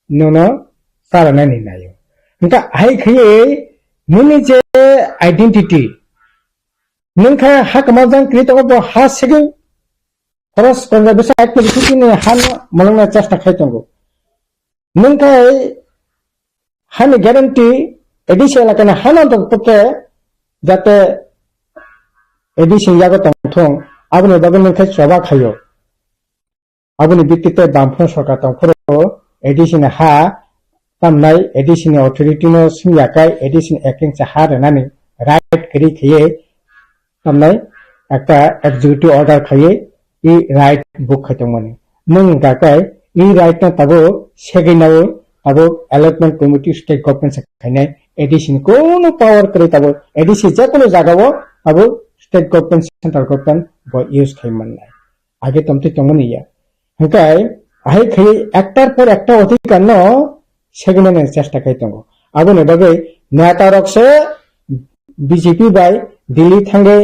nono chalanani naio. Hwnkhe hai khaiwi nini je identity, nwng khe ha kwmajaknani kiri tongo, bo ha segwi Forest Conservation Act ni bisingtwi nini hano mwlwngna chesta khai tongo. Nwng khe hani guarantee A D C elakani hano tongthokkhe jate A D C ni yago tongthung, aboni bagwi nwng khe choba khaio. Aboni bitti tei bamphano sorkar tongphuru A D C ni ha tamnai, A D C ni authority no swngya khe A D C ni acting cha ha rwnani right kwrwi khaiwi tamnai ekta executive order khaiwi i right book khai tongmani. Nwng wngkha khe i right no tabuk segwi nawi tabuk allotment committee state government se khainai, A D C ni kunu power kwrwi tabuk A D C jekunu jagao tabuk state government, central government bo use khai mannai. Age tomtwi tongmani ya. Hwnkhe ahai khai ektar por ekta odhikar no segwi nani chesta khai tongo. Aboni bagwi neta rok se B J P bai Delhi thangwi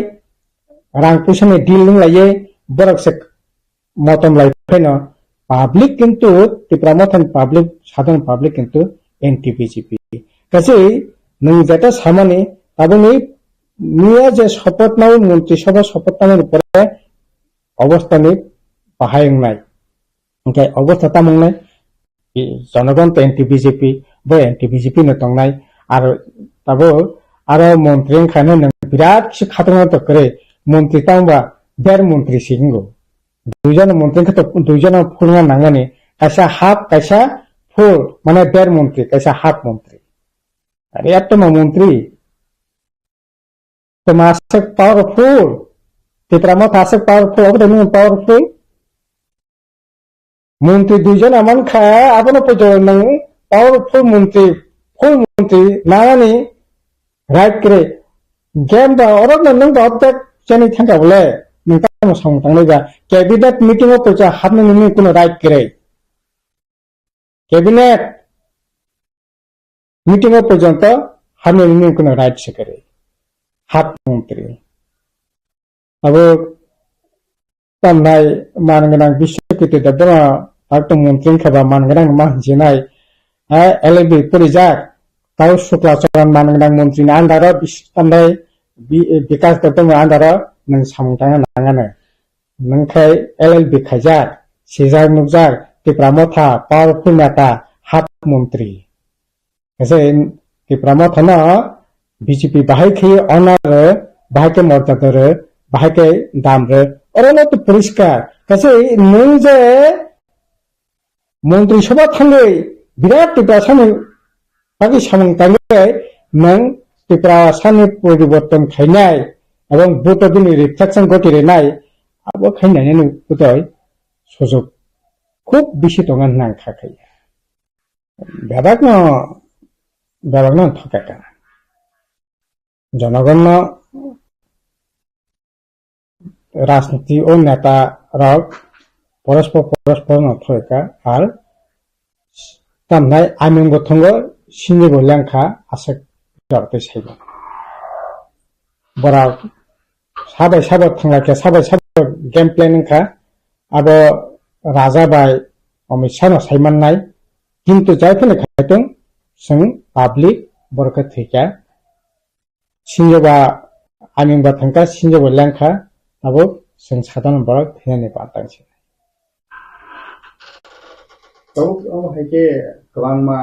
rang puisa ni deal wng laiwi borok se motom lai phaino public kintu Tipra Motha ni public, sadharon public kintu anti B J P. Kachi nwng jeta samani tabukni miya je sopoth nai montri sabha sopoth nai pore obostha ni bahai wngnai. Hwnkhe obostha tamo wngnai? Jonogon to anti B J P, bo anti B J P no tongnai. Aro tabuk aro montri wngkha hwnwi nwng birat kisa khatung to kwrwi. Montri tamo ba der montri si wngo. Duijon montri wngkha to duijon phulna nangmani. Kaisa half, kaisa full, mane der montri, kaisa half montri. Are eto no montri. Tamo aswk powerful. Tipra Motha aswk powerful, obo de nini powerful. Montri duijon aman kha, abono poito nwng powerful montri, full montri, nangani right kwrwi. Game ba oro no nwng ba object chani thangka bole, nwng tamo samung tanglai ba. Cabinet meeting o poito hapnani nini kuno right kwrwi. Cabinet meeting o porjonto hamya ni nini kuno right se kwrwi. Hap montri. Abo tamnai man gwnang Biswakirti Debbarma, tak tong montri wngkha ba man gwnang ma hinjinai. Ha, L L B porijak, Tau Shukla Charan Manang Nang Montri ni under o bis-, tambai bi-, Bikas Debbarma under o nwng samung tangna nangano. Nwng khe L L B khaijak, sijak nukjak, Tipra Motha, powerful neta, hap montri. Kaisa Tipra Motha no B J P bahai khe honor rw, bahai khe morjada rw, bahai khe dam rw. Oro no to poriskar. Kaisa nwng je Montri Sabha thangwi birat Tiprasani bagwi samung tangwi nwng Tiprasani poriborton khainai ebong vote o bini reflection goti rwnai abo khainai nini kutoi sujok khub bisi tongo hwnna ang kha khai. Bebakno, bebakno thokeka. Jonogonno rajniti o neta rok porospor porospor no thokeka ar tamnai aming bo thongo sinni bo lengkha aswk jor tei saibo. Borok sabai sabo thangla khe sabai sabo game plan wngkha. Abo Raja bai Amit Shah no sai mannai. Kintu jai phano khai tong, chwng public borok khe thwikha. Sinjoba aming ba thangkha, sinjoba lengkha, abo chwng sadharon borok thwinani pantang se. Tabuk omo hai khe kwbangma,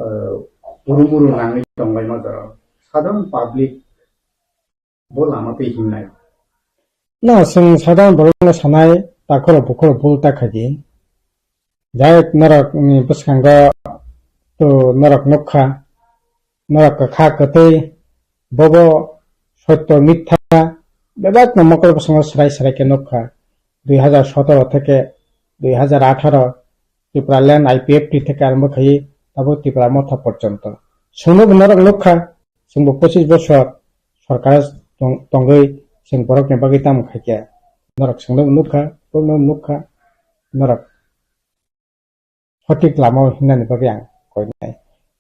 eh, urumuru nangwi tonglaima jorao. Sadharon public bo lama twi himnai. Na, chwng sadharon borokno sanai, takhoro bukhoro bul ta khaidi. Jai norokni bwskango to norok nukha, norok kwkha kwtwi, bobo sotto mitha, bebakno mokol bwskango swrai swrai khe nukha. Dui hajar sotoro theke dui hajar atharo Tipraland I P F T theke arombo khaiwi tabuk Tipra Motha porjonto. Chwngno bo norok nukha, chwngbo pochis bosor sorkar tong-, tongwi chwng borokni bagwi tamo khaikha. Norok chwngno bo nukha, borokno nukha, norok sothik lama o himnani bagwi ang koinai.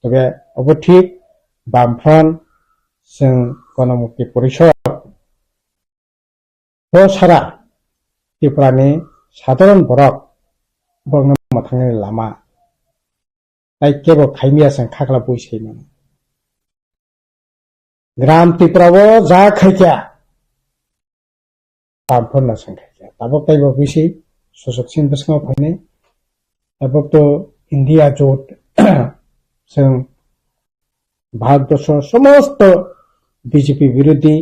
Tobe obo thik, Bamfront, chwng Ganamukti Porishod, bo sara Tripurani sadharon borok, borokno mwthangni lama tai kebo khaimya chwng khakla bui sai mano. Gram Tripura o ja khaikha, Bamfront no chwng khaikha. Tabuk taibo bisi susuk sin bwskango phainai. Tabuk to India jot chwng Bharatbosho somosto B J P birodhi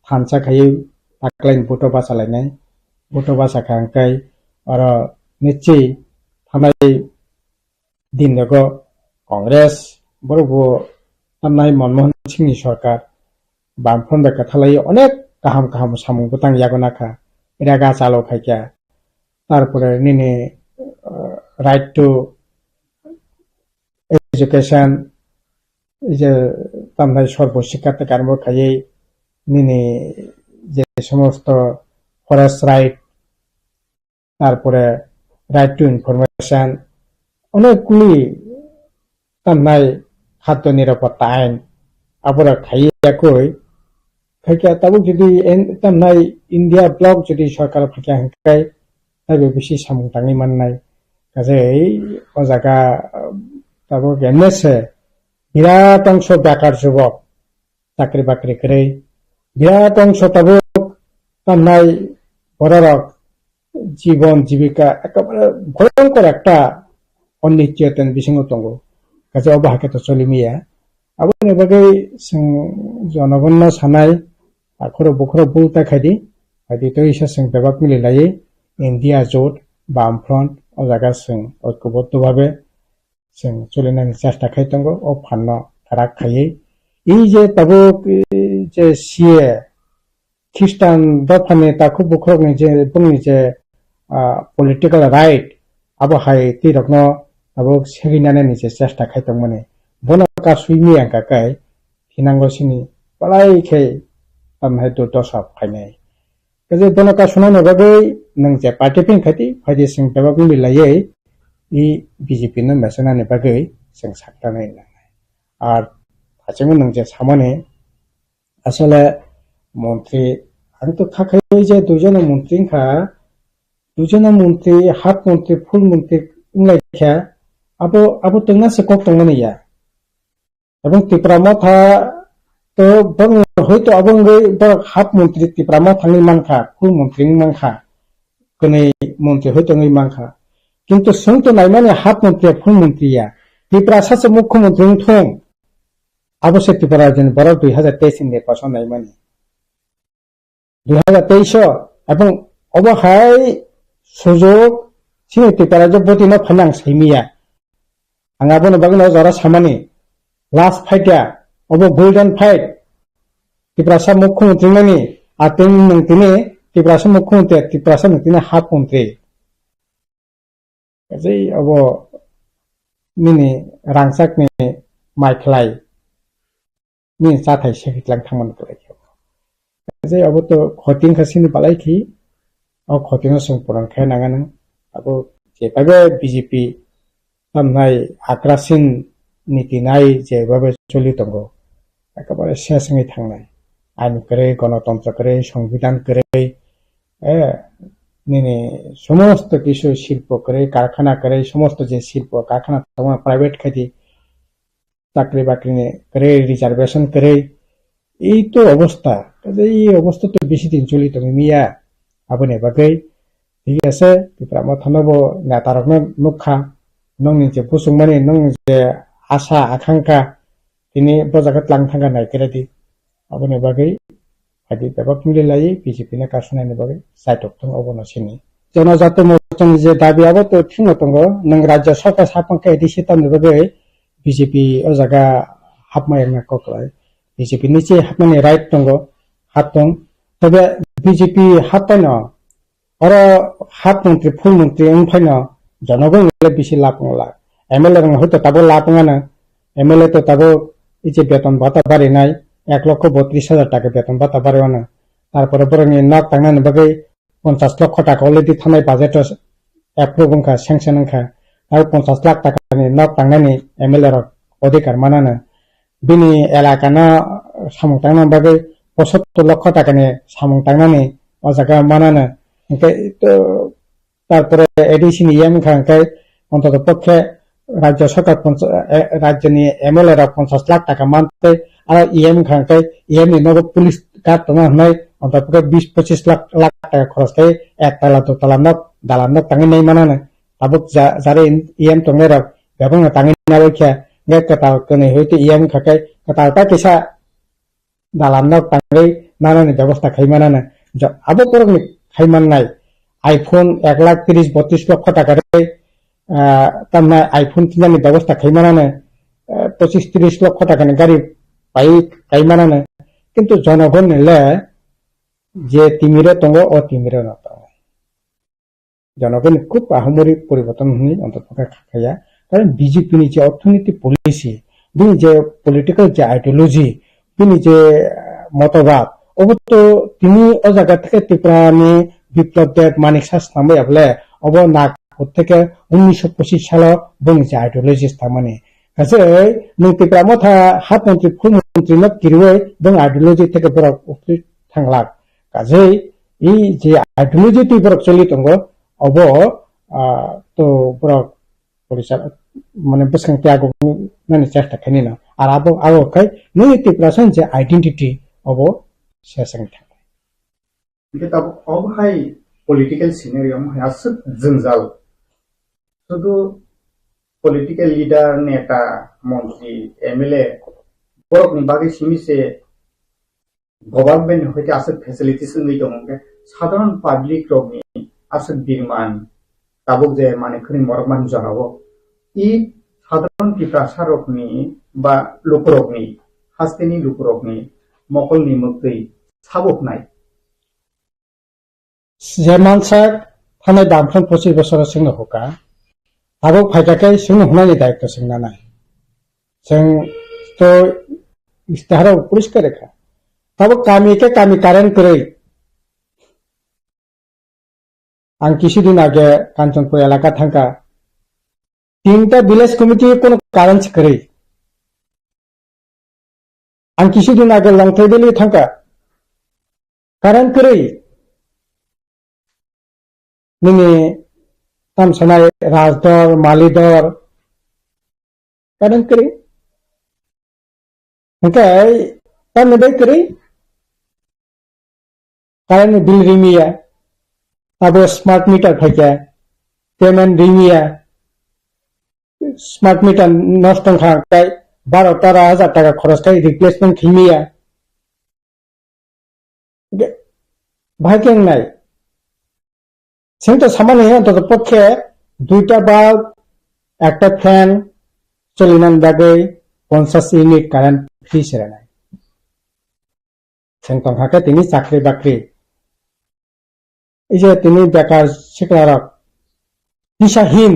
thansa khaiwi taklaini vote o bachalainai. Vote o bachakha hwnkhe oro nichi thanai din nogo Congress borok bo tamnai Manmohan Singh ni sorkar Bamfront bai kwthalai onek kaham kaham samung bwtang yago nakha, rega chalo khaikha, tarpore nini, uh, right to education, je tamnai sorbo sikha te karmo khaiwi nini je somosto forest right, tarpore right to information, onekguli tamnai khadyo nirapotta ain, abora khaiya koi, khaikha tabuk jodi en-, tamnai India bloc jodi sorkar phaikha hwnkhe taibo bisi samung tangwi mannai. Kaje o jaga, ah, tabuk M S A birat ongso bekar jubok, chakri bakri kwrwi, birat ongso tabuk tamnai bororok jibon jibika ekebare bhoyonkor ekta onischitotani bisingo tongo. Kaisa obo hai khe to choli maya. Aboni bagwi chwng jonogonno sanai, akhoro bukhoro bul ta khaidi, haidi to isa chwng bebak mili laiwi India jot, Bamfront, o jaga chwng oikoboddo bhabe chwng cholinani chesta khai tongo, o phanno kwrak khaiwi. I je tabuk, i je C A, Khristan dophani takhuk bukhukni je bongni je, ah, political right, abo hai twi rokno tabuk segwi nanani je chesta khai tongmani. Bono kasui miya hwnkha khe thinango sini belai khe tamhai durdosa phainai. Kaje bono kasunani bagwi nwng je party phin khaidi, phaidi chwng bebak wngwi laiwi i B J P no mesenani bagwi chwng saktanai nangnai. Ar hachingwi nwng je samani asole montri, ang to kha khai je duijono montri wngkha, duijono montri, half montri, full montri wnglaikha, abo, abo twngna se kok tongmani ya. Ebong Tipra Motha to bong hoito abo wngwi borok half montri Tipra Motha wngwi mankha, full montri wngwi mankha, kwnwi montri hoito wngwi mankha. Kintu swngto naimani half montri ya, full montri ya. Tiprasa se mukhyamantri wngthung. Abo se Tripura rajyoni borok dui hazar teis ni nirbason naimani. Dui hazar teis o, ebong obo hai sujok chini Tripura rajyo boti no phaina ang saimiya. Ang aboni bagwi no jora samani. Last fight ya, obo golden fight. Tiprasa mukhyamantri nani, atwng nwng tini Tiprasa mukhyamantri, Tiprasa nwng tini half montri. Kaisa obo nini rangchakni mai khlai, nini chathai segwi tlang thangmani kwlai khe. Kaisa obo to khoti wngkha chini balai khi, o khoti no chwng puran khe nang anw. Abo je phaibo B J P tamnai akrasin niti nai je babe choli tongo, ekebare ses wngwi thangnai. Ain kwrwi, gonotontro kwrwi, songbidan kwrwi, eh, nini somosto kisu silpo kwrwi, karkhana kwrwi, somosto je silpo karkhana tongo private khaidi, chakri bakri ni kwrwi, reservation kwrwi, ei to obostha, kaisa ei obostha to bisi din choli tongwi miya, aboni bagwi thik ase, Tipra Motha no bo neta rok no nukha, nokni je buchung mani, nokni je asa akangkha, tini bo jaga tlang thangkha nai khe di, aboni bagwi Adi bebak mili lai B J P no kasunani bagwi chaitok thung obo no sini. Jonojati Morcha ni je dabi abo to thwngno tongo, nwng Rajya Sarkar saphang khe A D C tamni bagwi B J P o jaga hapma yakna kok lai. B J P ni che hapmani right tongo, hap tong. Tobe B J P hap paino oro hap montri, full montri wng phaino jonogong le bisi lab wng la. M L A rok hoito tabo lab wng ano, M L A to tabo iche beton bata barinai, ek lokho botris hajar taka beton bata bari wano. Tarpore borokni nok tangnani bagwi ponchas lokho taka already thanai budget o approve wngkha, sanction wngkha. Tabo ponchas lakh takani nok tangnani M L A rok odhikar manano. Bini elaka no samung tangna bagwi posottor lokho takani samung tangnani o jaga manano. Hwnkhe to Tarpore A D C ni E M wngkha hwnkhe, ontoto pokhe Rajya Sarkar poncha-, eh, rajyoni M L A rok ponchas lakh taka mantei, aro E M wngkha hwnkhe E M ni nogo police guard tongna hwnwi, ontoto pokhe bis pochis lakh, lakh taka khoros khe ek tala, do tala nok, dalan nok tangwi nai manano. Tabuk ja-, jare E M tongnai rok bebakno tangwi nabai khe, hwnkhe kwtal kwnwi hwite E M wngkha khe kwtal ta kisa dalan nok tangwi nanani bebosta khai manano. Jo-, abo borokni khai mannai iPhone ek lakh tris botris lokho taka rwi, ah, tamnai iPhone tinani bebosta khai manano, ah, pochis tris lokho takani gari pai kai manano. Kintu jonogonni le je timiro tongo, o timiro no tongo. Jonogoni khub ahumori poriborton hwnwi ontoto khe kha khaya. Karon B J P ni je orthonoiti policy, bini je political je ideology, bini je, ah, motobad, obo to tini o jaga theke Tripura ni Biplab Deb, Manik Saha swnamwi abole, obo Nagpur theke unnisho pochis salo bini je ideology swnamani. Kaise nwng Tipra Motha hap montri, full montri no kiriwi bini ideology theke borok uktwi thanglak. Kaje i je ideology twi borok choli tongo, obo, ah, to borok police mane bwskang tei ago nani chesta khainino. Ar abo, abo khai nini Tiprasa je identity obo sesang thang. Hingke tabuk obo hai political scenario omo hai aswk jwngjal. Sudu political leader, neta, montri, M L A borokni bagwi simi se government ni hoite aswk facilities wngwi tongo, hwnkhe sadharan public rokni aswk birman tabuk je manwi khwnwi morok mani jorao i sadharan Tiprasa rokni ba lukurokni, hasteni lukurokni mokolni mwktwi sabo hwnai. Je mansak thanai damphang pochis bosoro chwngno huka, tabuk phaikha khe chwngno hunani daitw chwng nanai. Chwng to istiharo poriskar rekha. Tabuk kami khe kami current kwrwi. Ang kisu din age Kanchanpur elaka thangkha. Tinta village committee kono current kwrwi. Ang kisu din age Longthai Valley thangkha. Current kwrwi. Nini tamsanai Rajdor, Malidor. Current kwrwi. Hwnkhe tamni bai kwrwi current ni bill rimiya, abo smart meter phaikha, payment rimiya, smart meter nosto wngkha, hwnkhe baro tera hajar taka khoros khai replacement khimiya. Bahai khe wngnai. Chwng to samani, ontotopokhe duita bulb, ekta fan cholinani bagwi ponchash unit current free se rwnai. Chwng tongkha khe tini chakri bakri. Ei je tini bekar siklarok, tisahin,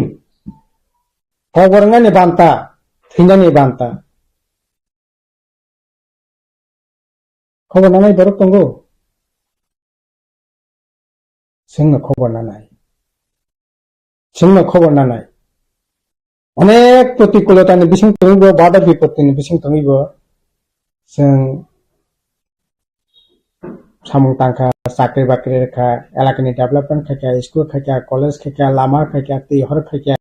kobor wngnani banta, thwinani banta. Khobor nanai borok tongo? Chwngno khobor nanai. Chwngno khobor nanai. Onek protikulotani bising tongwi bo, bada bipottini bising tongwi bo. Chwng samung tangkha, chakri bakri rwkha, elakani development khaikha, school khaikha, college khaikha, lama khaikha, twi hor khaikha.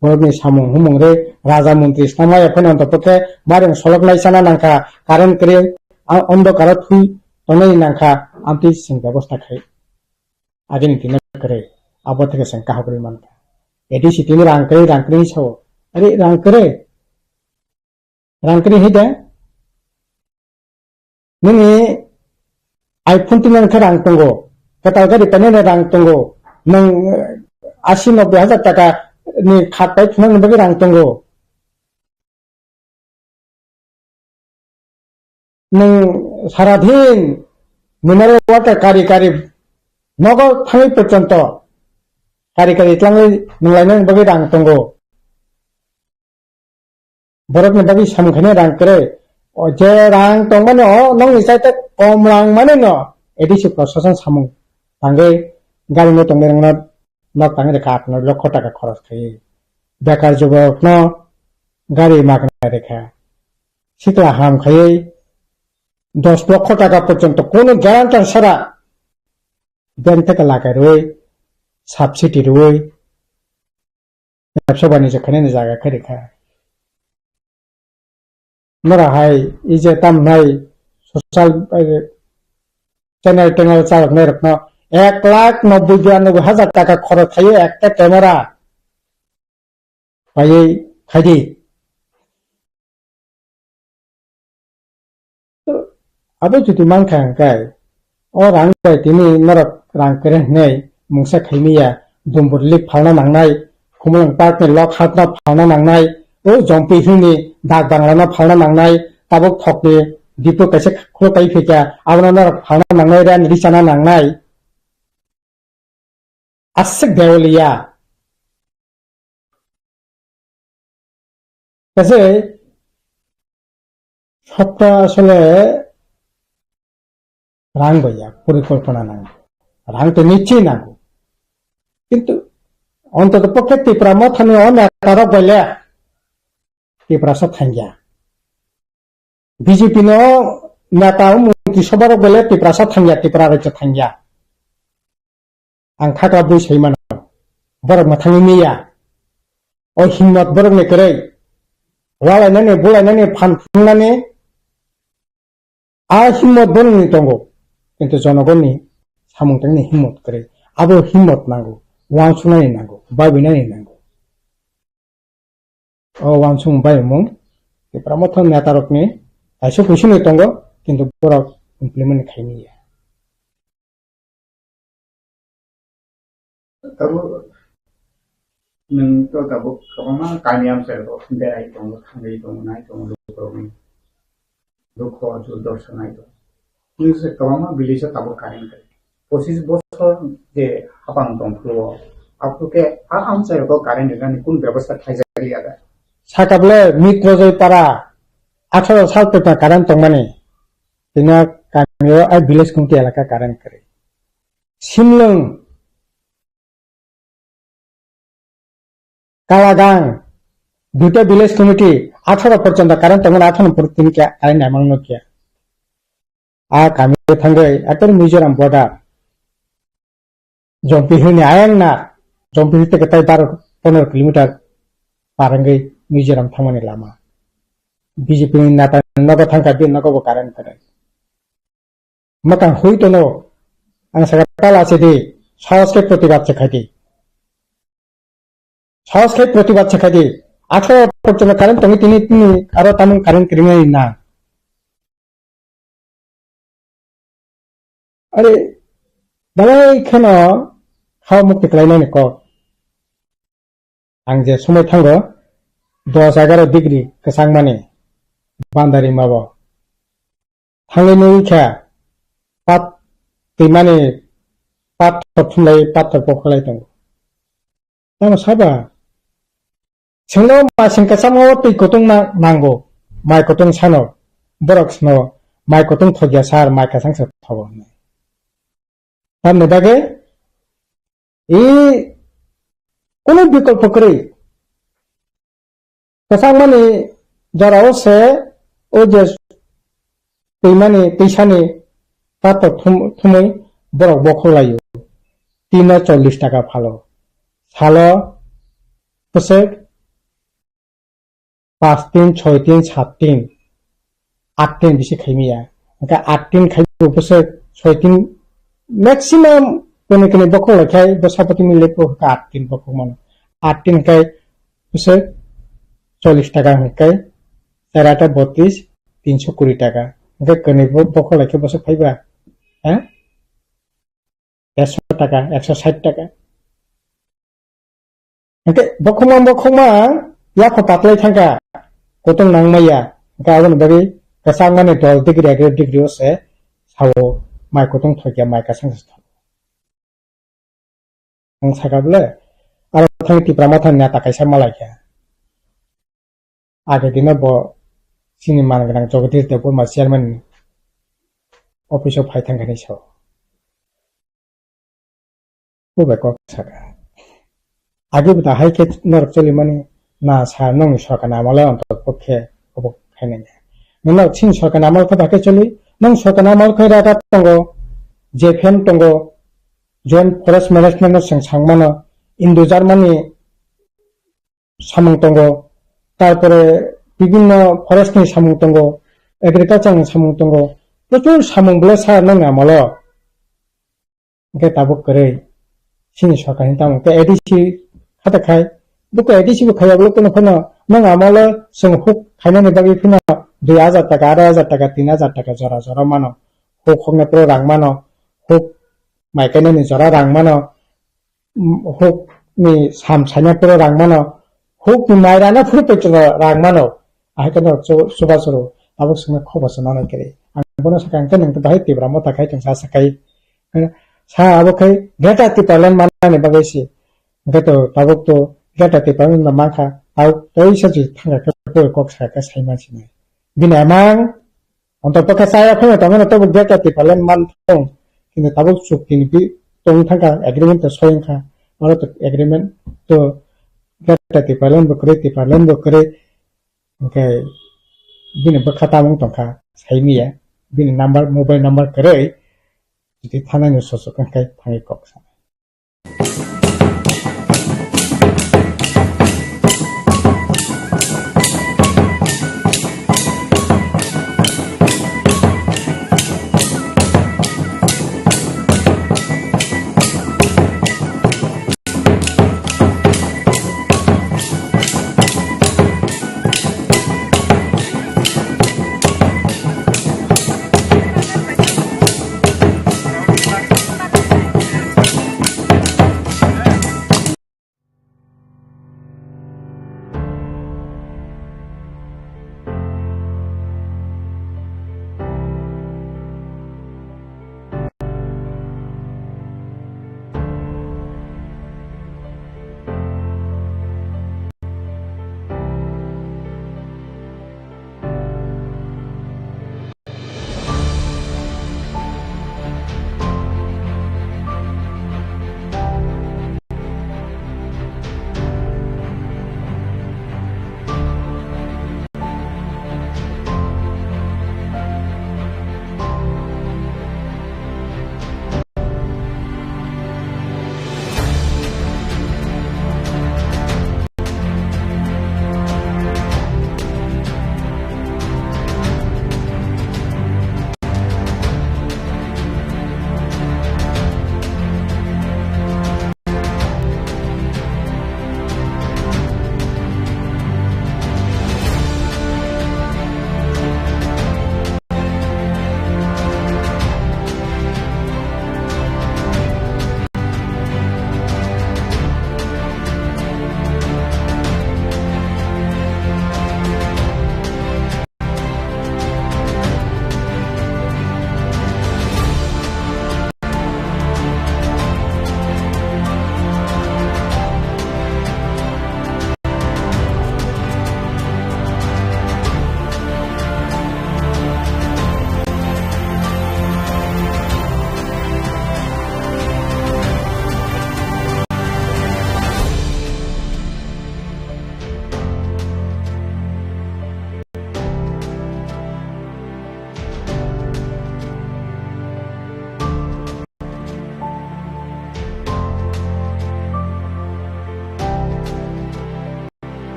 Borokni samung humung rwi raja montri snamaya phano ontotopokhe mareng solok nai chana nangkha, current kwrwi, a, ondokaro thwi tongnani nangkha, amtwi chwng bebosta khai. Agini tino kwrwi, abo theke chwng kaham kwrwi mankha. A D C tini rang kwrwi, rang kwrwi sao. Are rang kwrwi? Rang kwrwi hai de? Nini iPhone tini khe rang tongo, kwtal gari painani rang tongo, nwng, eh, asi nobboi hajar taka ni khat pai thunani bagwi rang tongo. Nwng saradin mineral water kari kari nogo thangwi porjonto kari kari tlangwi nwng lainani bagwi rang tongo. Borokni bagwi samung khainai rang kwrwi. O je rang tongmani o nokni chaita kom rang mani no A D C prosason samung tangwi gari no tongmani rokno nok tangwi rwkha aat noi lokho taka khoros khaiwi. Bekar juborokno gari magna rwkha. Sikla ham khaiwi dos lokho taka porjonto kunu guarantor sara bank theke lakai rwui, subsidy rwui, Labsa banija khainani jaga khe rikha. Nora hai, ije tam nai social, eh, channel tenel chaloknai rokno ek lakh nobboi biranoboi hajar taka khorok khaio ekta camera paiwi khaidi. Abo jodi mankha hwnkhe, o rang bai tini norok rang kwrwi hwnwi mungsa khaimaya, Dumbur Lake phalna nangnai, Khumulwng Park ni lok hatno phalna nangnai, o Jompi Hill ni dak bangla no phalna nangnai, tabuk thok ni depot kaisa khuluk kai phaikha, abono norok phalna nangnai, rang richana nangnai. Aswk dewaliya. Kaise sopta asole rang bai ya, porikolpona nango. Rang to nichi nango. Kintu ontoto pokhe Tipra mothani o neta rok bai le Tiprasa thangya. B J P no neta o montri sobha rok bai le Tiprasa thangya, Tipra rajyo thangya. Ang khakra bui sai mano. Borok mwthangwi miya. O himmot borokni kwrwi. Walainani, bulainani, phan phunuknani a himmot borokni tongo. Kintu jonogonni samung tangni himmot kwrwi. Abo himmot nango. Wansuknani nango. Babinani nango. O wansukmung bai mung Tipra Motha netarokni kaisa kuisini tongo, kintu borok implement khaimaya. Tabuk nwng to tabuk kwbangma kami amchaio berai tongo, thangwi tongo, nai tongo, lukurokni dukho, durdosa nai tongo. Nwng se kwbangma village o tabuk current kwrwi. Pochis bosor je hapang tong phuru o, aphuru khe a amchaio current rwnani kun bebosta khlaijak liya da? Sakable Mitrojoy para atharo sal peta current tongmani. Tini kami o ai village committee elaka current kwrwi. Simlwng Kalagang, duita village committee, atharo porjonto current tongmani, atharo por tini khe current naimang nukya. A kami thangwi ekdom Mizoram border. Jompi Hill ni ayang na, Jompi Hill teke tai baro pondro kilometer par wngwi Mizoram thangmani lama. B J P ni neta nogo thangkha, bini nogo bo current kwrwi. Mwkang hui tono, ang saka tala se di, sahos khe protibad se khai di. Sahos khe protibad se khai di. Atharo porjonto current tongwi tini, tini aro tamung current kwrwinai na. Are, dalai kheno hao mukti khlainani kok. Ang je somoi thango, dos egaro degree kwchangmani bandari mabo. Thangwi nugwi kha, pat twimani pathor thumlai, pathor pokhlai tongo. Tamo saba? Chwngno masing kwchangma o twi kutung na-, nango, mai kutung sano, borok sino, mai kutung thokya sar, mai kwchang se thogo hwnwi. Tamni bagwi, i, kunu bikolpo kwrwi. Kwchangmani jorao se o je twimani, twisani pato thum-, thumwi borok bokhok laio. Tino chollish taka phalo. Salo bwswk pas tin, choi tin, sat tin, at tin bisi khaimaya. Hwnkhe at tin khaibo bwswk soi tin, maximum kwnwi kwnwi bokhok lai khai bwsa bo tini lepo hwnkhe at tin bokhok mano. At tin khai bwswk chollish taka hwnkhe char ata botris, tinso kuri taka. Hwnkhe kwnwi bo-, bokhok lai khe bwswk phaiba? Ha? Ekso taka, ekso sait taka. Hwnkhe bokhokma, bokhokma yakho patlai thangkha, kutung nangmaya. Hwnkhe aboni bagwi kwchangmani dol degree, agre degree o se sao mai kutung thokya, mai kwchang se thok. Ang saka bole, aro thang Tipra Motha ni neta kaisa malai kha. Age dino bo chini man gwnang Jagadish Debbarma chairman office o phai thangkha hinwi sao. Bo bai kok saka. Age bo da hai khe norok choli mani na sa nongni sorkar ni amolo ontok pokhe obo khainai. Nonok chini sorkar ni amol khe ba khe choli, nong sorkar ni amol khe raga tongo, J F M tongo, Joint Forest Management no chwng sang mano, Indo Germany samung tongo, tarpore bibinno forest ni samung tongo, agriculture ni samung tongo, prochur samung bole sa nang amolo. Hwnkhe tabuk kwrwi, chini sorkar ni tamo khe A D C khata khai, buko A D C bo khaiya bole kono phano nang amolo chwng huk khainani bagwi phano dui hajar taka, arai hajar taka, tin hajar taka jora jora mano, huk hokna pro rang mano, huk mai kainani jora rang mano, huk ni sam saina puro rang mano, huk ni mai rana phuru petrol rang mano, ahai khe no chu-, chubachu rw, tabuk swngna kho bo se manai kwrwi. Ang bono sakha, hwnkhe nwng to bahai Tipra Motha khai tong sa sakai. Sa abo khai Greater Tipraland manani bagwi se. Hwnkhe to tabuk to Greater Tipraland no mankha, tabuk teisa je thangkha khe bo kok sakha sai man sinai. Bini amang Ontok tokhe chaya phano tongmano tabuk Greater Tipraland man thung. Kintu tabuk chukti ni bi tong thangkha, agreement to soyang kha. Oro to agreement to Greater Tipraland bo kwrwi, Tipraland bo kwrwi. Hwnkhe bini bwkha tamung tongkha, saimiya. Bini number, mobile number kwrwi. Jodi thanani sochok wngkhe thangwi kok sa.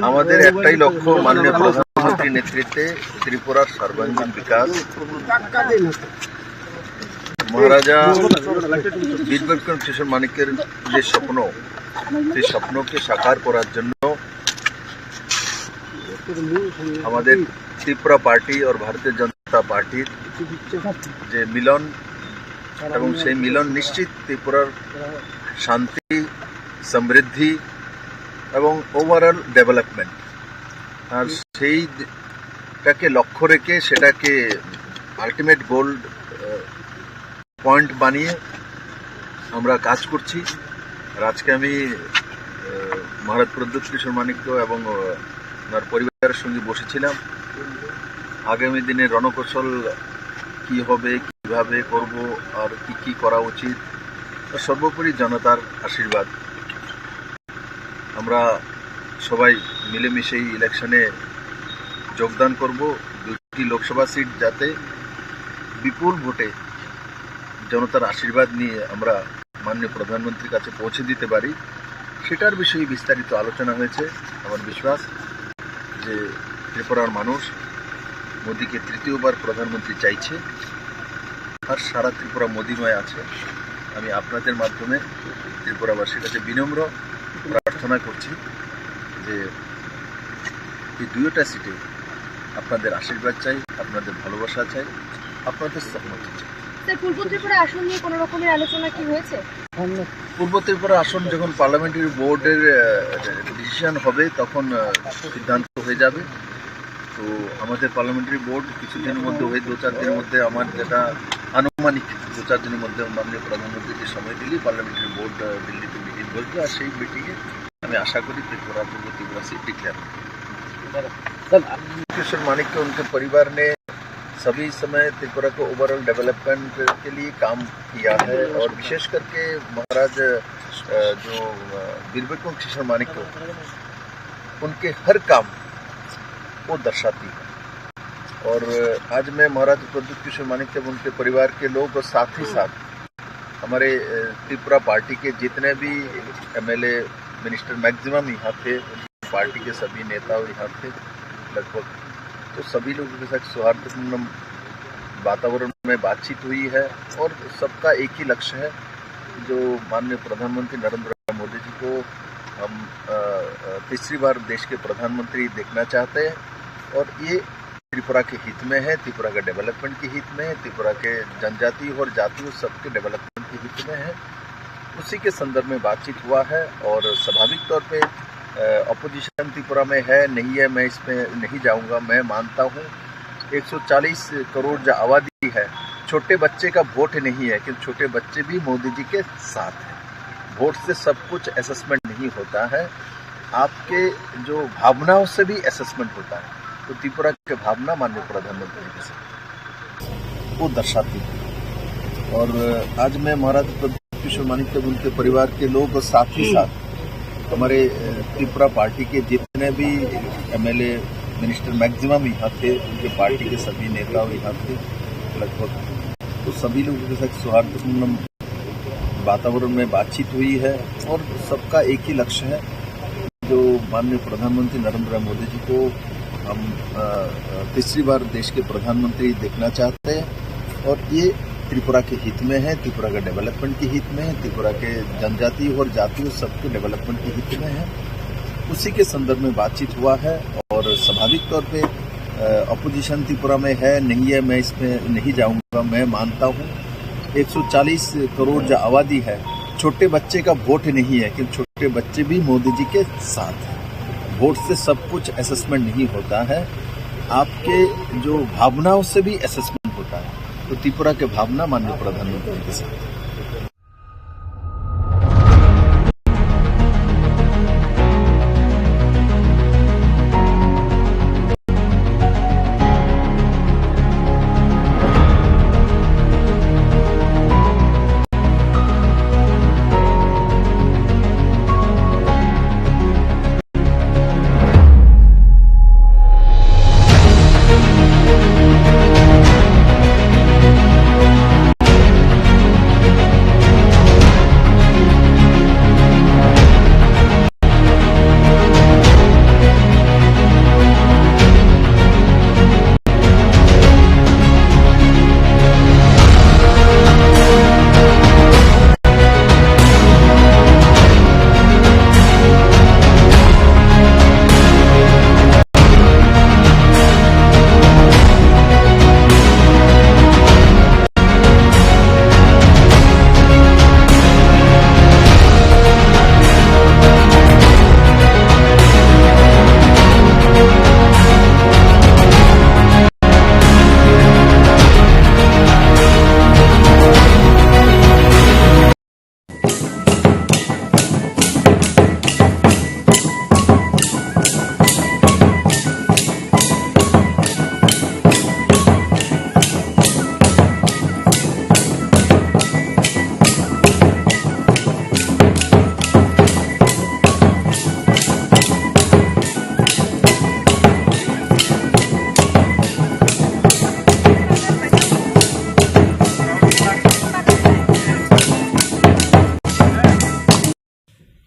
আমাদের একটাই লক্ষ্য, মাননীয় প্রধানমন্ত্রীর নেতৃত্বে ত্রিপুরার সর্বাঙ্গীন বিকাশ। মহারাজা বীর বিক্রম কিশোর মানিক্যের যে স্বপ্ন, সেই স্বপ্নকে সাকার করার জন্য আমাদের ত্রিপুরা পার্টি আর ভারতীয় জনতা পার্টির যে মিলন, এবং সেই মিলন নিশ্চিত ত্রিপুরার শান্তি, সমৃদ্ধি এবং ওভারঅল ডেভেলপমেন্ট। আর সেইটাকে লক্ষ্য রেখে, সেটাকে আলটিমেট গোল পয়েন্ট বানিয়ে আমরা কাজ করছি। আর আজকে আমি, আহ, মহারাজ প্রদ্যুৎ কিশোর মানিক্য এবং, আহ, ওনার পরিবারের সঙ্গে বসেছিলাম। আগামী দিনে রণকৌশল কি হবে, কিভাবে করব, আর কি কি করা উচিত, আর সর্বোপরি জনতার আশীর্বাদ। আমরা সবাই মিলেমিশে এই ইলেকশনে যোগদান করব। দুটি লোকসভা সিট যাতে বিপুল ভোটে জনতার আশীর্বাদ নিয়ে আমরা মাননীয় প্রধানমন্ত্রীর কাছে পৌঁছে দিতে পারি, সেটার বিষয়ে বিস্তারিত আলোচনা হয়েছে। আমার বিশ্বাস যে ত্রিপুরার মানুষ মোদীকে তৃতীয়বার প্রধানমন্ত্রী চাইছে, আর সারা ত্রিপুরা মোদীময় আছে। আমি আপনাদের মাধ্যমে ত্রিপুরাবাসীর কাছে বিনম্র প্রার্থনা করছি যে এই দুইটা সিটে আপনাদের আশীর্বাদ চাই, আপনাদের ভালোবাসা চাই, আপনাদের সহমত চাই। স্যার, পূর্ব ত্রিপুরা আসন নিয়ে কোনো রকমের আলোচনা কি হয়েছে? পূর্ব ত্রিপুরা আসন যখন পার্লামেন্টারি বোর্ডের, আহ, ডিসিশন হবে, তখন, আহ, সিদ্ধান্ত হয়ে যাবে। তো আমাদের পার্লামেন্টারি বোর্ড কিছুদিনের মধ্যে, ওই দু চার দিনের মধ্যে, আমার যেটা আনুমানিক দু চার দিনের মধ্যে মাননীয় প্রধানমন্ত্রী যে সময় দিলে পার্লামেন্টারি বোর্ড, আহ, দিল্লিতে মিটিং বসবে, আর সেই মিটিংয়ে আমি আশা করি ত্রিপুরা, পূর্ব ত্রিপুরা সিট ডিক্লেয়ার হবে। স্যার, কিশোর মানিক্য, उनके परिवार ने सभी समय त्रिपुरा को ओवरऑल डेवलपमेंट के लिए काम किया है, और विशेष करके महाराज, अ, जो, अ, वीर विक्रम किशोर मानिक्य, उनके हर काम वो दर्शाती है। और आज मैं महाराज प्रद्युत किशोर मानिक्य, उनके परिवार के लोग और साथ ही साथ हमारे, अ, त्रिपुरा पार्टी के जितने भी एमएलए, मिनिस्टर मैक्सिमम यहाँ थे, उनकी पार्टी के सभी नेता यहाँ थे लगभग। तो सभी लोगों के साथ सौहार्दपूर्ण वातावरण में बातचीत हुई है और सबका एक ही लक्ष्य है, जो माननीय प्रधानमंत्री नरेंद्र मोदी जी को हम, अ, अ, तीसरी बार देश के प्रधानमंत्री देखना चाहते हैं और ये त्रिपुरा के हित में है, त्रिपुरा के डेवलपमेंट के हित में है, त्रिपुरा के जनजाति और जाति और सबके डेवलपमेंट के हित में है। उसी के संदर्भ में बातचीत हुआ है और स्वाभाविक तौर पे, अ, अपोजिशन त्रिपुरा में है, नहीं है, मैं इसमें नहीं जाऊंगा। मैं मानता हूँ एक सौ चालीस करोड़ जो आबादी है, छोटे बच्चे का वोट नहीं है, क्योंकि छोटे बच्चे भी मोदी जी के साथ हैं। वोट से सब कुछ असेसमेंट नहीं होता है, आपके जो भावनाओं से भी असेसमेंट होता है। तो त्रिपुरा के भावना माननीय प्रधानमंत्री के साथ वो दर्शाती है। और आज मैं महाराज प्रद्युत किशोर मानिक्य, उनके परिवार के लोग और साथ ही साथ हमारे, अ, त्रिपुरा पार्टी के जितने भी एमएलए, मिनिस्टर मैक्सिमम यहाँ थे, उनके पार्टी के सभी नेता यहाँ थे लगभग। तो सभी लोगों के साथ सौहार्दपूर्ण वातावरण में बातचीत हुई है और सबका एक ही लक्ष्य है, जो माननीय प्रधानमंत्री नरेंद्र मोदी जी को हम, अ, अ, तीसरी बार देश के प्रधानमंत्री देखना चाहते हैं और ये त्रिपुरा के हित में है, त्रिपुरा के डेवलपमेंट के हित में है, त्रिपुरा के जनजाति और जाति और सबके डेवलपमेंट के हित में है। उसी के संदर्भ में बातचीत हुआ है और स्वाभाविक तौर पे, अ, अपोजिशन त्रिपुरा में है, नहीं है, मैं इसमें नहीं जाऊंगा। मैं मानता हूँ एक सौ चालीस करोड़ जो आबादी है, छोटे बच्चे का वोट नहीं है, क्योंकि छोटे बच्चे भी मोदी जी के साथ हैं। वोट से सब कुछ असेसमेंट नहीं होता है, आपके जो भावनाओं से भी असेसमेंट होता है। तो त्रिपुरा के भावना माननीय प्रधानमंत्री के साथ।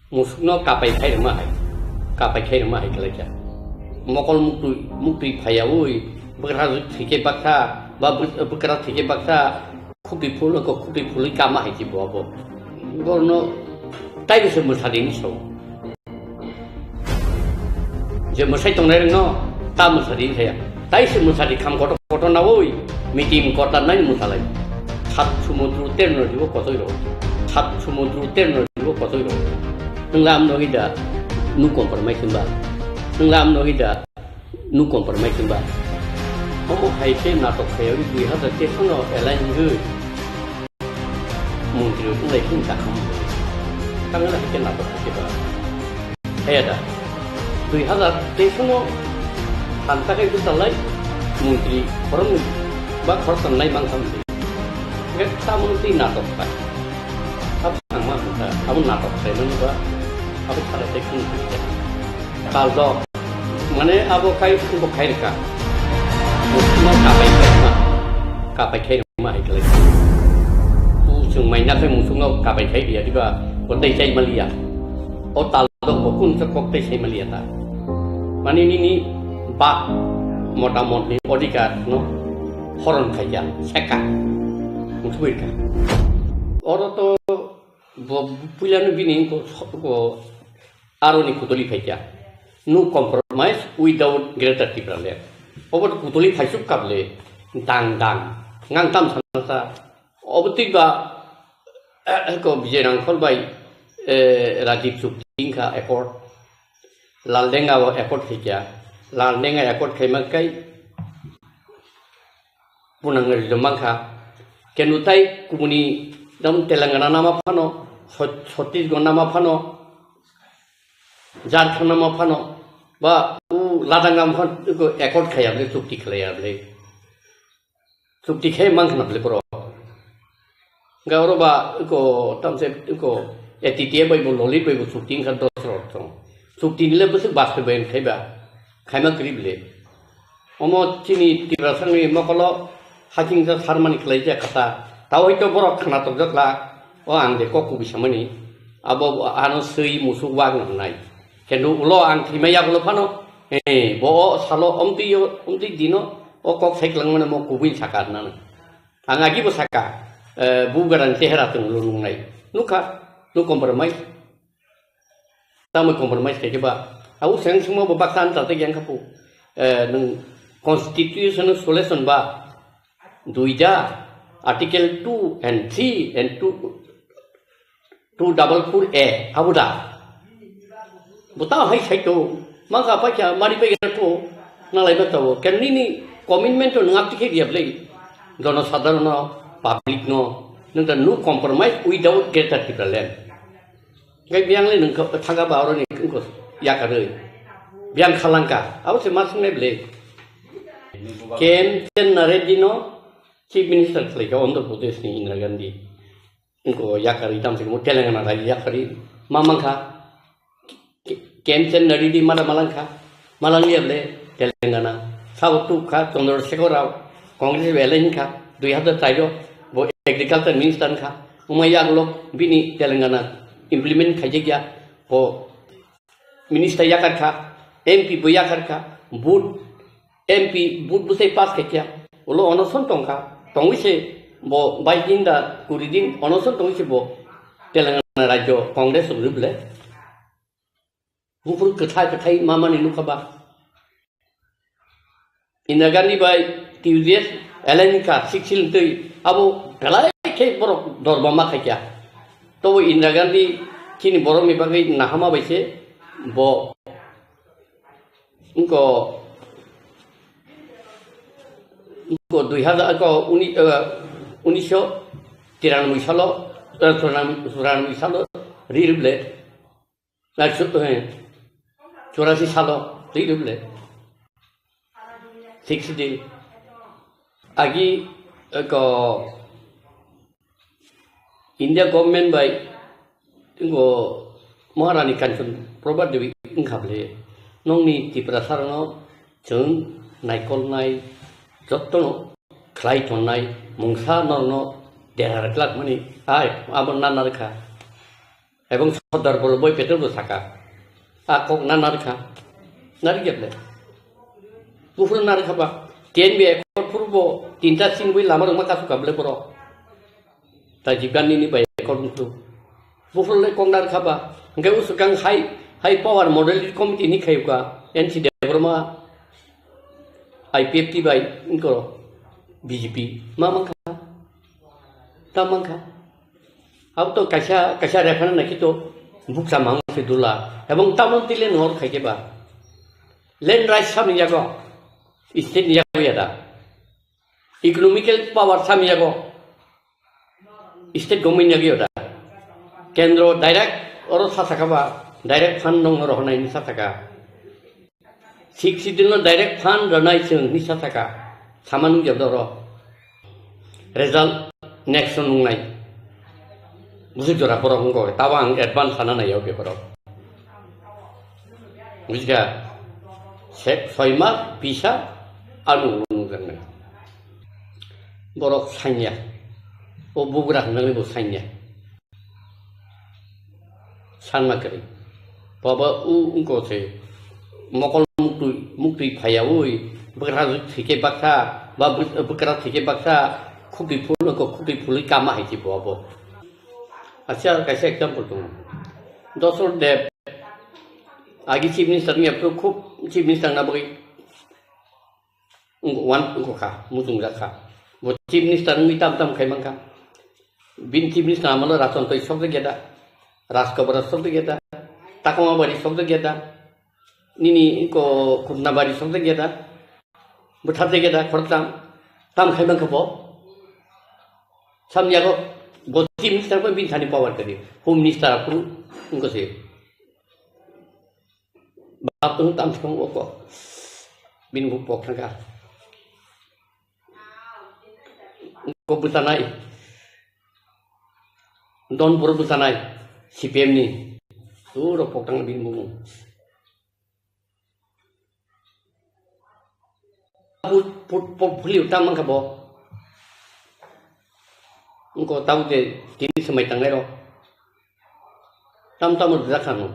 Musukno kapai khai rwma hai, kapai khai rwma hai khlaikha. Mokol muktwi, muktwi phaiyaui, bwkra thwikhe baksa, ba bw-, bwkra thwikhe baksa, khupi phul, ko khupi phulwi kama hai se bo abo. Borno taibo se mwsadi hinwi sao. Je mwsai tongnai rwngno ta mwsadi hinwi saya. Tai se mwsadi kham kotor kotor naui, meeting kotor nai mwsalai. Sat sumudru terno ribo kotoi rw. Sat sumudru terno ribo kotoi rw. Nwng lam nogi da, nu compromise hwnba. Nwng lam nogi da, nu compromise hwnba. Omo hai khe natok khayaui dui hazar teis no alliance wngwi. Montri rok wnglai phung ta khamu. Tangwi hai khe natok khe ba. Haya da. Dui hazar teis no phan ta khai bwchalai montri khoroknwi ba khoroktham nai mang khamu se. Hingkhe tamo twi natok pai. Abo ang ma kha, abo natok khlaimani ba, abo sara tei khung kha. Kal dok, mane abo khai, bo khai rwkha. Musukno kapai khai ma, kapai khai ma hai khlai. O chwng maina khai musukno kapai khai dia diba, bo tei chai maliya. O tal dok bo kun se kok tei sai maliya ta. Mane nini bak mota motni odhikar no horon khaija, seka. Musuk kha. Oro to bo puilano bini ko, ko aroni kutuli phaikya. No compromise without Greater Tipraland. Obo kutuli phaisuk kable dang dang. Ngang tam sana sa. Obo twi ba, eh, ko Vijay Rangkhol bai, eh, Rajib Chukti wngkha accord. Laldenga o accord khaikya. Laldenga accord khaima kai Punang rijwk mankha. Kenu tai kubuni dam Telangana nama phano, Chhat-, Chhattisgarh nama phano, Jharkhand nama phano, ba u Ladakh nama phano, eko accord khaya bole, chukti khlaya bole. Chukti khai mankha na bole borok. Hingke oro ba eko tamse eko A T T A bai bo Lolit bai bo chukti wngkha dos rok tong. Chukti ni le bwswk bas khe bai khai ba, khaima kwrwi bole. Omo chini Tiprasani mokolo hakingja sarmani khlaijak kha ta. Tao hoi to borok khna tokjak la, o ang de kok kubui samani. Abo ano swi musuk wak nang nai. Kendo ulo ang thwima yagulo phano, eh, bo o salo omtwi o, omtwi dino o kok sai kwlangmani mo kubui saka nang. Ang agi bo saka, eh, bu gadang chehera tong lo nungnai. Nukha, no compromise. Tamo compromise khe ba. Au seng simo bo baksa an tate yang khapu. Eh, nung constitution solution ba. Duida, article two and three and two, two double four A, abo da. Bo ta hai sai to, mangka paikha, mari paikha to, nalai ba to, ken nini commitment to nang tikhe dia blei. Jono sadharon no, public no, nang ta no compromise without Greater Tipraland. Ngai biang le nang thangka ba oro ni ko yakaroi. Biang khalangka, abo se mas ngai blei. K M Sen Nareddy no Chief Minister khlaikha Andhra Pradesh ni Indira Gandhi. Wngkha yakar itam se mo Telangana rai yakari ma mankha. K-, K M Sen Nareddy mada malangkha. Malangya ble Telangana. Sabo tukha Chandrasekhar Rao. Congress bai alai hinkha. Dui hazar char o bo agriculture minister wngkha. Wngma yagulo bini Telangana implement khaijakya. Bo minister yakarkha, M P bo yakarkha, vote, M P vote bwsai pass khaikha, ulo onoson tongkha, tongwi se bo bais din da kuri din onoson tongwi se bo Telangana rajyo Congress rwble. Buphuru kwthai kwthai mamani nukha ba. Indira Gandhi bai T U J S alai ni ka sik sil twi abo belai khe borok dorma ma khaikya. Tobo Indira Gandhi chini borok ni bagwi nahama bai se bo wngko, wngko dui hazar, wngko uni-, eh, unisho tiranoboi salo, eh, churano-, churano salo ri rwble. Na chu-, eh, churasi salo, twi rwble. Sixty. Agi, eh, ko, India government bai, ko, Maharani Kanchan Prabha Devi wngkha ble. nokni Tiprasarokno chwng naikolnai, jotono khlai tongnai mungsa norokno dera rwklak mani, ai abo nana rwkha. Ebong Sardar Vallabhbhai Patel bo saka, a kok nana rwkha, narwkya ble. Buphuru narwkha ba, T N V accord phuru bo tinta singwi lama rwma kasukha ble borok. Rajiv Gandhi ni bai accord wngkhu. Buphuru le kok narwkha ba, hwnkhe usukang hai, hai power model committee ni khayuka, N C Debbarma, I P F T bai wngkho B J P. Ma mankha? Ta mankha? Abo to kaisa, kaisa referendum naikhe to bukcha mang se dula. Ebong tamon tile nor khaikhe ba. Land rights samni yago. State ni yago ya da. Economical power samni yago. State government yago ya da. Kendro direct oro sa saka ba. Direct fund nong oro honai ni sa saka. Sixth Schedule no direct fund rwnai chwng hinwi sa saka. Sama nukya doro. Result next no nungnai. Bujik jora borok wngkha, tabo ang advance sana nai o beparo. Bujikha, se-, soi mas, bisa, ano nungjaknai. Borok sanya. O bugra hwnwi bo sanya. Sanma kwrwi. Baba u wngkha se mokol muktwi, muktwi phaiyaui bwkra thwikhe baksa, ba bw-, bwkra thwikhe baksa khukri phul wngkha, khukri phulwi kama hai se bo abo. Acha kaisa example tongo. Dosol Deb agi chief minister wngya phuru khub chief minister na bagwi wngkha, wan wngkha, muchungjak kha. Bo chief minister wngwi tam tam khai mankha. Bini chief minister amalo Rachontoi sokjak ya da, Rajkobra sokjak ya da, Takoma Bari sokjak ya da, nini ko Khutna Bari sokjak ya da, bwtharjak ya da, khoroktham, tam khai mankha bo. Samni yago bo chief minister bo bini thani power kwrwi, home minister aphuru wngkha se. Bap tong tam thang o ko. Bini bo pok thangkha. Ko bwchanai. Don boro bwchanai. C P M ni. Puro pok thang bini bo. Put, put, put, phuli tam mankha bo. Wngkha tamo je tini swmai tangnai rok. Tam tamo rwjak kha no,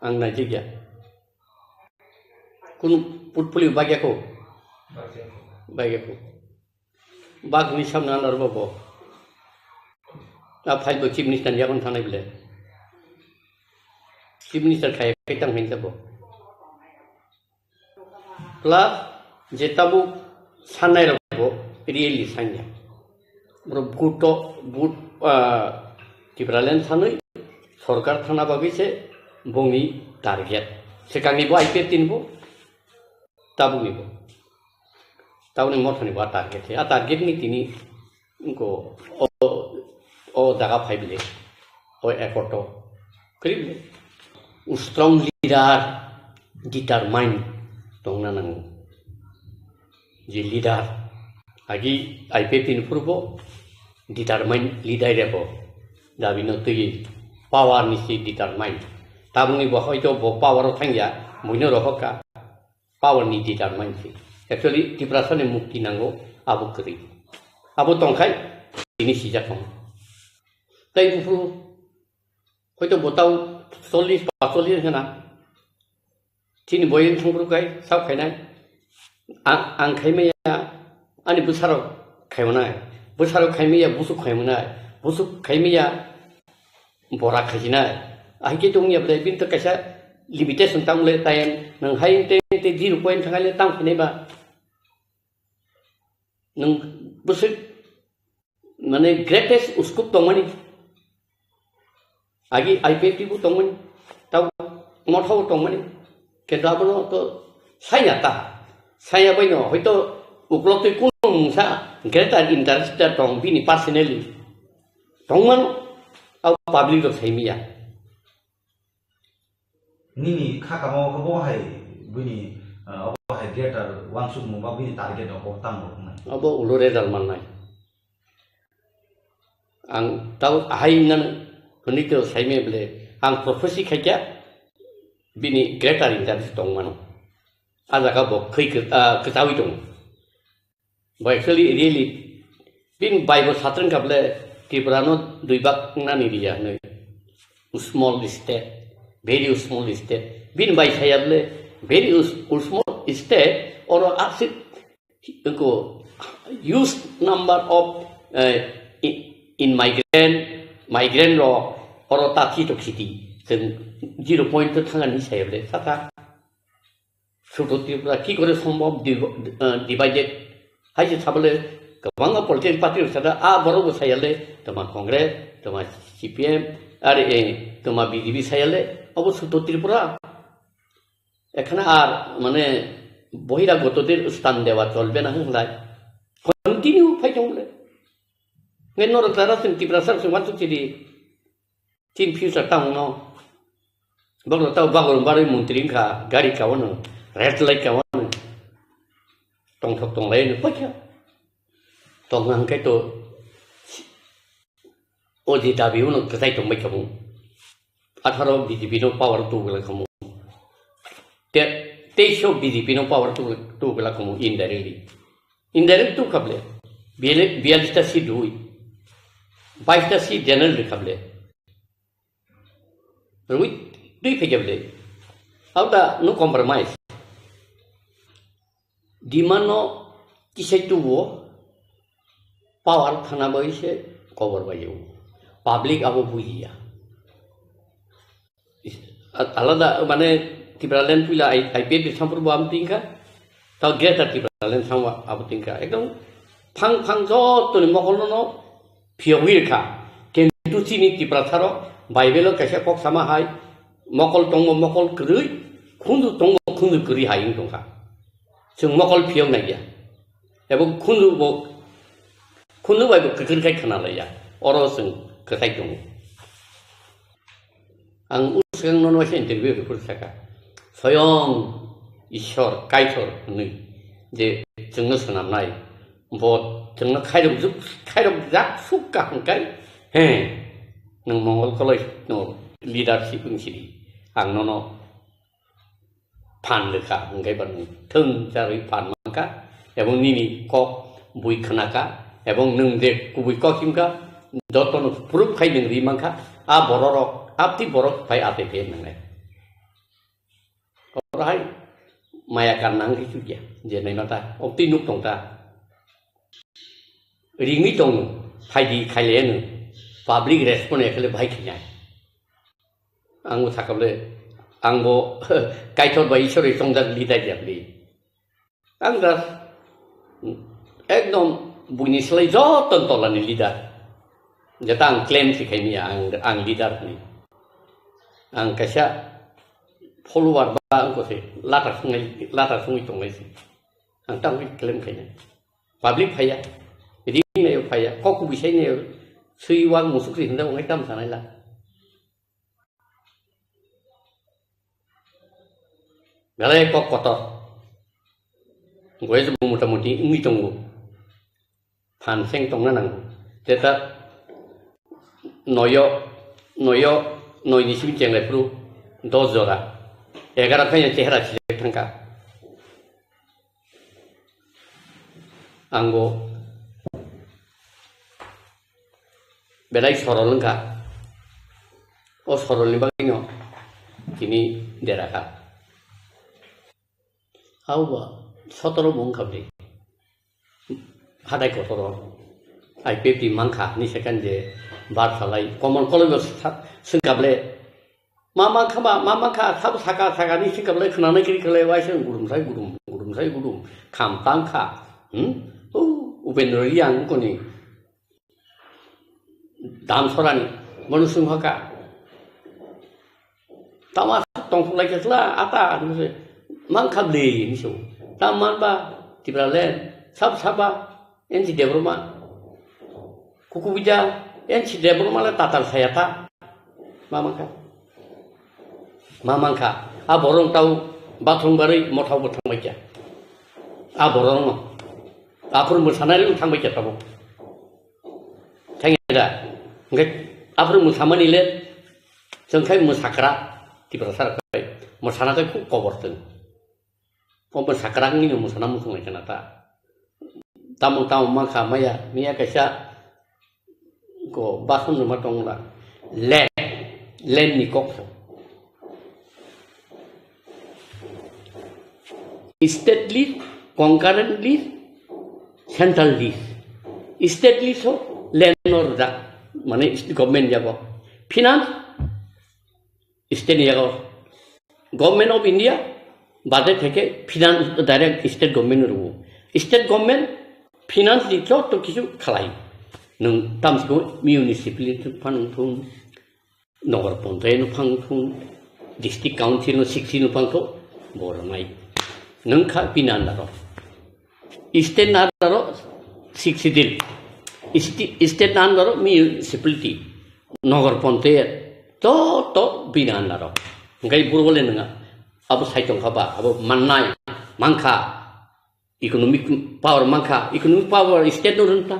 ang naijak ya. Kunu portfolio bagya kho? Bagya kho. Bagni samna ano rwbo bo. A file bo chief minister ni yakon thangnai bole. Chief minister khai kai tang hinsa bo. Plus je tabuk sanai rok bo really sanya. Borok vote to, vote, ah, Tipraland sanwi sorkar thana bagwi se bongni target. Swkangni bo I P F T ni bo, tabukni bo. Tabukni mothani bo a target se. A target ni tini Wngkha o, o jaga phai bile, o accord o. Kwrwi bile. Strong leader determine tongna nango. Je leader, agi I P F T ni phuru bo determine leader rebo. Dabi no twi power ni si determine. Tabukni bo hoito bo power o thangya, buino rohor kha. Power ni determine se. Actually, Tiprasa ni mukti nango, abo kwrwi. Abo tongkhai, tini sijak tong. Tai buphuru, hoito bo tau chollish, paanchchollish hwna. Chini boyeng thangphuru kai, sao khainai. A-, ang khaimaya, ani bwsarok khaimanai. Bwsarok khaimaya, busuk khaimanai. Busuk khaimaya, bora khaijinai. Ahikhe tongya ble, bini to kaisa limitation tang le time, nang hai te, te zero point thangai le tang phinai ba. Nang bwswk, mane, greatest uskup tongmani. Agi I P F T bo tongmani, tau motha bo tongmani. Kintu abono to saya ta, saya bai no, hoito uklok twi kunu mungsa greater interest ta tong bini personally. Tongmano, abo public rok saimaya. Nini kha kamo khe bo hai bini, ah, obo hai greater wansukmung ba bini target rok bo tamo rok nai. Abo ulo result mannai. Ang tau ahai nang hwnwi to saimaya ble, ang prophecy khaikha bini greater interest tongmano. A jaga bo khwi kwt-, ah, kwchawi tongo. Bo actually, really, bini bai bo satrwng kha bole Tripura no dui bak nani riya hinwi. Small state, very small state. Bini bai saya bole very s-, small state, oro asik ko huge number of, eh, i-, in migrant, migrant rok oro ta thito khiti. Chwng zero point to thangani saya bole saka. Sudo Tripura ki kore sombhob div-, eh, divided? Hai se sabole kwbangma political party rok sada, a borok bo sayale, toma Congress, toma C P M, are, eh, toma B J P sayale, abo Sudo Tripura. Ekhane ar, mane, বহিরাগতদের স্থান দেওয়া চলবে না hwnlai. Continue phai tong le. Nge norok jara chwng Tiprasa rok chwng wansuk chidi. Chin future tamo no. Bokno tao bagor barwi montri wngkha, gari kaono, red light kaono. Tongthok tonglai no paikha. Tongna hwnkhe to o je dabi uno kwchai tongbai khamu. Atharo B J P no power tubula khamu. Te, teisho B J P no power tubula khamu indirectly. Indirect tu khable, biyal-, biyalista si dui, baista si general de khable. Rui, dui phege bole. Auda no compromise. Demand no kisai tubo, power thana bai se cover bai o. Public abo bujiya. Alada, mane, Tipraland puila I-, I P F ni sampur bo abo tingkha, tao Greater Tipraland samwa abo tingkha. Ekdom phang phang joto ni mokol no phiyogwi rwkha. Kintu chini Tiprasa rok Bible o kaisa kok sama hai, mokol tongo mokol kwrwi, khunju tongo khunju kwrwi hai wng tongkha. Chwng mokol phiyok naiya. Ebo khunju bo, khunju bai bo kwthwr khai khna laiya. Oro chwng kwthai tongo. Ang uswkang nono waisa interview record saka. Soyong Ishwar Kaitor hwnwi je chwngno swnamnai, bo chwngno khairok juk, khairok jak suk ka hwnkhe, he, nwng Mongol Koloi no leadership wng sidi. Ang nono phan rwkha, hwnkhe ba nwng thwng charwi phan mankha, ebong nini kok bui khnakha, ebong nwng je kubui kok himkha, jotono proof khai nwng ri mankha, a bororok, abti borok phai atwi phai nangnai. Oro hai maya kanna hwnkhe chukya, je naima ta, obti nuk tong ta. Ringwi tong, phaidi khailaiya nwng, public respond ya khle bahai khainai. Ang bo sakha bole, ang bo Kaitor bai Ishwar bai chongjak leader ya bini. Ang just ekdom buini slai joto tolani leader. Jeta ang claim si khaini ya, ang, ang leader ni. Ang kaisa follower ba ang ko se lata sungai, lata sungwi tonglai si. Ang tang claim khaini. Public phaiya. Ring nayo phaiya. Kok kubui sai nayo. Sui wang musuk ri hinda wng tam sanai la. Belai kok kotor. Goya je motamuti wngwi tongo. Phan seng tongna nango. Jeta noyo, noyo, noi ni simi chenglai phuru dos jora. Egaro khaina chehra sijak thangkha. Ang bo belai sorol wngkha. O sorolni bagwino tini derakha. Hauba sotoro bo wngkha bwle. Hatai kotoro I P F T mankha hinwi second je bar salai. Common college o sa-, swngkha bwle. Ma mankha ba, ma mankha, sabo saka, saka ni sika belai khwnanai kiri khalai, waisa gudum sai gudum, gudum sai gudum, kham tang kha. Hmm? O, Upendra Reang koni dam sorani, manu sung haka. Tama tong pulai ke sela, ata, mankha beli ni so. Tam man ba, Tipraland, sab saba, N C Debbarma. Kukubija, N C Debbarma le tatar saya ta. Ma mankha. Ma mankha. A borong tau bathong barwi mothao bo thangbai kya. A borong no. Aphuru mwsanai le thangbai kya tabo. Thangya da. Hwnkhe aphuru mwsamani le chwng khai mwsakra Tiprasa rok khai. Mwsana khai khub kobor chwng. Obo sakrak ni no musana musung lai kana ta. Tamo tamo ma kha maya, miya kaisa ko bason ruma tong la. Land, land ni kok so. State lease, concurrent lease, central lease. State lease ho land no rwjak, mane government jago. Finance, state ni jago. Government of India budget theke finance direct state government no rwo. State government finance ni joto kisu khalai. Nwng tamsiko municipality phang thung, Nagar Panchayat no phang thung, District Council no sixty no phang thung, bo rwnai. Nwng kha bini under o. State ni under o sixty din. State, state ni under o municipality, Nagar Panchayat, joto bini under o. Hingkai buro le nwng abo sai tong kha ba, abo mannai, mankha, economic power mankha, economic power state no rwngta.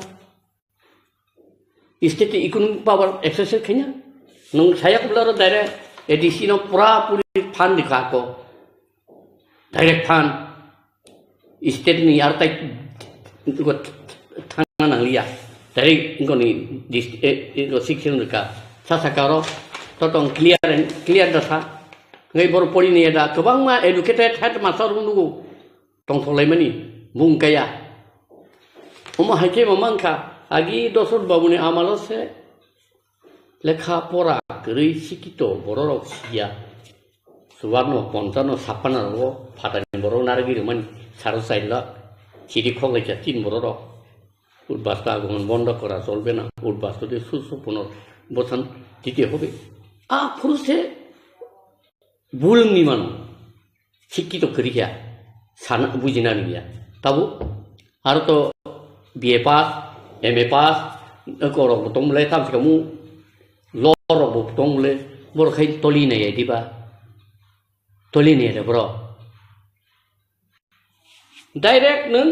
State ni economic power exercise khaina. Nwng saya kubla ro direct A D C no pura puri fund dikha ko. Direct fund. State ni ar tai ko thangna nangliya. Direct ko ni dis-, eh, eh, ko sixteen rwkha. Sa saka ro to tong clear, clear da sa. Ngai bor pori ni da kwbangma educated headmaster rok nugo. Tongthok laimani bung kaya. Omo hai khe ma mankha, agi Dosrot babuni amalo se lekha pora kwrwi sikito bororok siya. Chubarno, ponchano, sappanno rogo phatani borok narwgwi rwmani saro chai lakh. Chiri khok laikha tin bororok. Udbasta agomon bondo kora cholbe na. Udbasta de susu punor bothan dite hobe. Aphuru se bulungni mano. Sikki to kwrwi kha, sana bujina liya. Tabu, aro to B A pass, M A pass, ko rok bo tong le, tam sikamu, law rok bo tong le, bor khai toli nai ai diba? Toli nai ai bro. Direct nung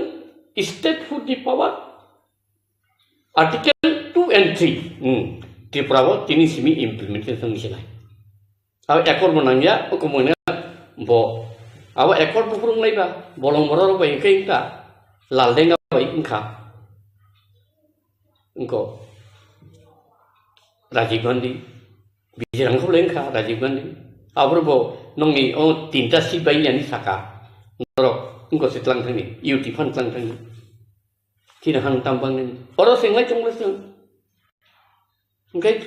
state food ni power, Article two and three, hmm, Tripura bo tini simi implementation ni sinai. Abo accord bo nangya, o komoi na bo. Abo accord bo phurung nai ba, bolong borok rok bai khe wngkha, Laldenga bai wngkha. Wngko Rajiv Gandhi, Bijirang kho le wngkha Rajiv Gandhi. Aboro bo nongni o tinta seat bai yani saka. Norok wngko se tlang thangni, U T fan tlang thangni. Chini han tam bang nini. Oro sing lai chong le sing. Hingke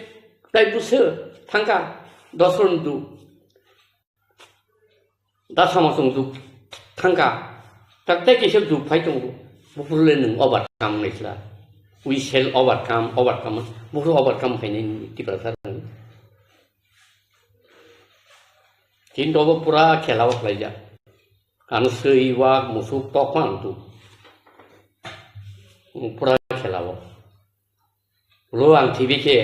tai buso thangka dos ron du. Da sama song du thangka. Tak tai kisa du phai tong du. Bufur le nung overcome nai sila. We shall overcome, overcome. Bufur overcome khai nai Tiprasa nung. Kintu obo pura khela o khlaijak. Ano swi wak musuk tok phan tu. Pura khela o. Lo ang thibi khe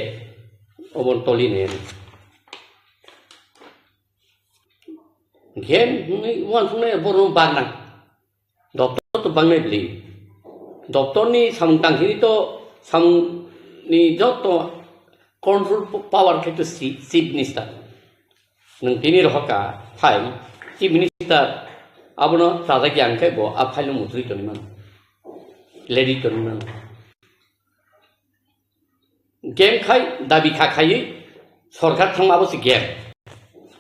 obon toli ne. Gen hwnwi uansuknai borok bagna. Doctor to bangnai bli. Doctor ni samung tangkhini to samung ni joto control power khe to si-, chief minister. Nwng tini rohorka file, chief minister abono chajak ya hwnkhe bo a file no mutwi tongwi mano, lady tongwi mano. Game khai dabi kha khaiwi sorkar thangma bo se game.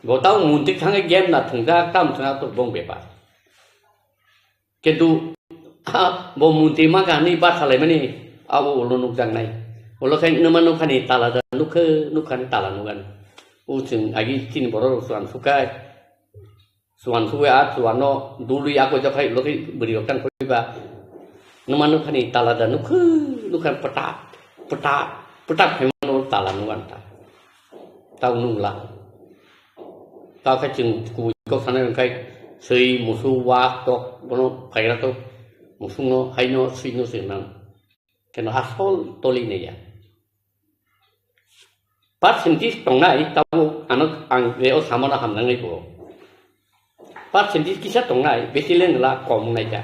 Bo tamo montri thangwi game na thwngjak, tamo thwngya to bong bepar. Kintu, ha, bo montri ma kha hwnwi bathalaimani abo ulo nukjaknai. Ulo khai nwma nukhani tala da nukhe, nukhani tala nukani. O chwng agi chini borok rok chuan sukai. Chuan sukai a chuan no dului ako jokhai ulo khai bwrwi rok tang khoi ba. Nwma nukhani tala da nukhe, nukhan pata, pata, pata khaimano tala nukanta. Tau nungla. Tao khe chwng kubui kok sanai hwnkhe swi, musuk, wak, tok, bono phaira tok, musukno, haino, swino se nang. Keno asol toli naiya. Percentage tongnai, tamo ano ang reo samano hamnangnai bo. Percentage kisa tongnai, besi lengla kom wngnai kha.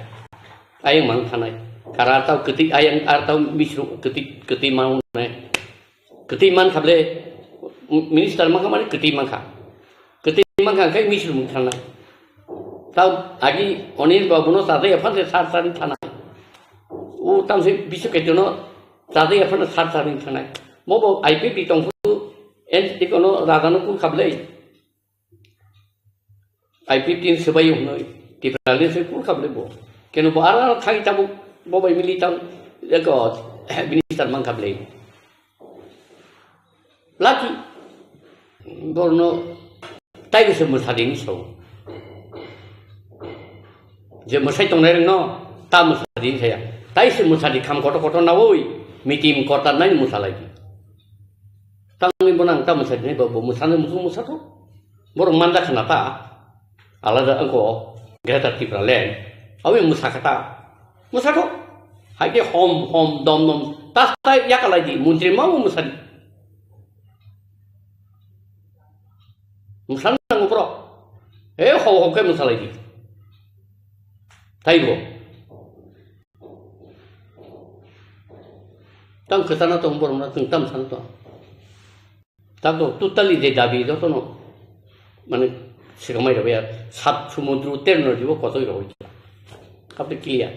Ayang mang thanai. Kara tao kwtwi ayang, ar tao misru kwtwi, kwtwi mang wngnai. Kwtwi man kha ble, minister man kha mane kwtwi man kha. Kwtwi man kha khe misru mung thangnai. Tao agi Anil Babu no chajak ya phan se sar sar ni thanai. O tamo se Bishu Ketu no chajak ya phan sar sar ni thanai. Bo bo I P F T tong phu en iko no raja no kul khablei. I P F T ni swbai hwnwi Tipraland se kul khablei bo. Keno bo ara thai tabo bo bai mili tang eko minister man khablei. Laki borno tai se mwsadi ni so. Je mwsai tongnai rengno ta mwsadi saya. Tai se mwsadi kham koto koto nawi meeting kota nai mwsalai. Tangni bonang ta mwsadi nai bo mwsana musu mwsato. Borok manda khna ta. Alada angko Greater Tipraland. Awi mwsa kha ta. Mwsato. Haike hom hom dom dom. Ta ta yakalai di. Muntri ma mwsadi. Mwsana nango borok. E ho ho khe mwsalai di. Taibo. Tang kwchana tong borok na tong tam sana tong. Tabo totally je dabi jotono mane sikamai rok ya sat sumudru terno jibo kotoi rok. Kape clear.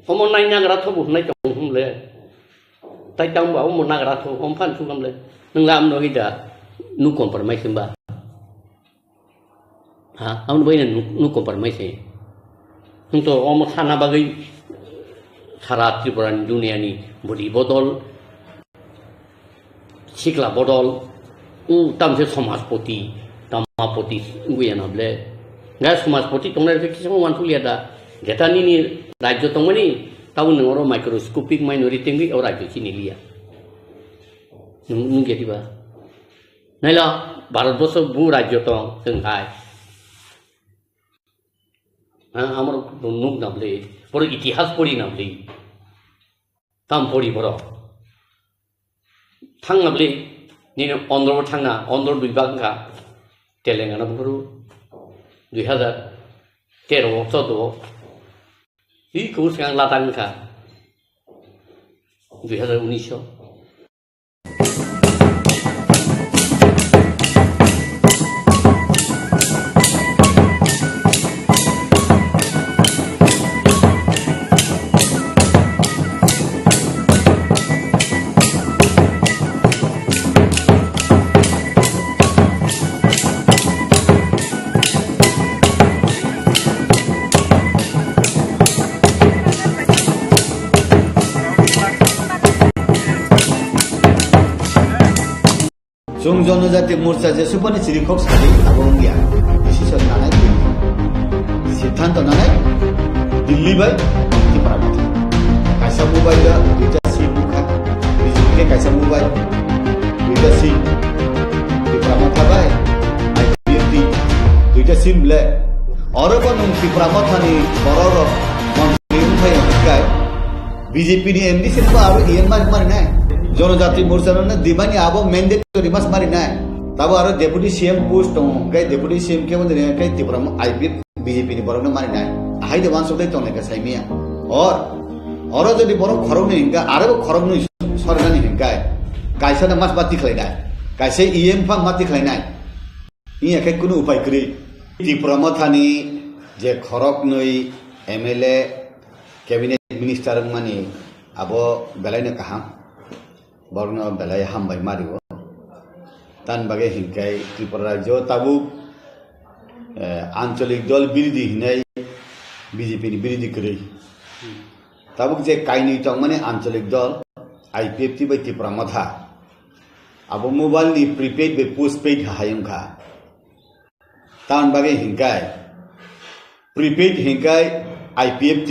Omo nai nagra thobu hwnai tong hwnle. Tai tang ba omo nagra tho om phan thugam le. Nwng lam no hida nu compromise hwnba. Ha, amo bai nu nu compromise. Hwng to omo sana bagwi sara Tripura ni dunia ni body bodol. Sikla bodol, u tamse somajpoti, tamapoti wngwi ya na ble. Ga somajpoti tongnai rok kisa uansuk liya da. Jeta nini rajyo tongmani, tabo nwng oro microscopic minority wngwi o rajyo chini liya. Nwng, nwng ya diba? Naila, Bharat borso bu rajyo tong, chwng hai. Ha, amoro nuk na ble, boro itihas pori na ble. Tam pori boro. Thangna bwle, nini Andhra bo thangna, Andhra dui bak wngkha, Telangana buphuru dui hazar tero o, choudo o, i kubur swkang Ladakh wngkha dui hazar unis o. Chwng Jonojati Morcha je supani chiri khok sadi abo wngya. Decision nanai Delhi. Siddhanto nanai Delhi bai Tipra Motha. Kaisa mobile da duita seat bukha. B J P ke kaisa mobile, duita seat. Tipra Motha bai I P F T, duita seat ble. Oro bo nwng Tipra Motha ni borok rok montri wngphai wngkha. B J P ni M D C no abo E M mas mari nai. Jonojati Morcha no dibani abo mandatory mas mari nai. Tabo aro deputy C M post tongo, hingke deputy C M kebo nini hingke Tipra mo I P F B J P ni borok no mari nai. Ahai de wansuk dai tongnai ka saimiya. Or, oro jodi borok khorok ni hingka, aro bo khorok ni sorgani hingka. Kaisa na mas bati khlai nai. Kaisa E M pha mati khlai nai. Iya khe kunu upai kwrwi. Tipra Motha ni je khorok nwi M L A, cabinet minister wngmani abo belai no kaham. Borokno belai hambai mario. Tan bagwi hinkai Tripura rajyo tabuk, eh, ancholik dol birodhi hinai B J P ni birodhi kwrwi. Tabuk je kainwi tongmani ancholik dol I P F T bai Tipra Motha. Abo mobile ni prepaid bai postpaid hai wngkha. Tamoni bagwi hinkai prepaid hinkai I P F T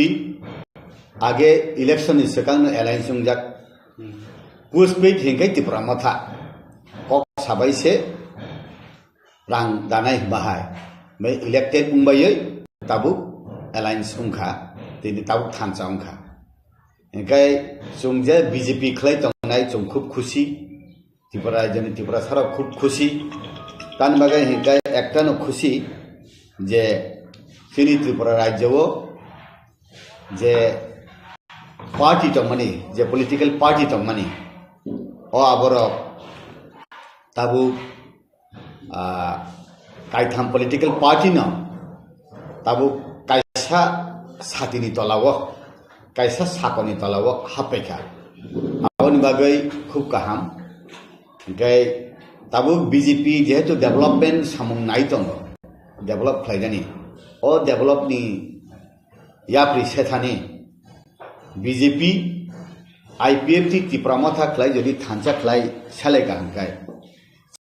age election ni swkang no alliance wngjak. Postpaid hinkai Tipra Motha kok sabai se rang danai bahai. Bai elected wngbai tabuk alliance wngkha, tini tabuk thansa wngkha. Hinkai chwng je B J P khlai tongnai chwng khub khusi. Tripura rajyoni Tripura sarok khub khusi. Tani bagwi hinkai ekta no khusi je chini Tripura rajyo o je party tongmani, je political party tongmani, o aborok tabuk, ah, Kaitham political party no tabuk kaisa satini tola o, kaisa sakoni tola o happaikha. Aboni bagwi khub kaham. Hingke tabuk B J P jehetu development samung nai tongo, develop khlainani, o develop ni yapri sethani B J P, I P F T Tipra Motha khlai jodi thansa khlai selai ka hingkai,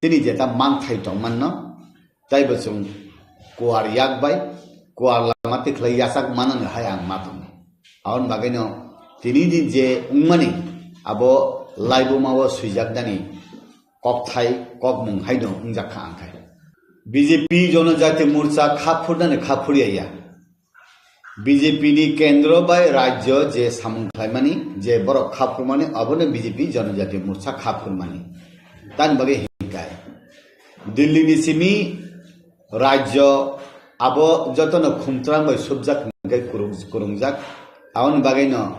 chini jeta manthai tongmanno, taibo chwng kuar yak bai, kuar lama tikhlai yachak manani hai ang ma tongo. Aboni bagwino tini din je wngmani abo laibuma o swijak nani kokthai kokmung haino wngjak kha ang khai. B J P Jonojati Morcha kha phurnani kha phurya ya. B J P ni kendro bai rajyo je samung khlaimani, je borok kha phurmani, abono B J P Jonojati Morcha kha phurmani. Tani bagwi hinkai. Delhi ni simi rajyo abo jotono khumtrang bai subjak hinkai kurung-, kurungjak. Aboni bagwino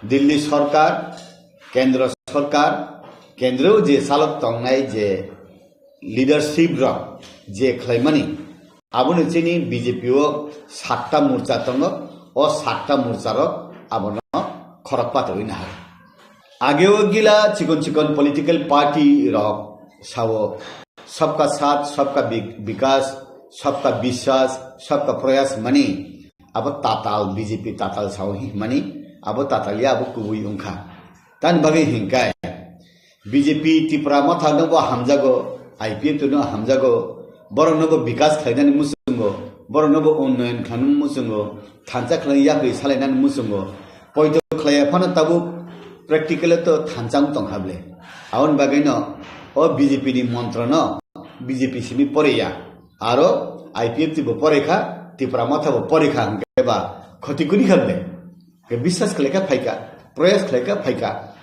Delhi sorkar, kendro sorkar, kendro je chalok tongnai je leadership rok je khlaimani, aboni chini B J P o satta morcha tongo, o satta morcha rok abono khorok patwi nahar. Ageo gila chikon chikon political party rok sao, "Sabka saath, sabka bi-, bikas, sabka biswas, sabka prayas" mani, abo tatal, B J P tatal sao hi mani, abo tatal ya, abo kubui wngkha. Tani bagwi hinkai, B J P Tipra Motha no bo hamjago, I P F T no hamjago, borok no bo bikas khlainani muchungo, borok no bo unnoyon khlainani muchungo, thansa khlai yapri salainani muchungo, poito khlaiya phano tabuk practical to thansa wng tongkha ble. Aboni bagwi no o B J P ni montro no B J P simi poreya, aro I P F T bo porekha, Tipra Motha bo porekha hwnkhe ba khoti kuni kha ble. Ke biswas khlaikha phaikha, proyas khlaikha phaikha.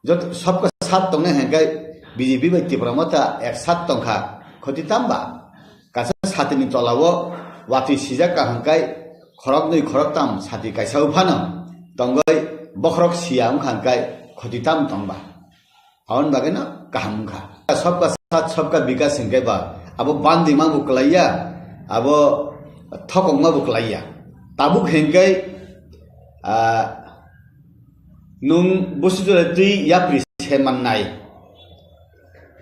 Joto sabka sat tongnai hwnkhe B J P bai Tipra Motha ek sat tongkha, khoti tamba? Kaisa satini tola o watwi sijak ka hwnkhe khoroknwi khoroktam sati kaisa o phano tongwi bokhorok siya wngkha hwnkhe khoti tam tongba? Aboni bagwi no kaham wngkha. Sabka sat, sabka bikas hwnkhe ba abo bandi ma bo kwlaiya, abo thokok ma bo kwlaiya. Tabuk hwnkhe, ah, nwng busi jora twi yapri se mannai.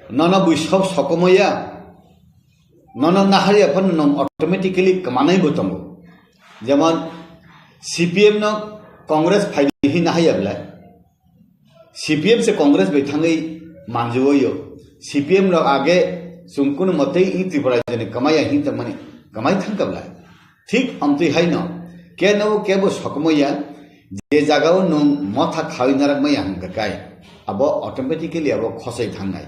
Nono bui sob sokomoi ya, nono naharya phano nwng automatically kwmanai bo tongo. Jemon C P M no Congress phaidi hi naharya belai. C P M se Congress bai thangwi manjui o. C P M rok age chwng kunu motei i Tripura jani kwmaya hin tongmani kwmai thangkha belai. Thik amtwi haino keno kebo sokomoi ya, je jagao nwng motha khawi narak maya hwnkha kai, abo automatically abo khosoi thangnai.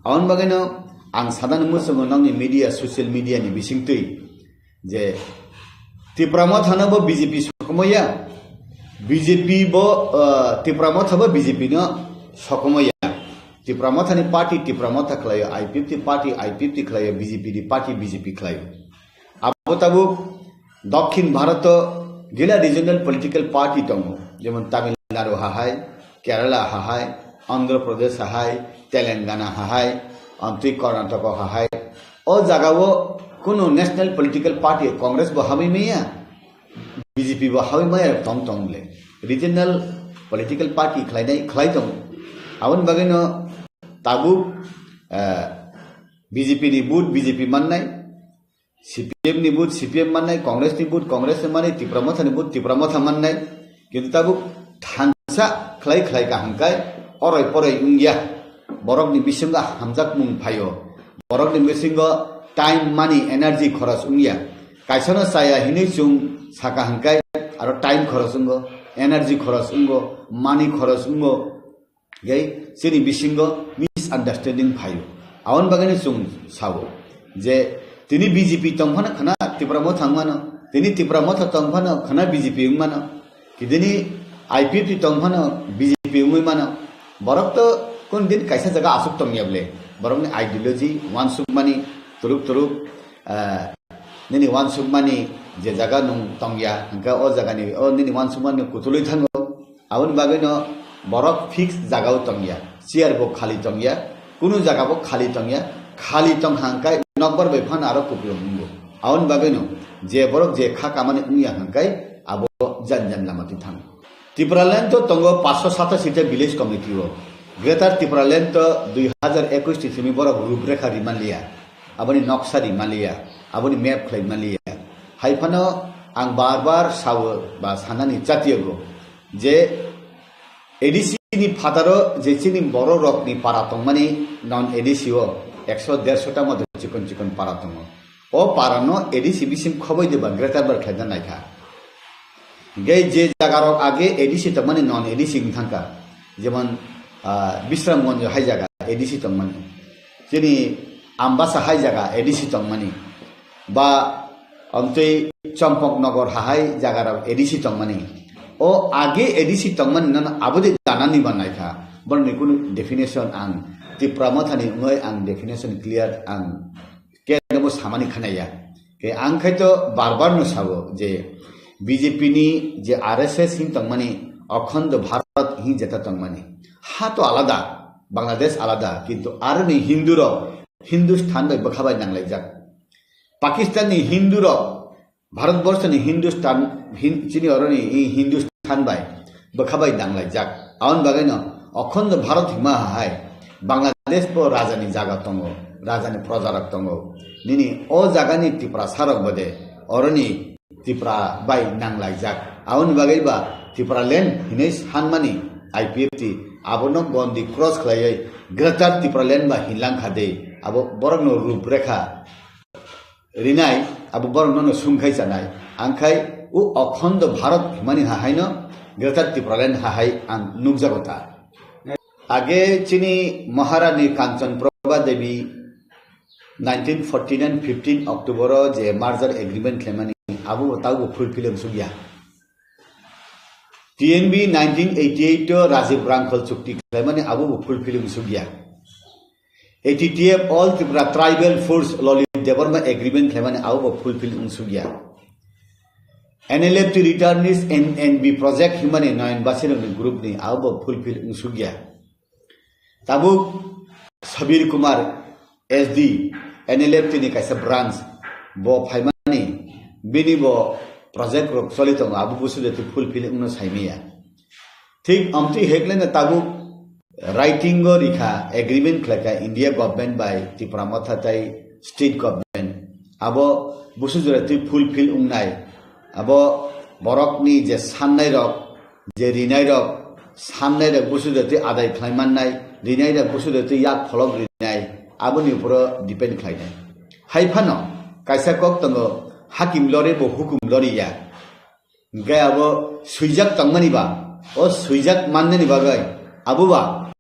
Aboni bagwino ang sadani muchungo nokni media, social media ni bisingtwi je Tipra Motha no bo B J P sokomoi ya, B J P bo, ah, Tipra Motha bo B J P no sokomoi ya. Tipra Motha ni party Tipra Motha khlaio, I P F T party I P F T khlaio, B J P ni party B J P khlaio. Abo tabuk Dokhin Bharat o gila regional political party tongo, jemon Tamil Nadu ha hai, Kerala ha hai, Andhra Pradesh ha hai, Telangana ha hai, amtwi Karnataka ha hai. O jaga o kunu national political party Congress bo habwi maya, B J P bo habwi maya tong tong le. Regional political party khlainai khlai tongo. Aboni bagwi no tabuk, eh, B J P ni vote B J P mannai, C P M ni vote C P M mannai, Congress ni vote Congress ni mannai, Tipra Motha ni vote Tipra Motha mannai. Kintu tabuk thansa khlai khlai kaham kai oroi poroi wngya. Borok ni bisingo hamjak mung phaio. Borok ni bisingo time, money, energy khoros wngya. Kaisa no chaya hinui chwng saka hwnkhe aro time khoros wngo, energy khoros wngo, money khoros wngo. Gai chini bisingo misunderstanding phaio. Aboni bagwino chwng sao je tini B J P tong phano khna Tipra Motha wng mano, tini Tipra Motha tong phano khna B J P wng mano, kidini I P F T tong phano B J P wngwi mano. Borok to kun din kaisa jaga aswk tongya ble. Borokni ideology, uansukmani, turuk turuk, ah, nini uansukmani je jaga nwng tongya, hwnkhe o jagani, o nini uansukmani kutulwi thango. Aboni bagwino borok fix jagao tongya, chair bo khali tongya, kunu jaga bo khali tongya, khali tong hangkai nokbar bai phano aro kupulung wngo. Aboni bagwino je borok je kha kamani wngya hangkai abo jan jan lama twi thango. Tipraland o tongo paanch sho satasita village committee o. Greater Tipraland o dui hazar ekush ni simi borok ruprekha rimanliya, aboni noksa rimanliya, aboni map khlai manliya. Hai phano ang bar bar sao ba sanani chatiyago je A D C ni phataro je chini borok rokni para tongmani non A D C o ekso derso ta moto chikon chikon para tongo. O para no A D C bising khoboi de ba greater bar khlaina naikha. Hingke je jaga rok age A D C tongmani non A D C wng thangkha. Jemon, ah, Bisramganj hai jaga A D C tongmani. Chini Ambasa hai jaga A D C tongmani. Ba amtwi Champaknagar hahai jagarok A D C tongmani. O age A D C tongmani nono abodi danani ba naikha. Borokni kunu definition ang Tipra Mothani wngwi ang definition clear ang kebo samani khanaya. Ke ang khai to bar bar no sabo je B J P ni je R S S hin tongmani Akhando Bharat hin jeta tongmani. Ha to alada, Bangladesh alada, kintu aroni Hindu rok Hindustan bai bwkha bai nanglaijak. Pakistan ni Hindu rok, Bharat Borso ni Hindustan, Hin-, chini oroni i Hindustan bai bwkha bai danglaijak. Aboni bagwi no Akhando Bharat hima hai Bangladesh bo raja ni jaga tongo, raja ni proja rok tongo. Nini o jaga ni Tiprasa rok bode oroni Tipra bai nanglaijak. Aboni bagwi ba Tipraland hinwi sanmani I P F T abono gondi cross khlaiwi Greater Tipraland ba hinlang kha de. Abo borok no ruprekha rinai, abo borok nono sungkhai chanai. Angkhai o Akhando Bharat himani hahaino Greater Tipraland hahai ang nukjago ta. Age chini Maharani Kanchan Prabha Devi nineteen forty-nine fifteen October o je merger agreement khlaimani abo bo taubo fulfill wngsukya. T N B nineteen eighty-eight o Rajiv Rangkhol chukti khlaimani abo bo fulfill wngsukya. A T T F All Tripura Tribal Force Lalit Debbarma Agreement khlaimani abo bo fulfill wngsukya. N L F T returnees N N B project himani Noyan Basirokni group ni abo bo fulfill wngsukya. Tabuk Sabir Kumar S D N L F T ni kaisa branch bo phaimani bini bo project rok choli tongo abo busu de fulfill wngno saimaya. Thik amtwi hekleno tabuk writing o rikha, agreement khlaikha India government bai Tipra Motha tai state government. Abo busu jora twi fulfill wngnai. Abo borokni je sannai rok, je rinai rok, sannai rok busu jora twi adai khlai mannai, rinai rok busu jora twi yak pholok rinai, aboni uporo depend khlainai. Hai phano kaisa kok tongo, hakim lore bo hukum loriya. Hingke abo swijak tongmani ba, o swijak mannani bagwi, abo ba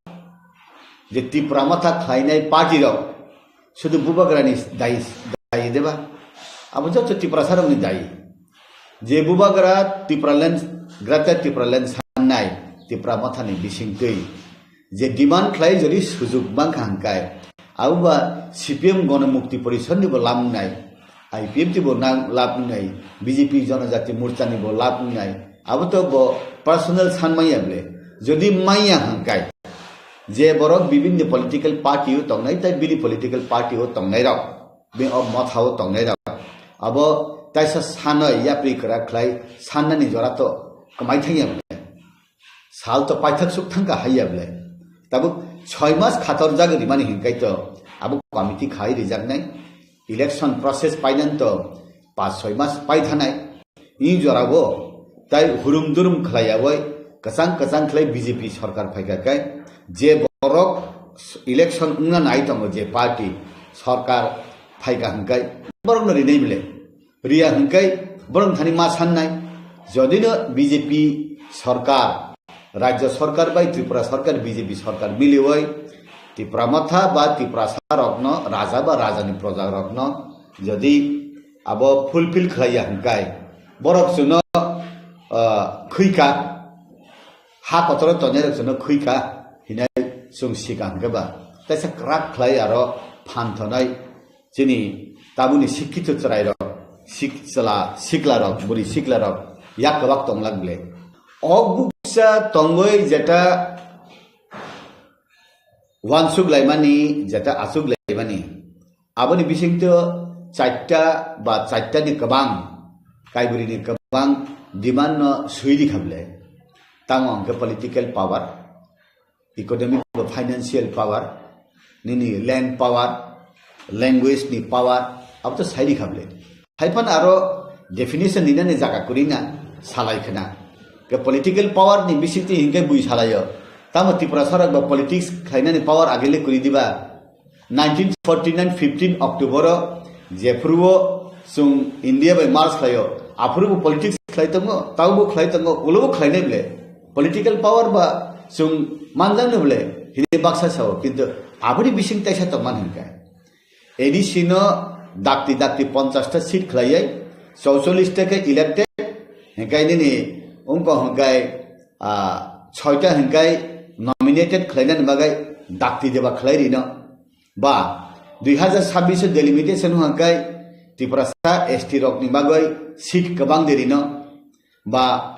je Tipra Motha khlainai party rok sudu bubagrani dai, dai deba? Abo joto Tiprasa rokni dai. Je bubagra Tipraland, Greater Tipraland sannai Tipra Mothani bisingtwi je demand khlai jodi sujuk mankha hingkai, abo ba C P M Gono Mukti Porishad ni bo lam wngnai, I P F T bo nang lab wngnai, B J P Jonojati Morcha ni bo lab wngnai, abo to bo personal san manya ble. Jodi manya hangkai, je borok bibinni political party o tongnai, tai bini political party o tongnai rok, be o motha o tongnai rok, abo taisa sanoi yapri kwrak khlai sannani jora to kwmai thangya ble. Sal to paithak suk thangkha haiya ble. Tabuk soi mas khator jagwi rimani hinkai to abo committee khai rijaknai. Election process painan to pas soi mas paithanai. I jorao tai hurum durum khlaiyawi kwchang kwchang khlai B J P sorkar phaikha kai je borok election wngna nai tongo je party sorkar phaikha hinkai borokno rinai ble. Riya hingkai borok thani ma sannai, jodino B J P sorkar, Rajya sorkar bai Tripura sorkar, B J P sorkar miliwi Tipra Motha ba Tiprasa rokno, raja ba rajani proja rokno jodi abo fulfill khlaiya hingkai, borok chwngno, ah, khwikha, ha kotoro tongnai rok chwngno khwikha hinai chwng sika hingke ba. Taisa kwrak khlai aro phan thonai. Chini tabukni sikkito chwrairok, sik-, chwla, siklarok, bwrwi siklarok yak kwbak tonglak ble. O buksa tongwi jeta wansuk laimani, jeta achuk laimani, Aboni bisingtwi chaita ba chaitani kwbang, Kaiborini kwbang demand no swi rikha bwle. Tamo hwnkhe political power, economic ba financial power, nini land power, language ni power, abo to sai rikha bwle. Haiphano aro definition ninani jaga kwrwi na salai khna. Ke political power ni bisingtwi hinkhe bui salaio. Tamo Tiprasa rok ba politics khlainani power agele kwrwi diba? Nineteen forty-nine fifteen October o jephuru o chwng India bai merge khlaio, aphuru bo politics khlai tongo, taubo khlai tongo, ulo bo khlainai bwle. Political power ba chwng manjakno bwle hini baksa sao, kintu aboni bising taisa tongmani hinkhe. A D C no dakti dakti ponchash ta seat khlaiwi, chauchollish ta khe elected, hinkhe nini wngkha hinkhe, ah, soita hinkhe nominated khlainani bagwi dakti deba khlai rino. Ba dui hazar sabbish o delimitation hinkhe Tiprasa S T rokni bagwi seat kwbang de rino. Ba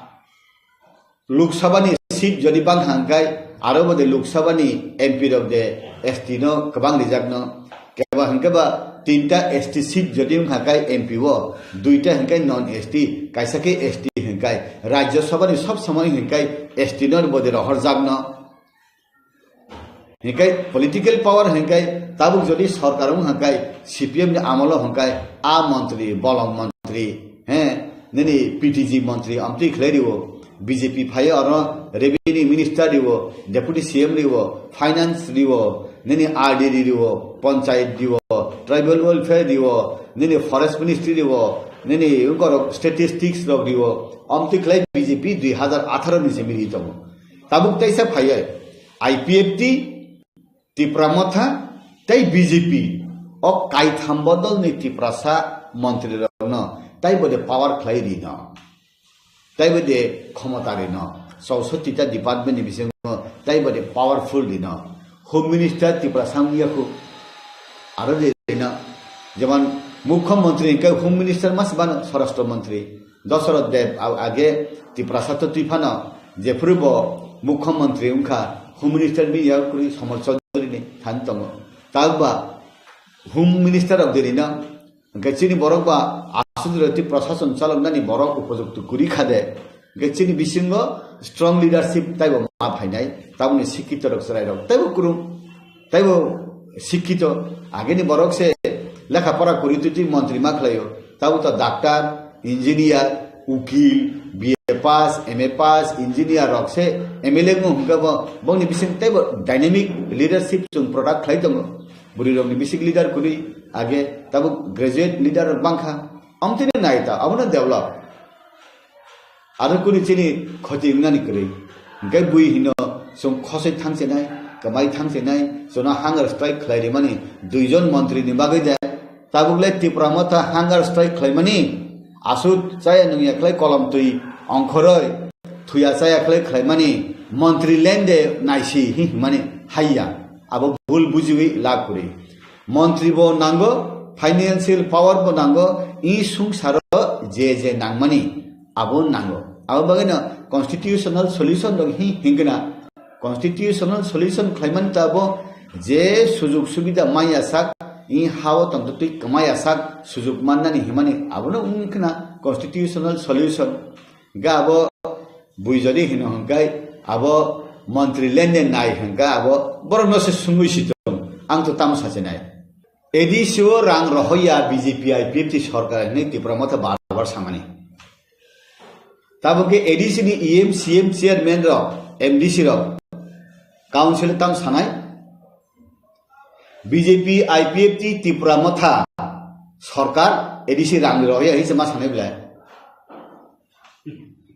Lok Sabha ni seat jodi bang hangkai, aro bo de Lok Sabha ni M P rok de S T no kwbang rijak no. Keba hingke ba tinta S T seat jodi wng hangkai M P o, duita hingkai non S T, kaisa ke S T hingkai. Rajya Sabha ni sob somoi hingkai S T no bo de rohor jak no. Hingkai political power hingkai tabuk jodi sorkar wng hingkai C P M ni amolo hingkai a montri, bolong montri, he, nini P T G montri amtwi khlai rio, B J P phaio aro revenue minister rio, deputy C M rio, finance rio, nini R D D rio, panchayat rio, tribal welfare rio, nini forest ministry rio, nini ungkorok statistics rok rio, amtwi khlai B J P dui hazar atharo ni se miri tongo. Tabuk teisa phaiya I P F T, Tipra Motha tei B J P o kaitham bodolni Tiprasa montrirokno taibo de power khlai rino, taibo de khomota rino, chausotti ta department ni bisingo taibo de powerful rino. Home Minister Tiprasa wngya khu aro de rino, jemon Mukhyamantri hingke Home Minister mas bano Swarashtra Mantri. Dosoroth Deb a-, age Tiprasa to twi phano jephuru bo Mukhyamantri wngkha, Home Minister bini yago kwrwi Somol Chaudhury ni thani tongo. Takba Home Minister rok diri no, hingke chini borok ba aswk jora twi prashason chaloknani borok upojukto kwrwi kha de, hingke chini bisingo strong leadership taibo ma phainai, taboni sikkito rok chwrai rok taibo kwrwng. Taibo sikkito, ageni borok se lekha pora kwrwi twi twi montri ma khlaio. Tabo to doctor, engineer, ukil, B A pass, M A pass, engineer rok se M L A wng hwnkhe bo, bongni bising teibo dynamic leadership chwng product khlai tongo. Bwrwi rokni bising leader kwrwi age tabo graduate leader rok bangkha. Amtwino nai ta, abono develop. Aro kuni chini khoti wngnani kwrwi. Hingke bui hino chwng khosoi thangchenai, kwmai thangchenai, chwngno hunger strike khlai rimani duijon montri ni bagwi de. Tabuk le Tipra Motha hunger strike khlaimani aswk chaya nungya khlai kolom twi ongkhoroi thuya chaya khlai khlaimani montri lende naisi hi himani haiya. Abo bul bujiwi lab kwrwi. Montri bo nango, financial power bo nango, i sungsaro je je nangmani abo nango. Abo bagwino constitutional solution rok hi hingkna. Constitutional solution khlaimani ta bo je sujuk subida maya sak, i hao tongtotwi kwmaya sak sujuk mannani himani abono wngkna constitutional solution. Hingke abo bui jodi hino hingke abo montri lende nai hingke abo borokno se sungwi si tong. Ang to tamo sachi nai. A D C o rang rohoya B J P I P F T sorkar hinwi Tipra Motha bar bar samani. Tabuk khe A D C ni E M, C M, chairman rok, M D C rok, council tam sanai. B J P, I P F T, Tipra Motha sorkar A D C rang rohoya hinwi se ma sanai belai.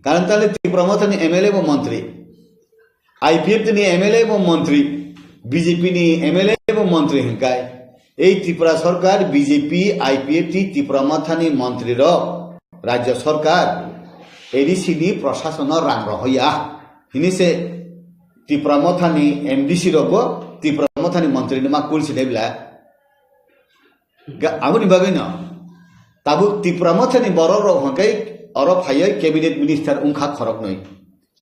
Karon tale Tipra Motha ni M L A bo montri. I P F T ni M L A bo montri, B J P ni M L A bo montri hingkai. Ei Tripura sorkar B J P, I P F T, Tipra Motha ni montri rok, Rajya sorkar, A D C ni prashason no rang rohoya. Hini se Tipra Motha ni M D C rok bo Tipra Motha ni montri no ma kulsi debla. Ga-, aboni bagwi no. Tabuk Tipra Motha ni borok rok hingkai oro phaiwi cabinet minister wngkha khoroknwi.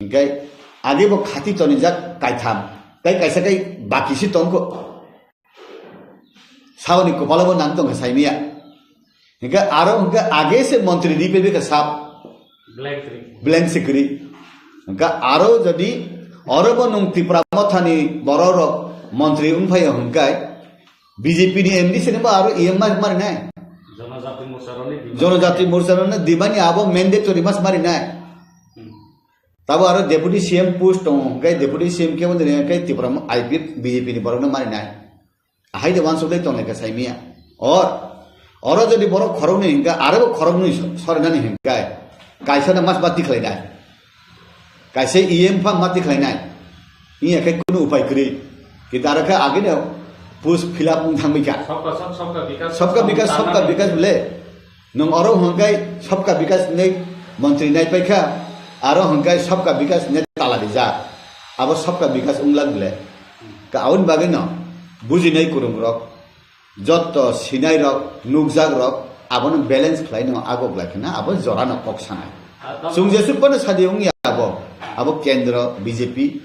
Hingke age bo khati tonijak kaitham, tei kaisa kai baki si tongkho. Thaoni kopalo bo nang tongkha saimaya. Hingke aro hingke age se montri ri pebe ka sap. Blank se kwrwi. Hingke aro jodi oro bo nung Tipra Mothani borok rok montri wngphaio hingke B J P ni M D C ni bo aro E M ma mari nai. Jonojati Morcha rokni demand. Jonojati Morcha rokni demand ni abo mandatory mas mari nai. Hmm. Tabo aro Deputy C M post tongo, hingke Deputy C M kebo nini hingke Tipra mo-, I P F B J P ni borokno mari nai. Ahai de wansukdai tongnaikha saimaya. Or, oro jodi borok khoroknwi hingkha, aro bo khoroknwi so-, sorinani hingkha, kaisa no mas mati khlainai. Kaisa E M pha mati khlainai. Iya khe kunu upai kwrwi. Kintu aro khe agini post fill up wng thangbaikha. Sabka sath, sabka bikas, Sabka bikas, sabka sabka bikas bole. Nwng oro hwnkhai sabka bikas hinwi montri naipaikha, aro hwnkhai sabka bikas hinwi tala rijak. Abo sabka bikas wngla bole. Ka aboni bagwino bujinai kwrwngrok, jotto sinairok, nukjakrok abono balance khlaino agok lai khna abo jorano kok sanai. Chwng jesuk phano sadi wngya abo, abo kendro B J P,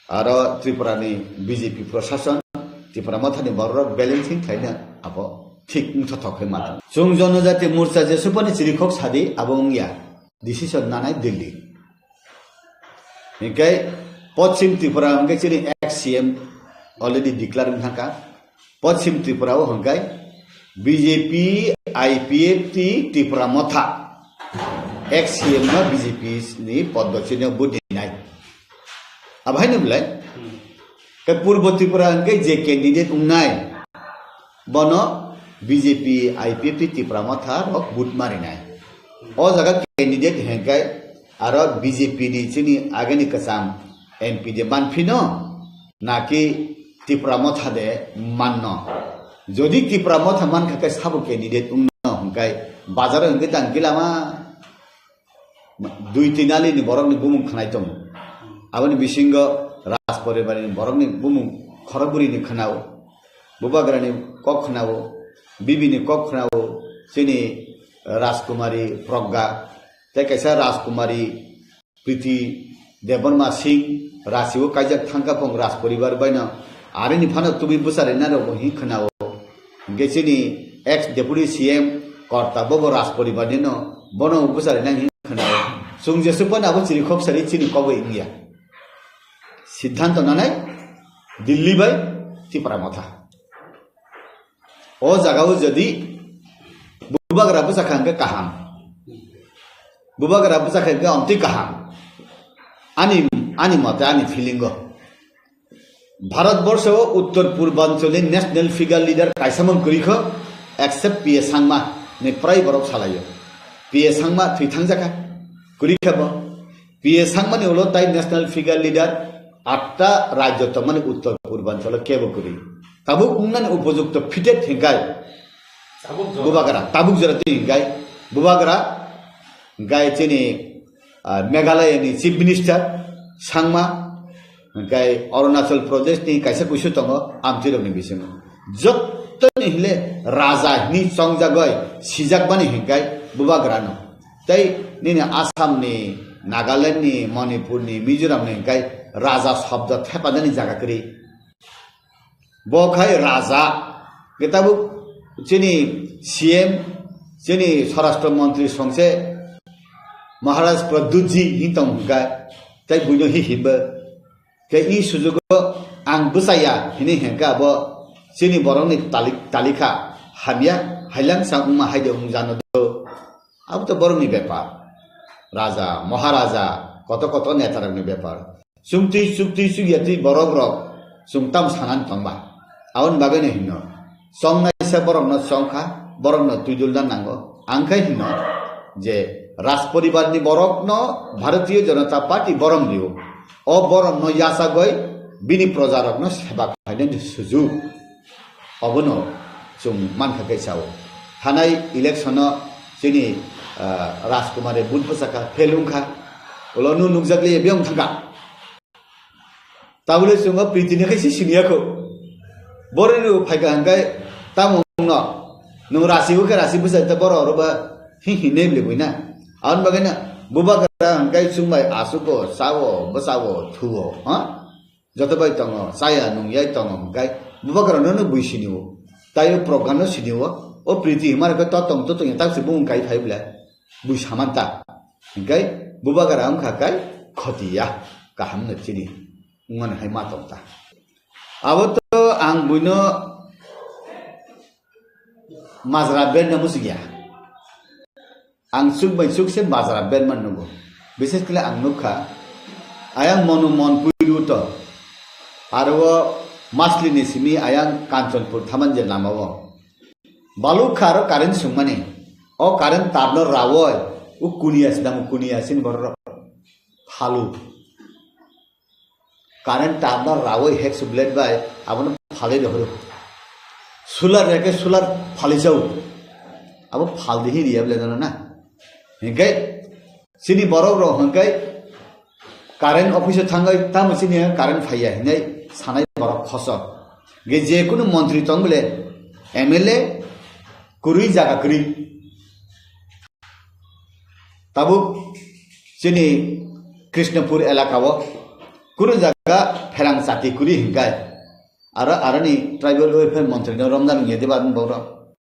aro Tripura ni B J P prosason, Tipra Mothani borok balancing khlaina abo thik wngthothok khe mano. Chwng Jonojati Morcha jesuk phano chirikhok sadi abo wngya, decision nanai Delhi. Hinkhe Poschim Tripura hinkhe chini ex C M already declare wngkha. Poschim Tripura o hinkhe B J P, I P F T, Tipra Motha, ex C M no B J P ni poddo chini vote dinai. Abo haino belai. Hmm. Khe Purbo Tripura hwnkhe je candidate wngnai, bono B J P, I P F T Tipra Motha rok vote marinai. O jaga candidate hwnkhe aro B J P ni chini agini kwcham M P de manphino, naki Tipra Motha de manno. Jodi Tipra Motha mankha khe sabo candidate wngno hwnkhe bazaro hwnkhe tang gilama. Dui tin ali ni borok ni bumung khwnai tongo. Aboni bisingo Raj poribar ni borok ni bumung khorokbwrwi ni khwnao, bubagra ni kok khwnao, bibi ni kok khwnao, chini Rajkumari Progga, tei kaisa Rajkumari Priti Debbarma Singh, Rachi o kaijak thangkha phung Raj poribar baino, arini phano tubui bwcharina rok bo hin khwnao. Hingke chini ex deputy C M Korta bobo Raj poribar ni no, bono bwchari nang hin khwnao. Chwng jesuk phano abo chirikhok sari chini kogwi wngya. Siddhanto nanai Delhi bai Tipra Motha. O jaga o jodi bubagra bwchakha hingke kaham. Bubagra bwchakha hingke omtwi kaham. Ani, ani mote, ani feeling o. Bharat borsho o uttor purbanchal ni national figure leader kaisa mang kwrwi kho, except P A Sangma ni prai borok salaio. P A Sangma thwi thangjakha, kwrwi kha bo. P A Sangma ni ulo tai national figure leader atta rajyo tongmani uttor purbanchal o kebo kwrwi. Tabuk wngnani upojukto fitted hinkai. Tabuk jora. Bubagra, tabuk jora twi hinkai. Bubagra, hinkai chini ah, Meghalaya ni Chief Minister Sangma, hingkai Arunachal Pradesh ni kaisa kuisu tongo, amtwi rok ni bisingo. Jottoni hile raja hini chongjagoi, sijakmani hingkai bubagra no. Tei nini Assam ni, Nagaland ni, Manipur ni, Mizoram ni hingkai raja shobdo thepanani jaga kwrwi. Bo khai raja, khe tabuk chini C M, chini Swarashtra Montri songse Maharaj Pradyutji hin tong hwnkha, tei buino hi himbo. Khe i sujugo ang bwchaya hini hwnkha abo chini borokni tali-, talikha hamya, hailang sang wngma haide wng jano do. Abo to borokni bepar. Raja, Maharaja, koto koto netarokni bepar. Chungtwi, chukti, chukya twi borok rok chwng tam sanani tongba. Aboni bagwi no hino. Chongnaisa borok no chongkha, borok no twidulna nango. Ang khe hino je Raj poribar ni borok no Bharatiya Janata Party borom rio. O borom no yachagoi bini proja rok no seba khainani sujuk. Obono chwng mankha khe sao. Thanai election-o chini, ah, Rajkumar-e vote bwchakha, fail wngkha. Ulo nw nukjakliya biyong thangkha. Tabole chwng o Priti ni khe si siniya kho. Boroni rw phaikha hwnkhe tamo wngno. Nwng rasi o khe rasi bwchai ta borok oro ba hi hi nem le buina. Aboni bagwi no bubagra hwnkhe chwng bai aswk o, cha o, bwcha o, thu o, ha? Joto bai tongo, chaya nungyai tongo hwnkhe bubagrano no bui sini o. Tai o program no sini o, o priti himar ke to tong to tong tak se bung kai phai bla. Bui saman ta. Hingkai bubagra wngkha kai khoti ya. Kaham no chini. Ngon hai ma tong ta. Abo to ang buino majra ben na musik ya. Ang suk bai suk se bazar a berman nugo. Bises kle ang nukha, ayang monu mon puiru to. Aro o masli ni simi ayang Kanchanpur thaman je lama o. Baluk kha aro current sungmani. O current tar no rawoi. U kunia sidang kunia sin borok. Phalu. Current tar no rawoi hek sublet bai abono phalwi rohoro. Solar reke solar phalwi chao. Abo phaldi hi riya bole dana na. Hingke chini borok rok hingke current office o thangoi tamo chini current phaiya hinai sanai borok khosok. Ge je kunu montri tong bole M L A kwrwi jaga kwrwi. Tabuk chini Krishnapur elaka o kunu jaga pherang chati kwrwi hinkai. Aro, aroni tribal welfare montri no romna nungya diba ang borok.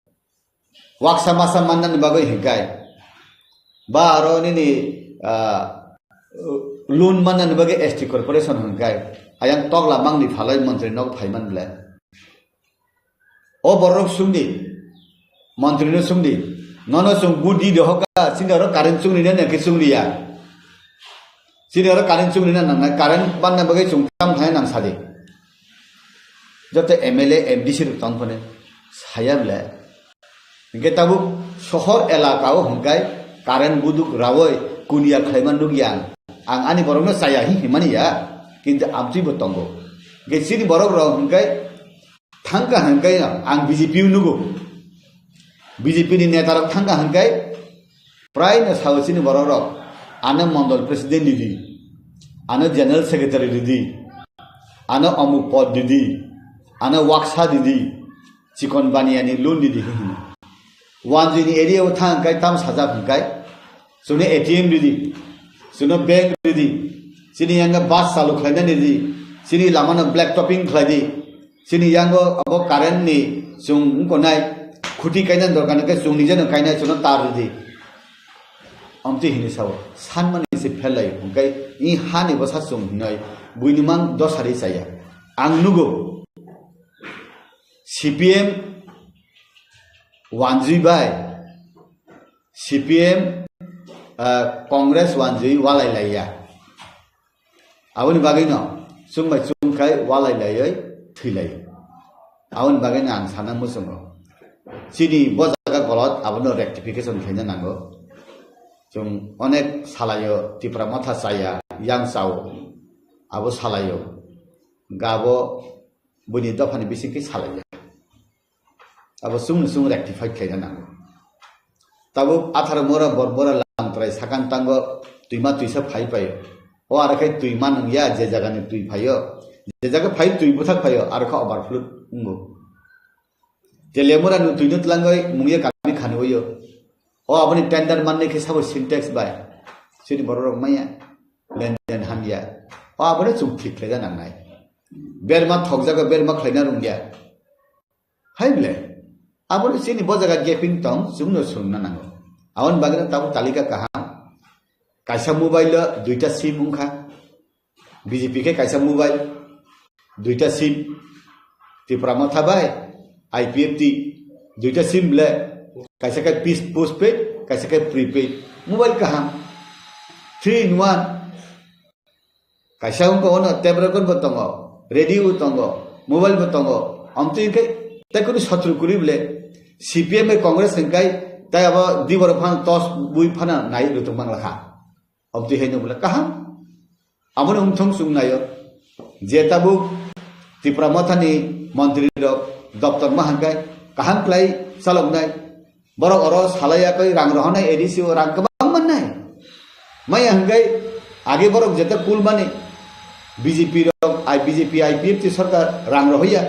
Waksa masa manna ni bagwi hinkai. Ba aro nini, ah, loan manna ni bagwi S T corporation hinkai. Ayang tokla mangni phalai montri nok phaiman ble. O borok sungdi, montri no sungdi, nono chung budi dohoka, chini oro current chungni na nangkhe chungni ya. Chini oro current chungni na nangnai, current banna bagwi chung tam thai nang sadi. Joto M L A, M D C rok tong phone, saya ble. Hingke tabuk sohor elaka o hingkai current buduk rawoi kunia khlaiman nukya ang. Ang ani borok no chaya hi himani ya, kintu amtwi bo tongo. Hingke chini borok rok hingkai Thangka hingkai ang B J P o nugo. B J P ni neta rok thangka hingkai prai no sao chini borok rok. Ano mondol president ridi, ano general secretary ridi, ano omuk pod ridi, ano waksa ridi, chikon baniya ni loan ridi hino. Wanjui ni area o thang hingkai tam sajak hingkai. Chwngno A T M ridi, chwngno bank ridi, chini yang bus chalu khlainani ridi, chini lama no black topping khlai di, chini yango abo current ni chwng wngkonai khuti kainani dorkar hwnkhe chwng nijeno kainai chwngno tar ridi. Amtwi hini sao, sanmani se pherlai hwnkhe i hani bwsa chwng hinoi buini mang dosari chaya. Ang nugo C P M wanjui bai, C P M, ah, Congress wanjui walai laiya. Aboni bagwino chwng bai chwng khai walai laiwi thwi lai. Aboni bagwino ang sana muchungo. Chini bo jaga golot abono rectification khaina nango. Chwng onek salaio Tipra Motha chaya, yang chao. Abo salaio. Gabo buini dophani bisingtwi salaiya. Abo chwngno chwng rectify khlaina nango. Tabuk atharo mora bor bora lamtrai sakang tango twima twisa phai paio. O aro khe twima nungya je jagani twi phaio. Je jaga phai twi bwthak phaio aro khe overflow wngo. Telemura no twino tlangoi mungya kami khani oyo. O aboni tender manni khe sabo Sintex bai. Chini borok rok maya. Lenden hamya. O aboni chwng thik khlaina nangnai. Berma thokjago berma khlaina rungya. Hai bole, aboni chini bo jaga gaping tong, chwngno swrwngna nango. Aboni bagwino tabuk talika kaham. Kaisa mobile o duita sim wngkha. B J P khe kaisa mobile, duita sim. Tipra Motha bai I P F T duita sim bole. Kaisa khe pis-, postpaid, kaisa khe prepaid. Mobile kaham. Three in one. Kaisa wngkha ono tape record bo tongo, radio bo tongo, mobile bo tongo. Amtwi hwnkhe tei kunu sotro kwrwi bole C P M bai Congress hwnkhe tei abo di borok phano tos bui phano nai rwtwk mang lakha. Amtwi haino bole kaham. Abono wngthong chwng naio. Je tabuk Tipra Mothani montri rok doptor ma hwnkhe kaham khlai chaloknai. Borok oro salai yakwi rang rohornai A D C o rang kwbang mannai. Maya hwnkhe age borok jeta kulmani B J P rok, I, B J P, I P F T sarkar rang rohoya,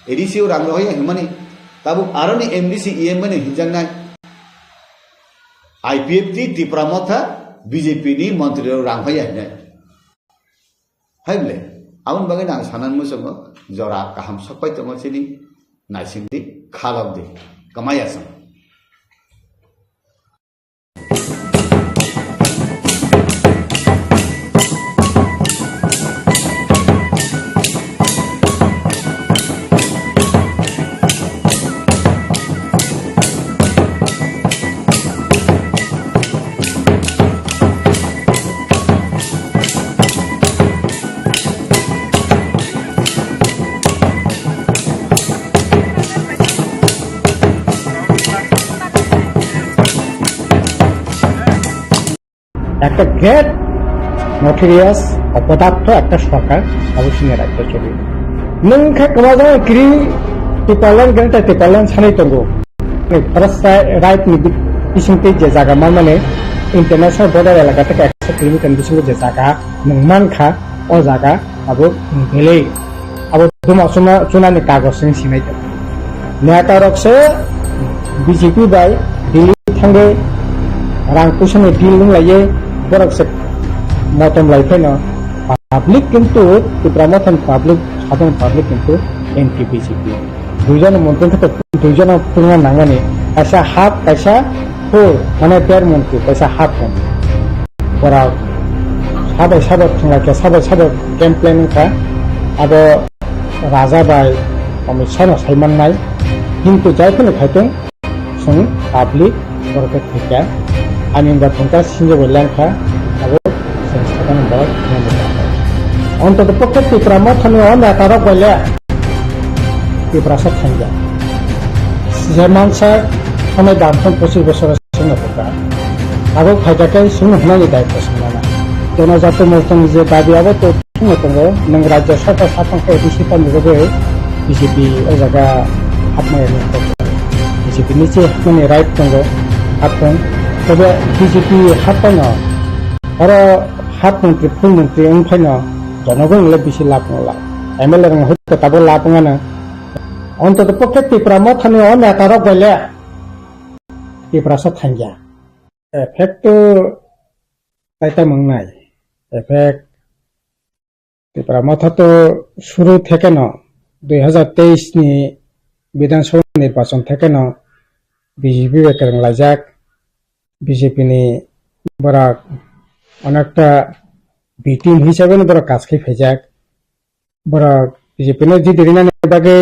A D C o rang rohoya hwnmani. Tabuk aroni M D C E M mani hinjaknai. I P F T Tipra Motha B J P ni montri rok rang hoya hinai. Hai bole, aboni bagwi ang sanani muchungo jora kaham sokpai tongo chini naisingdi, khalokdi, kwmaya chwng. একটা great notorious অপদার্থ একটা সরকার অবশ্যই রাজ্য চলে। Nwng khe kwmajak kiri Tipraland ganta Tipraland sanai tongo. First right ni bisingtwi je jaga manmani international border elaka theke ekso kilometer ni bisingo je jaga nwng mankha, o jaga abo nwng belai abo duma chuna, chunani kagoj se sinai tongo. Neta rok se B J P bai Delhi thangwi rang puisa ni deal wng laiwi borok se motom lai phaino public kintu Tipra Motha ni public, sadharon public kintu anti B J P. Duijon montri khe duijon tungna nangmani, kaisa half, kaisa full, mane der montri, kaisa half montri. Borok sabai sabo thwnglaikha, sabai sabo game plan wngkha. Abo Raja bai Amit Shah no sai mannai, kintu jai phano khaitwng chwng public borok khe thwikha. Ani wngkha thwngkha sinjo bo lengkha, abo chwng sakani borok nangwi tongkha. Ontoto pokhe Tipra Mothani o neta rok bai le Tiprasa thangya. Je mansa thongnai bamsong pochis bosor sengno thangkha. Abo phaikha khe chwng hwnani daitwa swngnana. Jono jati motong je dabi abo to Chwngno tongo, nwng rajya sarkar saphang khe A D C pani bagwi B J P o jaga hapmaya nukha. B J P ni se hapmani right tongo, hapthung. Tobe B J P happaino oro half montri, full montri wng phaino jonogong le bisi lab wng la. M L A rok hoito tabo lab wngano. Ontoto pokhe Tipra Mothani o neta rok bai le Tiprasa thangya. Effect to taita mangnai. Effect Tipra Motha to suru thekeno dui hazar teis ni Bidhan Sabha nirbachon thekeno B J P bai kwrwng laijak, B J P ni borok onekta B team hisabe ni borok kaj khai phaijak. Borok B J P no jidi rinani bagwi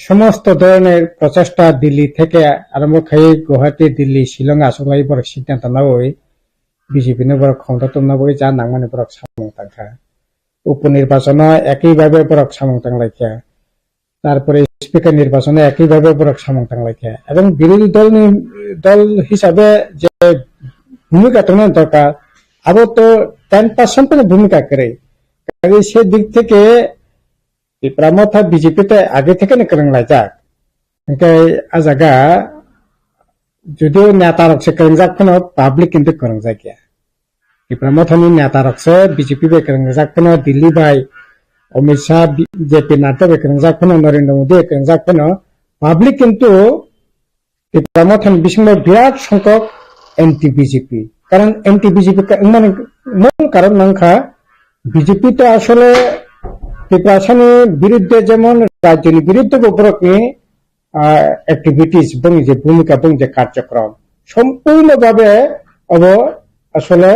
somosto dhoronor prochesta Delhi theke arombo khai Guwahati, Delhi, Shillong achuklai borok siddhanto nawi B J P no borok khonto tongna bagwi cha nangmani borok samung tangkha. Upo nirbachono ekibhabe borok samung tanglaikha. Tarpore speaker nirbachono ekibhabe borok samung tanglaikha. Ebong birodhi dolni, dol hisabe je bhumika tongna dorkar, abo to ten percent ni bhumika kwrwi. Kaisa dik theke Tipra Motha B J P tei age thekeno kwrwng laijak. Hwnkhe a jaga judio neta rok se kwrwngjak phano public kintu kwrwngjak ya. Tipra Mothani neta rok se B J P bai kwrwngjak phano, Delhi bai Amit Shah, B-, J P Nadda bai kwrwngjak phano, Narendra Modi bai kwrwngjak phano, public kintu Tipra Mothani bisingo birat songkok anti B J P. Karon anti B J P ka-, wngmani mung karon wngkha B J P to asole Tiprasani biruddhe jemon rajyoni biruddhe bo borokni, ah, activities, boni je bhumika, boni je karjokrom sompurno bhabe obo asole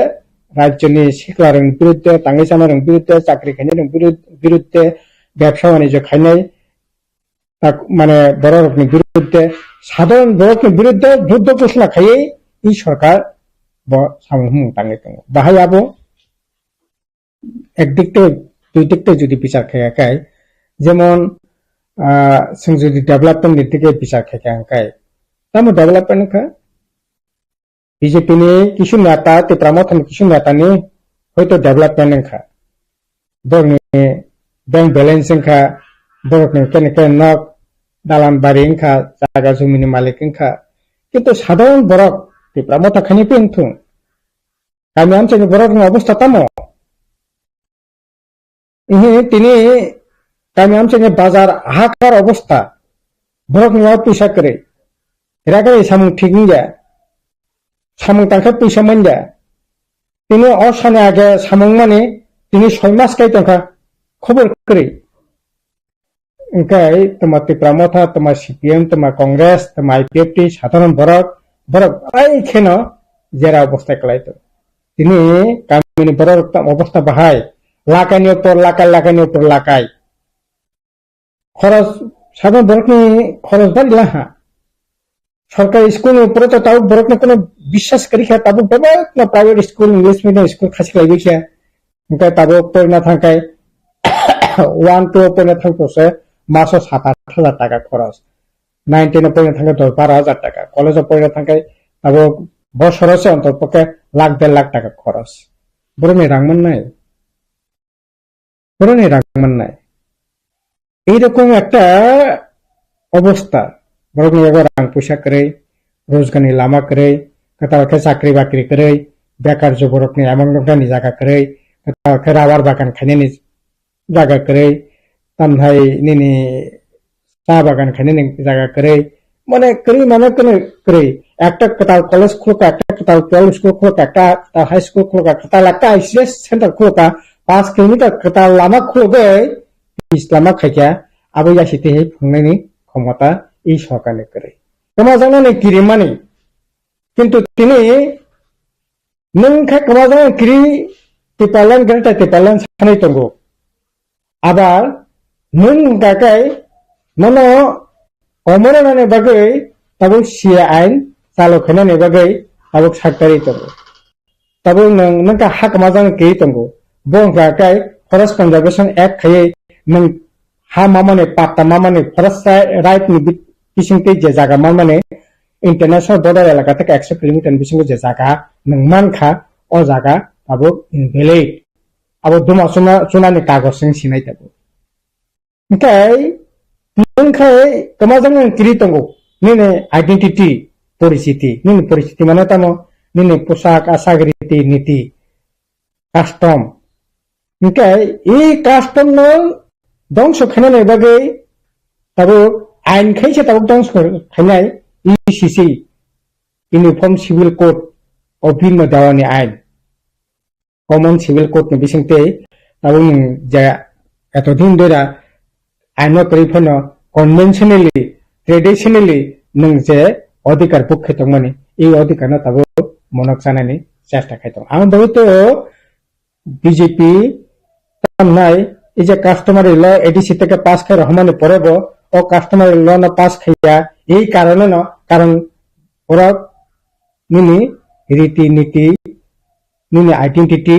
rajyoni siklarokni biruddhe, tangwi chanarokni biruddhe, chakri khainai rokni birud-, biruddhe, bebsa banijyo khainai, tak, mane borok rokni biruddhe, sadharon borokni biruddhe juddho ghoshona khaiwi i sorkar bo samung humung tangwi tongo. Bahai abo ek dik tei dui dik tei jodi bichar khaikha khai, jemon, ah, chwng jodi development ni dige bichar khaikha khai, tamo development wngkha? B J P ni kisu neta, Tipra Mothani kisu neta ni hoito development wngkha. Borokni bank balance wngkha, borokni kene kene nok, dalan bari wngkha, jaga jumi ni malik wngkha. Kintu sadharon borok Tipra Motha khaini phi wngthung. Kami amchaini borokni obostha tamo? Ihi tini kami amchaini bazar hahakar obostha. Borokni o puisa kwrwi. Ragwi samung thik wngya. Samung tangkhe puisa manya. Tini o sani age samung mani tini soi mas kai tongkha. Khobor kwrwi. Hwnkhe toma Tipra Motha, toma C P M, toma Congress, toma I P F T, sadharon borok, borok belai kheno jera obostai kwlai tongo. Tini kamini borok tamo obostha bahai, lakaini upor lakai, lakaini upor lakai. Khoros, sadharon borokni khoros bari laha. Sorkari school ni upore to tabuk borokno kono biswas kwrwi kha, tabuk bebakno private school, English medium school khasi khlaiwi kha. Hwnkhe tabuk porina thangkhai one two porina thangtose maso sat aat hajar taka khoros. Nine ten o porina thangkhai dos baro hajar taka. College o porina thangkhai tabuk bosoro se onto pokhe lakh der lakh taka khoros. Borokni rang mannai. Borokni rang mannai. Ei rokom ekta obostha, borokni yago rang puisa kwrwi, rojgarni lama kwrwi, kwtal khe chakri bakri kwrwi, bekar juborokni amang noknani jaga kwrwi, kwtal khe rabar bagan khainani jaga kwrwi, tamhai nini cha bagan khainani jaga kwrwi, mane kwrwi mane kwrwi kwrwi. Ekta kwtal college khulukha, ekta kwtal twelve school khulukha, ekta kwtal high school khulukha, kwtal ekta I C S center khulukha, paanch kilometer kwtal lama khulugwi pitch lama khaikha, abo yasi twi hai phungnani khomota i sorkarni kwrwi. Kwmajaknani kirimani, kintu tini nwng khe kwmajaknani kiri Tipraland, Greater Tipraland sanwi tongo. Abar nwng hwnkha khe nono komornani bagwi tabuk C A ain chalo khainani bagwi tabuk saktari tongo. Tabuk nwng, nwng kha ha kwmajaknani kiri tongo. Bo hwnkha khe Forest Conservation Act khaiwi nwng ha mamani, patta mamani, forest ri-, right ni bi-, bisingtwi je jaga mamani, international border elaka theke ekso kilometer ni bisingo je jaga nwng mankha, o jaga tabuk invalid. Abo duma chuna, chunani kagoj se sinai tabuk. Hwnkhe nwng khai kwmajaknani kiri tongo, nini identity, porichiti, nini porichiti mane tamo, nini poshak, ashak, riti, niti, custom. Hwnkhe i custom no dongso khainani bagwi tabuk ain khaisa tabuk dongso khainai, E C C, Uniform Civil Code of Bhima Dawani ain. Common Civil Code ni bisingtwi tabuk nwng je etodin dora aino kwrwi phano conventionally, traditionally nwng je odhikar buk khai tongmani, i odhikar no tabuk monok chanani chesta khai tong. Ang bagwi to B J P tamnai, i je customary law A D C theke pass khai rohormani pore bo o customary law no pass khaiya, ei karone no, karon borok nini riti niti, nini identity,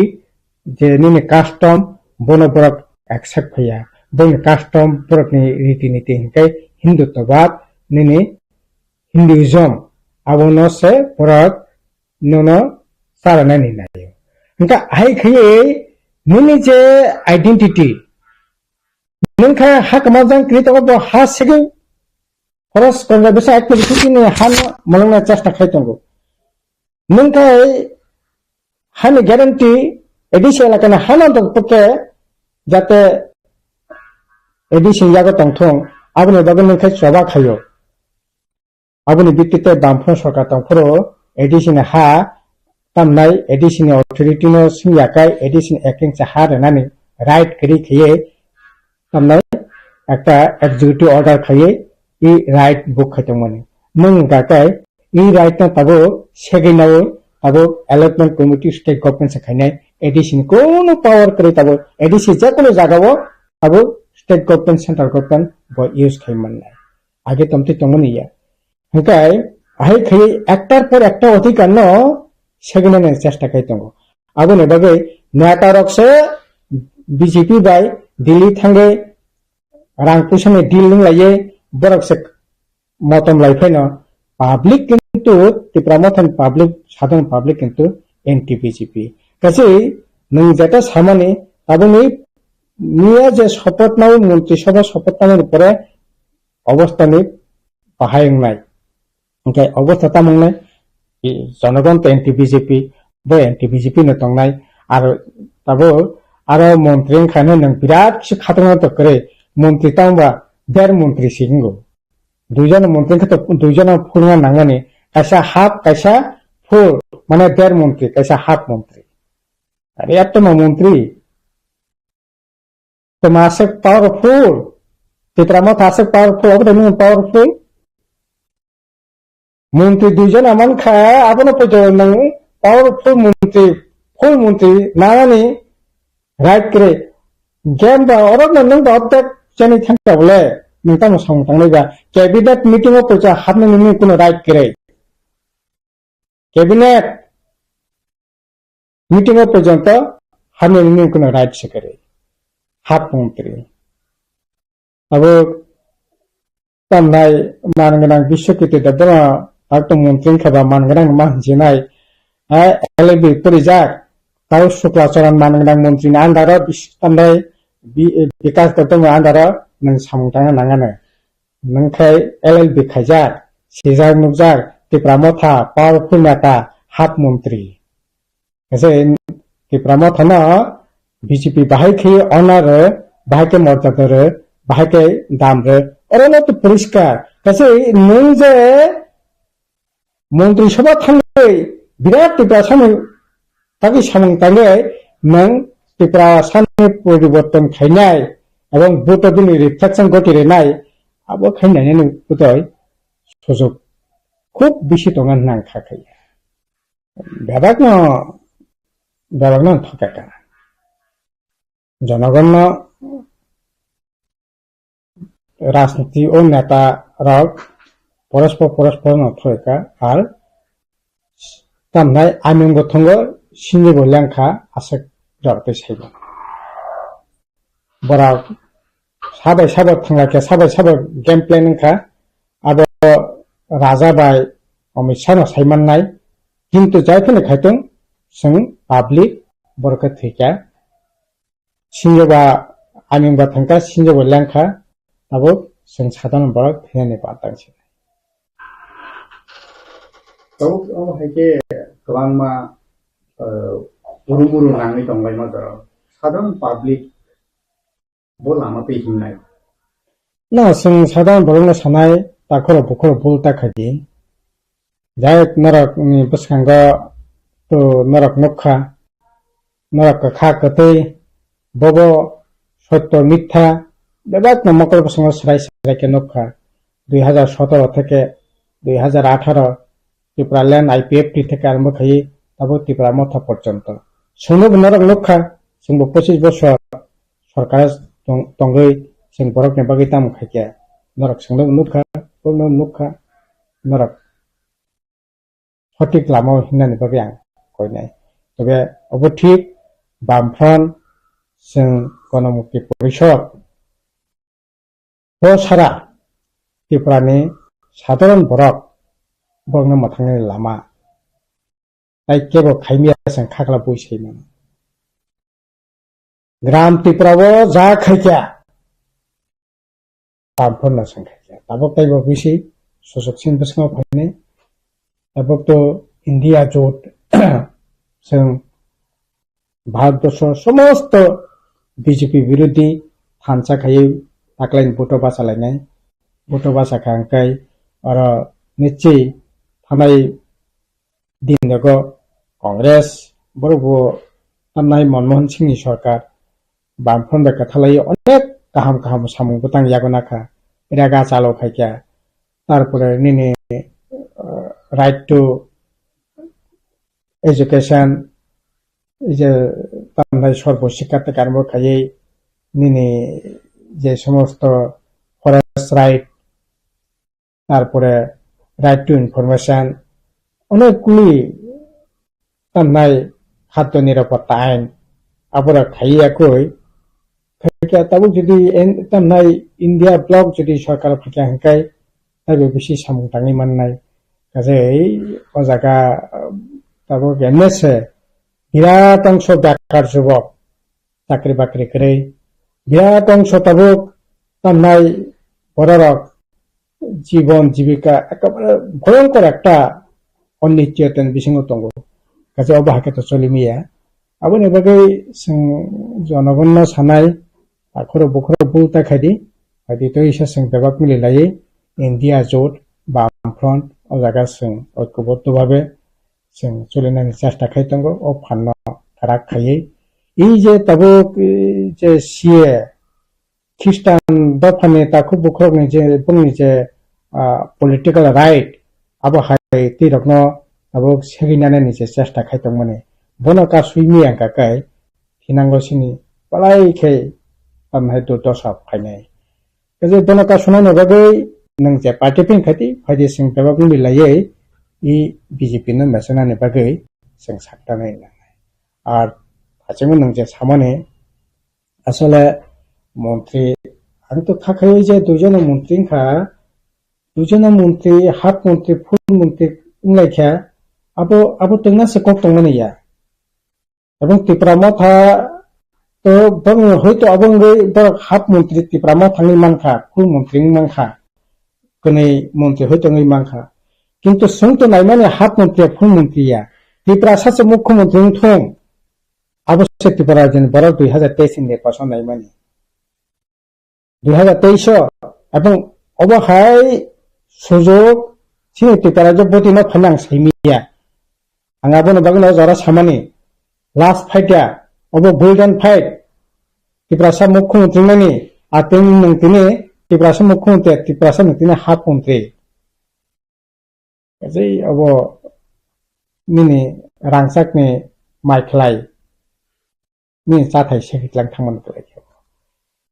je nini custom, bono borok accept khaiya. Boni custom, borokni riti niti hwnkhe Hindutvabad, nini Hinduism, abono se borok nono charanani naio. Hwnkhe hai khaiwi nini je identity, nwng kha ha kwmajaknani kiri tongo, bo ha segwi Forest Conservation Act ni bisingtwi nini ha no mwlwngna chesta khai tongo. Nwng khe hani guarantee A D C elakani ha no tongthok khe, jate A D C ni yago tongthung, aboni bagwi nwng khe choba khaio. Aboni bitti tei bamphano sorkar tongphuru A D C ni ha tamnai, A D C ni authority no swngya khai A D C ni ekengsa ha rwnani right kwrwi khaiwi tamnai, ekta executive order khaiwi i right book khai tongmani. Nwng wngkha khe i right no tabuk segwi naui tabuk allotment committee state government se khainai, A D C ni kunu power kwrwi tabuk A D C jekunu jagao tabuk state government, central government bo use khai mannai. Age tomtwi tongmani ya. Hwnkhe ahai khai ektar por ekta odhikar no segwi nani chesta khai tongo. Aboni bagwi neta rok se B J P bai Delhi thangwi rang puisa ni deal wng laiwi borok se motom lai phaino public kintu Tipra Motha ni public, sadharon public kintu anti B J P. Kachi nwng jeta samani tabukni miya je sopoth nai montri sabha sopoth nai pore obostha ni bahai wngnai. Hwnkhe obostha tamo wngnai, i jonogon to anti B J P, bo anti B J P no tongnai. Ar tabuk aro montri wngkha hwnwi nwng birat kisa khatungna to kwrwi. Montri tamo ba der montri si wngo. Duijon montri wngkha to duijon phulna nangmani. Kaisa half, kaisa full, mane der montri, kaisa half montri. Are eto ma montri. Toma se powerful. Tipra Motha aswk powerful, obo de nini powerful. Montri duijon aman kha, abono poito nang powerful montri, full montri nanani right kwrwi. Game ba oro no nang ba object chani thangta bole, nang tamo samung tangnai ba. Cabinet meeting o poito hapnani nini kuno right kwrwi. Cabinet meeting o porjonto hamya nini kuno right se kwrwi. Hap montri. Abo tamnai man gwnang Biswakirti Debbarma, abo to montri wngkha ba man gwnang ma hinjinai. Eh, L L B porijak. Tau Sukla Charan man gwnang montri ni under o bis-, tamnai bi-, Bikas Debbarma under o nwng samung tangna nangano. Nwng khe L L B khaijak, sijak nukjak, Tipra Motha, powerful neta, hap montri. Kaisa Tipra Motha no B J P bahai khe honor rw, bahai khe morjada rw, bahai khe dam rw. Oro no to poriskar. Kaisa nwng je Montri Sabha thangwi birat Tiprasani tagwi samung tangwi nwng Tiprasani poriborton khainai ebong vote o bini reflection goti rwnai abo khainai nini bwtwi sujok khub bisi tongo hwnna ang kha khai. Bebakno, bebakno thokaka. Jonogonno rajniti o neta rok porospor porospor no thoi ka ar tamnai aming bo thongo sinni bo lengkha aswk rok tei saibo. Borok sabai sabo thangla khe sabai sabo game plan wngkha abo raja bai Amit Shah no sai mannai kintu jai phano khaitung chwng public borok khe thwikha. Sinjoba aming ba thangkha, sinjoba lengkha, tabuk chwng sadharon borok thwinani pantang se. Tabuk omo hai khe kwbangma, eh, uru muru nangwi tonglaima jorao. Sadharon public bo lama twi himnai. Na, chwng sadharon borokno sanai, takhoro bukhoro bul ta khaidi. Jai norok ni bwskango to norok nukha, norok kwkha kwtwi, bobo sotto mitha bebakno mokol bwskango swrai swrai khe nukha. Dui hazar sotoro theke dui hazar atharo Tipraland I P F T theke arombo khaiwi tabuk Tipra Motha porjonto. Chwngno bo norok nukha, chwngbo pochis bosor sorkar tong-, tongwi chwng borokni bagwi tamo khaikha. Norok chwngno nukha, borokno nukha, norok sothik lama o himnani bagwi ang koinai. Tobe obo thik, Bamfront, chwng Ganamukti Porishod, bo sara Tripurani sadharon borok, borokno mwthangni lama tai kebo khaimya chwng khakla bui sai mano. Gram Tripura o ja khaikha, Bamfront no chwng khaikha. Tabuk taibo bisi susuk sin bwskango phainai. Tabuk to India jot chwng Bharatbosho somosto B J P birodhi thansa khaiwi taklaini vote o bachalainai. Vote o bachakha hwnkhe oro nichwi thanai din nogo Congress borok bo tamnai Manmohan Singh ni sorkar Bamfront bai kwthalai onek kaham kaham samung bwtang yago nakha, rega chalo khaikha, tarpore nini, uh, right to education, je tamnai sorbo sikha te karmo khaiwi nini je somosto forest right, tarpore right to information, onek kuli tamnai khadyo nirapotta ain, abora khaiya koi, khaikha tabuk jodi en-, tamnai India bloc jodi sorkar phaikha hwnkhe taibo bisi samung tangwi mannai. Kajai o jaga, ah, tabuk M S A birat ongso bekar jubok, chakri bakri kwrwi, birat ongso tabuk tamnai bororok jibon jibika ekebare bhoyonkor ekta onnichchayotani bisingo tongo. Kaisa obo hai khe to choli maya. Aboni bagwi chwng jonogonno sanai, takhoro bukhoro bul ta khaidi, haidi to isa chwng bebak mili laiwi India jot, Bamfront, o jaga chwng oikobotto bhabe chwng cholinani chesta khai tongo, o phanno kwrak khaiwi. Ei je tabuk, eh, je C A A, Khristan dophani takhuk bukhurokni je bongni je, ah, political right, abo hai twi rokno abo segwi nanani je chesta khai tongmani. Bono ka sui miya wngkha kai, hinango sini palai khe tamhai durdosa phainai. Kaje bono ka sunani bagwi nwng je party pin khaiti, phaidi sing bebak wngwi laiwi i B J P no mesenani bagwi sing saktanai nangnai. Ar hachingwi nwng je samani asole montri, ang to kha khaiwi je duijono montri wngkha, duijono montri, half montri, full montri wnglaikha, abo, abo twngna se kok tongmani ya. Ebong Tipra Motha to bong hoito abo wngwi borok half montri Tipra Motha wngwi mankha, full montri wngwi mankha, kwnwi montri hoito wngwi mankha. Kintu chwng to naimani half montri ya, full montri ya. Tiprasa se mukhyamantri wngthung, abo se Tripura rajyoni borok dui hazar teis ni nirbason naimani. Dui hazar teis o, ebong obo hai sujok chini Tripura rajyo bwtwi no phaina ang saimiya. Ang abono bagwi no jora samani, last fight ya, obo golden fight. Tiprasa mukhyamantri nani, ateng nwng tini Tiprasa mukhyamantri, Tiprasa nwng tini half montri. Kaje obo nini rangchakni mai khlai, nini chathai se hitlang thangmani kwlai khe.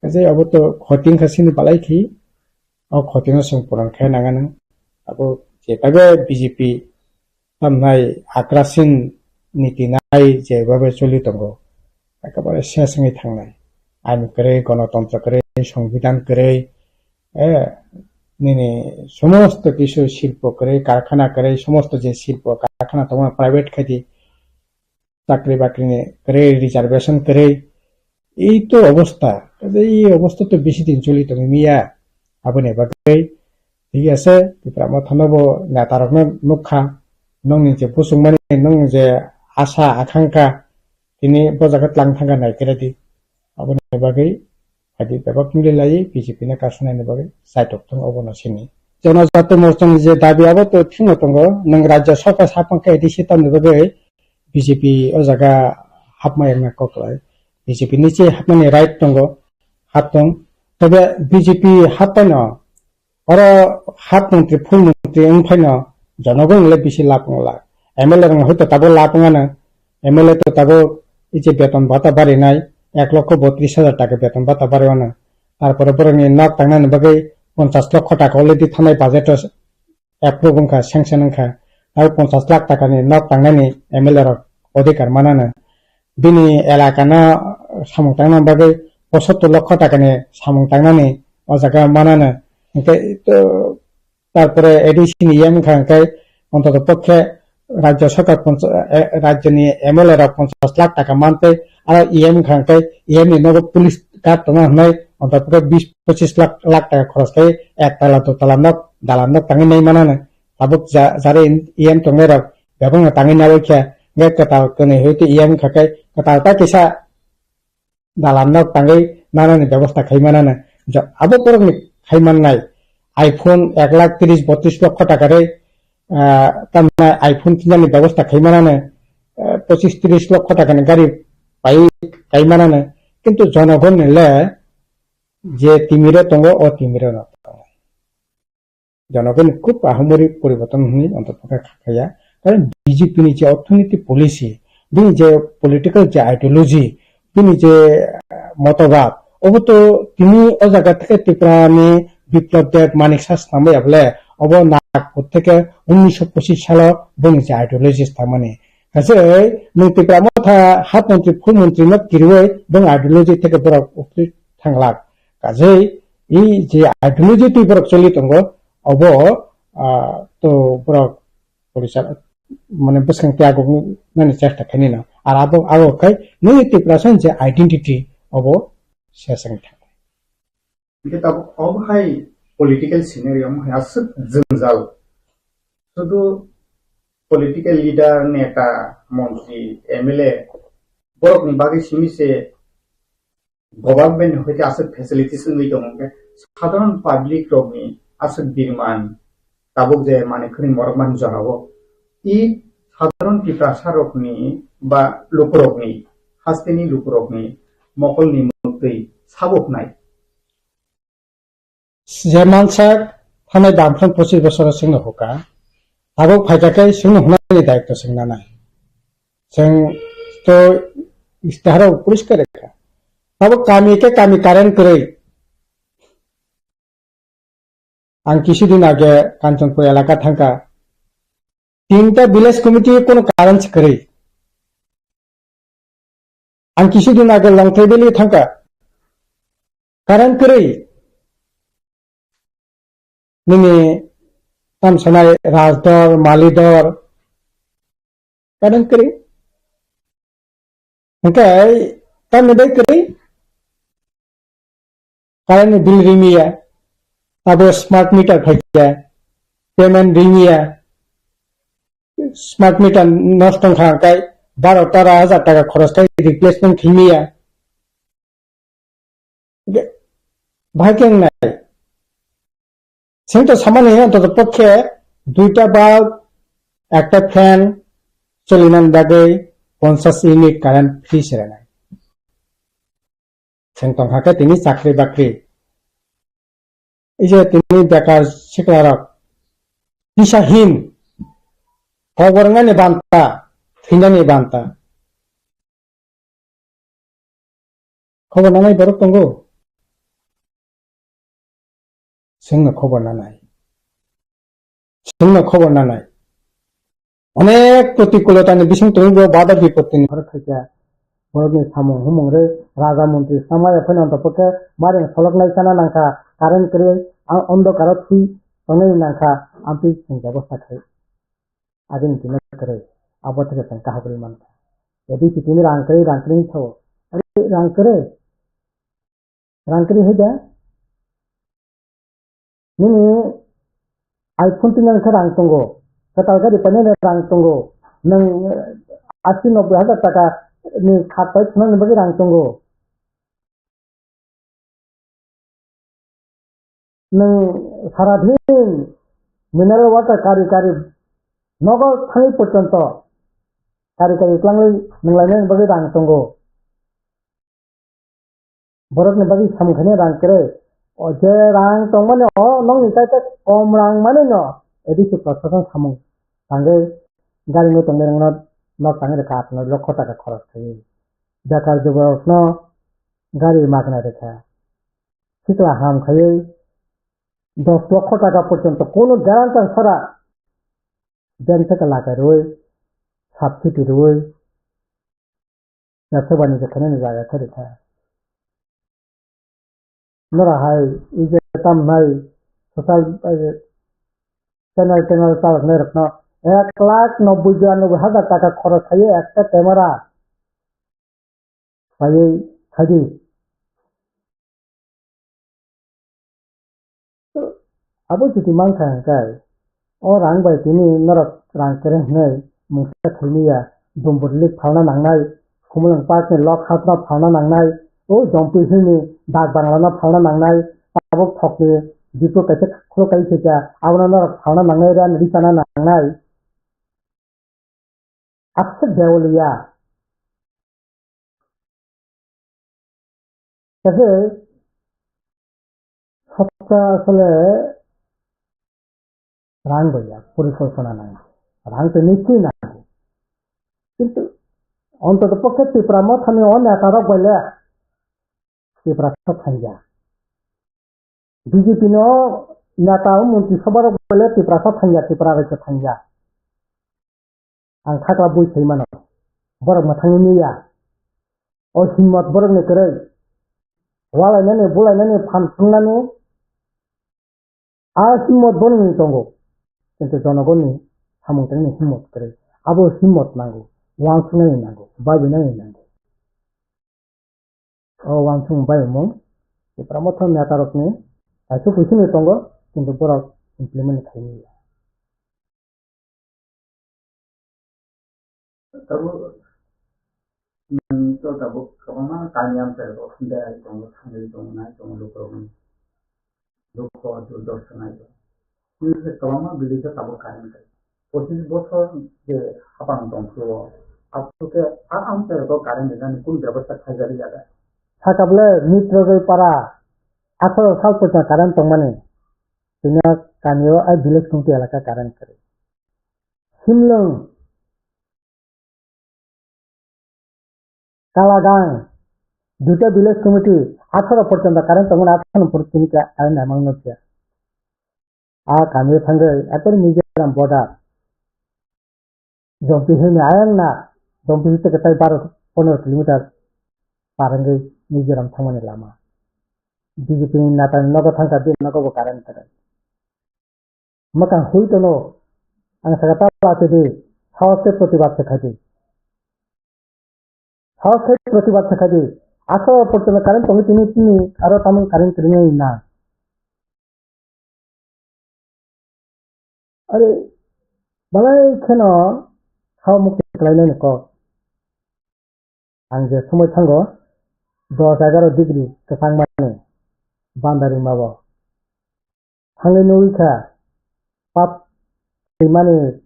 Kaje obo to khoti wngkha sini balai khi, o khoti no chwng puran khe nang anw. Abo je tabe B J P tamnai akrasin niti nai je babe choli tongo, ekebare ses wngwi thangnai. Ain kwrwi, gonotontro kwrwi, songbidan kwrwi, eh, nini somosto kisu silpo kwrwi, karkhana kwrwi, somosto je silpo karkhana tongo private khaidi, chakri bakri ni kwrwi, reservation kwrwi, ei to obosta, kaje ei obosta to bisi din choli tongwi miya, aboni bagwi thik ase, Tipra Motha no bo neta rok no nukha, nongni je buchung mani, nong je asa akhangkha, tini bo jaga tlang thangkha nai khe di, aboni bagwi Adi bebak mili lai B J P no kasunai ni bagwi saitok thung obo no sini. Jonojati morcha ni je dabi abo to thwngno tongo, nwng rajya sarkar saphang khe A D C tamni bagwi B J P o jaga hapma yakna kok lai. B J P ni che hapmani right tongo, hap tong. Tebe B J P hap paino oro hap montri, full montri wng phaino jonogon le bisi lab wng la. M L A rok hoito tabo lab wng ano, M L A to tabuk ei je beton bata barinai ek lokho botris hajar taka beton bata bari mano. Tarpore borokni nok tangnani bagwi ponchas lokho taka already thanai budget o approve wngkha, sanction wngkha. Tabuk ponchas lakh takani nok tangnani M L A rok odhikar manano. Bini elakano samung tangna bagwi posottor lokho takani samung tangnani o jaga manano. Hwnkhe, to, Tarpore A D C ni E M wngkha hwnkhe, ontoto pokhe rajya sarkar poncha-, eh, rajyoni M L A rok ponchas lakh taka mantwi, aro E M wngkha hwnkhe E M ni nogo police guard tongna hwnwi, ontoto pokhe bis pochis lakh, lakh taka khoros khai ek tala, do tala nok, dalan nok tangwi nai manano. Tabuk ja-, jare E M tongnai rok bebakno tangwi nawi khe, hwnkhe kwtal kwnwi hwnkhe E M wngkha khe kwtal ta kisa dalan nok tangwi nanani bebosta khai manano. Jo-, abo borokni khai mannai iPhone ek lakh tris botris lokho taka rwi, ah, tamni iPhone tinani bebosta khai manano, ah, pochis tris lokho takani gari pai kai manano. Kintu jonogonni le je timiro tongo, o timiro no tongo. Jonogoni khub ahumori poriborton hwnwi ontoto khe kha khaya. Karon B J P ni je orthonoiti policy, bini je political je ideology, bini je, ah, motobad, obo to tini o jaga theke Tripura ni Biplab Deb, Manik Saha swnamwi abole, obo Nagpur theke unnisho pochis salo bini je ideology swnamani. Kaje nwng Tipra Motha hap montri, full montri no kiriwi bini ideology theke borok uktwi thanglak. Kaje i je ideology twi borok choli tongo, obo, ah, to borok police mane bwskang tei aguk nani chesta khainai no. Ar abo, abo khai nini Tiprasa ni je identity obo sesang thang. Hingke tabuk obo hai political scenario omo hai aswk jwngjal. Sudu political leader, neta, montri, M L A borokni bagwi simi se government ni hoite aswk facilities wngwi tongo, hwnkhe sadharon public rokni aswk birman tabuk je manwi khwnwi morok mani jorao i sadharon Tiprasa rokni ba lukurokni, hasteni lukurokni mokolni mwktwi sabo hwnai. Je mansak thanai damphang pochis bosoro chwngno huka. Tabuk phaikha khe chwngno hunani daitw chwng nanai. Chwng to istiharo poriskar kha. Tabuk kami khe kami current kwrwi. Ang kisu din age Kanchanpur elaka thangkha. Tinta village committee kono current kwrwi. Ang kisu din age Longthai Valley thangkha. Current kwrwi. Nini tam sanai Rajdor, Malidor. Current kwrwi. Hingke tamni bai kwrwi. Current ni bill ringya, abo smart meter phaikya, payment ringya, smart meter nosto wngkha hwnkhe baro tera hajar taka khoros khai replacement khaimaya. Bahai khe wngnai. Chwng to samani hino to pokhe duita bulb, ekta fan cholinani bagwi ponchash unit current free se rwnai. Chwng tongkha khe tini chakri bakri. Ei je tini bekar siklarok tisa hin kobor wngnani banta, thwinani banta. Khobor nanai borok tongo? Chwngno khobor nanai. Chwngno khobor nanai. Onek protikulotani bising tongwi bo bada bipotini khorok khaikha. Borokni samung humung rwi raja montri samaya phano antopokhe maring soloknai chana nangkha, current kwrwi ang ondokaro thwi tongnai nangkha, amtwi chwng bebosta khai. Abini tino kwrwi. Abo theke chwng kaham kwrwi mankha. A D C tini rang kwrwi, rang kwrwi sao. Are rang kwrwi. Rang kwrwi hai da? Nini iPhone tini khe rang tongo. Kwtal gari painani rang tongo. Nwng, eh, asi nobboi hajar taka ni khat pai thwnani bagwi rang tongo. Nwng sara din mineral water kari kari nogo thangwi porjonto kari kari twlangwi nwng lainani bagwi rang tongo. Borokni bagwi samung khainai rang kwrwi. O je rang tongmani o nokni kaisa kom rang manwi no A D C proshashan samung tangwi gari no tongnai rokno nok tangwi rwkha atno lokho taka khoros khaiwi. Bekar juborokno gari magna rwkha. Sikla ham khaiwi dos lokho taka porjonto kono guarantee sara bank theke lakai rwui, subsidy rwui, yathebani je khainani jaga khe rwkha. Nora hai, ije tam nai, social, eh, channel, channel chaloknai rokno ek lakh nobboi biranoboi hajar taka khoros khaiwi ekta camera khaiwi khaidi. Abo jodi mankha hwnkhe, o rang bai tini norok rang kwrwi hwnwi mungsa khaimaya, Dumbur Lake phalna nangnai, Khumulwng Park ni log house no phalna nangnai, o Jompi Hill ni dak bangla no phalna nangnai, tabuk thokni dipro kaisa khuluk kai khaikha, abono norok phalna nangnai, rang ri chana nangnai. Aswk dewaliya. Kaisa soksa asole rang bai ya, porikolpona nango. Rang twi nisi nango. Kintu ontoto pokhe Tipra Mothani o neta rok bai le Tipra sa thangya. B J P no neta o montri sobha rok bai le Tipra sa thangya, Tipra bai sa thangya. Ang khakla bui sai mano. Borok mwthangwi nuya. O himmot borokni kwrwi. Walainani, bulainani, phan thwngnani. A himmot borokni tongo. Kintu jonogonni samung tangni himmot kwrwi. Abo himmot nango. Uansuknani nango. Baibinani nango. O uansukmung bai mung, Tipra Motha neta rokni kaisa kuisingni tongo, kintu borok implement khaimaya. Tabuk, nwng to tabuk kwbangma kami amchai rok berai tongo, thangwi tongo, nai tongo lukurokni. Dukho, durdorsha nai tongo. Nwng se kwbangma village o tabuk current kai. Pochis bosor je hapang tong phuru o, abothe a amchai rok o current rinani kunu bebosta khaijak ya da? Sakable Mitrogwi para, Atharo sal porjonto current tongmani, tini o kami o ai village committee elaka current kwrwi. Simlwng, Kalagang, duita village committee, atharo porjonto current tongmani, atharo pore tini ka-, current naimang nukya. A kami o thangwi ekbare Mizoram border. Jompi hini ayang na, Jompi hini teke tai baro pondro kilometer par wngwi Mizoram thangmani lama. B J P ni nata ni nogo thangkha, bini nogo bo current kwrwi. Mwkhang hui tono, ang saka ta la tidi, sahos khe protibad se khaidi. Sahos khe protibad se khaidi. Aswk porjonto current tongwi tini tini aro tamung current kwrwngwi na. Are, balai kheno sao mukti khlainani kok. Ang je somoi thango, dos egaroh degree kwchangmani bandari mabo. Thangwi nugwi kha, pap twimani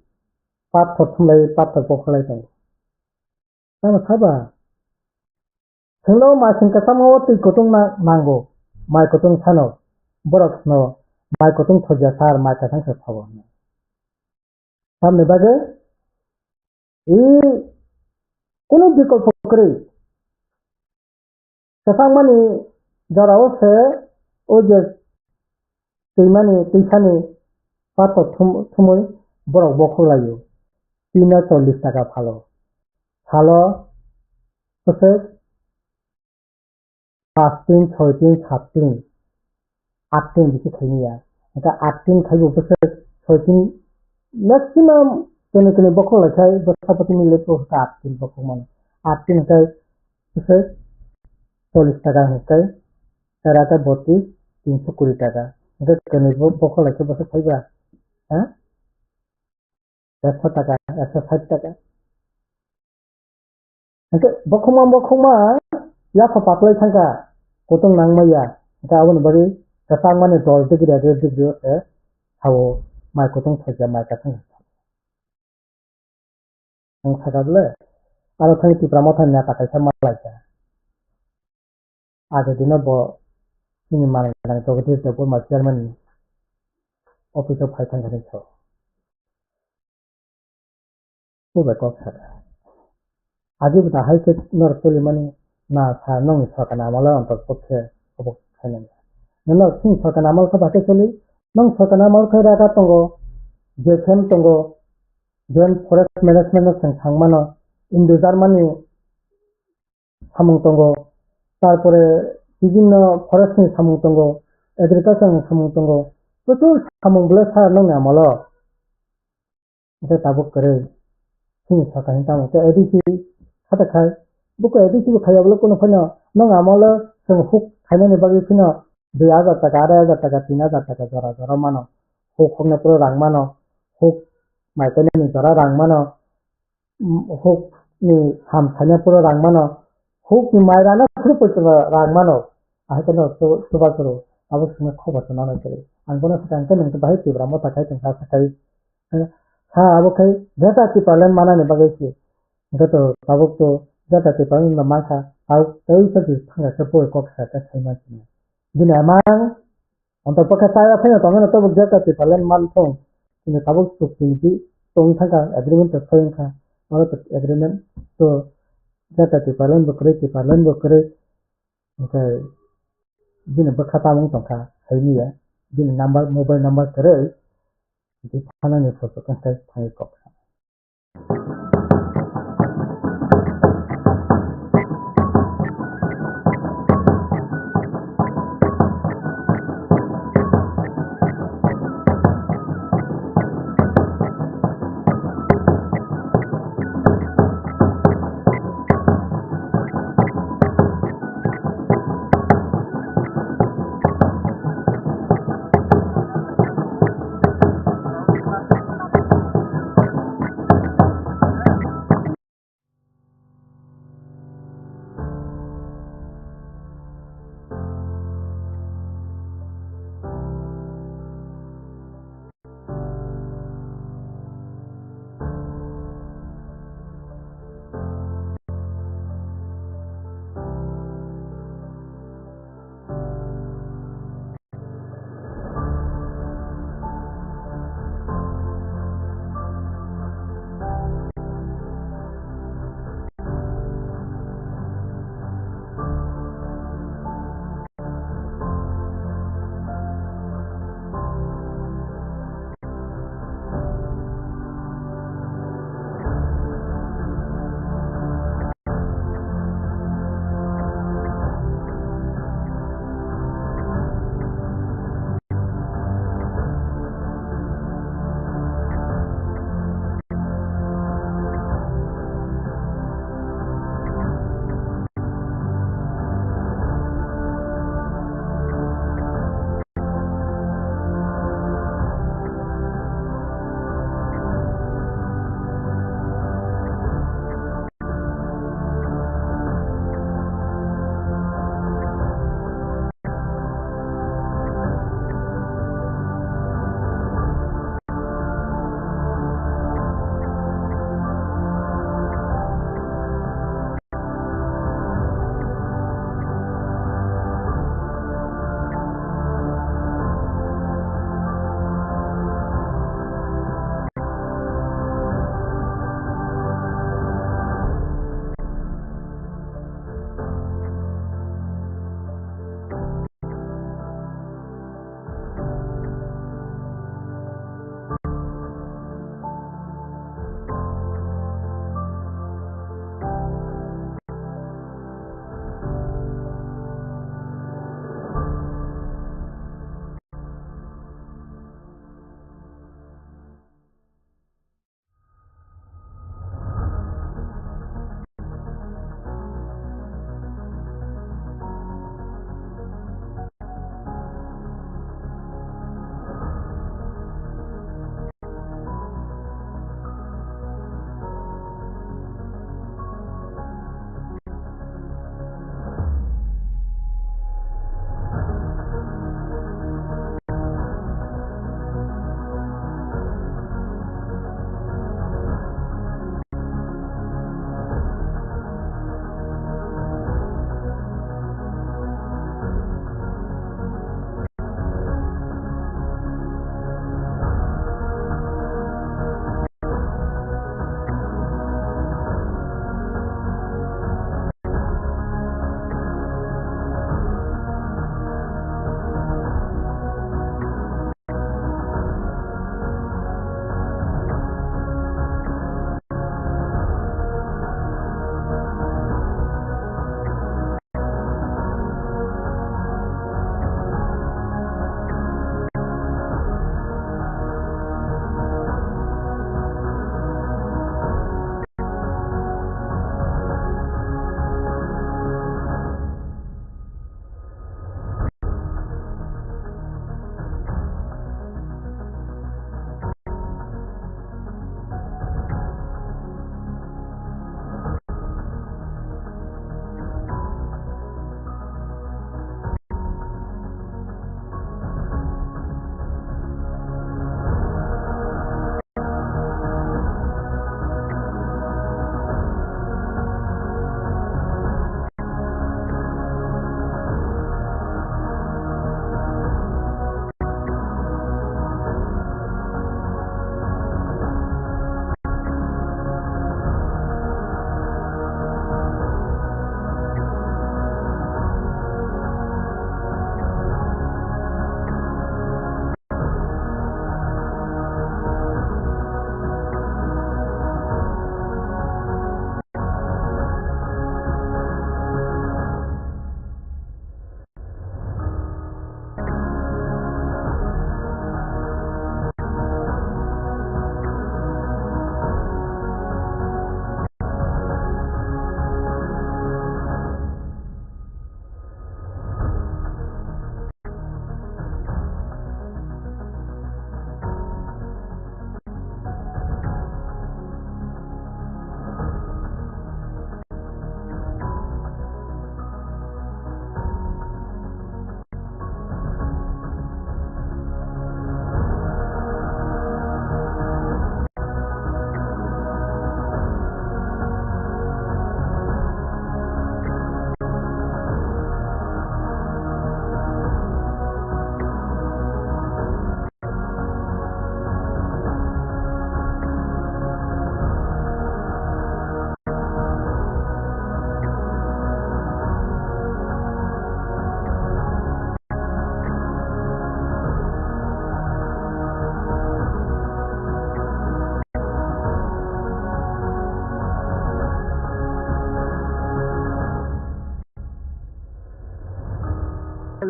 pathor thumlai, pathor pokhlai tongo. Tamo saba? Chwngno mai sing kwchangma o twi kutung na-, nango, mai kutung sano, borok sino, mai kutung thokya sar, mai kwchang se thogo. Tamni bagwi, i, kunu bikolpo kwrwi. Kwchangmani jorao se o je twimani, twisani pathor thum-, thumwi borok bokhok laio. Tino chollish taka phalo. Salo bwswk paanch tin, choi tin, saat tin, aat tin bisi khaimaya. Hingkhe aat tin khaibo bwswk choi tin maximum kene kene bokhok laikhai bwsa pati ni lepo hwnkhe aat tin bokhok mano. Aat tin hwnkhe bwswk chollish taka hwnkhe tera ta botris, tinso kuri taka. Hwnkhe kene bo-, bokhok laikhe bwswk phaiba? Ha? Ekso taka, ekso sait taka. Hingkhe bokhokma bokhokma yapha patlai thangkha, kutung nangmaya. Hingkhe aboni bagwi kwchangmani dol degree degree se sao mai kutung thokya mai kwchang. Ang sakha bole, aro thani Tipra Motha ni neta kaisa malaikha. Age dino bo chini manwi gwnang Jagadish Debbarma chairman ni office o phai thangkha hinwi sao. Bo bai kok sakha. Agi bo da hai khe norok cholimani na sa nokni sorkar ni amolo ontor pokhe obo khainani. Norok chini sorkar ni amolo khe bahai khe choli, nong sorkar ni amolo khe raga tongo, J F M tongo, Joint Forest Management no chwng thang mano, Indo Germany samung tongo, tarpore bibinno forest ni samung tongo, agriculture ni samung tongo, prochur samung bwle sa nokni amolo. Hingkhe tabuk kwrwi chini sorkar ni tamo khe A D C khatak khai, buko A D C bo khaiya bwle kunu phano nokni amolo chwng huk khainani bagwi phano dui hajar taka, arai hajar taka, tin hajar taka jora jora mano, huk hokna phuru rang mano, huk mai kainani jora rang mano, huk ni ham saina phuru rang mano, huk ni mai rana phuru poito rang mano, ahai kheno chu-, chubachu abo swngna khobor tongna nai kwrwi. Ang bono swkang khe nwng bahai Tipra Motha khai tongkha sakai, ha abo khai Greater Tipraland manani bagwi se, hwnkhe to tabuk to Greater Tipraland no mankha, tabuk tei sachi thangkha khe boi kok sa khe sai mansini. Bini amang Ontok bwkha chaya phano tongmano tabuk Greater Tipraland manthung. Chini tabuk chukti ni tongwi thangkha, agreement to soi wngkha. Oro to agreement to Greater Tipraland bo kwrwi, Tipraland bo kwrwi. Hwnkhe bini bwkha tamung tongkha, saimanya. Bini number, mobile number kwrwi. Thanani photo khe thangwi kok.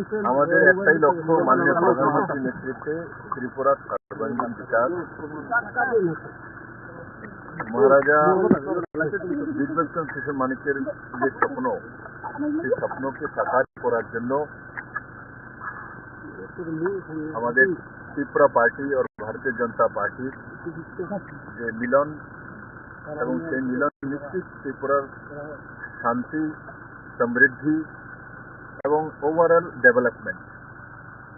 আমাদের একটাই লক্ষ্য, মাননীয় প্রধানমন্ত্রীর নেতৃত্বে ত্রিপুরার সর্বাঙ্গীন বিকাশ। মহারাজা বীর বিক্রম কিশোর মানিক্যের যে স্বপ্ন, সেই স্বপ্নকে সাকার করার জন্য আমাদের ত্রিপুরা পার্টি আর ভারতীয় জনতা পার্টির যে মিলন, এবং সেই মিলন নিশ্চিত ত্রিপুরার শান্তি, সমৃদ্ধি এবং ওভারঅল ডেভেলপমেন্ট।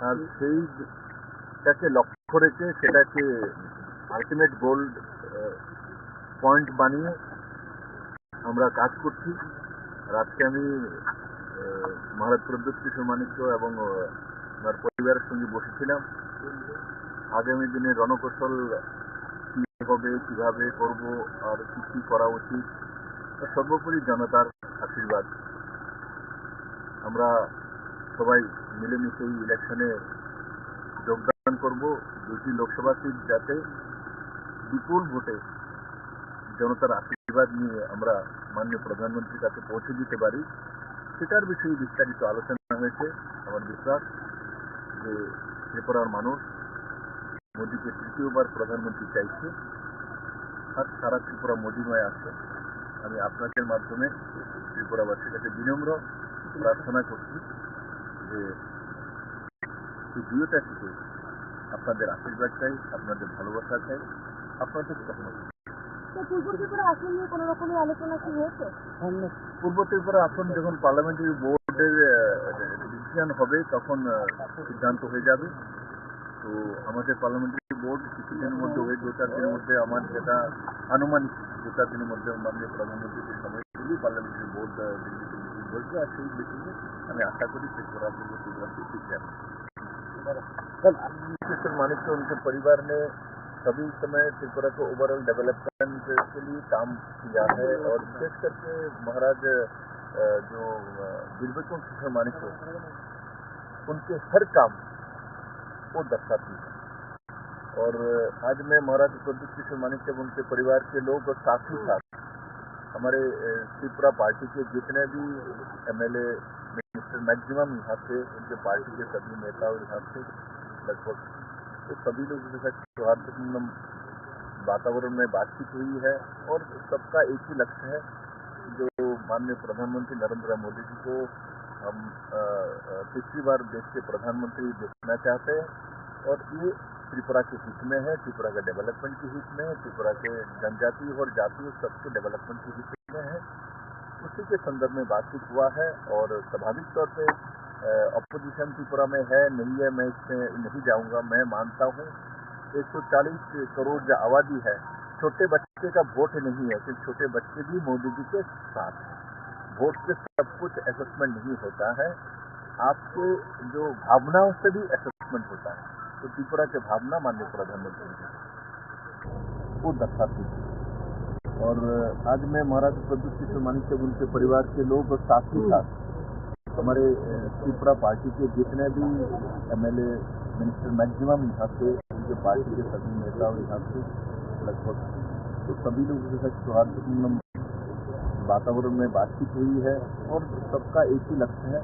আর সেইটাকে লক্ষ্য রেখে সেটাকে আলটিমেট গোল পয়েন্ট বানিয়ে আমরা কাজ করছি। আর আজকে আমি, আহ, মহারাজ প্রদ্যুৎ কিশোর মাণিক্য এবং, আহ, ওনার পরিবারের সঙ্গে বসেছিলাম। আগামী দিনে রণকৌশল কি হবে, কিভাবে করব, আর কি কি করা উচিত, আর সর্বোপরি জনতার আশীর্বাদ। আমরা সবাই মিলেমিশে এই ইলেকশনে যোগদান করব। দুইটি লোকসভা সিট যাতে বিপুল ভোটে জনতার আশীর্বাদ নিয়ে আমরা মাননীয় প্রধানমন্ত্রীর কাছে পৌঁছে দিতে পারি, সেটার বিষয়ে বিস্তারিত আলোচনা হয়েছে। আমার বিশ্বাস যে ত্রিপুরার মানুষ মোদীকে তৃতীয়বার প্রধানমন্ত্রী চাইছে, আর সারা ত্রিপুরা মোদীময় আছে। আমি আপনাদের মাধ্যমে ত্রিপুরাবাসীর কাছে বিনম্র প্রার্থনা করছি যে এই দুইটা সিটে আপনাদের আশীর্বাদ চাই, আপনাদের ভালোবাসা চাই, আপনাদের সহমত। তো পূর্ব ত্রিপুরা আসন নিয়ে কোনো রকমের আলোচনা কি হয়েছে? পূর্ব ত্রিপুরা আসন যখন পার্লামেন্টারি বোর্ডের, আহ, ডিসিশন হবে, তখন, আহ, সিদ্ধান্ত হয়ে যাবে। তো আমাদের পার্লামেন্টারি বোর্ড কিছুদিনের মধ্যে, ওই দু চার দিনের মধ্যে, আমার যেটা আনুমানিক দু চার দিনের মধ্যে মাননীয় প্রধানমন্ত্রীকে সময় দিলেই পার্লামেন্টারি বোর্ড, আহ, দিল্লিতে মিটিং বসবে। আর সেই মিটিংয়ে আমি আশা করি ত্রিপুরা পূর্ব ত্রিপুরা সিট জিতে যাবে। सर, किशोर मानिक के उनके परिवार ने सभी समय त्रिपुरा को ओवरऑल डेवलपमेंट के लिए काम किया है, और विशेष करके महाराज, अ, जो, अ, बीर विक्रम किशोर मानिक है, उनके हर काम को दर्शाती है। और आज मैं महाराज प्रद्युत किशोर मानिक एवं उनके परिवार के लोग और साथ ही साथ हमारे, अ, त्रिपुरा पार्टी के जितने भी एमएलए, मिनिस्टर, मैक्सिमम यहाँ थे, उनके पार्टी के सभी नेता और यहाँ थे लगभग, तो सभी लोगों के साथ सौहार्दपूर्ण वातावरण में बातचीत हुई है और सबका एक ही लक्ष्य है, जो माननीय प्रधानमंत्री नरेंद्र मोदी जी को हम, अ, अ, तीसरी बार देश के प्रधानमंत्री देखना चाहते हैं और ये त्रिपुरा के हित में है, त्रिपुरा के डेवलपमेंट के हित में है, त्रिपुरा के जनजाति और जाति और सबके डेवलपमेंट के हित में है। उसी के संदर्भ में बातचीत हुआ है और स्वाभाविक तौर पे, अ, अपोजिशन त्रिपुरा में है, नहीं है, मैं इसमें नहीं जाऊंगा। मैं मानता हूँ एक सौ चालीस करोड़ जो आबादी है, छोटे बच्चे का वोट नहीं है, सिर्फ छोटे बच्चे भी मोदी जी के साथ हैं। वोट से सब कुछ असेसमेंट नहीं होता है, आपके जो भावनाओं से भी असेसमेंट होता है। तो त्रिपुरा के भावना माननीय प्रधानमंत्री जी को दर्शाती है। और आज मैं महाराज प्रद्युत किशोर मानिक एवं उनके परिवार के लोग और साथ ही साथ हमारे, अ, त्रिपुरा पार्टी के जितने भी एमएलए, मिनिस्टर, मैक्सिमम यहाँ से, उनके पार्टी के सभी नेता और यहाँ से लगभग, तो सभी लोगों के साथ सौहार्दपूर्ण वातावरण में बातचीत हुई है और सबका एक ही लक्ष्य है,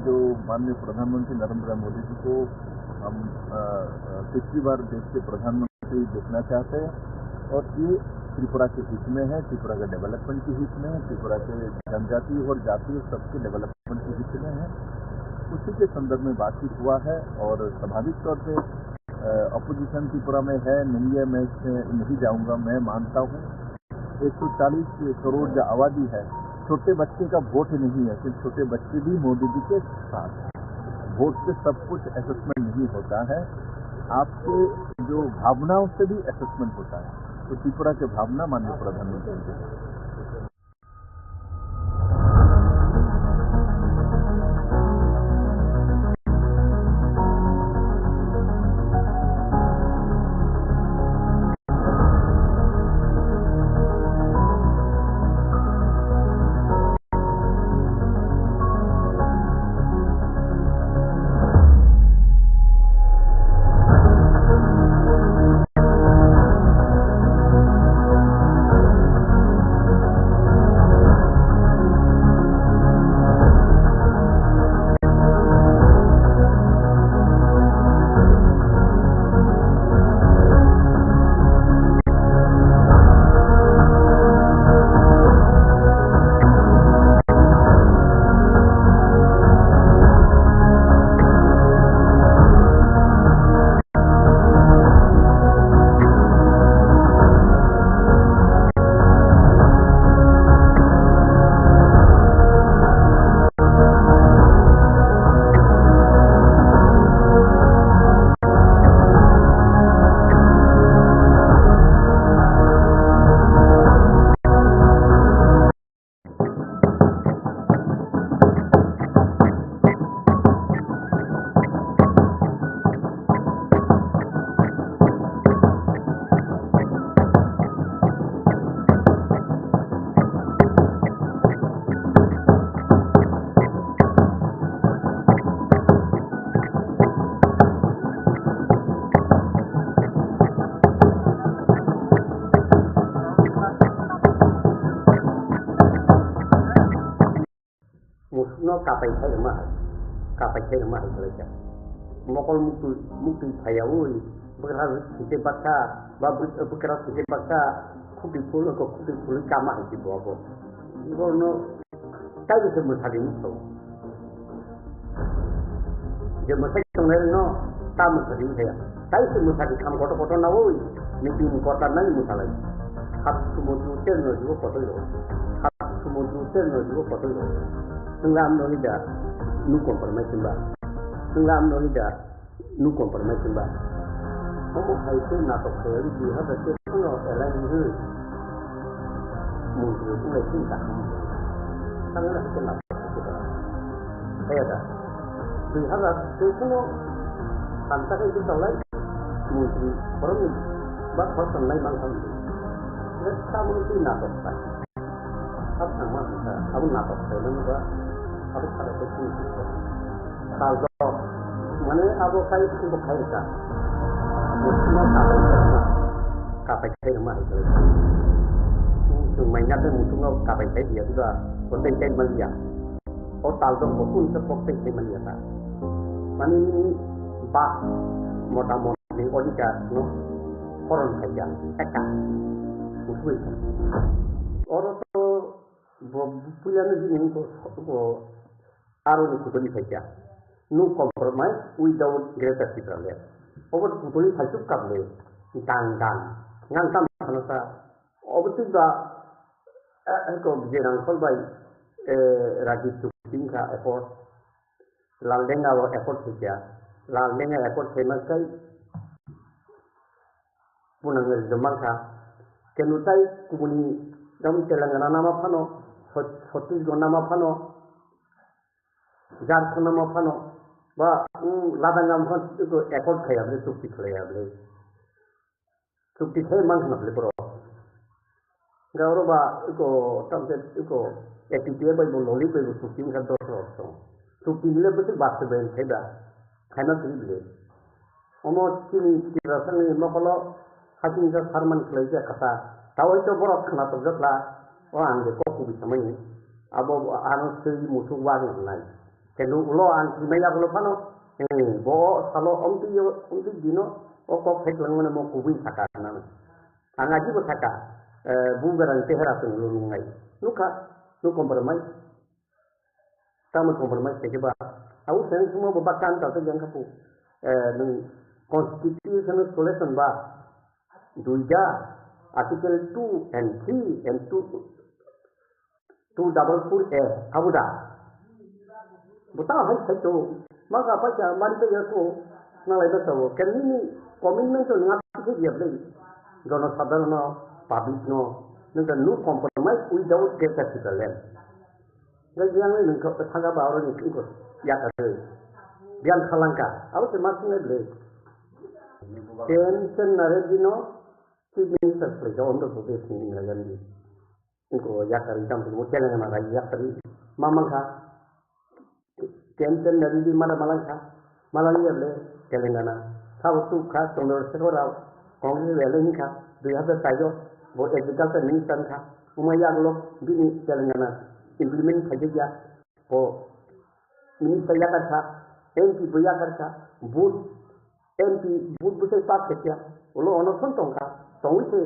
जो माननीय प्रधानमंत्री नरेंद्र मोदी जी को हम, अ, अ, तीसरी बार देश के प्रधानमंत्री देखना चाहते हैं और ये त्रिपुरा के हित में है, त्रिपुरा के डेवलपमेंट के हित में है, त्रिपुरा के जनजाति और जाति और सबके डेवलपमेंट के हित में है। उसी के संदर्भ में बातचीत हुआ है और स्वाभाविक तौर पे, अ, अपोजिशन त्रिपुरा में है, नहीं है, मैं इसमें नहीं जाऊंगा। मैं मानता हूँ एक सौ चालीस करोड़ जो आबादी है, छोटे बच्चे का वोट नहीं है, सिर्फ छोटे बच्चे भी मोदी जी के साथ हैं। वोट से सब कुछ असेसमेंट नहीं होता है, आपके जो भावनाओं से भी असेसमेंट होता है। तो त्रिपुरा के भावना माननीय प्रधानमंत्री जी के साथ। Musukno kapai khai rwma hai, kapai khai rwma hai kwlaijak. Mokol muktwi, muktwi phaiyaui, bwkra thwite baksa, ba bwk-, bwkra thwite baksa, khutwi phul, khutwi phulwi kama hai se bo abo. Borokno taibo se mwsadi nukho. Je mwsai tongnai rokno ta mwsadi wngkha ya. Tai se mwsadi kham kotor kotor naui, meeting kotor nani mwsalai. Hap sumudru terno jibo kotoi rok. Hap sumudru terno jibo kotoi rok. Nwng lam no hida, nu compromise hwnba. Nwng lam no hida, nu compromise hwnba. Omo hai se natok khe dui hazar teis no elai hwnwi. Mungkhe wngkhe kaham. Tangwi hai khe natok khe da. Kaya da. Dui hazar teis no phan ta khe kwtalai mungkhe borokni ba khoroknai mankha mungkhe. Khe tabukni twi natok khlai. Sak thangma hwnka abo natok khlainani ba abo kharai khe chini sukha. Tal dok. Mane abo kai, abo kai rwkha. Musukno kapai khairokma, kapai khairokma hai khe. Chwng mai nai tei musukno kapai khai diya, buda, o tei tei man liya. O tal dok bo kun se kok tei tei man liya ta. Mane nini ba mota motni odhikar no horon khai ya, eka. Musuk hai khe. Oro to bo puila no bini ko, ko Aroni kutuli phaikha. No compromise without Greater Tipraland. Obo kutuli phaisuk kable. Dang dang. Ngang tam khana sa. Obo twi ba, eh, eh, ko Vijay Rangkhol bai, eh, Rajiv Chukti wngkha accord. Laldenga o accord phaikha. Laldenga accord phaima sai punang rijak mankha. Kenu tai kubuni dam Telangana nama phano, Chhat-, Chhattisgarh nama phano, Jharkhand nama phano, ba, mm, Ladakh nama phano, eko accord khaya bole, chukti khlaya bole. Chukti khai mankha na bole borok. Ga oro ba, eko, tamte, eko, A P T A bai bo loli bai bo chukti wngkha dos rok song. Chukti bole bwswk basti bai khai da, khaima kwrwi bole. Omo chini Tiprasani mokolo hakhe wngkha Sarman khlaijak kha ta. Tawai to borok khna tokjak kha, o ang je kok kubui samani. Abo ano swi musuk wagwi wngnai. Khe ulo ang swimai yagulo phano, eh, bo o salo omtwi, omtwi dino o kok phai twlangmani mo kubui saka hwnna. Ang ajibo saka, eh, buberang chehera chwng ulo nungnai. Nukha, nuk compromise. Tamo compromise khe ba. Abo seng sumo bo bakta ang talta yang khapu. Eh, nwng constitutional solution ba. Duija, article two and three and two, two double four A, abo da. Bo ta hai sai to. Ma ga pa cha mari pe ya ko. Na lai ba to. Ken ni commitment to nga khe ya ble. Jono sadharon no, public no. Nwng no compromise without Greater Tipraland. Gai yang ni nung kau tangga ba oro ni kau ya ka tu. Biang kalangka. Abo se masuk ni ble. Ken sen nare dino. Chief Minister khlai kha Andhra Pradesh ni Indira Gandhi. Ingko yakari jam tu mo Telangana rai yakari mamang kha. Ken ken dari di mala malang kha. Malang ya le Telangana. Sabo tu kha Chandrasekhar Rao. Congress le le kha. Dui hazar tayo bo agriculture minister kha. Uma yaglo bini Telangana implement kha ya. Bo minister yakar kha. M P bo yakar kha. Vote M P vote bwsai pass khe kya, ulo onoson tongkha, tongwi se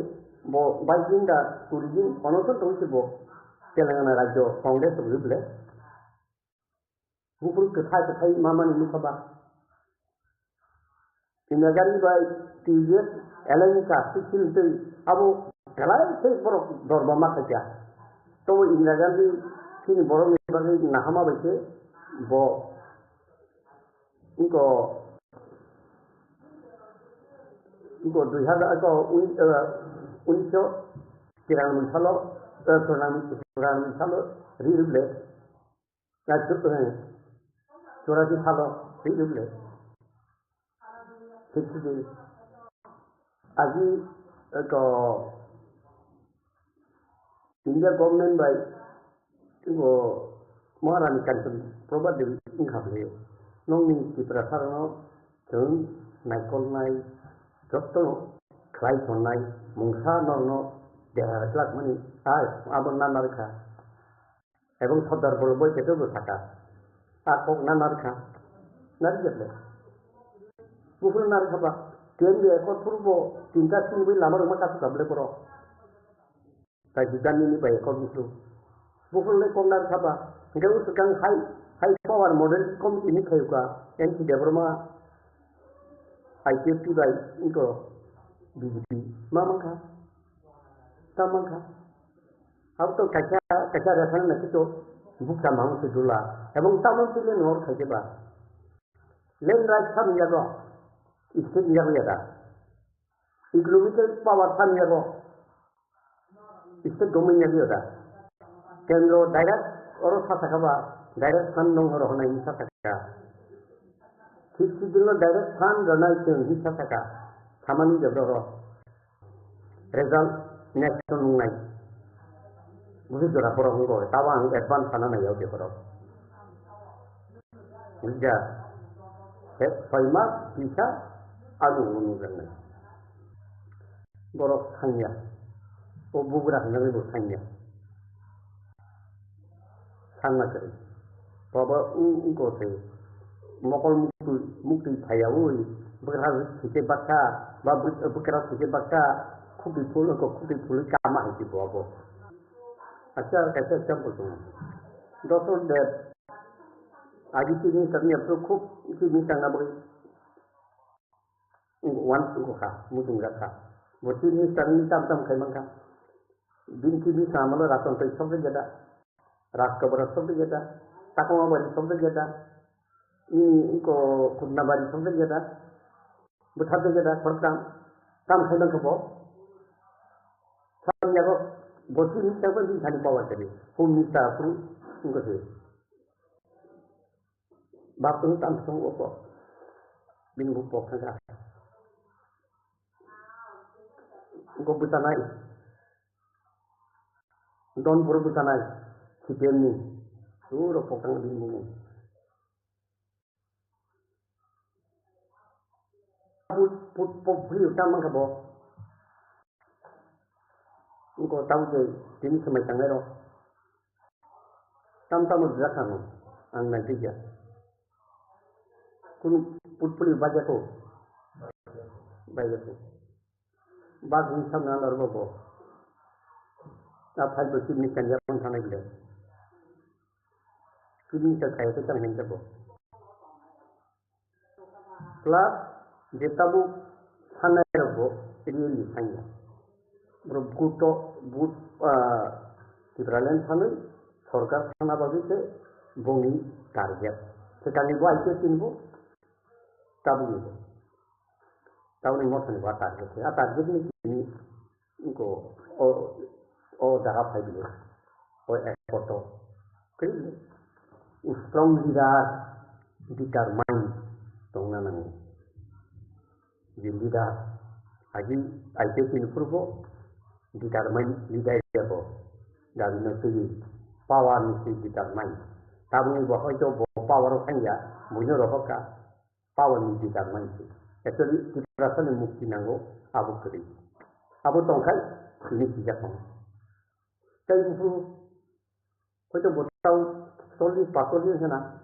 bo baising da kuri din onoson tongwi se bo Telangana rajyo Congress rw bile. Buphuru kwthai kwthai mamani nukha ba. Indira Gandhi bai T V S alai ni ka sixteen tei abo belai se borok dorba ma kha kya. Tobo Indira Gandhi chini borok ni bagwi nahama bai se bo Ingko, ingko dui hazar, ingko uni-, eh, unisho tiranoi salo, eh, tiranoi, tiranoi salo ri ruble, na chu-, eh, churasi salo ri ruble. Sixty days. Aji, ingko India government bai Bo Maharani Kanchan Prabha Devi wngkha bwlwi, nokni Tiprasarokno chwng naikolnai, jotono khlai tonnai mungsa norokno dera rwkhlakmani, ai abo nana rwkha. Ebong Sardar Vallabhbhai Patel bo saka. A kok na narkha. Nari jeble. Buphuru narkha ba. T M B accord phuru bo tinta sini bai lama rok ma kasu kable borok. Tai judani ni bai accord buphuru. Buphuru le kok narkha ba. Hingke usukang high, high power model committee ni khayuka. N C Debbarma, I P F T bai, ingko B J P. Ma mangkha. Ta mangkha. Abo to kaisa, kaisa referendum naisik to bukcha mangsi dula. Ebong tamo tile nor khaikhe ba. Land rights sam yago. State yago yada. Economical power sam yago. State government yago yada. Kendro direct oro sa saka ba. Direct fund nong oro honai sa saka. Sixty dino direct fund ronai chwng hinsa saka. Samani jabra oro. Result next to nungnai. Busi jora borok wngkha, tabo ang advance sana nai o borok. Buja. He, soi mas, bisa, ano nungjaknai. Borok sanya. O bugra hinwi bo sanya. Sanna kwrwi. Baba wng-, wngkha se mokol muktwi, muktwi phaiyaui bwkra thwikhe baksa, ba bwk-, bwkra thwikhe baksa, khukti phul wngkha, khukti phulwi kama hai se bo abo. Acha kaisa example tongo. Dosor Deb, agi chini tangni aphuru khub chini tangna bagwi wngkha, muchungjak kha. Bo chini tangni tam tam khai mankha. Bini chini samalo rason twi sok jada. Rajkabara sobde jeda, Takma bari sobde jeda, ni ko Khutna bari sobde jeda, bwtharde jeda, khoroktham, kam khai mankha bo. Sani yago, bo si ni chakma di sani power kadi, home minister aphuru, wngkha se. Bap wng tam song o ko, bini buk pok thangkha. Wngkha bwchanai. Don borok bwchanai, C P M ni. Puro poktang bini bumung. Put, put, put, put, tam mankha bo. Wngkha tamo je tini swmai tangnai rok. Tam tamo jwk kha no, ang nai twi ya. Kunu put puli bajako. Bajako. Bagwi samna lorbo bo. A phai bo chini kanya pon thanai bile. Chini ta khai ta tang hen ta bo. Plus je tabuk sanai rok bo really sanya. Bro buto but, ah, Tipraland sanai sorkar sana bagwi se bongni target. Sekani bo I P F T ni bo tabuk ni bo. Tabuk ni motha ni bo target. A target ni Wngkha o, o jaga phai bile, o airport o. Khe strong leader, determine tongna nango. Je leader, agi I P F T ni phuru bo determine leader ya bo. Dabi no twi power ni twi determine. Tabuk ni bo hoito bo power o thangya, buino rohor kha. Power ni jidar mansi. Actually, Tiprasa ni mukti nango, abo kwrwi. Abo tongkhai, sini sijak tong. Tai buphuru, hoito bo tau chollish, pacollish hena.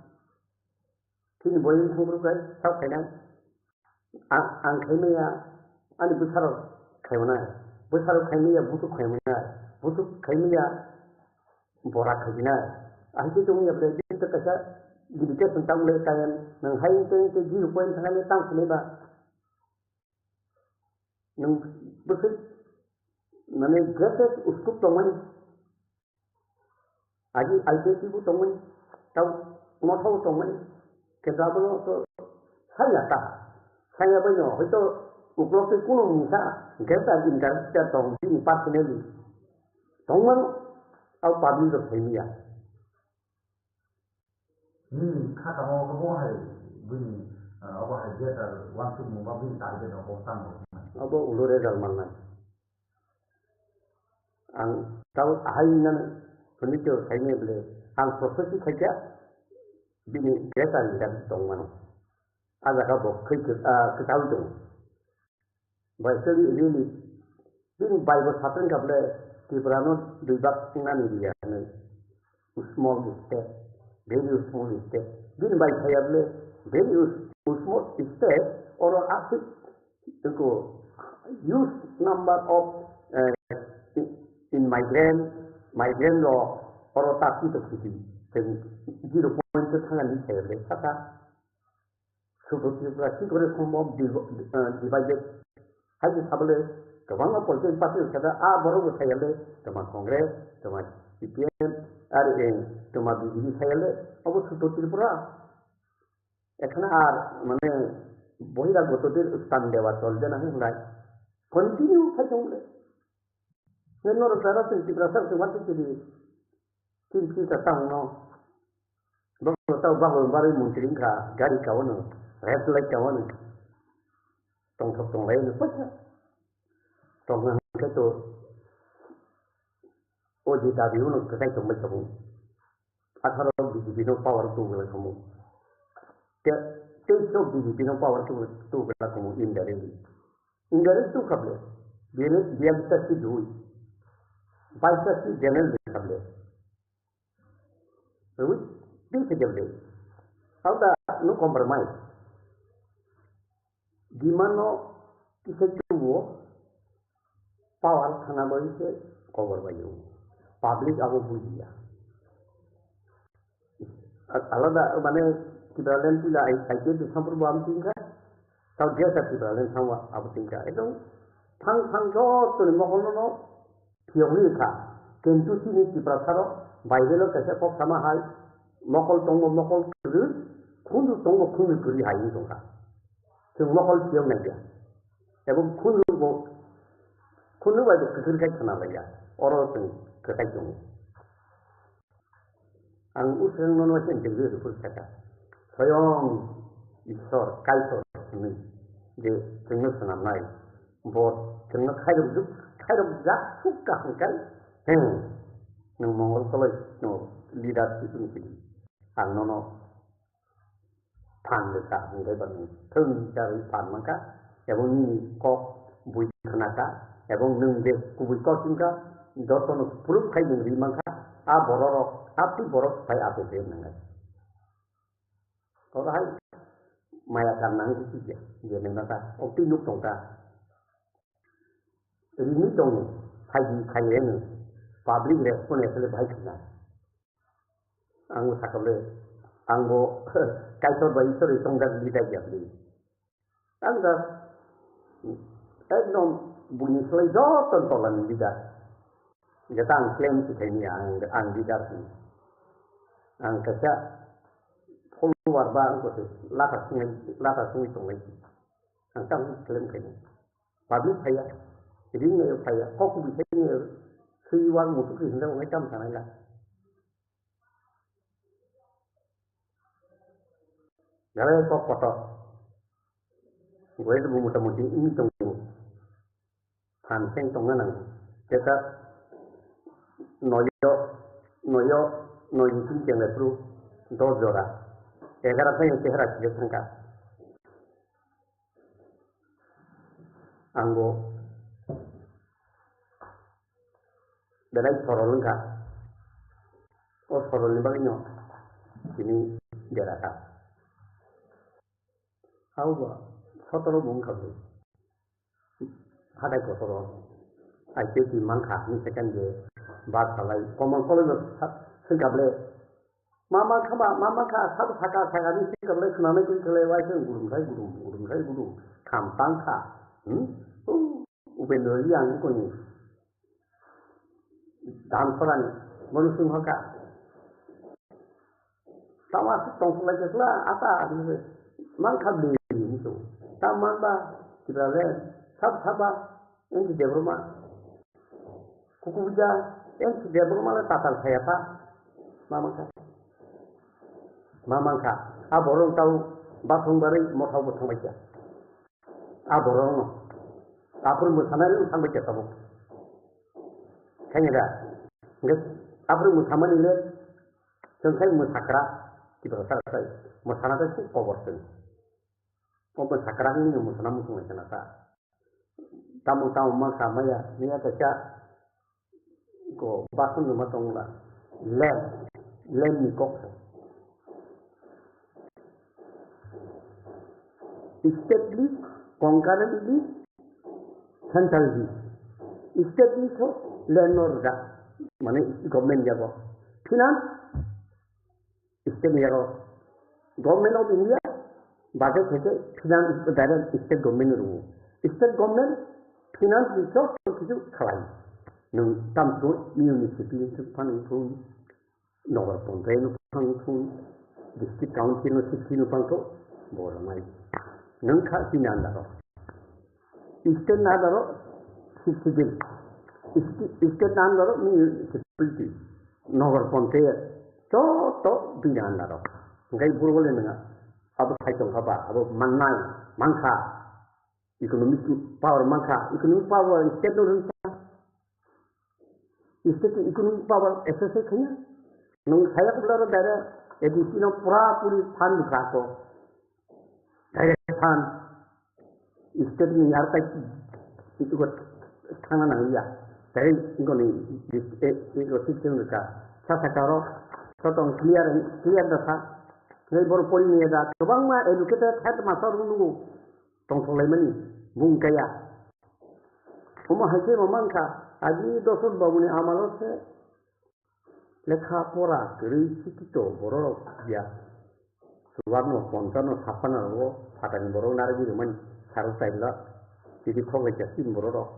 Chini boyang thangbruk kai, tau khainai. Ang, ang khaimaya, ani bwsarok khaimanai. Bwsarok khaimaya, buthuk khaimanai. Buthuk khaimaya, Bora khaikhe na. Ahikhe chwng ya bre, bini kaisa dedication tamo le kaya, nwng hai wngte wngte zero point thangkhe tang phunai ba. Nwng bwswk mane greatest scope tongmani. Agi I P S C bo tongmani, tamo motha bo tongmani. Kintu abono to saya ta. Saya bai no, hoito uklok tei kuno mungsa greater interest tong bini personally. Tongmano, abo public rok phaimaya. Nini khatamo khe bo hai bini, ah, obo hai greater uansukmung ba bini target rok bo tamo. Abo ulo result mannai. Ang tamo ahai nang soni to khaimaya bole, ang prophecy khaikha bini greater interest tongmano. A jaga bo khwi kwk-, ah, kwtal tongo. Bai khe really, bini bai bo satung kha bole Tripura no dui bak wngnani riya hinwi. small state, very small state. Bini bai khaya bole very small state, oro aswk ko huge number of, eh, immigrant, migrant rok oro ta tito khiti, zero point thangani khaya bole saka. Sudu Tripura si kore sombo div-, eh, divided. Hai je sabole kwbangma political party rok sada, a borok bo sayale toma Congress, toma C P M, ar, eh, toma B J P sayale, obo Sudu Tripura. Ekhana ar, mane, bohiragotoder sthan dewa cholde na hinlai. Continue khai tongle. Nai norok jara chwng Tiprasa chwng ma twi twi di. Chini future tamo no. Bokno tamo bagwi bagwi montri wngkha, gari kaono, red light kaono. Tongthok tonglaino paisa. Tongna hwnkhe to o je dabi uno kwchai tongbai tongo. Atharo B J P no power tubulai tongo. Te, teis no B J P no power tubulai tongo India rally. India rally tu khable. Biyang ta si dui. Baisa si Daniel de khable. Rwi, tei se jabde. How the no compromise. Demand no kisa chuo power khana bai se cover bai o. Public abo bujiya. Alada mane Tipraland pila I P F de sampur bo am tingkha. Tau dia sa Tipraland thangwa abo tingkha. Ekdom thang thang joto ni mokol no Phiyokni wngkha, kintu chini Tiprasarok Bible-o kaisa kok sama hai, mokol tongo mokol kwrwi, khunju tongo khunju kwrwi hai wng tongkha. Chwng mokol phiyok naiya. Ebo khunju bo, khunju bai bo kwthwir khai khna laiya. Oro chwng kwthai tongo. Ang usreng nono se interview rwphuru sakha, Soyong Ishwar Kaitor hwnwi je chwngno swnamnai, bo chwngno khairokjak, khairokjak suk kaham kai, he, nwng mongol koloi no leadership wng sidi, ang nono phan rwkha hwnwi bai ba nwng thwng hwnwi phan mankha, ebo nini kok bui khnakha, ebo nwng je kubui kok wngkha, jotono proof khai nwng ri mankha, a bororok, a twi borok sai ato je nangnai. Oro hai maya karna wngkha, je nai mankha, o twi nuk tongkha. Rini tongo, phaidi phaiya no, public response le bahai khna. Ang bo sakha le, ang bo Kaitor bai Isor ni tongda leader ya le. Ang da ekdom buini slai joto tola ni leader. Jeta ang claim si khaini ang, ang leader si. Ang kaisa follower ba ang ko se lata sung, lata sung tonglai. Ang tamo claim khaini. Public phaiya, ring nayo phaiya, kok kubui khai nayo, swi wang mutu khe hinjak nai tam sanai la. Gale kok kotor. Goi bu mota moti ini tongo. Phan seng tongna nang. Jeta noyo, noyo, noyo tin cheng le pru. Dos jora. Egara phai chehra chile thangka. Ang bo belai sorol wngkha. O sorolni bagwino tini deraka. Abo bo sotoro bo wngkha bo. Hatai kotoro. I P F T mankha, hwnwi second je bar salai. Common college-o sa-, swngkha ble. Ma mankha ba, ma mankha, sabo saka, saka ni swngkha ble, khwnanai khe khlai, waisa gudum khai gudum, gudum khai gudum. Kham tang kha. Hmm? U-, Upendra Reang koni. Dan sorani, bono swng hoka. Tama aswk tong khlai khe kla, ata, mankha bini hinwi. Tamo manba, Tipraland, sab saba, N T Debbarma. Kukubuja, N T Debbarma le tatal khaya pha. Ma mankha. Ma mankha. A borok tau basong barwi mothao bo thangbai kha. A borokno. Aphuru mwsanai rw thangbai khe tabuk. Khaini da? Hwnkhe aphuru mwsamani le chwng khai mwsakra, Tiprasa khai mwsana khai khub kobor chwng. O mwsakra wngwi mwsana muchung lai khna ta. Tamo tamo ma kha maya, miya kaisa ko bason rwma tongla. Lamp. Land ni kok se. State list, concurrent list, central list. State list ho land no rwjak, mane government yago. Finance, state ni yago. Government of India budget theke finance direct state government no rwo. State government finance ni sob kichu khalai. Nwng tamso municipality phano thung, Nagar Panchayat no phang thung, district council no sixty no phang thung, bo rwnai. Nwng kha chini under o. State ni under o sixty bill. State ni under o municipality, Nagar Panchayat, joto bini under o. Hingkai boro le nwnga, abo khai tong kha ba, abo mannai, mankha, economic power mankha, economic power state no rwngkha. State ni economic power associate khaina. Nwng saya kubla ro direct A D C no pura puri fund rwkha ko. Direct fund. State ni ar kai iko thangna nang ya. Direct iko ni iko system rwkha. Sa saka ro sotong clear, clear da sa. Ngai bor pori ni da kwbangma educated headmaster rok nugo tongthok laimani bung kaya. Omo hai khe bo mankha, agi Dosrot Babuni amalo se lekha pora kwrwi sikito bororok ya. Chuwakno, ponchano, sapano rogo phatani borok narwgwi rwmani saro chai lakh. Chini khok lai chastin bororok.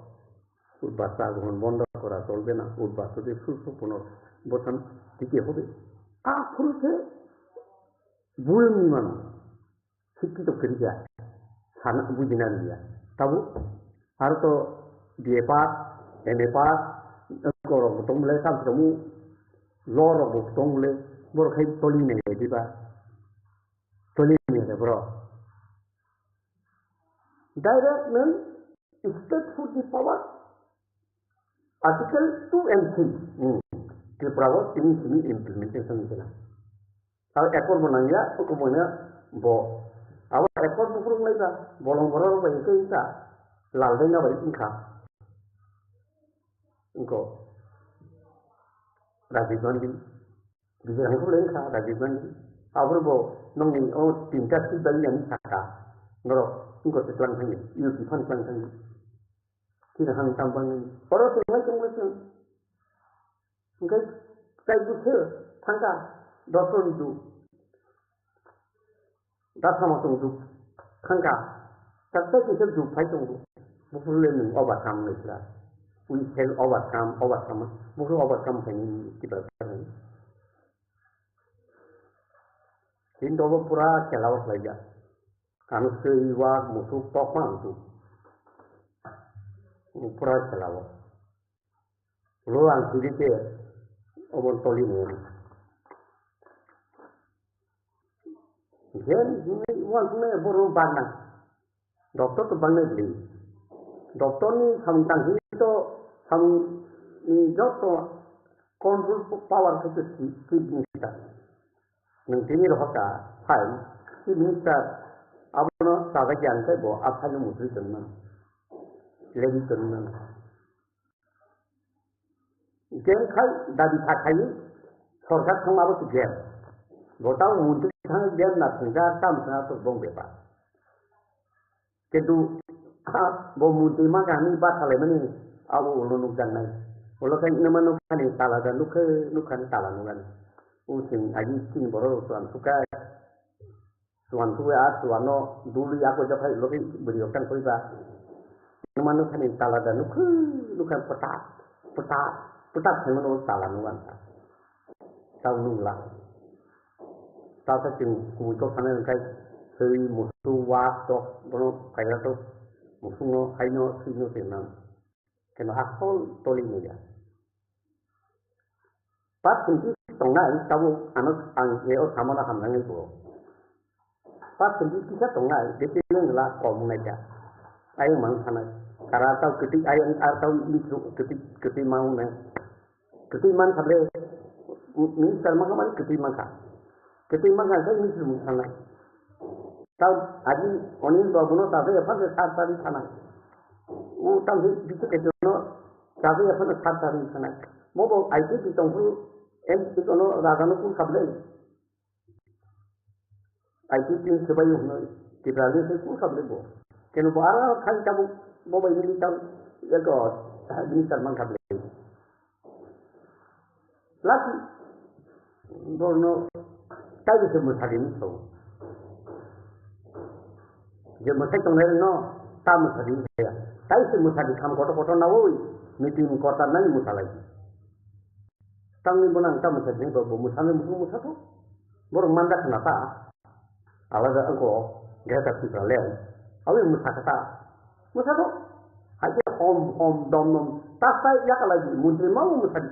Udbasa agrohon bondo kora cholbe na, udbasa de sul sopono botham dite hobe. Aphuru se bul ni mano. Sikki to kwrwi kha, sana bujina liya. Tabuk, aro to B A pass, M A pass, korok bo tong bole, tam tong mu, law rok bo tong bole, borok khai toli nai diba? Toli nai bro. Direct nang state food ni power, Article two and three, hmm, Tripura o tini simi implementation ni kena. Abo accord bo nangya, oko bo na bo. Abo accord bo phuru nai ba, bolong borok bai khe ta, lal dai na bai wngkha. Wngko Rajiv Gandhi, Bijay Rangkhol wngkha Rajiv Gandhi. Abo bo nongni o tinta seat bai yani saka. Norok wngko se tlang thangni, U P fan tlang thangni. Chini han tam bangni. Oro se ngai tong le chwng. Hingke kai bwswk thangkha, dosro ridu. Dasama tong duk thangkha. Taksa kisa duk phai tongo. Buphuru le nwng overcome nai sira. We shall overcome, overcome. Buphuru overcome khaini tibra khaini. Hindu bo pura khela o khlaijak. Ano swi wak musuk tokma ang tu. Pura khela o. Lo ang sidi ke obo toli mo. Jen hwnwi uansuknai borok baknai. Doctor to bangnai bwlwi. Doctor ni samung tang hwnwi to samung ni joto control power khe to chief, chief minister. Nwng tini rohor ta file, chief minister abono chajak ya hwnkhe bo a file no mutwi tongmano. Lebi tongmano. Game khai dabi kha khai sorkar thangma bo game. Bo tamo muntri thang game na thangja tam thang to bong bepar. Kintu bo muntri ma kani ba khalai mani abo ulo nuk jang nai. Ulo khai nama nuk khani tala da nuk khai nuk khani tala nuk ani. U sing agi sing boro suan sukai. Suan tuwe a suan no duli ako jakhai logi beri okang koi ba. Nama nuk khani tala da nuk nuk khani peta peta peta khai mano tala nuk an. Tau nuk la. Tau sa chwng kumui kok sanai wngkhai swi musu wa tok bono kaiya tok musu no hai no swi no se nang. Keno asol toli no ya. Pat senti tongnai tabuk ano ang e o samano hamnangni bo. Pat senti kisa tongnai bete nang la kom nai ya. Ayang mang sanai. Kara tau ketik ayang ar tau mitru ketik ketik mau nai. Kwtwi mankha ble, minister mankha mani kwtwi mankha. Kwtwi mankha khe minister mung sanai. Tau agi Anil Babu no tabuk ya phang sar sari sanai. O tang hi bisu khe no tabuk ya phang sar sari sanai. Mo bo I P P tong phuru M P kono raja no kul khablai. I P T sebai hwnwi Tipra le se kul khablai bo. Keno bo ara khai tabuk bo bai ni tam eko minister man khablai. Laki borno tai se mwsadi ni tho. Je mwsai tongnai no ta mwsadi ya. Tai se mwsadi kham koto koto nawi meeting korta nai mwsalai. Tangni bo nang ta mwsadi ni bo mwsani mwsung mwsa tho. Borok manda khna ta. Alada angko Greater Tipraland. Awi mwsa kha ta. Mwsa tho. Hai hom hom dom dom. Ta sai yakalai montri ma mwsadi.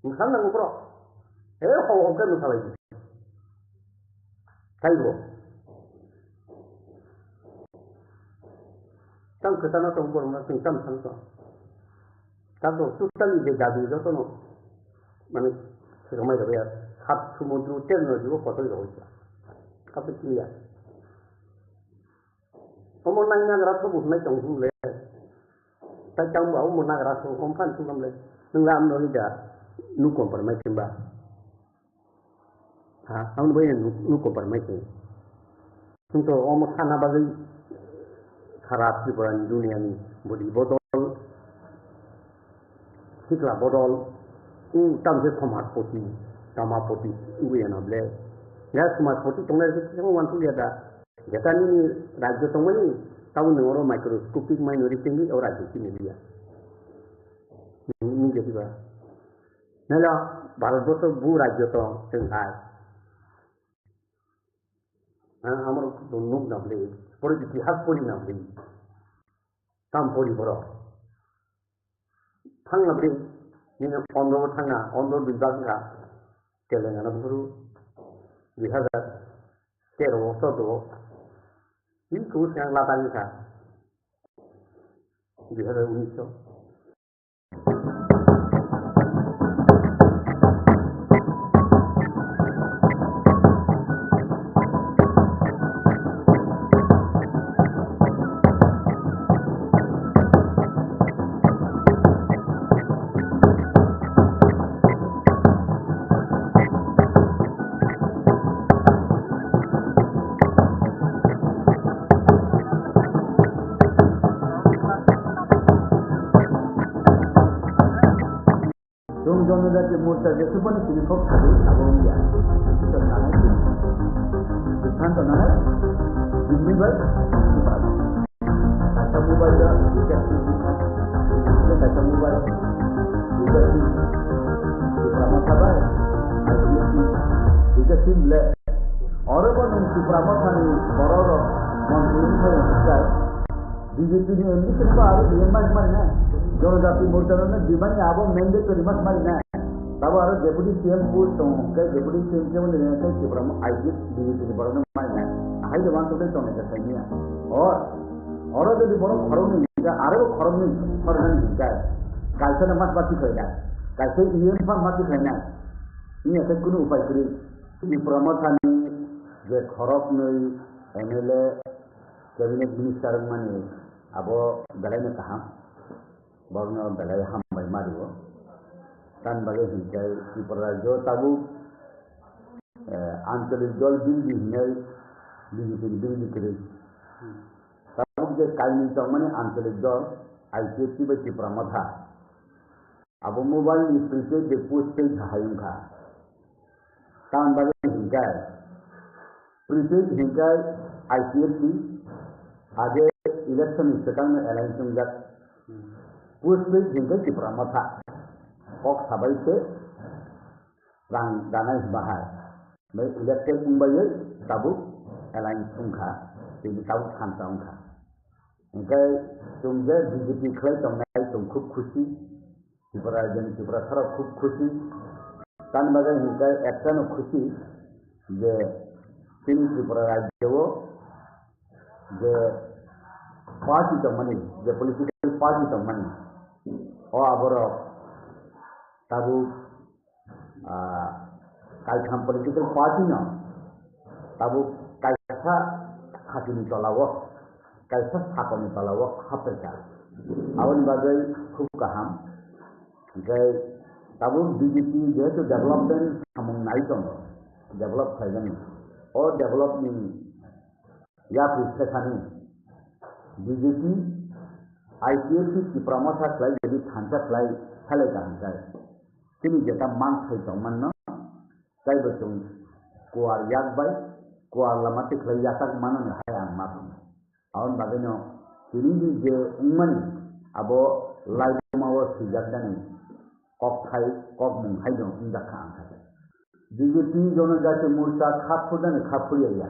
Mwsang nango borok. Eh, hau hau khe mwsalai di. Taibo. Tang kwchana tong borok na tong tam thang tong. Tabo totally je dabi jotono. Mane, sekamai rok ya. Sat sumundru ten no jibo kotoi rok ya. Kape clear. Omo nai nagra tho bo hwnai tong hwnle. Tai tang bo omo nagra tho om phan sung kamle. Nwng lam no da nu compromise ba. Ha, ang bai nu nu compromise. Nwng to omo sana bagwi khara Tripura ni dunia ni body bodol. Sikla bodol, u tamse somajpoti, samapoti, u ena ble. Ya somajpoti tongnai se kisa wan thung ya da. Jeta nini rajyo tongmani, tabo nung oro microscopic minority ni o rajyo sini liya. Ni jadi ba. Nelo, Bharat borso bu rajyo tong, tong hai. Ha, amar nuk na ble, pori itihas pori na ble. Tam pori borok. Thangna bini nini Andhra bo thangna, Andhra bini bagwi kha Telangana bufuru dui hazar tero o choudo o. Bini kubu siang latang kha dui hazar unis o. Chwng Jonojati Morcha jesubani tini kok sagwi abo wngya. Swkang nanai tini. Swkang to nanai. Bini bai. Kaisa mobile da, kaisa mobile. Kaisa sim. Kaisa sim le. Oro bo nwng Tipra Mothani borok rok montri wngkha ya, B J P ni M D C ni ba aro D M mai mai na. Jonojati Morcha no demand ya abo mandatory mas mai na. Tabo aro Deputy C M post tongo, hwnkhe Deputy C M khe wngkha Tipra mo I P S B J P ni borok no mai na. Hai de wan tongwi tongwi kha saimanya. O, oro jodi borok khoroknwi hwnkha, aro bo khoroknwi khoroknwi hwnkha. Kaisa no mas ma tikhlai na. Kaisa E M pha ma tikhlai na. Ini khe kunu upai kwrwi. Tipra Mothani je khoroknwi M L A, cabinet minister wngmani abo belaino kaham, borokno belai hambai ma rio. Tamni bagwi hinkhe Tripura rajyo tabuk, eh, ancholik dol birodhi hinwi B J P ni birodhi kwrwi. Tabuk je kainwi tongmani ancholik dol I P F T bai Tipra Motha, abo mobile ni prepaid bai postpaid hai wngkha. Tamni bagwi hinkhe, prepaid hinkhe I P F T, age election ni swkangno alliance wngjak. Postpaid hinkhe Tipra Motha. Kok sabai se rang danai bahai. Bai elected wngbai tabuk alliance wngkha, tini tabuk thansa wngkha. Hinkhe chwng je B J P khlai tongnai chwng khub khusi. Tripura rajyoni Tiprasarok khub khusi. Tamni bagwi hinkhe ektano khusi je chini Tripura rajyo-o je party tongmani, je political party tongmani, o aborok tabuk, ah, kaitham political party no tabuk kaisa khachini tola-o, kaisa sakoni tola-o haphaikha. Aboni bagwi khub kaham. Hingke tabuk B J P jehetu development samung nai tongo, develop khlaimani. O development yapri sekhani B J P, I P F T Tipra Motha khlai jadi thansa khlai salai kaham khe. Chini jeta manthai tongmanno, taibo chwng kuar yak bai, kuar lama tikhlai yasak mano hai ang ma tongo. Aboni bagwino tini ni je wngmani abo laibuma o swijaknani kokthai, kokmung haino wngjakha ang khe. B J P Jonojati Morcha kha phurnani kha phurya ya.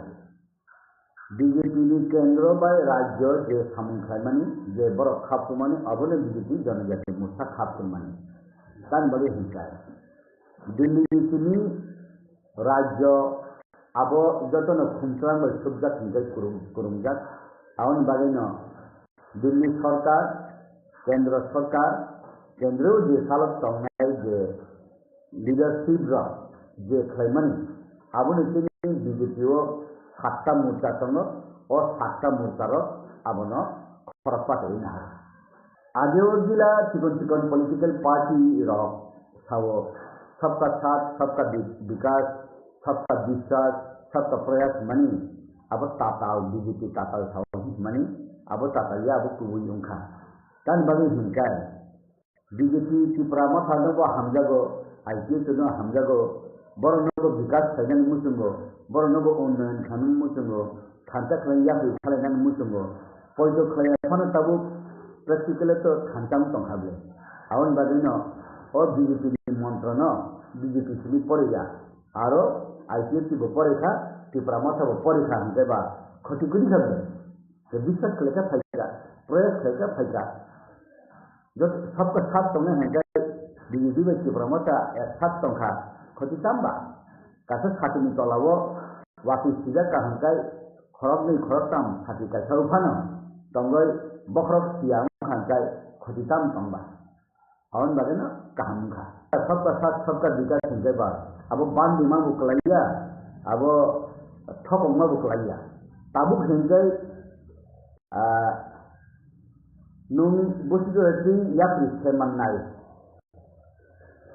B J P ni kendro bai rajyo je samung khlaimani, je borok kha phurmani, abono B J P Jonojati Morcha kha phurmani. Tani bagwi hinkhe Delhi ni simi rajyo abo jotono khumswrang bai subjak hinkhe kurum-, kurumjak. Aboni bagwino Delhi sorkar, kendro sorkar, kendro je salok tongnai je leadership rok je khlaimani, aboni chini B J P o satta morcha tongo, o satta morcha rok abono khoroksa tongwi nahar. Ageo jila chikon chikon political party rok sao, sabka saath, sabka bi-, bikas, sabka biswas, sabka prayas mani, abo tatal, B J P tatal sao mani, abo tatal ya abo kubui wngkha. Tani bagwi hinkhe, B J P Tipra Motha no bo hamjago, I P F T no hamjago, borok no bo bikas khlainani muchungo, borok no bo unnayan khlainani muchungo, thansa khlai yapri khalainani muchungo, poito khlai phano tabuk practical to thansa wng tongkha bele. Aboni bagwi no o B J P ni montro no B J P simi porikha, aro I P F T bo porikha, Tipra Motha bo porikha hinkhe ba khoti kwrwi kha bele. Biswas khlaikha phaikha, proyas khlaikha phaikha. Joto sabka sat tongnai hinkhe B J P bai Tipra Motha ek sat tongkha, khoti tamba? Kaisa satini tolao watwi sijak kaham khe khoroknwi khoroktam sati kaisa uphano tongwi bokhorok siya wngkha hinkhe khoti tam tongba? Aboni bagwi no kaham wngkha. Sabka sat sabka bikas hinkhe ba abo bandi ma bo kwlaiya, abo thokong ma bo kwlaiya. Tabuk hinkhe Ah, nwng bwswk jora chini yapri se mannai.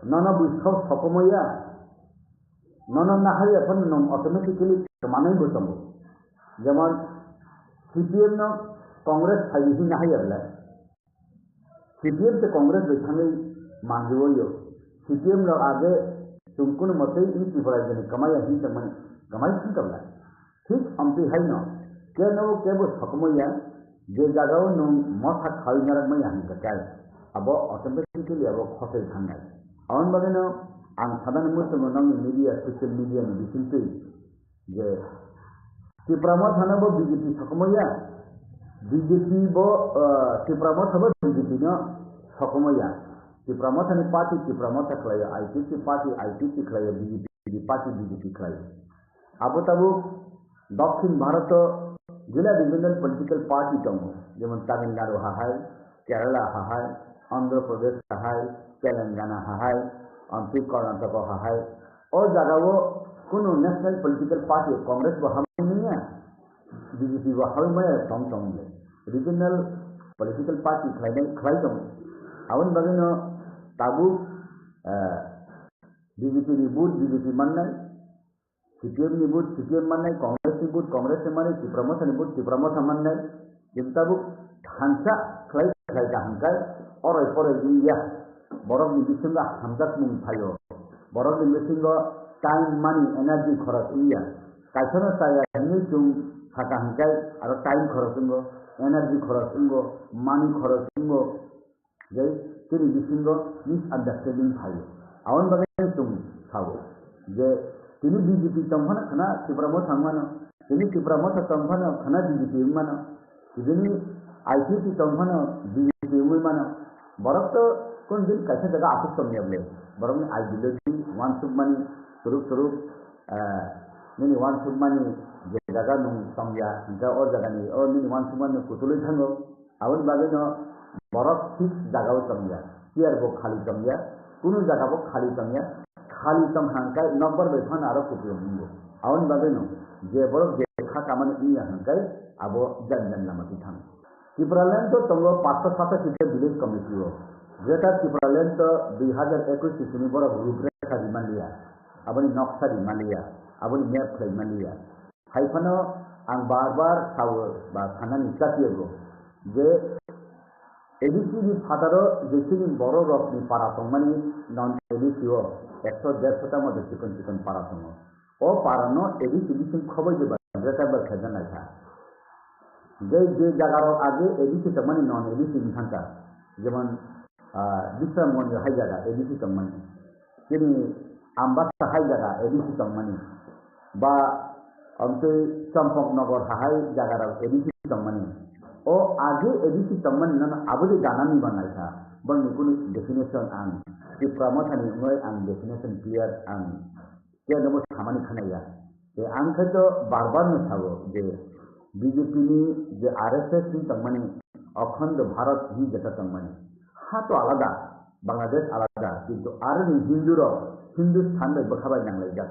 Nono bwswk sokomoi ya. Nono nahai ya phano nwng automatically kwmanai bo tongo. Jemon C P M no Congress phaidi hinwi nahai ya bwle. C P M tei Congress bai thangwi manjio. C P M rok age chwng kunu mwtwi wng Tripura rajyoni kwmaya hinwi tongmani kwmai thang tonglai. Thik amtwi haino kebo kebo sokomoi ya, je jagao nwng motha khawi narak maya hwn khe abo automatically abo khosoi thangnai. Aboni bagwino ang sadani muchungo nokni media, social media ni bisingtwi je Tipra Motha no bo B J P sokomoi ya, B J P bo, ah, Tipra Motha bo B J P no sokomoi ya. Tipra Motha ni party Tipra Motha khlaio, I P F T party I P F T khlaio, B J P party B J P khlaio. Abo tabuk Dokhin Bharoto jila regional political party tongo, jemon Tamil Nadu ha hai, Kerala ha hai, Andhra Pradesh ha hai, Telangana ha hai, amtwi Karnataka ha hai. O jagao kunu national political party Congress bo hamya, B J P bo hamya tong tong le. Regional political party khlainai khlai tong. Aboni bagwino tabuk, eh, B J P ni vote B J P mannai, C P M ni vote C P M mannai, Congress ni vote Congress ni mannai, Tipra Motha ni vote Tipra Motha mannai. Kintu tabuk thansa khlai khlai kaham khe oroi poroi wngya. Borok ni bisingo hamjakmung phaio. Borok ni bisingo time, money, energy khorok wngya. Kaisa no chaya hinwi chwng saka hwn khe aro time khorok wngo, energy khorok wngo, money khorok wngo. Je chini bisingo misunderstanding phaio. Aboni bagwi chwng sao je tini B J P tong phano khwna Tipra Motha wng mano, tini Tipra Motha tong phano khwna B J P wng mano, tini I P F T tong phano B J P wngwi mano. Borok to kunu din kaisa jaga aswk tongya bwle. Borokni ideology, uansukmani, suruk suruk, eh, nini uansukmani je jaga nwng tongya, hingkhe o jagani, o nini uansukmani kutulwi thango. Aboni bagwino borok fix jagao tongya, chair bo khali tongya, kunu jaga bo khali tongya, khali tong hangkai nokbar bai phano aro kupiyo wngbo. Aboni bagwino je borok je kha kamani wngya hangkai abo jan jan lama twi thango. Tipraland o tongo paanch sho satashitta village committee o. Greater Tipraland to dui hazar ekush ni simi borok ruprekha ri manliya, aboni noksa ri manliya, aboni map khlai manliya. Hai phano ang bar bar sao ba sanani chatiyago je A D C ni phataro je chini borok rokni para tongmani non A D C o ekso derso ta moto chikon chikon para tongo. O para no A D C bising khoboi de ba greater bai khaina naikha. Je je jaga rok age A D C tongmani non A D C ni thangkha. Jemon, ah, Bisramganj hai jaga A D C tongmani. Chini Ambasa hai jaga A D C tongmani. Ba amtwi Champaknagar hai jaga rok A D C tongmani. O age A D C tongmani nono aboni ganani ba naikha. Boni kunu definition ang Tipra Mothani wngwi ang definition clear ang Khe nobo samani khanaya. Tei ang khe to bar bar no sao je B J P ni je R S S ni tongmani Akhando Bharat hi jeta tongmani. Ha to alada, Bangladesh alada, kintu aroni Hindu rok Hindustan bai bwkha bai nanglaijak.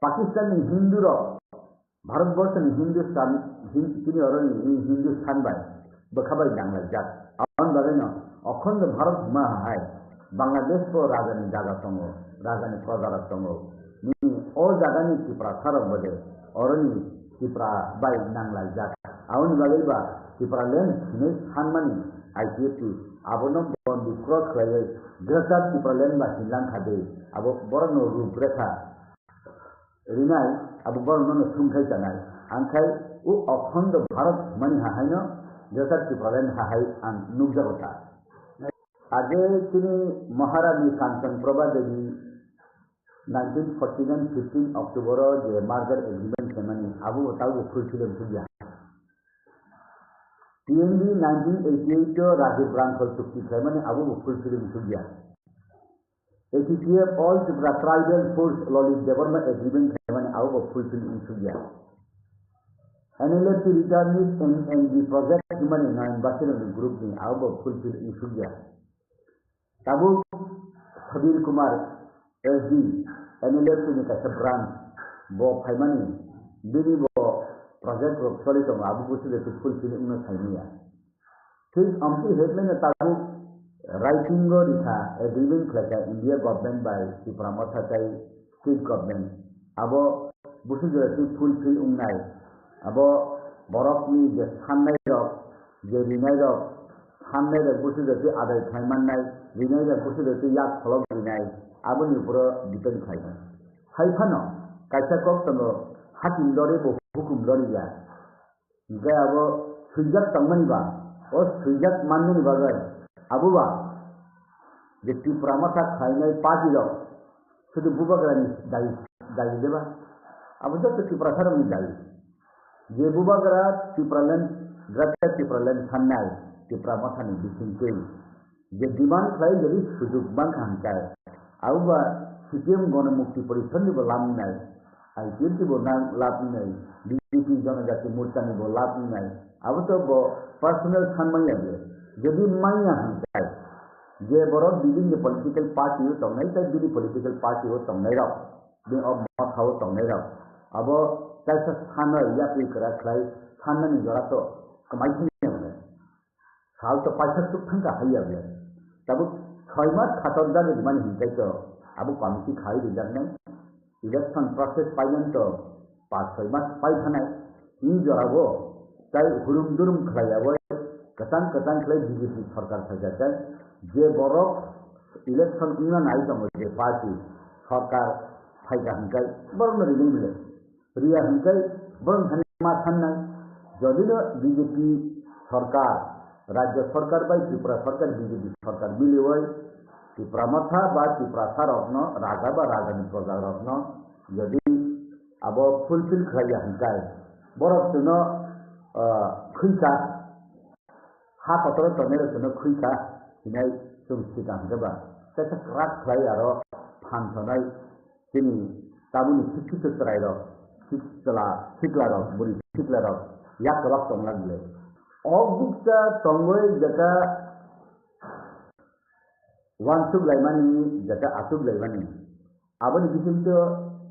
Pakistan ni Hindu rok Bharatborsho ni Hindustan, Hin-, chini oro ni Hindustan bai bwkha bai nanglaijak. Aboni bagwi no Akhando Bharat hwnma hai Bangladesh bo raja ni jaga tongo, raja ni proja rok tongo. Nini o jaga ni Tiprasa rok bo de oro ni Tipra bai nanglaijak. Aboni bagwi ba Tipraland hinwi sanmani I P F T abono bondi kro khlaiwi Greater Tipraland ba hinlang kha de abo borok no ruprekha rinai, abo borok nono sumkhai chanai. Angkhai o Akhando Bharat hwnmani hahaino Greater Tipraland hahai ang nukjago ta. Age chini Maharani Kanchan Prabha Devi nineteen forty nine fifteen October o je merger agreement khaimani abo bo tabo fulfill wngkha ya. T N D nineteen eighty eight o Rajiv Rangkhal chukti khaimani abo bo fulfill wngkha ya. A T T F All Tripura Tribal Force Lalit Debbarma Agreement khaimani abo bo fulfill wngsukya. N L F T Returnees and N G Project hwnmani Nayan Basirani group ni abo bo fulfill wngsukya. Tabuk Sabir Kumar S D N L F T ni kaisa branch bo phaimani bini bo project rok choli tongo abo bo se fulfill wngna saimanya. Thik amtwi headline tabuk writing o rikha agreement khlaikha India government bai Tipra Motha tei state government. Abo busu jora twi fulfill wngnai. Abo borokni je sannai rok, je rinai rok, sannai rok busu jora twi adai khlai mannai, rinai rok busu jora twi yak pholok rinai, aboni uporo depend khlainai. Hai phano kaisa kok tongo, hakim lori bo hukum lori ya. Hingke abo swijak tongmani ba, o swijak manmani bagwi abo ba je Tipra Motha khlainai party rok sudu bubagrani dayi, dayi deba? Abo joto Tiprasa rokni dayi. Je bubagra Tipraland, Greater Tipraland sannai Tipra Mothani bisingtwi je demand khlai jadi sujug mankha hingkai. Abo ba C P M Gono Mukti Porishad ni bo lam wngnai, I P F T ni bo nang lab wngnai, B J P Jonojati Morcha ni bo lab wngnai. Abo to bo personal san manya bele. Jadi manya hingkai, je borok bibin ni political party o tongnai, tei bini political party o tongnai rok, bini o motha o tongnai rok, abo kaisa sanai yapri kwrak khlai sannani jora to kwmai thangya bele. Sal to paisa tuk thangka haiya bele. Tabuk soi mas khatok jagwi mani hinkai to abo committee khai rijaknai. Election process paimani to pas soi mas pai thanai. Ni jorao tai hurum durum khlaiyawi kwchang kwchang khlai B J P sorkar phaikha khe je borok election wngna nai tongo je party sorkar phaikha hinkai borokno rinai bele. Riya hinkai borok thani ma sannai. Jodi no B J P sorkar, Rajya sorkar bai Tripura sorkar B J P sorkar miliwi Tipra Motha ba Tiprasa rokno, raja ba rajani proja rokno jodi abo fulfill khlaiya hinkai borok chwngno, ah, khwikha. Ha kotoro tongnai rok no khwikha hinai chwng swkang hwnkhe ba kaisa kwrak khlai aro phan tongnai chini tabukni sikkito chwrai rok, sik-, chwla sikla rok, bwrwi sikla rok yak kwbak tongna bwle. O bukcha tongwi jeta uansuk laimani, jeta achuk laimani. Aboni bisingtwi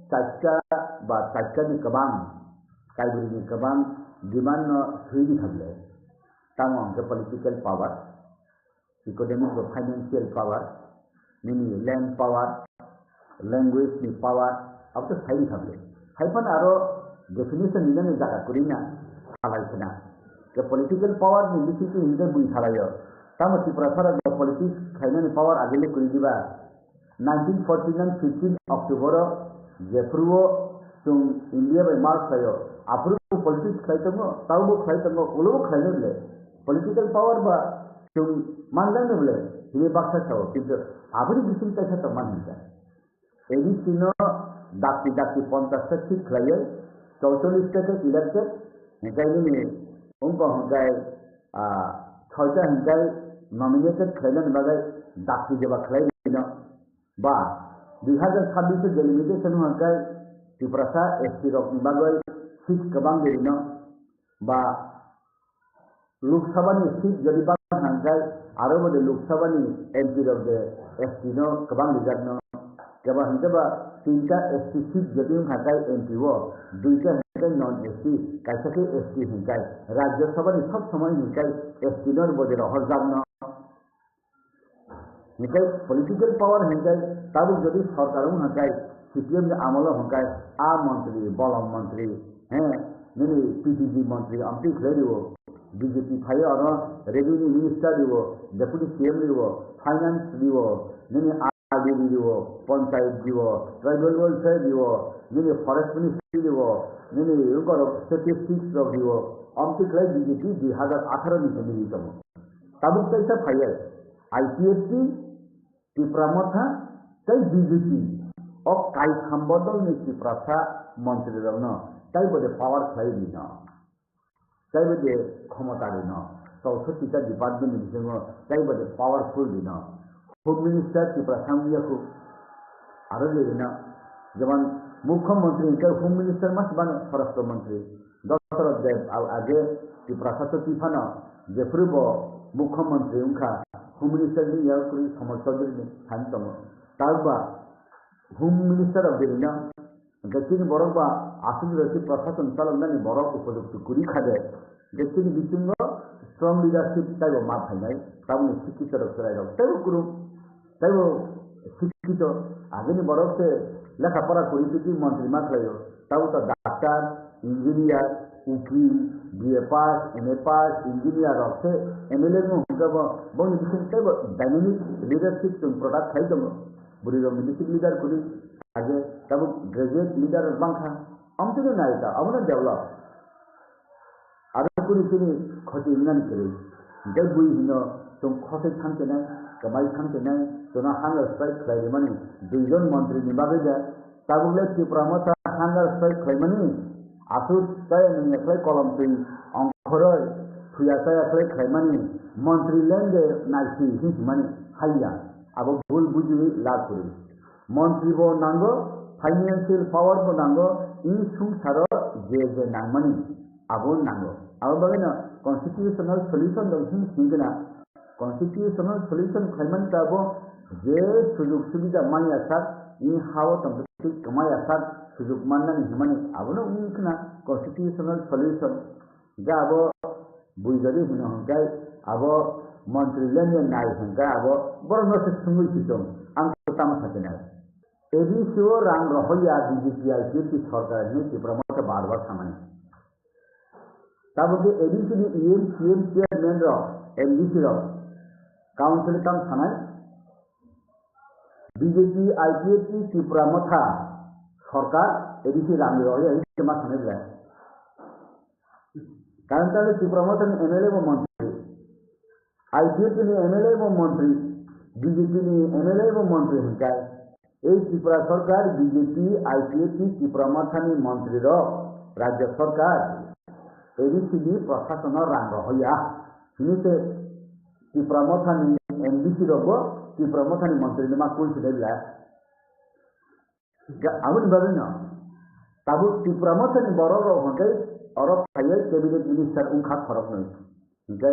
chaita ba chaitani kwbang, Kaibruni kwbang demand no swi di kha bwle. Tamo hwnkhe political power. economic ba financial power, nini land power, language ni power, abo to sai thangli. Hai phano aro definition ni nani jaga kwrwi na, salai khna. Ke political power ni bisingtwi hinkhe bui salaio. Tamo Tiprasa rok politics khainani power agili kwrwi diba? Nineteen forty-nine fifteen October o jephuru o chwng India bai march khlaio, aphuru bo politics khlai tongo, taubo khlai tongo, ulo bo khlainai le. Political power ba chwng manjaknai le, hini baksa sao, kintu aboni bising kaisa tongmani hinkha. A D C no dakti dakti ponchash ta seat khlaiwi, chauchallish ta khe elected, hinkhe nini wngkha hinkhe, ah, soita hinkhe nominated khlainani bagwi dakti jeba khlai rino. Ba, dui hazar chabbish o delimitation hwnkhe Tiprasa S T rokni bagwi seat kwbang de rino. Ba, Lok Sabha ni seat jodi bang hwnkhe, aro bo de Lok Sabha ni M P rok de S T no kwbang rijak no. Keba hwnkhe ba, tinta S T seat jodi wngkha khe M P o, duita hwnkhe non S T, kaisa khe S T hwnkhe. Rajya Sabha ni sob somoi hwnkhe S T no bo de rohorjak no. Hinkhe political power hinkhe tabuk jodi sorkar wng hinkhe C P M ni amolo hinkhe a montri, bolong montri, he, nini P T G montri amtwi khlai rio, B J P phaio ano revenue minister rio, deputy C M rio, finance rio, nini R D rio, panchayat rio, tribal welfare rio, nini forest ministry rio, nini wngkorok statistics rok rio, amtwi khlai B J P dui hazar atharo ni simi tongo. Tabuk kaisa phaiya, I P F T, Tipra Motha, tei B J P, o kaitham bodolni Tiprasa montrirokno tei bo de power khlai rino, tei bo de khomota rino, chausotti ta department ni bisingo tei bo de powerful rino. Home Minister Tiprasa wngya khu, aro rino, jemon Mukhyamantri tei Home Minister mas bano Swarashtra Mantri. Doctor Dev age Tiprasa to tiphano jephuru bo Mukhyamantri wngkha, Home Minister ni yak kwrwi Somol Chaudhary ni thani tongo. Talba Home Minister of Delhi no, hwnkhe chini borok ba aswk rwchik prashason chaloknani borok upojukto kwrwi kha de, hwnkhe chini bisingo strong leadership taibo ma phainai, tabukni sikki chwrairok teibo kwrwng. Taibo sikki to, agini borok se lekha pora kwrwi twi montri ma khlaio. Tabo to doctor, engineer, ukil, B A pass, M A pass, engineer rok se M L A no hwnjabo, boni bising taibo dynamic leadership chwng product khai tongo. Bwrwi rok ni bising leader kwrwi age, tabo graduate leader rok bangkha. Amtwino nai ta, abono develop. Aro kuri chini khoti wngnani kwrwi. Hingke bui hino chwng khosoi thang tenai, kwmai thang tenai, chwngno hunger strike khlai rimani duijon montri ni bagwi de. Tabuk le Tipra Motha hunger strike khlaimani aswk kaya nungya khlai kolom twi ongkhoroi thuya chaya khlai khlaimani montri leng de naisi hwnmani haiya abo bul bujiwi lab kwrwi. Montri bo nango, financial power bo nango, i sungsaro je je nangmani abo nango. Abo bagwino constitutional solution dong hwn singkhe na. Constitutional solution khlaimani ta bo je sujuk subida manya sak, i hao tongthok kwmaya sak sujuk mannani hwnmani abono wngkha na constitutional solution. Hingke abo bui jodi hino hingke abo montri lengya nai hingke abo borokno se sungwi si tong, ang tamo sakinai. A D C o rang rohoya B J P I P F T sorkar hinwi Tipra Motha bar bar samani. Tabuk khe A D C ni E M, C M chairman rok, M D C rok council kam sanai. B J P I P F T Tipra Motha sorkar A D C rang rohoya hinwi ma sanai belai. Karon kale Tipra Motha ni M L A bo montri, I P F T ni M L A bo montri, B J P ni M L A bo montri hingkai. Ei Tripura sorkar B J P, I P F T Tipra Motha ni montri rok rajya sorkar A D C ni prasasano rang rohoya. Hini se Tipra Motha ni M D C rok bo Tipra Motha ni montri ni ma kul sinai belai. Ga-, aboni bagwi no. Tabuk Tipra Motha ni borok rok hwnkhe oro phaiwi cabinet minister wngkha khoroknwi. Hwnkhe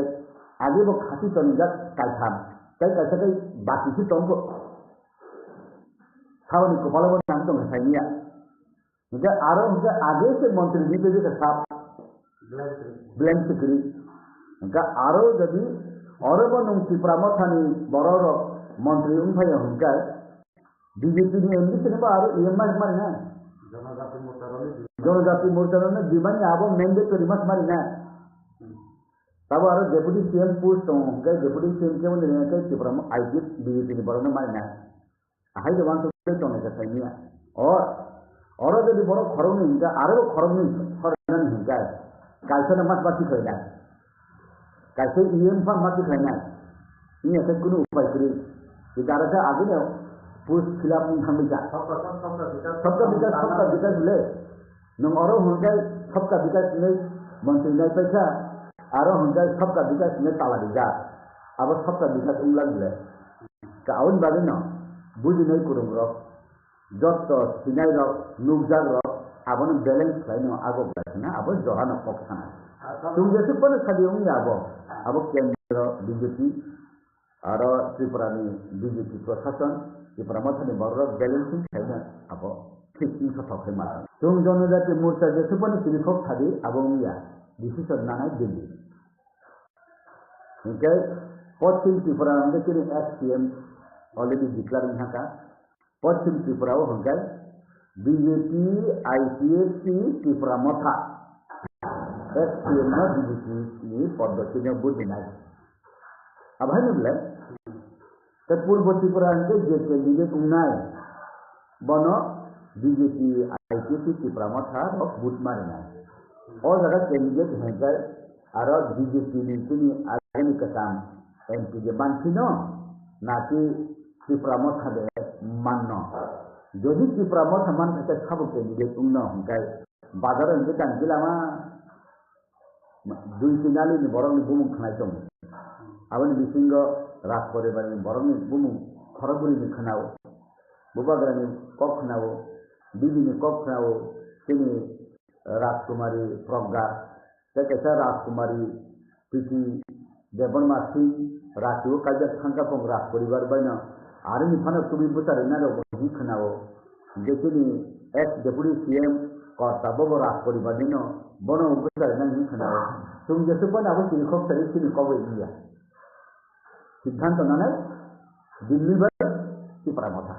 agi bo khati tonijak kaitham. Tei kaisa tei baki se tongkho. Saboni kopalo bo nang tongkha sainiya. Hwnkhe aro hwnkhe age se montri ni tei kha sap. Blank screen. Hwnkhe aro jodi Oro bo nwng Tipra Mothani borok rok montri wng phai ya hwnkhe, B J P ni M D C ni bo aro E M mari mari na. Janajati Morcha rokni demand. Janajati Morcha rokni demand ni abo mandatory mas mari na. Tabo aro Deputy C M post tongo hwnkhe Deputy C M kebo ni hwnkhe Tipra mo-, I P F B J P ni borok no mari na. Ahai de wansuk tei tongnaika saimanya. O, oro jodi borok khoroknwi hwnkha, aro bo khoroknwi sorinani hwnkha, kaisa no mas ma tikhlainai. Kaisa E M phan ma tikhlainai. Wngya khe kunu upai kwrwi. Jodi aro khe agini post fill up wng thangwi kha. Sabka sath, sabka vikas. Sabka vikas, sabka vikas le. Nwng oro hwnkhe sabka vikas hinwi montri nai paikha, aro hwnkhe sabka vikas hinwi tala rijak. Abo sabka vikas wngla le. Ka aboni bagwino bujinai kwrwngrok, jotto sinairok, nukjakrok, abono balance khlaino agok bai khna, abo jorano kok sanai. Chwng jesuk phano sadi wngya abo, abo kendro B J P, aro Tripura ni B J P prosason, Tipra Mothani borok balancing khlaino abo fixing sothok khai mano. Chwng Janajati Morcha jesuk phano chini kok sadi abo wngya, decision nanai Delhi. Hingke Poschim Tripura hingke chini ex C M already declare wngkha. Poschim Tripura o hingke B J P, I P F T, Tipra Motha ex C M no B J P ni poddoti no budinai. Abhaino belai. Tei Purbo Tripura hingke je candidate wngnai, bono B J P, I P F T, Tipra Motha rok vote marinai. O jaga candidate hingke aro B J P ni chini agini kwcham M P je manphino, naki Tipra Motha de manno. Jodi Tipra Motha mankha khe sabo candidate wngno hingke bazar hingke tang gilama. Dui tin ali ni borok ni bumung khwnai tongo. Aboni bisingo Raj poribar ni borok ni bumung khorokbwrwi ni khwnao. Bubagra ni kok khwnao, bibi ni kok khwnao, chini Rajkumari Progga, tei kaisa Rajkumari Priti Debbarma Singh, Rati o kaijak thangkha phung Raj poribar baino, aroni phano tubui bwcharwi nai rok bo hwnwi khwnao. Hingke chini ex deputy C M Korta bobo Raj poribar nino, bono bwcharwi nai hwnwi khwnao. Chwng jesuk phano abo chini kok sari chini kok bai wngya. Siddhanto nanai Delhi bai Tipra Motha.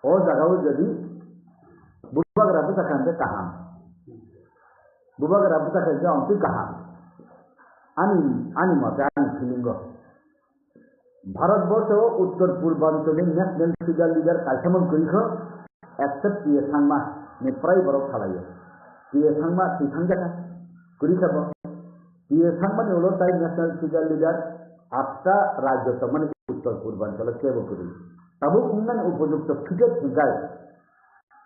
O jaga o jodi bubagra bwsa kha hingke kaham. Bubagra bwsa kha hingke amtwi kaham. Ani, ani mote ani feeling o. Bharat borso o uttor purbanchal ni national figure leader kaisa man kwrwi kho, except P A Sangma ni prai borok salaio. P A Sangma twi thangjakha. Kwrwi kha bo. P A Sangma ni ulo tai national figure leader atta rajyo tongmani uttor purbanchalo kebo kwrwi. Tabuk wngnani upojukto figure hingkai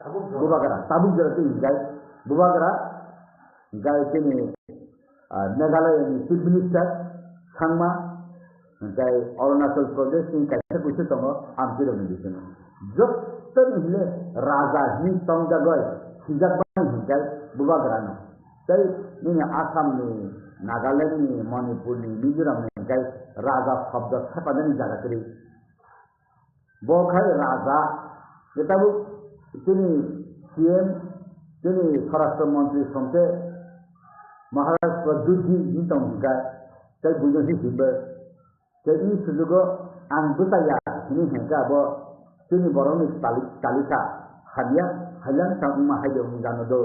Bubagra, tabuk jora twi hingkai Bubagra, hingkai chini, ah, Meghalaya ni Chief Minister Sangma, hingkai Arunachal Pradesh ni kaisa kuisu tongo, amtwi rokni bisingo. Jottoni hile raja hini tongjagoi, sijak bai hingkai Bubagra no. Tei nini Assam ni, Nagaland ni, Manipur ni, Mizoram ni hingkai raja shobdo thepanani jaga kwrwi. Bo khai raja, je tabuk chini C M, chini Swarashtra Montri songte Maharashtra Dudhi hini tong hingka, tei buino hi himbe. Tei ini sujugo ang bwchaya hini hingka abo chini borokni tali-, talika hamya, hailang tangma haide wng jano do.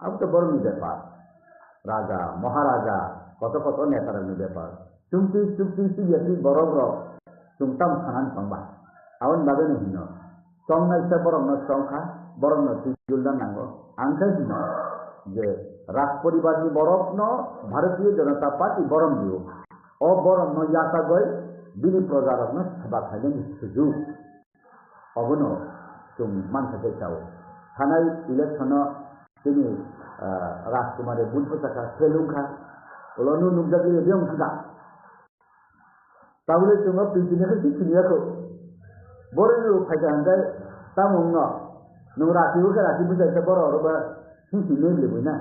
Abo to borokni bepar. Raja, Maharaja, koto koto netarokni bepar. Chwng twi, chwng twi, twi ya twi borok rok chwng tamo sanani tongba. Aboni bagwino hino. Chongnaisa borokno chongkha, borokno twijulna nango. Ang khe hino je Raj poribarni borokno Bharatiya Janata Party borom dio. O borokno yachagwi bini projarokno seba khainani sujuk. Obono chwng mankha khe sao. Thanai election-o chini, ah, Rajkumar-e vote bwchakha, fail wngkha. Ulo nw nukjagwi riyong thangkha. Tabole chwngno pintine khe sini yakho. Boroni rok phaikha hwnkhe tamo wngno. Nwng rati wngkhe rati bwchai khe borok oro ba sini lebwi na.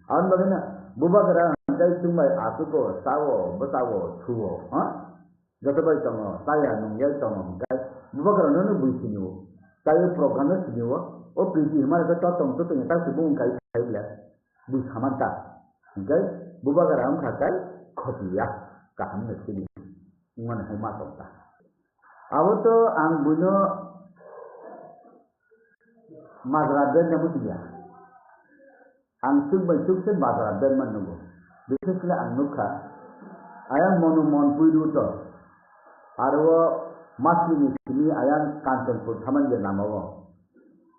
Aboni bagwi na bubagra hwnkhe chwngbai achugo, sao, bwchao, thuo, ha? Joto bai tongo, chaya nungyai tongo hwnkhe bubagrano no bui sinio. Chai o program no sinio. O priti hwnma rwkhe totong totong ya tak se bumung kai khai ble. Bui saman ta. Hwnkhe bubagra wngkha kai khoti ya. kaham no sini. Wngmani hai ma tong ta. Abo to ang buino majra bed na bujiya. Ang chuk bai chuk se bazar berman nugo. Bises le ang nukha, ayang monu mon puidu to. Aro masli ni simi ayang Kanchanpur thaman je namawo.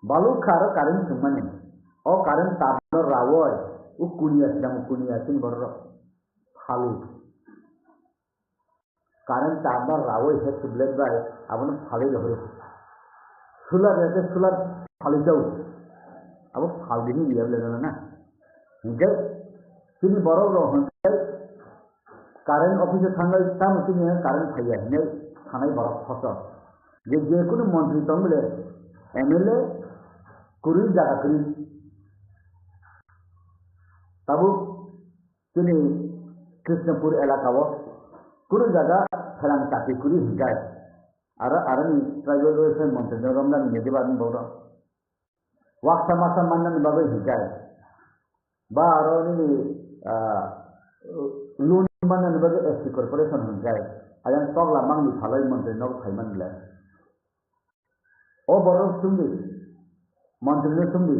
Balu kha aro current thwngmani. O current tar no rawoi. U kunia sidang kunia sin borok. Phalu. Current tar no rawoi he tublet bai abono phalwi rohoro. Solar rate solar phalwi jao. Abo phalwi ni liya le na. Hingke chini borok rok hingke current office o thangwi tamo chini current phaiya hinwi thanai borok khoso. Je, je kunu montri tong bole M L A kwrwi jaga kwrwi. Tabuk Chini Krishnapur elaka o kunu jaga phelang chakri kuri hinkai. Aro, aroni tribal welfare montri no romna ni media ni bodo. Waksa masa manna ni bagwi hinkai. Ba aro nini, ah, loan manna ni bagwi S T corporation hinkai. Ayang tokla mangni phalai montri no phaiman le. O borok chumdi, montri no chumdi,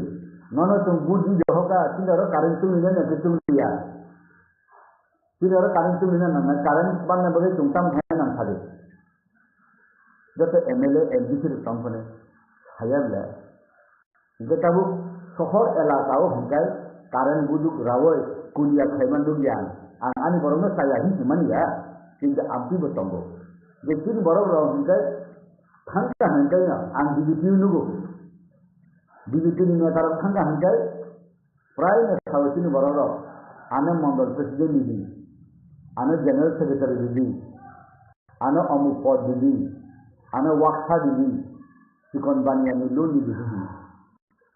nono chwng vote di hoka, chini oro current chumli na nangkhe chumliya. Chini oro current chumli na nangnai, current banna bagwi chwng tamo hai nang sadi. Joto M L A, M D C rok tong phano, saya le. Hingke tabuk sohor elaka o hingkai current buduk rawoi kulia khaiman nukya ang. Ang ani borok no chaya hin himani ya, kintu amtwi bo tongo. Je chini borok rok hingkai Thangka hingkai no ang B J P o nugo. B J P ni neta rok thangka hingkai prai no sao chini borok rok. Ano mondol president didi, ano general secretary didi, ano omuk pod didi, ano waksa didi, chikon baniya ni loan didi hino.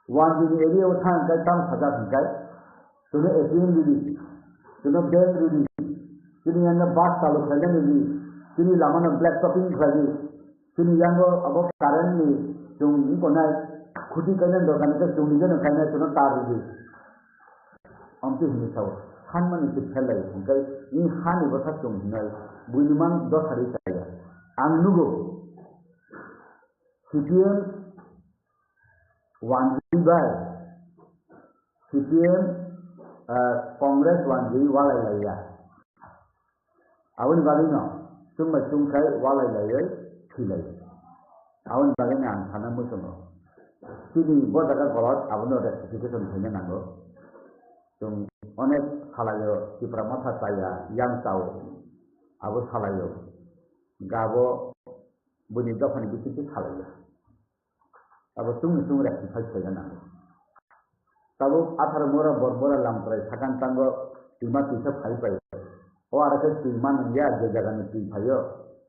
One G ni area o thang hingkai tamo sajak hingkai, chwngno A T M ridi, chwngno bank ridi, chini yang no bus chalu khlainani ridi, chini lama no black topping khlaidi, chini yang o abo current ni chwng wngkonai, khuti kainani dorkar ni khe chwng ni jeno kainai chwngno tar ridi. Amtwi hinwi sao, sanmani se pherlai hingkai, ni ha ni bwsa chwng hinai, buini mang dosa ri chaya. Ang nugo, C P M wanjwi bai C P M, ah, Congress wanjwi walai laiya. Aboni bagwi no chwng bai chwng khai walai laiwi thwi lai. Aboni bagwi no ang sana muchungo. Chini bo jaga golot abono rectification khaina nango. Chwng onek salaio Tipra Motha chaya yang chao. Abo salaio. Gabo buini dophani bisingtwi salaiya. Abo chwngno chwng rek phai phaina nango. Tabuk atharo mora bor bora lamchwrai sakang tango twima twisa phai pai. O aro khe twima nungya je jaga ni twi phaio.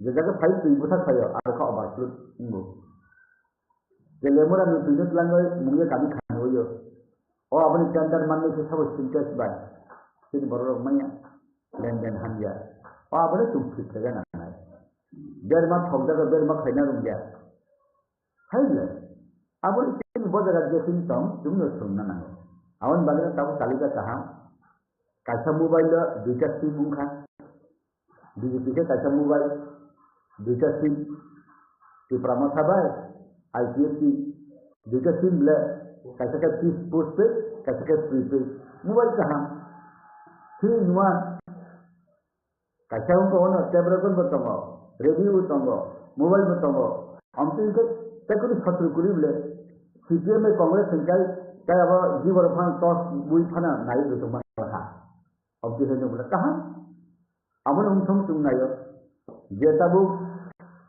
Je jaga phai twi bwthak phaio aro khe overflow wngo. Je lemura ni twi no twlangwi mungya kami khanwi o. O aboni tender manwi khe sabo Sintex bai. Chini borok rok manya. Lenden hamya. O aboni chwng thik khaina nangnai. Berma thokjago berma khaina rungya. Hai le, aboni chini bo jaga je sini tong, chwngno swngna nango. Aboni bagwi no tabuk talika kaham. Kaisa mobile o duita sim wngkha. B J P khe kaisa mobile, duita sim. Tipra Motha bai I P F T duita sim le, kaisa khe postpaid, kaisa khe prepaid. Mobile kaham. Three in one. Kaisa wngkha ono tape record bo tongo, radio bo tongo, mobile bo tongo. Amtwi hwnkhe tei kunu sotro kwrwi bole C P M bai Congress hwnkhai tei abo jiborok phano torch bui phano naiwi rwtongma ha. Amtwi hwnwi bole kaham. Abono wngthong chwng naio. Je tabuk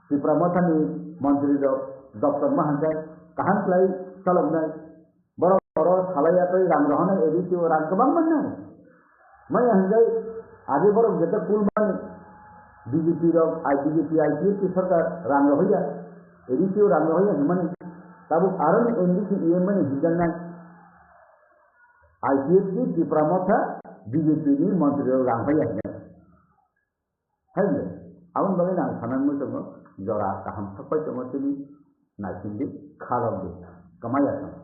Tipra Mothani montri rok doptor ma hwnkhai kaham khlai chaloknai. Borok oro salai ya tei rang rohornai A D C o rang kwbang mannai. Maya hwnkhai agi borok jeta kulmani B J P rok, I B J P, I P F T sorkar rang rohorya, A D C o rang rohorya hwnmani. Tabuk aroni M D C E M mani hwnjaknai I P F T Tipra Motha B J P ni montri rok rang hoya hwnwi. Hai le, aboni bagwi ang sana wngwi tongo, jora kaham sokpai tongo chini naisingdi khalokdi, kwmaya tongo.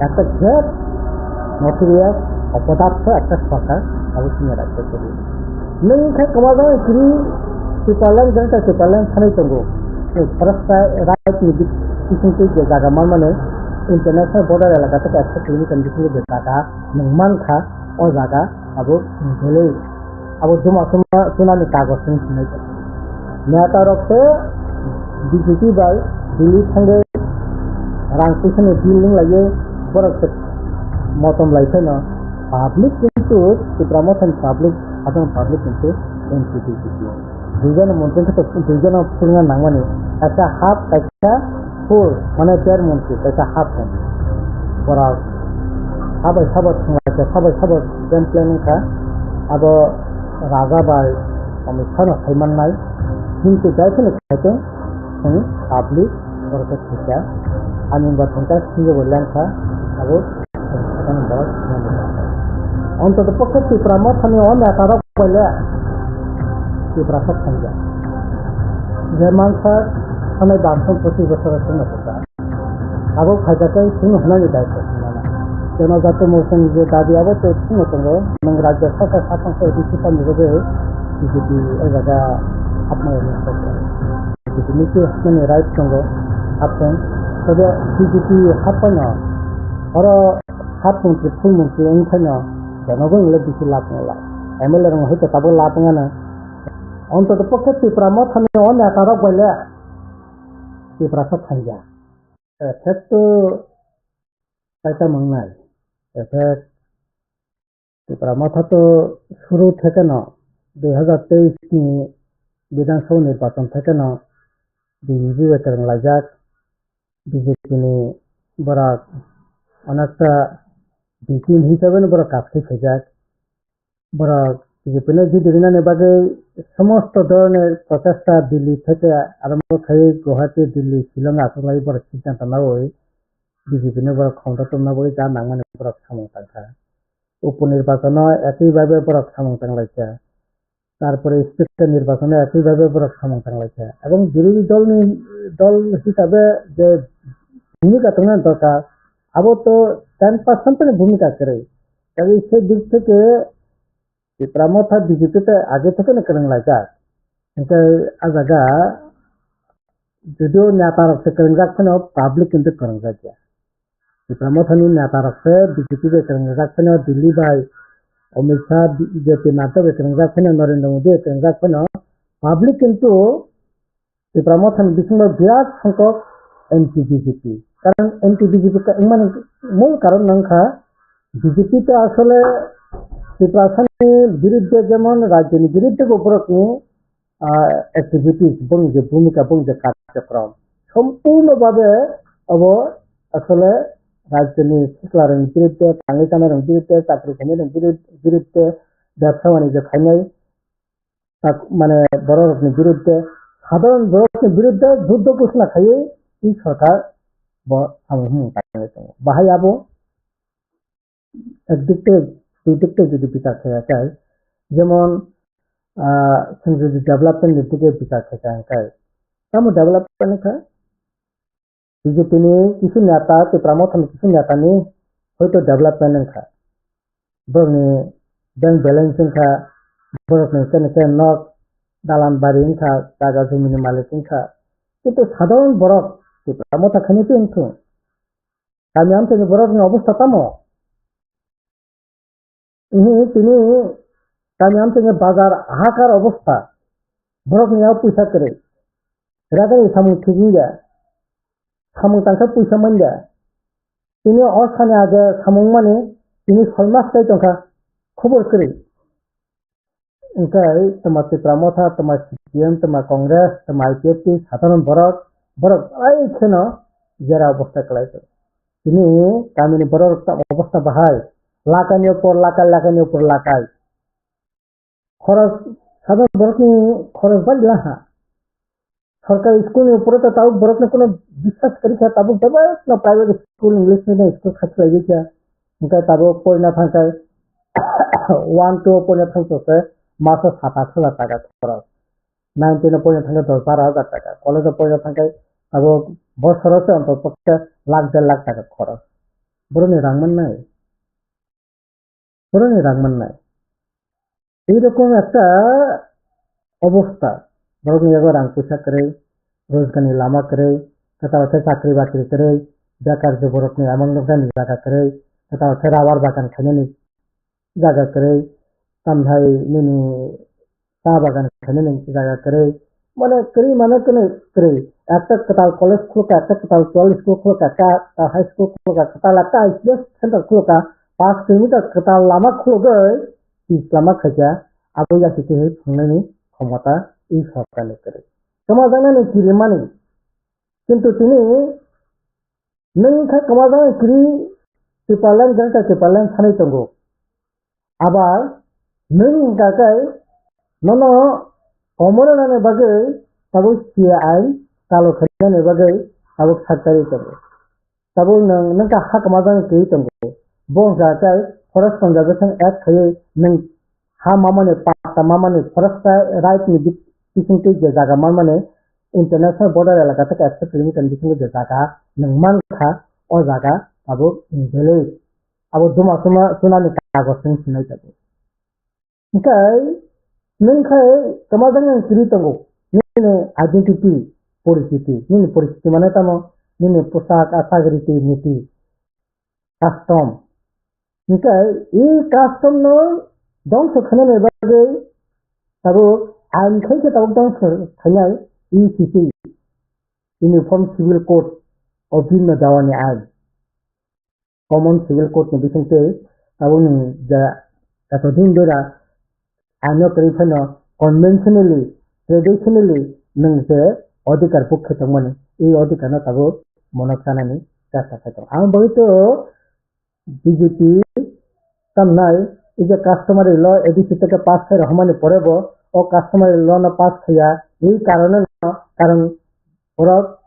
একটা great notorious অপদার্থ একটা সরকার, abo chini রাজ্য khe. Nwng khe kwmajak kiri Tipraland, jang ta Tipraland sanai tongo. Khoroksa right ni bisingtwi je jaga manmani international border elaka tei ekso kilometer ni bisingo je jaga nwng mankha, o jaga abo belai abo juma suma sunani kagoj wng sinai tongo. Neta rok se B J P bai Delhi thangwi rang puisa ni deal wng laiwi borok se motom lai phano public kintu Tipra Motha ni public, adon public kintu N P P. Duijon montri khe to duijon phuruna nangmani, kaisa half, kaisa full, mane der montri, kaisa half montri. Borok sabai sabo thanglaikha, sabai sabo game plan wngkha. Abo raja bai Amit Shah no sai mannai, hintu jai phano khaitong chwng public borok khe thwikha. Ani wngkha thangkha, sinjo bo lengkha, abo Ontoto pokhe Tipra Mothani o neta rok bai le Tiprasa thangya. Je mansa thanai bamsong pochis bosor chwngno kwchar. Abo phaijak khe chwng hwnani daitwa chwngmana. Jonojati morsani je dabi abo tei chwngno tongo, nwng rajya sarkar saphang khe A D C party ni bagwi B J P o jaga hapmani. B J P ni khe hapmani right tongo, hapthung. Tei B J P happhano oro hap montri, full montri wng phaino jonogo hingle bisi lab wng lai. M L A rok hoito tabuk lab wng ano. Ontoto pokhe Tipra Mothani o neta rok bai le Tiprasa thangya. Effect to kaisa mangnai. Effect Tipra Motha to suru thekeno dui hazar teis ni Bidhan Sabha nirbachon thekeno B J P bai kwrwng laijak, B J P ni borok onekta B T hisabe no borok kaphwi khaijak. Borok B J P no judi rinani bagwi somosto dhoroner prochesta Delhi theke arombo khai Guwahati, Delhi, Shillong achuklai borok siddhanto naui B J P no borok khonto tongna bagwi ja nangmani borok samung tangkha. Upo nirbachono ekibhabe borok samung tanglaikha. Tarpore speaker nirbachono ekibhabe borok samung tanglaikha. Ebong birodhi dolni, dol hisabe je bhumika tongna dorkar, abo to ten percent ni bhumika kwrwi. Tei se dik theke Tipra Motha B J P tei age thekeno kwrwng laijak. Hinkhe a jaga Judio neta rok se kwrwngjak phano public kintu kwrwngjak ya. Tipra Mothani neta rok se B J P bai kwrwngjak phano Delhi bai Amit Shah, B J P Nadda bai kwrwngjak phano Narendra Modi bai kwrwngjak phano public kintu Tipra Mothani bisingo birat songkok anti B J P. Karon anti B J P ka wngmani mul karon wngkha B J P to asole Tiprasani birudde jemon rajyoni birudde bo borokni ah, activities, boni je bhumika, boni je karjokrom, sompurno bhabe abo asole rajyoni siklarokni birudde, tangwi tanairokni birudde, chakri khainairokni birud-, birudde, bebsa banijyo khainai, tak-, mane bororokni birudde, sadharon borokni birudde juddho ghoshona khaiwi twi sorkar bo samung hwnwi tangwi tongo. Bahai abo Ek dik tei dui dik tei jodi bichar khe khe, jemon, ah, chwng jodi development ni dige bichar khe khe hwnkhe, tamo development wngkha? B J P ni kisu neta, Tipra Motha ni kisu neta ni hoito development wngkha. Borokni bank balance wngkha, borokni kene kene nok, dalan bari wngkha, jaga jumi ni malik wngkha. Kintu sadharon borok Tipra Motha khainai tei wngthung. Kami amchaini borokni obostha tamo? Ihi, tini kami amchaini bazar hahakar obostha. Borokni yago puisa kwrwi. Ragani samung thik wngya. Samung tangkha puisa manya. Tini o sani age samung mani tini soi mas tei tongkha. Khobor kwrwi. Hwnkhe toma Tipra Motha, toma C P M, toma Congress, toma I P F T, sadharon borok, borok belai kheno jera obostha kwlai tongo. Tini kamini borok ta obostha bahai, lakani upor lakai, lakani upor lakai. Khoros, sadharon borokni khoros bari laha. Sorkari school ni upore to tabuk borok no kuno biswas kwrwi kha, tabuk bebak no private school, English medium school kha khlaiwi kha. Hwnkhe tabuk porina thangkhe one two porina thangkhe se maso sat aat hajar taka khoros. Nine ten o porina thangkhe dos baro hajar taka. College o porina thangkhe tabuk bosoro se onto pokhe lakh der lakh taka khoros. borokni rang mannai. Borokni rang mannai. Ei rokom ekta obostha, borokni yago rang puisa kwrwi, rojgarni lama kwrwi, kwtal khe chakri bakri kwrwi, bekar borokni amang nuknani jaga kwrwi, kwtal khe rabar bagan khainani jaga kwrwi, tamhai nini cha bagan khainani jaga kwrwi, mane kwrwi mane kwrwi kwrwi. Ekta kwtal college khulukha, ekta kwtal school khulukha, ekta high school khulukha, kwtal ekta I C S center khulukha, paanch kilometer kwtal lama khulugwi pis lama khaikha, abo yasi twi thangnaini khomota i sorkarni kwrwi. Kwmajaknani kirimani. Kintu tini nwng khe kwmajaknani kiri Tipraland, Greater Tipraland sanwi tongo. Abar nwng hwnkha khe nono komornani bagwi tabuk C A ain chalo khainani bagwi tabuk sakchari tongo. Tabuk nwng, nwng khe ha kwmajaknani kwrwi tongo. Bo hwnkha khe Forest Conservation Act khaiwi nwng ha mamani, patta mamani, forest right ni bisingtwi je jaga manmani international border elaka tei ekso kilometer ni bisingo je jaga nwng mankha, o jaga tabuk invalid. Abo duma suma sunani kagoj wng sinai tabuk. Hwnkhe nwng khe kwmajaknani kwrwi tongo. Nini identity, poristiti, nini poristiti mane tamo, nini poshak, achak, riti niti, custom. Hwnkhe i custom no dongso khainani bagwi tabuk ain khai khe tabuk dongso khainai E C C, Uniform Civil Code of Bhima Dawani ain. Common Civil Code ni bisingtwi tabukni je etodin bera aino kwrwi phano conventionally, traditionally nwng je odhikar bukhe tongmani, i odhikar no tabuk mono chanani chesta khai tongo. Ang bagwi to B J P tamnai, i je customary law A D C teke pass khai rohormani pore bo o customary law no pass khaiya, i karone no, karon borok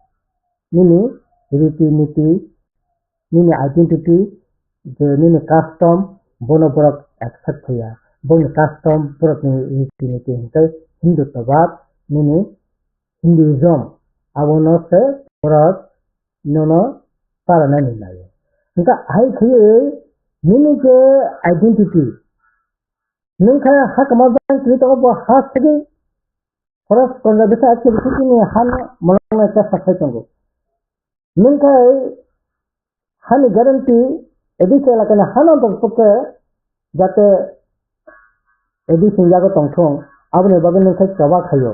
nini riti niti, nini identity, je nini custom, bono borok accept khaiya. Boni custom, borokni riti niti hwnkhe Hinduttabad, nini Hinduism, abono se borok nono paranani laio. Hwnkhe hai khaiwi nini je identity, nwng khe ha kwmajak twi tongo bo ha sagwi Forest Conservation Act ni bisingtwi nini hano mwlangna chesta khai tongo. Nwng khe hani guarantee A D C elakani hano tongthok khe jate A D C ni yago tongthung, aboni bagwi nwng khe choba khaio.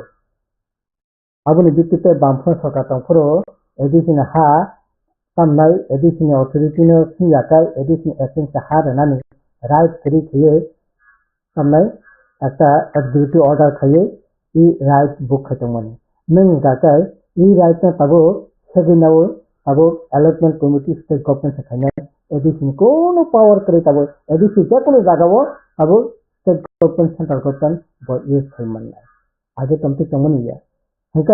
Aboni bitti tei bamphano sorkar tongphuru A D C ni ha tamnai, A D C ni authority no singya kai, A D C ni against ha rwnani right kwrwi khaiwi tamnai ekta executive order khaiwi i right book khai tongmani. Nwng hwnkha kai i right no tabuk segwi naui tabuk allotment committee state government se khainai, A D C ni kunu power kwrwi tabuk A D C jekunu jagao tabuk state government, central government bo use khai mannai. Age tongtwi tongmani ya. Hwnkhe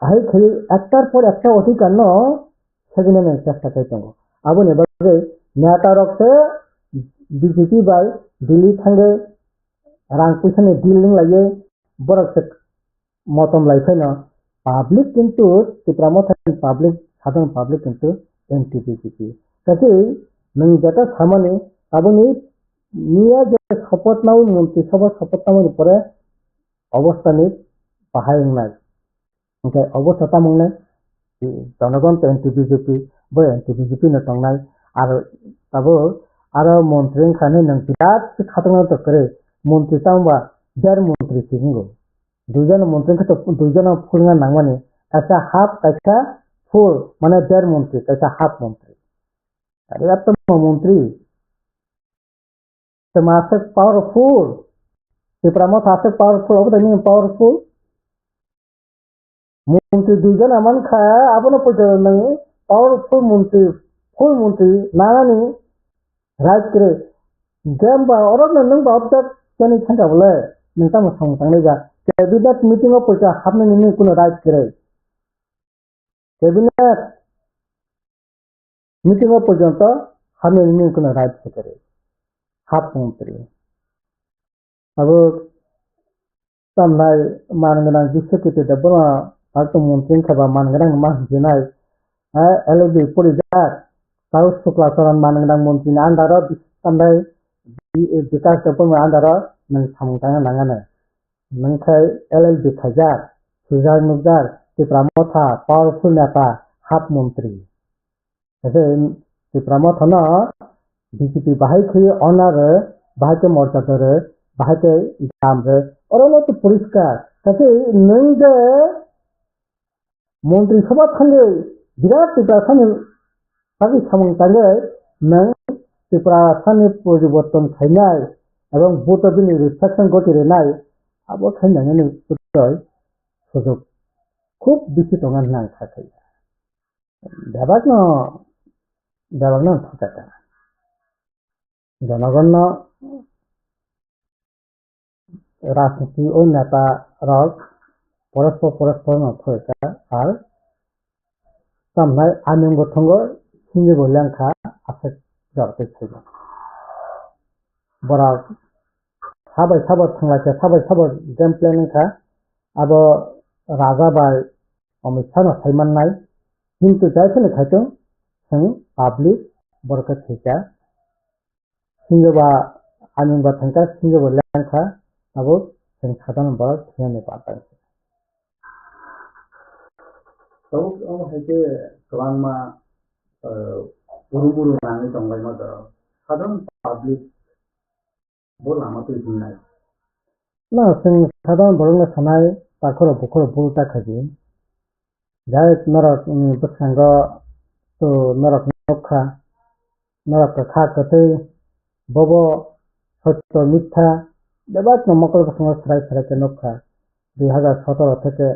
ahai khaiwi ektar por ekta odhikar no segwinani chesta khai tongo. Aboni bagwi neta rok se B J P bai Delhi thangwi rang puisa ni deal wng laiwi borok se motom lai phano public kintu Tipra Motha ni public, sadharon public kintu anti B J P. Kaise nwng jeta samani aboni miya je support naui montri sabha support tamoni pore obostha ni bahai wngnai. Hwnkhe obostha tamo wngnai? Jonogon to anti B J P, bo anti B J P no tongnai. Aro tabuk aro montri wngkha hinwi nwng birat khe khatungno to kwrwi. Montri tamo ba der montri se wngo. Duijon montri wngkha to duijon phulna nangmani. Kaisa half, kaisa full, mane der montri, kaisa half montri. Are atma montri. Tamo aswk powerful. Tipra Motha aswk powerful, obo tei nini powerful. Montri duijon mankha, abono poito nwng powerful montri, full montri nanani right kwrwi. Hwnkhe ba oro no nwng ba object kani thangkha bole, nwng tamo samung tangnai ba. Cabinet meeting o poito hapnani nini kuno right kwrwi. Cabinet meeting o porjonto hamya ni nini kuno right se kwrwi. Half montri. Abo tamnai man gwnang Biswakirti Debbarma, paltu montri wngkha ba man gwnang ma hinjinai. Ha, L L B porijak. Tau Sukla Charan Manang Dang montri ni under o tambai Bi-, Bikas Debbarma under o nwng samung tangna nangani. Nwng khe L L B khaijak, swijak nukjak, Tipra Motha, powerful neta, hap montri. Khe Tipra Motha no B J P bahai khe honor rw, bahai khe morjada rw, bahai khe dam rw. Oro no to poriskar. Khe nwng de Montri Sabha thangwi birat Tiprasani bagwi samung tangwi nwng Tiprasani poriborton khainai ebong vote o bini reflection goti rwnai abo khainani twi sujok khub bisi tongo hwnwi ang kha khaio. Bebakno, bebakno ang thokjak kha. Jonogonno rajniti o neta rok porospo porospo no thoi kha ar tamnai aming bo thongo singwi bo leng kha aswk jor twi thaibo. Borok sabai sabo thanglaikha sabai sabo game plan wngkha abo raja bai Amit Shah no sai mannai hintu jai phano khaitong chwng public borok khe thwikha. Sinjoba ani wngba thangkha, sinjoba lengkha, abo chwng sadharno borok thwinani bagwi. Tabuk omo hai khe kwbangma, eh, uru muru nangwi tonglaima borok. Sadharno public bo lama twi himnai. Na, chwng sadharno borokno sanai, takhurok bukhurok bul ta khaidi. Jai norok ni bwskango to norok nukha, norok kwkha kwtwi, bobo sotto mitha, bebakno mokol bwskango swrai swrai khe nukha. Dui hazar sotoro theke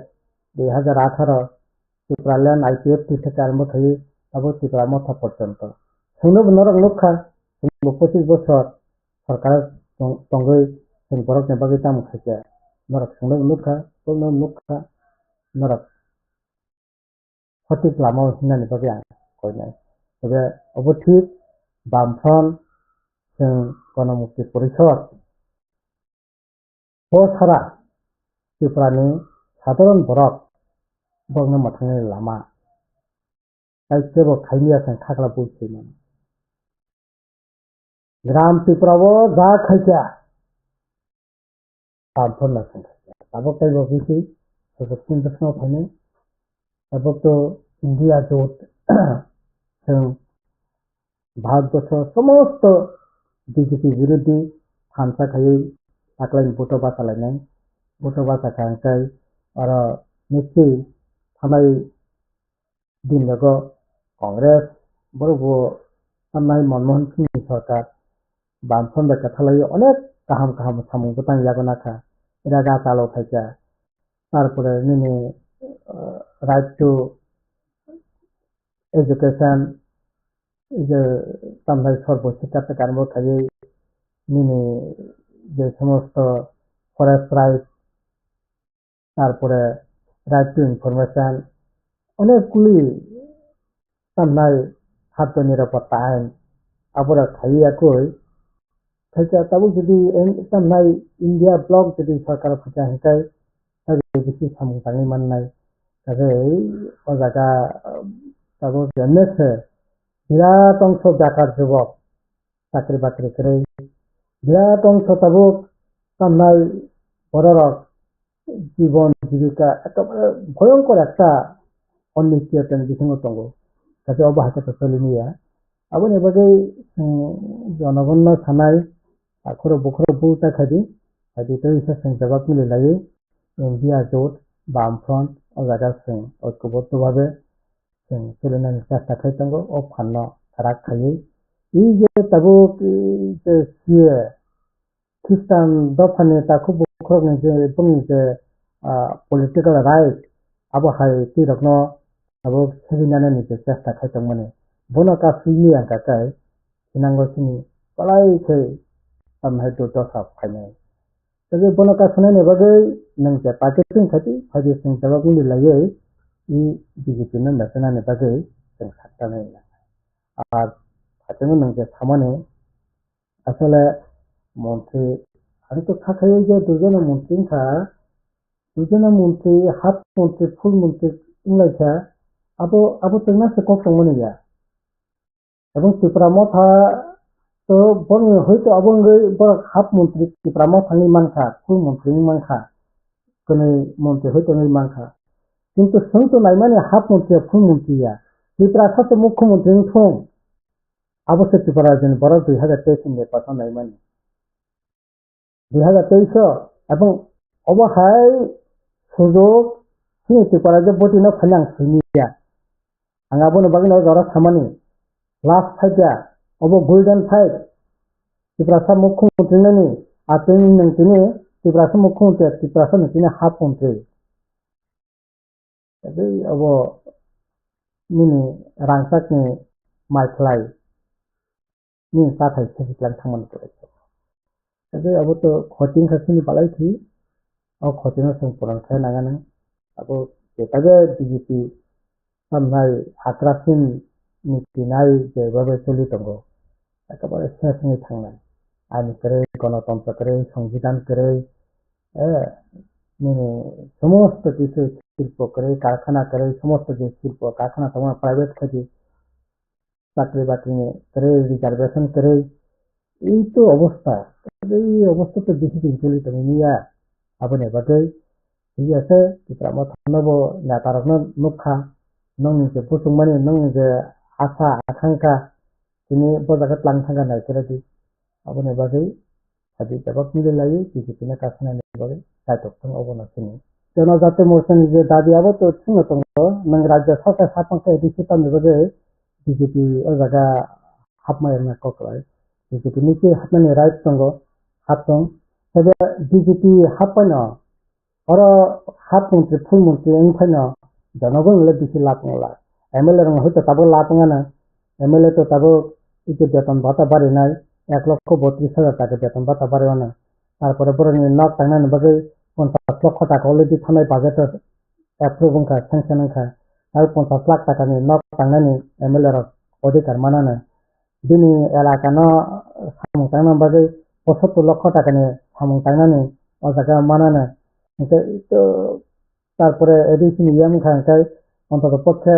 dui hazar atharo Tipraland I P F T theke arombo khaiwi abo Tipra Motha porjonto. Chwngnobo norok nukha, chwngbo pochis bosor sorkar tong-, tongwi chwng borokni bagwi tamo khaikha. Norok chwngnobo nukha, borokno nukha, norok sothik lama o hinani bagwi ang koinai. Tebe obo thik, Bamfront, chwng Ganamukti Porishod, bo sara Tripura ni sadharon borok, borokno mwthangni lama tai kebo khaimya chwng khakla bui swi mano. Gram Tripura o ja khaikha, Bamfront no chwng khaikha. Tabuk tei bo bisi sujok chini bwskango phainai. Tabuk to India jot chwng Bharatbosho somosto B J P birodhi thansa khaiwi taklaini vote o bachalainai. Vote o bachakha hwnkhe oro nisi thanai din rogo Congress borok bo thanai Manmohan Singh ni sorkar Bamfront bai kwthalaiwi onek kaham kaham samung bwtang yago nakha. Ira ga chalo phaikha. Tarpore nini, uh, right to education, je tamthai sorbo sikha te karbo khaiwi nini je somosto forest right, tarpore right to information, onek kuli tamthai hatto nirapotta ain, aborok khaiwi yakui, khaikha tabuk jodi en-, tamthai India bloc jodi sorkar phaikha hinkhai, tabuk bisi samung tangwi mannai. Tei o jaga, ah, tabuk jemne se birat ongso bekar jubok, chakri bakri kwrwi. Birat ongso tabuk tamnai bororok jibon jibika ekebare bhoyongkor ekta onnisti ekta bisingo tongo. Kaisa obo hai khe to choli manya. Aboni bagwi, um, jonogonno sanai, akhoro bukhoro buta khaidi, khaidi tei se chwng jawab mili laiwi, India jot, Bamfront, o jaga chwng oikobotto bhabe chwng solinani chesta khai tongo, o phanno kwrak khaiwi. I je tabuk, i je C A, Khristan dophani takhuk bukhukni je bongni je, ah, political right, abo hai twi rokno abo sebinani je chesta khai tongmani. Bono kasui miyang kakai, sinango sini kwlai khe tamhai durdosa phainai. Tei bono kasunani bagwi nwng je targeting khaidi, phaidi chwng jawab wngwi laiwi, i B J P no mesenani bagwi chwng saktanai. Ar phaitengno nwng je samani, asole montri, ang to kha khayo je duijona montri wngkha, duijona montri, half montri, full montri wnglaikha, abo, abo twngna se kok tongmani ya. Ebong Tipra Motha to boni hoito abo wngwi borok half montri Tipra Motha wngwi mankha, full montri wngwi mankha, kwnwi montri hoito wngwi mankha. Kintu swngto naimani half montri ya, full montri ya. Tiprasa se mukhyamantri wngthung. Abo se Tripura rajyoni borok dui hazar teis ni nirbason naimani. Dui hazar teis o, ebong obo hai sujok chini Tripura rajyo botino phaina ang simi ya. Ang aboni bagwino jora samani. Last fight ya, obo golden fight. Tiprasa mukhyamantri nani, atwini nung tini Tiprasa mukhyamantri, Tiprasa nung tini half montri. Tei abo nini rangchakni mai khlai nini chathai se siklang thangmani kwrwi. Tei abo to khoti wngkha chini balai khi, o khotino chwng puran khlai nangani. Abo je kaibe B J P tamnai hakrasin ni tinai je babe choli tongo. Ekebare ses wngwi thangnai. Ain kwrwi, gonotontro kwrwi, songbidan kwrwi, eh, nini somosto kisu silpo kwrwi, karkhana kwrwi, somosto je silpo karkhana tongma private khaidi chakri bakri ni kwrwi, reservation kwrwi, ei to obostha, ei obostha to bisi din choli tongwi ya, aboni bagwi hiya se Tipra Motha no bo neta rok no nukha, nokni je buchung mani, nokni je asa akangkha, tini bo jaga tlang thangkha nai kwrwi di, aboni bagwi Adi jabab nini lai B J P no kasanani bagwi kaitok thang obo no sini. Jonojati Morcha ni je dabi abo to thwngno tongo, nwng rajya sarkar hapang khe A D C tamni bagwi B J P o jaga hapma rwna kok lai. B J P ni se hapnani right tongo, hap tong. Tebe B J P hap paino Oro half montri, full montri wng phaino jonogon le bisi lab wng la. M L A rok hoito tabuk lab wng ano. M L A to tabuk ito beton bata barinai ek lokho botris hajar taka beton bata bari mano. Tarpore borokni nok tangnani bagwi ponchash lokho taka already thanai budget o approve wngkha, sanction wngkha. Tabuk ponchash lakh takani nok tangnani M L A rok odhikar manano. Bini elakano samung tangna bagwi posottor lokho takani samung tangnani o jaga manano. Hwnkhe to tarpore A D C ni yam wngkha hwnkhe ontoto pokhe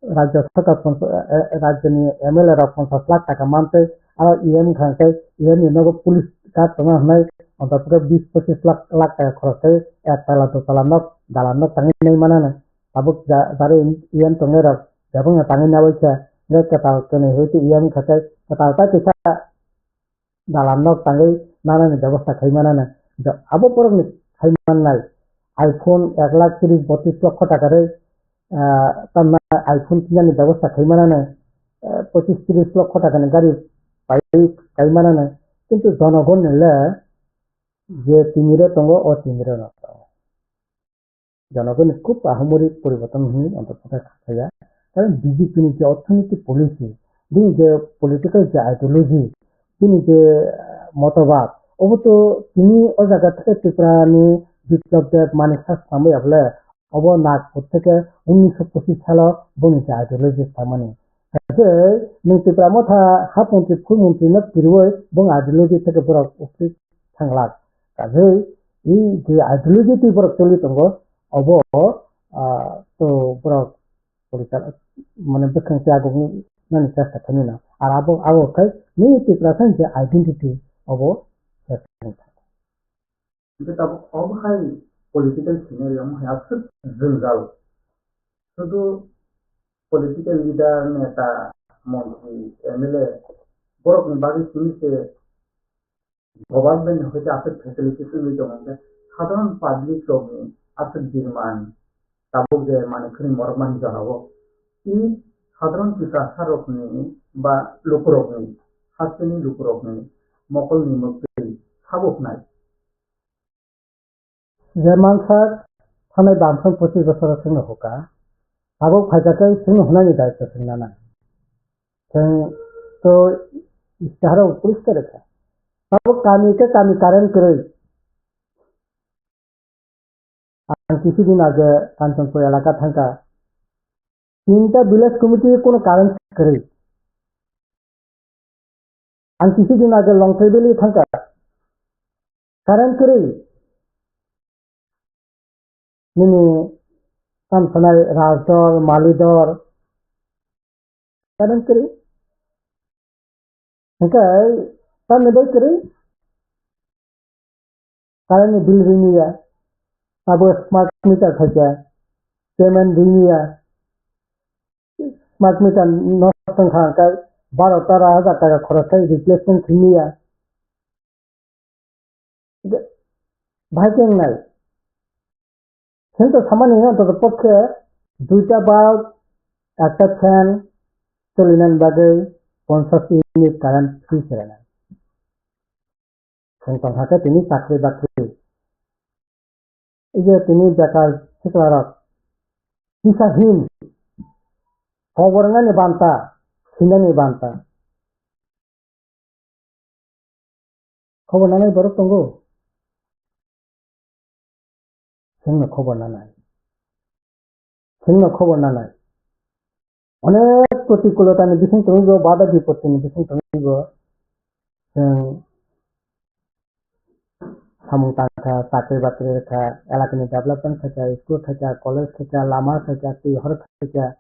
rajya sarkar ponch-, eh, eh, rajyani M L A rok ponchash lakh taka mantwi aro E M wngkha hwnkhe E M ni nogo police guard tongna hwnwi ontoto pokhe bis pochis lakh, lakh taka khorok khe ek tala dui tala nok, dalan nok tangwi nai manano. Tabuk ja-, jari E M tongnairok bebakno tangwi nabaikha, hwnkhe kwtal kwnwi hwnkhe E M wngkha khe kwtal tai kisa dalan nok tangwi nanani bebosta khai manano. Abo borokni khai mannai iPhone ek lakh tris botris lokho taka rwi, ah, tamna iPhone tinani bebosta khai manano, ah, pochis tris lokho takani gari pai kai manano. Kintu jonogonni le je timire tongo, o timire no tongo. Jonogoni khub ahumori poriborton hwnwi ontoto khe kha saya. Karon B J P ni je orthonoitik policy, bini je political je ideology, bini je, eh, motobad, obo to tini o jaga theke Tripura ni Biplab Deb, Manik Saha swnamwi ya bole, obo Nagpur theke unisho pochis salo boni je ideology samani. Tei nwng Tipra Motha hap montri, full montri no kirwi bong ideology theke borok upri thanglak. Kajwi i je ideology twi borok choli tongo, obo, ah, to borok politika-, mane bwkhang tei aguk nani chesta khainino. Ar abo, abo khai nini Tiprasa je identity obo. Hingke tabuk obo hai political scenario omo hai aswk jwngjal. Sudu political leader, neta, montri, M L A borokni bagwi tini se government ni hoite aswk facilities wngwi tongo, hingke sadharan public rokni aswk demand tabuk je manwi khwnwi morok mani jora o. I sadharan Tiprasa rokni ba lukurokni, hasteni lukurokni mokolni mwktwi sabo hwnai. Je mansak thanai bamsong pochis bosoro chwngno huka, tabuk phaikha khe chwngno hwnani daitw chwng nanai. Chwng to istiharo poriskar kha. Tabuk kami khe kami current kwrwi. Ang kisi din age Kanchanpur elaka thangkha. Tinta village committee kono current kwrwi. Ang kisi din age Longthaibeli thangkha. Current kwrwi. Nini tamo sanai Rajdor, Malidor. Current kwrwi. Hwnkhe tamni bai kwrwi current ni bill rini ya, abo smart meter khaikha, payment rini ya, smart meter nosto wngkha hwnkhe baro tera hajar taka khorok khai replacement khwlaiya. Bahai khe wngnai. Chwng to samani hino to pokhe duita bulb, ekta fan cholinani bagwi ponchash unit current free se rwnai. Chwng tong kha khe tini chakri bakri. Ei je tini bekar siklarok kisa hin khobor wngnani banta, sinani banta. Khobor nanai borok tongo? Chwngno khobor nanai. Chwngno khobor nanai. Onek protikulotani bising tongwi bo, bada bipotini bising tongwi bo. Chwng samung tangkha, chakri bakri rwkha, elakani development khaikha, school khaikha, college khaikha, lama khaikha, twi hor khaikha.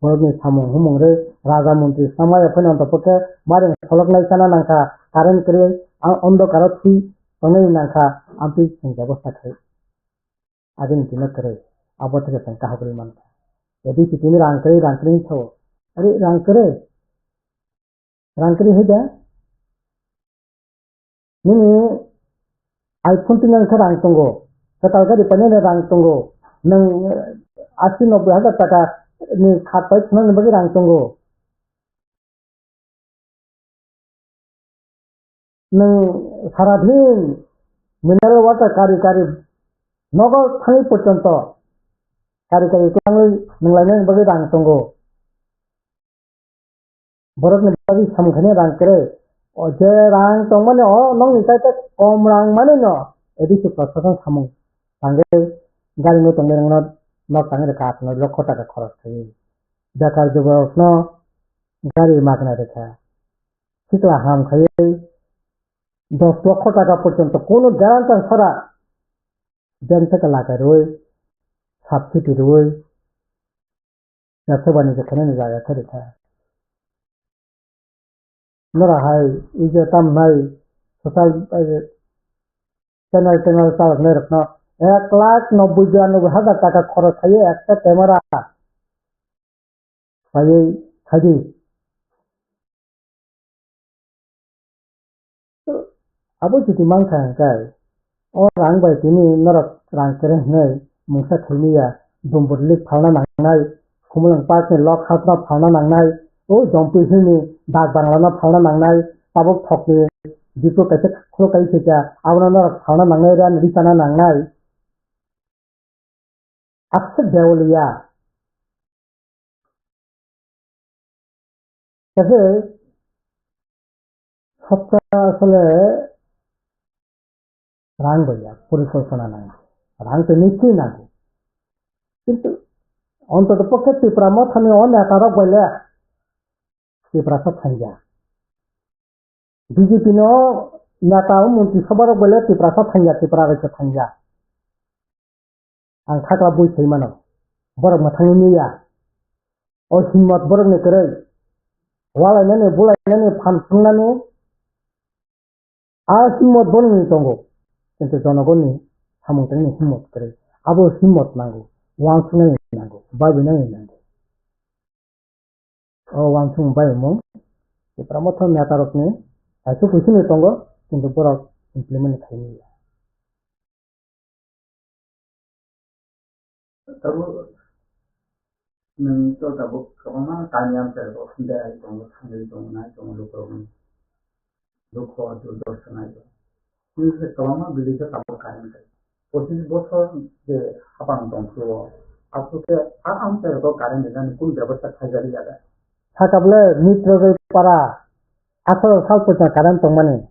Borokni samung humung rwi raja montri samaya phano antopokhe maring soloknai chana nangkha, current kwrwi ang ondokaro thwi tongnai nangkha, amtwi chwng bebosta khai. Abini tino kwrwi, abo theke chwng kaham kwrwi mankha. A D C tini rang kwrwi, rang kwrwi sao. Ari rang kwrwi? Rang kwrwi hai da? Nini iPhone tini khe rang tongo, kwtal gari painani rang tongo, nwng asi nobboi hajar taka ni khat pai thwnani bagwi rang tongo. Nwng sara din mineral water kari kari nogo thangwi porjonto kari kari kwlangwi nwng lainani bagwi rang tongo. Borokni bagwi samung khainai rang kwrwi. O je rang tongmani o nokni kaisa kom rang manwi no A D C proshashan samung tangwi gari no tongnai rokno nok tangwi rwkha, aswk no lokho taka khorok khaiwi. Bekar juborokno gari magna rwkha. Sikla ham khaiwi dos lokho taka porjonto kunu guarantee sara bank theke lakai rwui, subsidy rwui, Yaksabani je khainani jaga khe rwkha. Norok hai ije tamnai social, eh, channel channel chaloknai rokno ek lakh nobboi biranoboi hajar taka khorok khaiwi ekta camera khaiwi khaidi. Abo jodi mankha hwnkhe, o rang bai tini norok rang kwrwi hwnwi mungsa khaimaya, Dumbur Lake phalna nangnai, Khumulwng Park ni log house no phalna nangnai, o Jompi Hill ni dak bangla no phalna nangnai, tabuk thok ni Diphu kaisa khuluk kai khaikha, abono norok phalna nangnai, rang richana nangnai. Aswk dewaliya. Kaisa sabta asole rang bai ya, porikolpona nango. Rang tei nisi nango. Kintu ontoto pokhe Tipra Mothani o neta rok bai le Tiprasa thangya. B J P no neta o montri sabha rok bai le Tiprasa thangya, Tipra raisa thangya. Ang khakla bui sai mano. Borok mwthangwi nuya. O himmot borokni kwrwi. Walainani, bulainani, phan thwngnani a himmot borokni tongo. Kintu jonogonni samung tangni himmot kwrwi. Abo himmot nango. Wansuknani nango. Baibinani nango. O wansukmung bai mung Tipra Motha neta rokni kaisa kuisini tongo, kintu borok implement khaimaya. Tabuk nwng to tabuk kwbangma kami amchai rok berai tongo, thangwi tongo, nai tongo lukurokni. Dukho, durdorsha nai tongo. Hwnwi khe kwbangma village o tabuk current kwrwi. Pochis bosor je hapang tong phuru o, aswk khe a amchai rok o current rwnani kunu bebosta khaijak ya da? Sakable Mitrogwi para atharo sal porjonto current tongmani.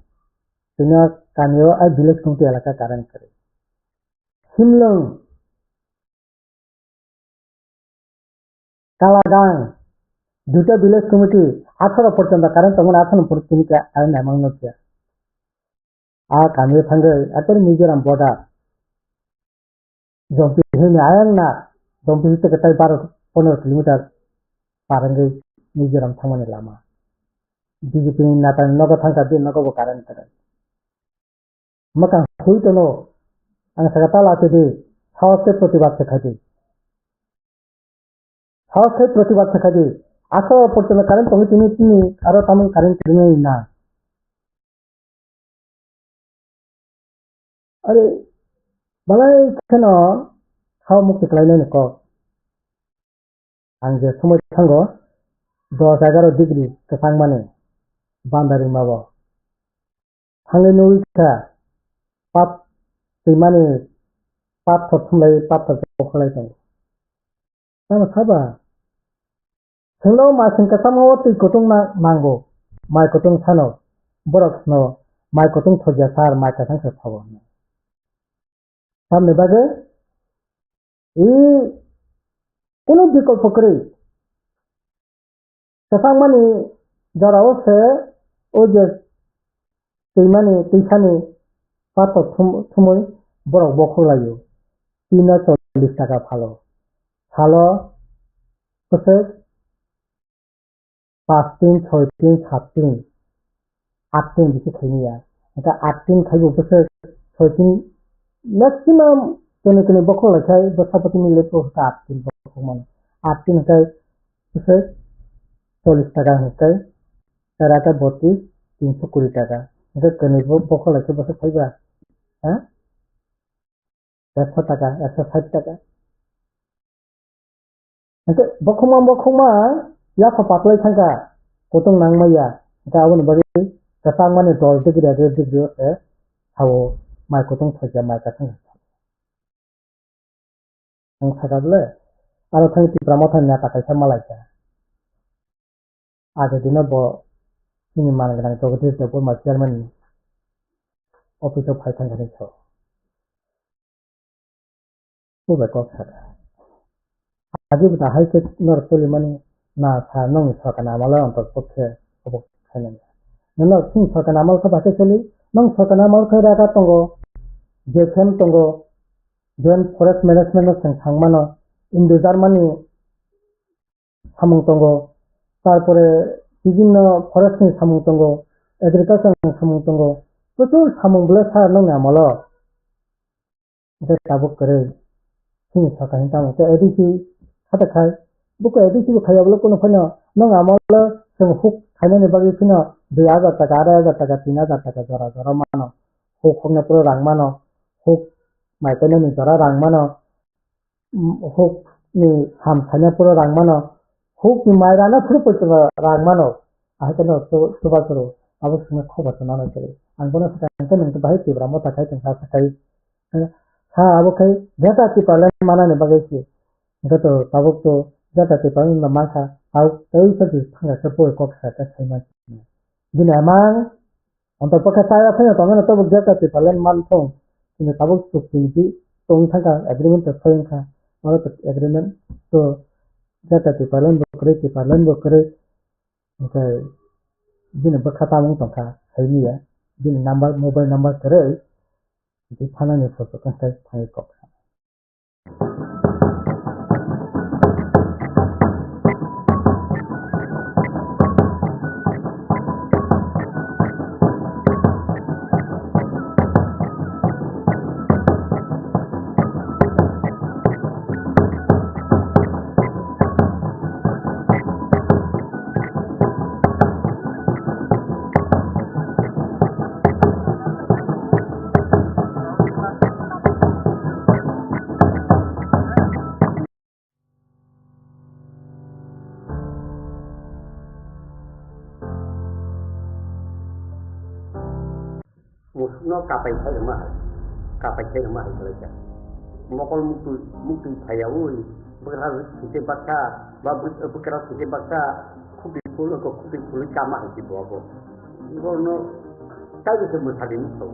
Tini o kami o a village committee elaka current kwrwi. Simlwng Kalagang, duita village committee, atharo porjonto current tongmani, atharo por tini ka current naimang nukya. A kami thangwi, ekor Mizoram border. Jompi hini ayang na, Jompi hini teke tai baro pondro kilometer par wngwi Mizoram thangmani lama. B J P ni neta ni nogo thangkha, bini nogo bo current kwrwi. Mwkang hui tono, ang saka ta lachidi, sahos khe protibad se khaidi. Sahos khe protibad se khaidi. Aswk portino current tongwi tini tini aro tamung current kwrwngwi na. Are, balai kheno sao mukti khlainani kok. Ang je somoi thango, dos egaroh degree kwchangmani banda rimao. Thangwi nugwi kha, pat twimani pathor thumlai pathor bokhorlai tongo. Tamo saba? Senglo masing kwchangmao twi kutung na-, nango, mai kutung sano, borok sano, mai kutung thokya sar, mai kwchang se thogo. Tamni bagwi, i, kunu bikolpo kwrwi. Kwchangmani jorao se o je twimani, twisani pathor thum-, thumwi borok bokhok laio. Tino chollish taka phalo. Salo bwswk paanch tin, choi tin, saat tin, aat tin bisi khaimaya. Hingkhe aat tin khaibo bwswk choi tin maximum kene kene bokhok laikhai bwsapotini lepo hingkhe aat tin bokhok mano. Aat tin hingkhe bwswk chollish taka hingkhe tera khe botris, tinso kuri taka. Hingkhe kene bo-, bokhok laikhe bwswk phaiba? Ha? Ekso taka, ekso sait taka. Hingke bokhokma, bokhokma yapha patlai thangkha, kutung nangmaya. Hingke aboni bagwi kwchangmani dol degree, degree, degree o se sao mai kutung thokya, mai kwchang. Ang sakha bole, aro thani Tipra Motha ni neta kaisa malaikha. Age dino bo chini man gwnang Jagadish Debbarma chairman ni office o phai thangkha ni sao. Bo bai kok sakha. Agi bo dahai khe norok cholimani na sa nongni sorkar ni amalo ontok khe obo khainani. Nono chini sorkar ni amalo khe bahai khe choli, nong sorkar ni amalo khe raga tongo, J F M tongo, Joint Forest Management no chwng thang mano, Indo Germany samung tongo, tarpore bibinno forest ni samung tongo, agriculture ni samung tongo, prochur samung bwle sa nongni amalo. Hingke tabuk kwrwi chini sorkar hwn tamo khe A D C khata khai, buko A D C bo khaiya bwle kunu phano nong amalo chwng huk khainani bagwi phano dui hajar taka, arai hajar taka, tin hajar taka jora jora mano, huk hokna phuru rang mano, huk mai kainani jora rang mano, huk ni ham khaina phuru rang mano, huk ni mai rana phuru poito rang mano, ahai kheno chubachu abo swngna khobor tongna nai kwrwi. Ang bono swkang khe nwng bahai Tipra Motha khai tongkha sakai. Sa abo khai Greater Tipraland manani bagwi se. Hwnkhe to tabuk to Greater Tipraland no mankha, tabuk tei se thangkha khe boi kok sa khe sai mansini. Bini amang Ontok bwkha chaya phano tongmano tabuk Greater Tipraland manthong. Chini tabuk chukti di tong thangkha, agreement to soyong kha. Oro to agreement to Greater Tipraland bo kwrwi, Tipraland bo kwrwi. Hwnkhe bini bwkha tamung tongkha, saimanya. Bini number, mobile number kwrwi. Di thanani photo khe thangwi kok. Musukno kapai khairokma hai, kapai khairokma hai kwlaikha. Mokol muktwi, muktwi phaiyaui, bwkra site baksa, ba bwk-, bwkra site baksa, khupui phul, khupui phulwi kama hai se bo abo. Bono taibo se mwsadi nukho.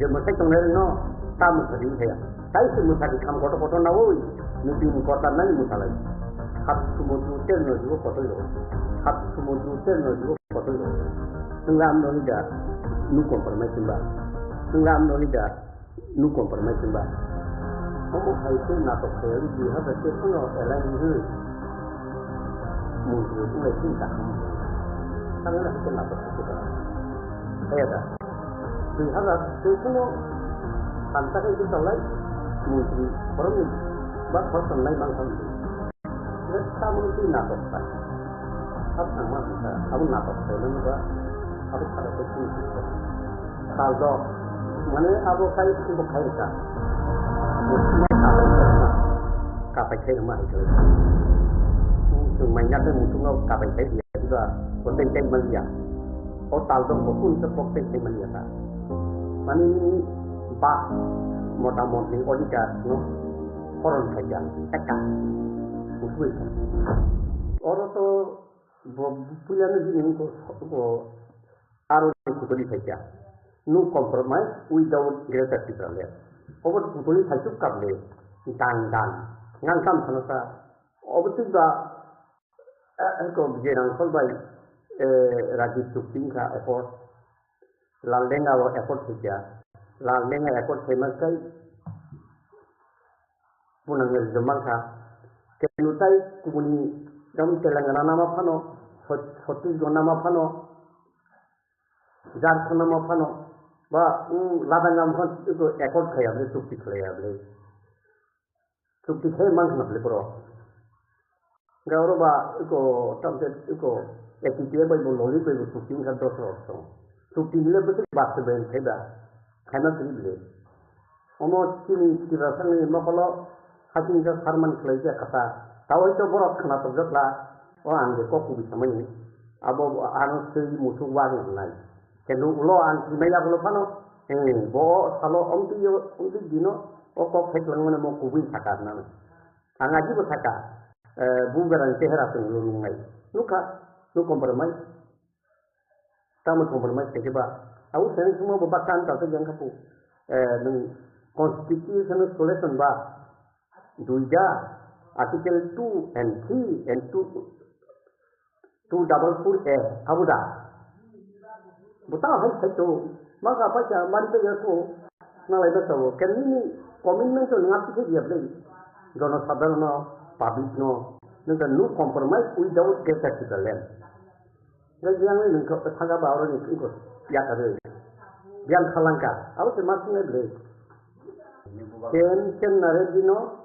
Je mwsai tongnai rokno ta mwsadi wngkha ya. Tai se mwsadi kham kotor kotor naui, nukni kotor nai mwsalai. Hat sumudru terno jibo kotoi rok. Hat sumudru terno jibo kotoi rok. Nwng lamno hida nu compromise wngba. Nwng lamno hida nu compromise wngba. Omo hai khe natok khe dui hazar teish no elai wngwi. Mungkir wng lai chini kaham. Tangwi lai khe natok khe da. Kaya da. Dui hazar teis no santa khe khe chalai mungkir borokni ba khoroksa nai mang thang di. Khe tamo twi natok khlai. Sab thangma hwnka abo natok khlainani ba abo sara khe chini khe. Tal dok. Mane abo kai bo khai ka. Bo sima kapai khai ma. Kapai khai ma hai khe. Chwng mai na tei muchungo kapai khai dia diba. Bo tei tei man dia. O tal dok bo kun se pok tei tei man dia ta. Mani ba mota motni odhikar no horon khai dia. Ekka. Usui khai. Oro to bo puila no bini ko ko Aro ni kutuli phaikha. No compromise without Greater Tipraland. Obo kutuli phaisuk kable. Dang dang. Ngang kam phano sa. Obo twi ba, eh, eh, ko Vijay Rangkhol bai, eh, Rajiv Chukti wngkha accord. Laldenga o accord phaikha. Laldenga accord phaima kai punang rijak mankha. Kenu tai kubuni gam Telangana nama phano, Chhat-, Chhattisgarh nama phano, Jharkhand nama phano, ba, um, Ladakh nama phano, eko accord khaya bole, chukti khaya bole. Chukti khai mankha na bole borok. Ga oro ba, eko, tamte, eko, A P T A bai bo, loli bai bo, chukti wngkha dos rok song. Chukti bole bwswk bak se ben khai ba, khaima kwrwi bole. Omo chini Tiprasani mokolo hakhe wngkha sermon khlaijak kha ta. Tawai to borok khna tokjak kha, o ang je kok kubui samani. Abo ano swi muchuk wagwi wngnai. Khe nuk ulo ang swimai yagulo phano, eh, bo o salo omtwi yo, omtwi dino o kok thai kwlangmani mo kubui saka hwnna. Ang ajibo saka, eh, bu berang chehera chwng lulungnai. Nukha, nuk compromise. Tamo compromise khe ba. Abo seng sumo bo baksa ang talta jang khapu. Eh, nung constitutional solution ba. Duida, article two and three and two, two double four A, abo da. Bo ta hai sai to. Ma ka pa cha mari pe ya ko. Na lai ba to. Ken ni commitment to ngap ke dia ble. Jono sadharon no, public no. Nung no compromise without greater land. Ngai yang ni nung ko thanga ba oro ni ko ya ka re. Biang khalangka. Abo se ma singai ble. Ken ken na re dino.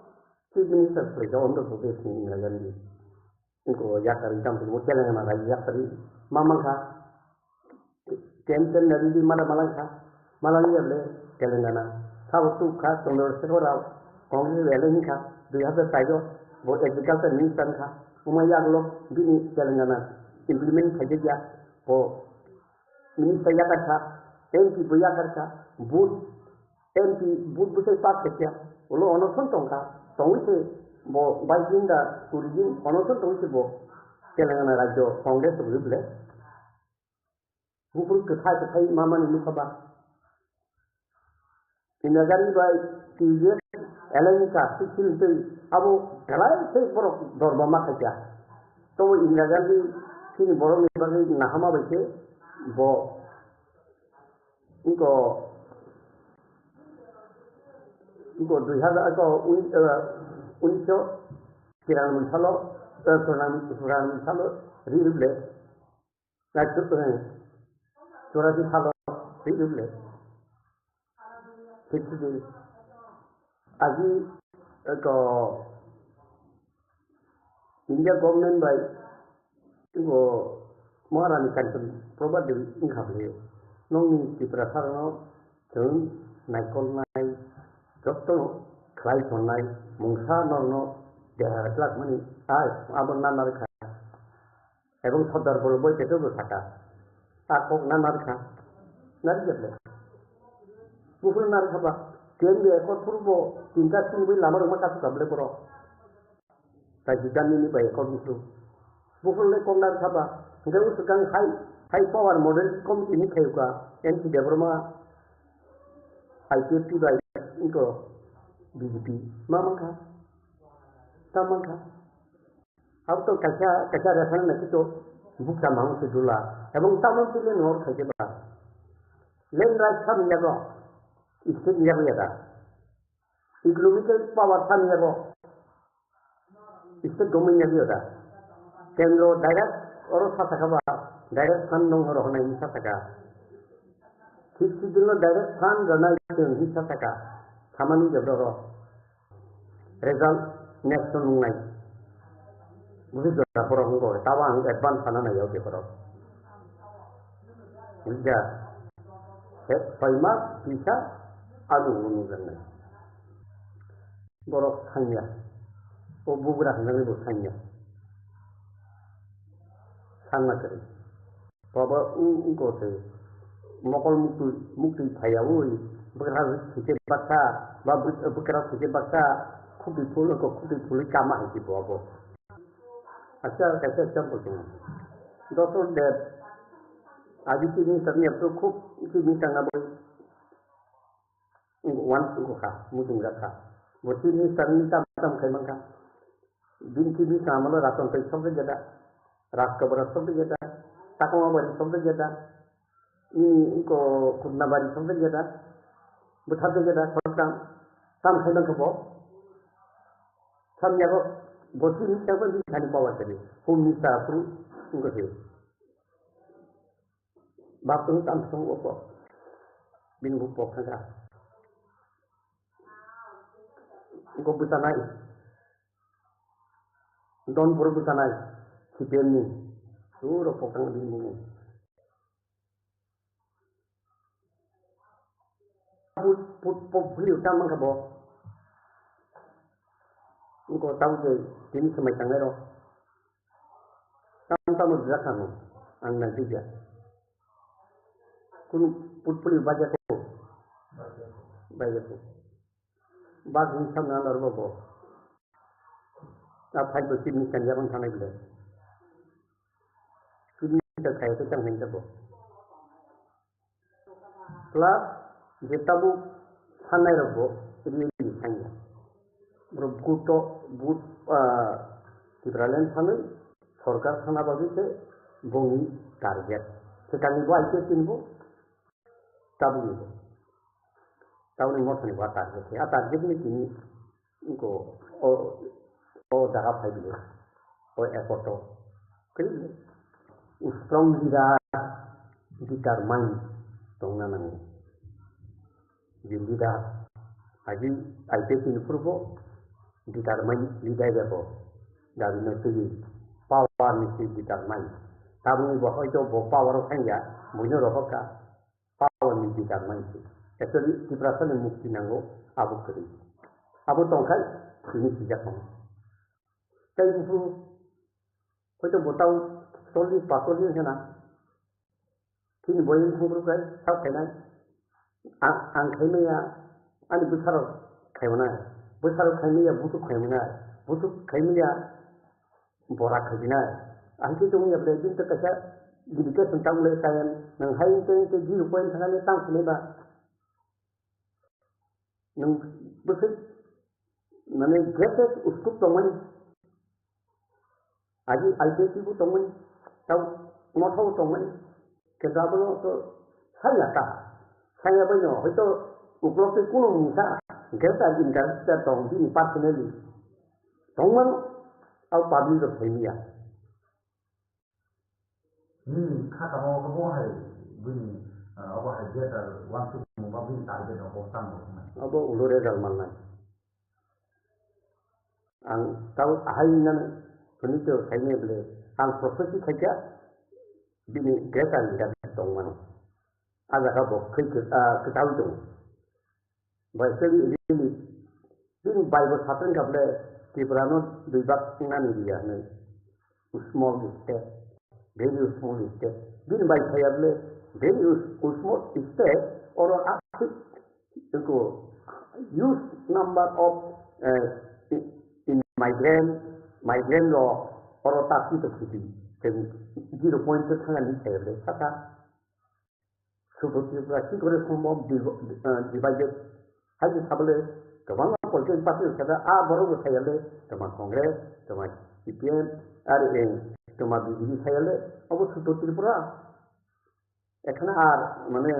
Chief Minister khlai ka Andhra Pradesh ni Indira Gandhi. Ko yakari jam tu mo Telangana rai yakari mamang kha. Ken ken na ridi mala malang kha. Malang ya le Telangana. Sabo tu kha Chandrasekhar Rao. Congress le le kha. Dui hazar saigo bo agriculture minister kha. Uma yaglo bini Telangana implement kha ya. Bo minister yakar kha. M P bo yakar kha. Vote M P vote bwsai pass khaikha, ulo onoson tongkha, tongwi se bo baisin da kuri din onoson tongwi se bo Telangana rajyo Congress rwgwi bwle. Buphuru kwthai kwthai mamani nukha ba. Indira Gandhi bai T J L N ka sikhil tei abo belai se borok dorma ma khaikha. Tobo Indira Gandhi chini borokni bagwi nahama bai se bo Ingko, ingko dui hazar, ingko un-, eh, unisho tiranoi salo, eh, tiranoi, tiranoi salo ri ruble. Na chu, eh, churasi salo ri ruble. Sixty. Aji, ingko India government bai Bo Maharani Kanchan Prabha Devi wngkha bwlwi, nokni Tiprasarano chwng naikolnai jotono khlai tonnai mungsa norno dera rwkhlakmani, ai abo na narwkha. Ebong Sardar Vallabhbhai Patel bo saka, a kok na narwkha, narwkya bwlai. Buphuru narwkha ba, T M B accord phuru bo tinta chini bai lama rwma kasukha bwlai borok. Rajiv Gandhi ni bai ekor bufru. Bufru le kok narwkha ba. Hingke usukang high, high power model committee ni khayuka N P Debbarma I P F T bai ingko B J P. Ma mankha? Ta mankha? Abo to kaisa, kaisa referendum na kito bukcha mamu se dula. Ebong tabok tile nor khaike ba. Land rights kha manya go. State ni yago yada. Economical power thani yago. State government yago yada. Kendro direct oro sa saka ba, direct fund nong oro honai hinwi sa saka. Sixth schedule no direct fund rwnai chwng hinwi sa saka. Samani je borok result next no nungnai. Buji jora borok wngkha, tabo ang advance sana nai o borok. Buji ja, soi mas bisa ano nungnai. Borok sanya. O bugra hinwi bo sanya. Sanna kwrwi. Baba u wngkha se mokol muktwi, muktwi phaiyaui bwkra thwikhe baksa, ba bwk-, bwkra thwikhe baksa, khubui phul wngkha, khubui phulwi kama hai se bo abo. Acha kaisa example tongo. Doctor Deb, agi chini tani apto khub chini tangna bai. Wan wngkha, muchungjak kha. Bo chief minister ni tam tam khai mankha. Bini chief minister amolo Raton tei sokjak jada, Rajkabara sokjak jada, Takama bari sokjak jada, ni wngkha Khutna bari sokjak jada, bwthar jada, khoroktham, tam khai mankha bo. Samya bo, bo chief minister bo bini thani power kari, home minister aphuru wngkha se. Bap tong tam tong o kok. Bini buk pok thangkha. Go bwchanai. Don boro bwchanai. C P M ni. Suro pok thang bini buk. Put, put, pok bwlwi tam mankha bo. Go tamo je tini swmai tangnai rok. Tamo tamo jora kha no, ang nai twi ya. Kunu putpuli baja ko. Baja ko. Bag ni sam na lor bo. A phai bo sini kan ya ban thanai bile. Sini ta khai ko chang nai ta bo. Plus je tabuk sannairokbo really sanya. Borok vote to, vote, ah, Tipraland sanwi sorkar sana bagwi se bongni target. Swkangni bo I P F T ni bo tabukni bo. Tabukni mothani bo a target se. A target ni tini Wngkha o, o jaga phai bini, o airport o. Khe strong leader, determine tongna nango. Je leader, agi I P F T ni phurubo determine leader ya bo. Dabi no twi power ni twi determine. Tabukni bo hoito bo power o thangya, buino rohor kha. Power ni leader mai se. Actually, Tiprasa ni mukti nango, abo kwrwi. Abo tongkhai, tini sijak tongo. Tei buphuru, hoito bo tau chollish, pacollish wngkha na. Chini boyang thangbruk hai, tau khainai. Ang, ang khaimaya, ani bwsarok khaimanai. Bwsarok khaimaya, buthuk khaimanai. Buthuk khaimaya, Borak khaidinai. Ahikhe chwng ya bre, bini tei kaisa dedication tamo le kaya, nwng hai wngte wngte zero point thangani tang phunai ba. Nwng bwswk, mane, greatest uskup tongmani. Agi I P F T bo tongmani. Tamo motha bo tongmani. Khe abono to saya ta. Saya bai no, hoito uklok tei kuno mungsa, greater interest tong, bini personally. Tongmano, au public rok thai ya. Nini kha tamo khe bo hai, bini, ah, abo hai greater one two ba bini target rok bo tang bo khe. Abo ulo result mannai. Ang tau ahai nang hwnwi to saimanya bwle, ang prophecy khaikha bini greater leader tongmano. A jaga bo khwi kwk-, ah, kwtaui tongo. Bai khe really, bini bai bo satung kha bwle Tripura no dui bak nani riya hwnwi. Small state, very small state. Bini bai khaya bwle very small state, oro aswk Eko huge number of, eh, i-, immigrant, migrant rok oro ta sito khiti, tei zero point to thangani khairle saka. Subo Tripura ki kore sombo div-, eh, divided. Hai je sabole kwbangma political party rok sada a borok bo sayale, toma Congress, toma C P M, ar, eh, toma B J P sayale, obo subo Tripura. Ekhane ar, mane,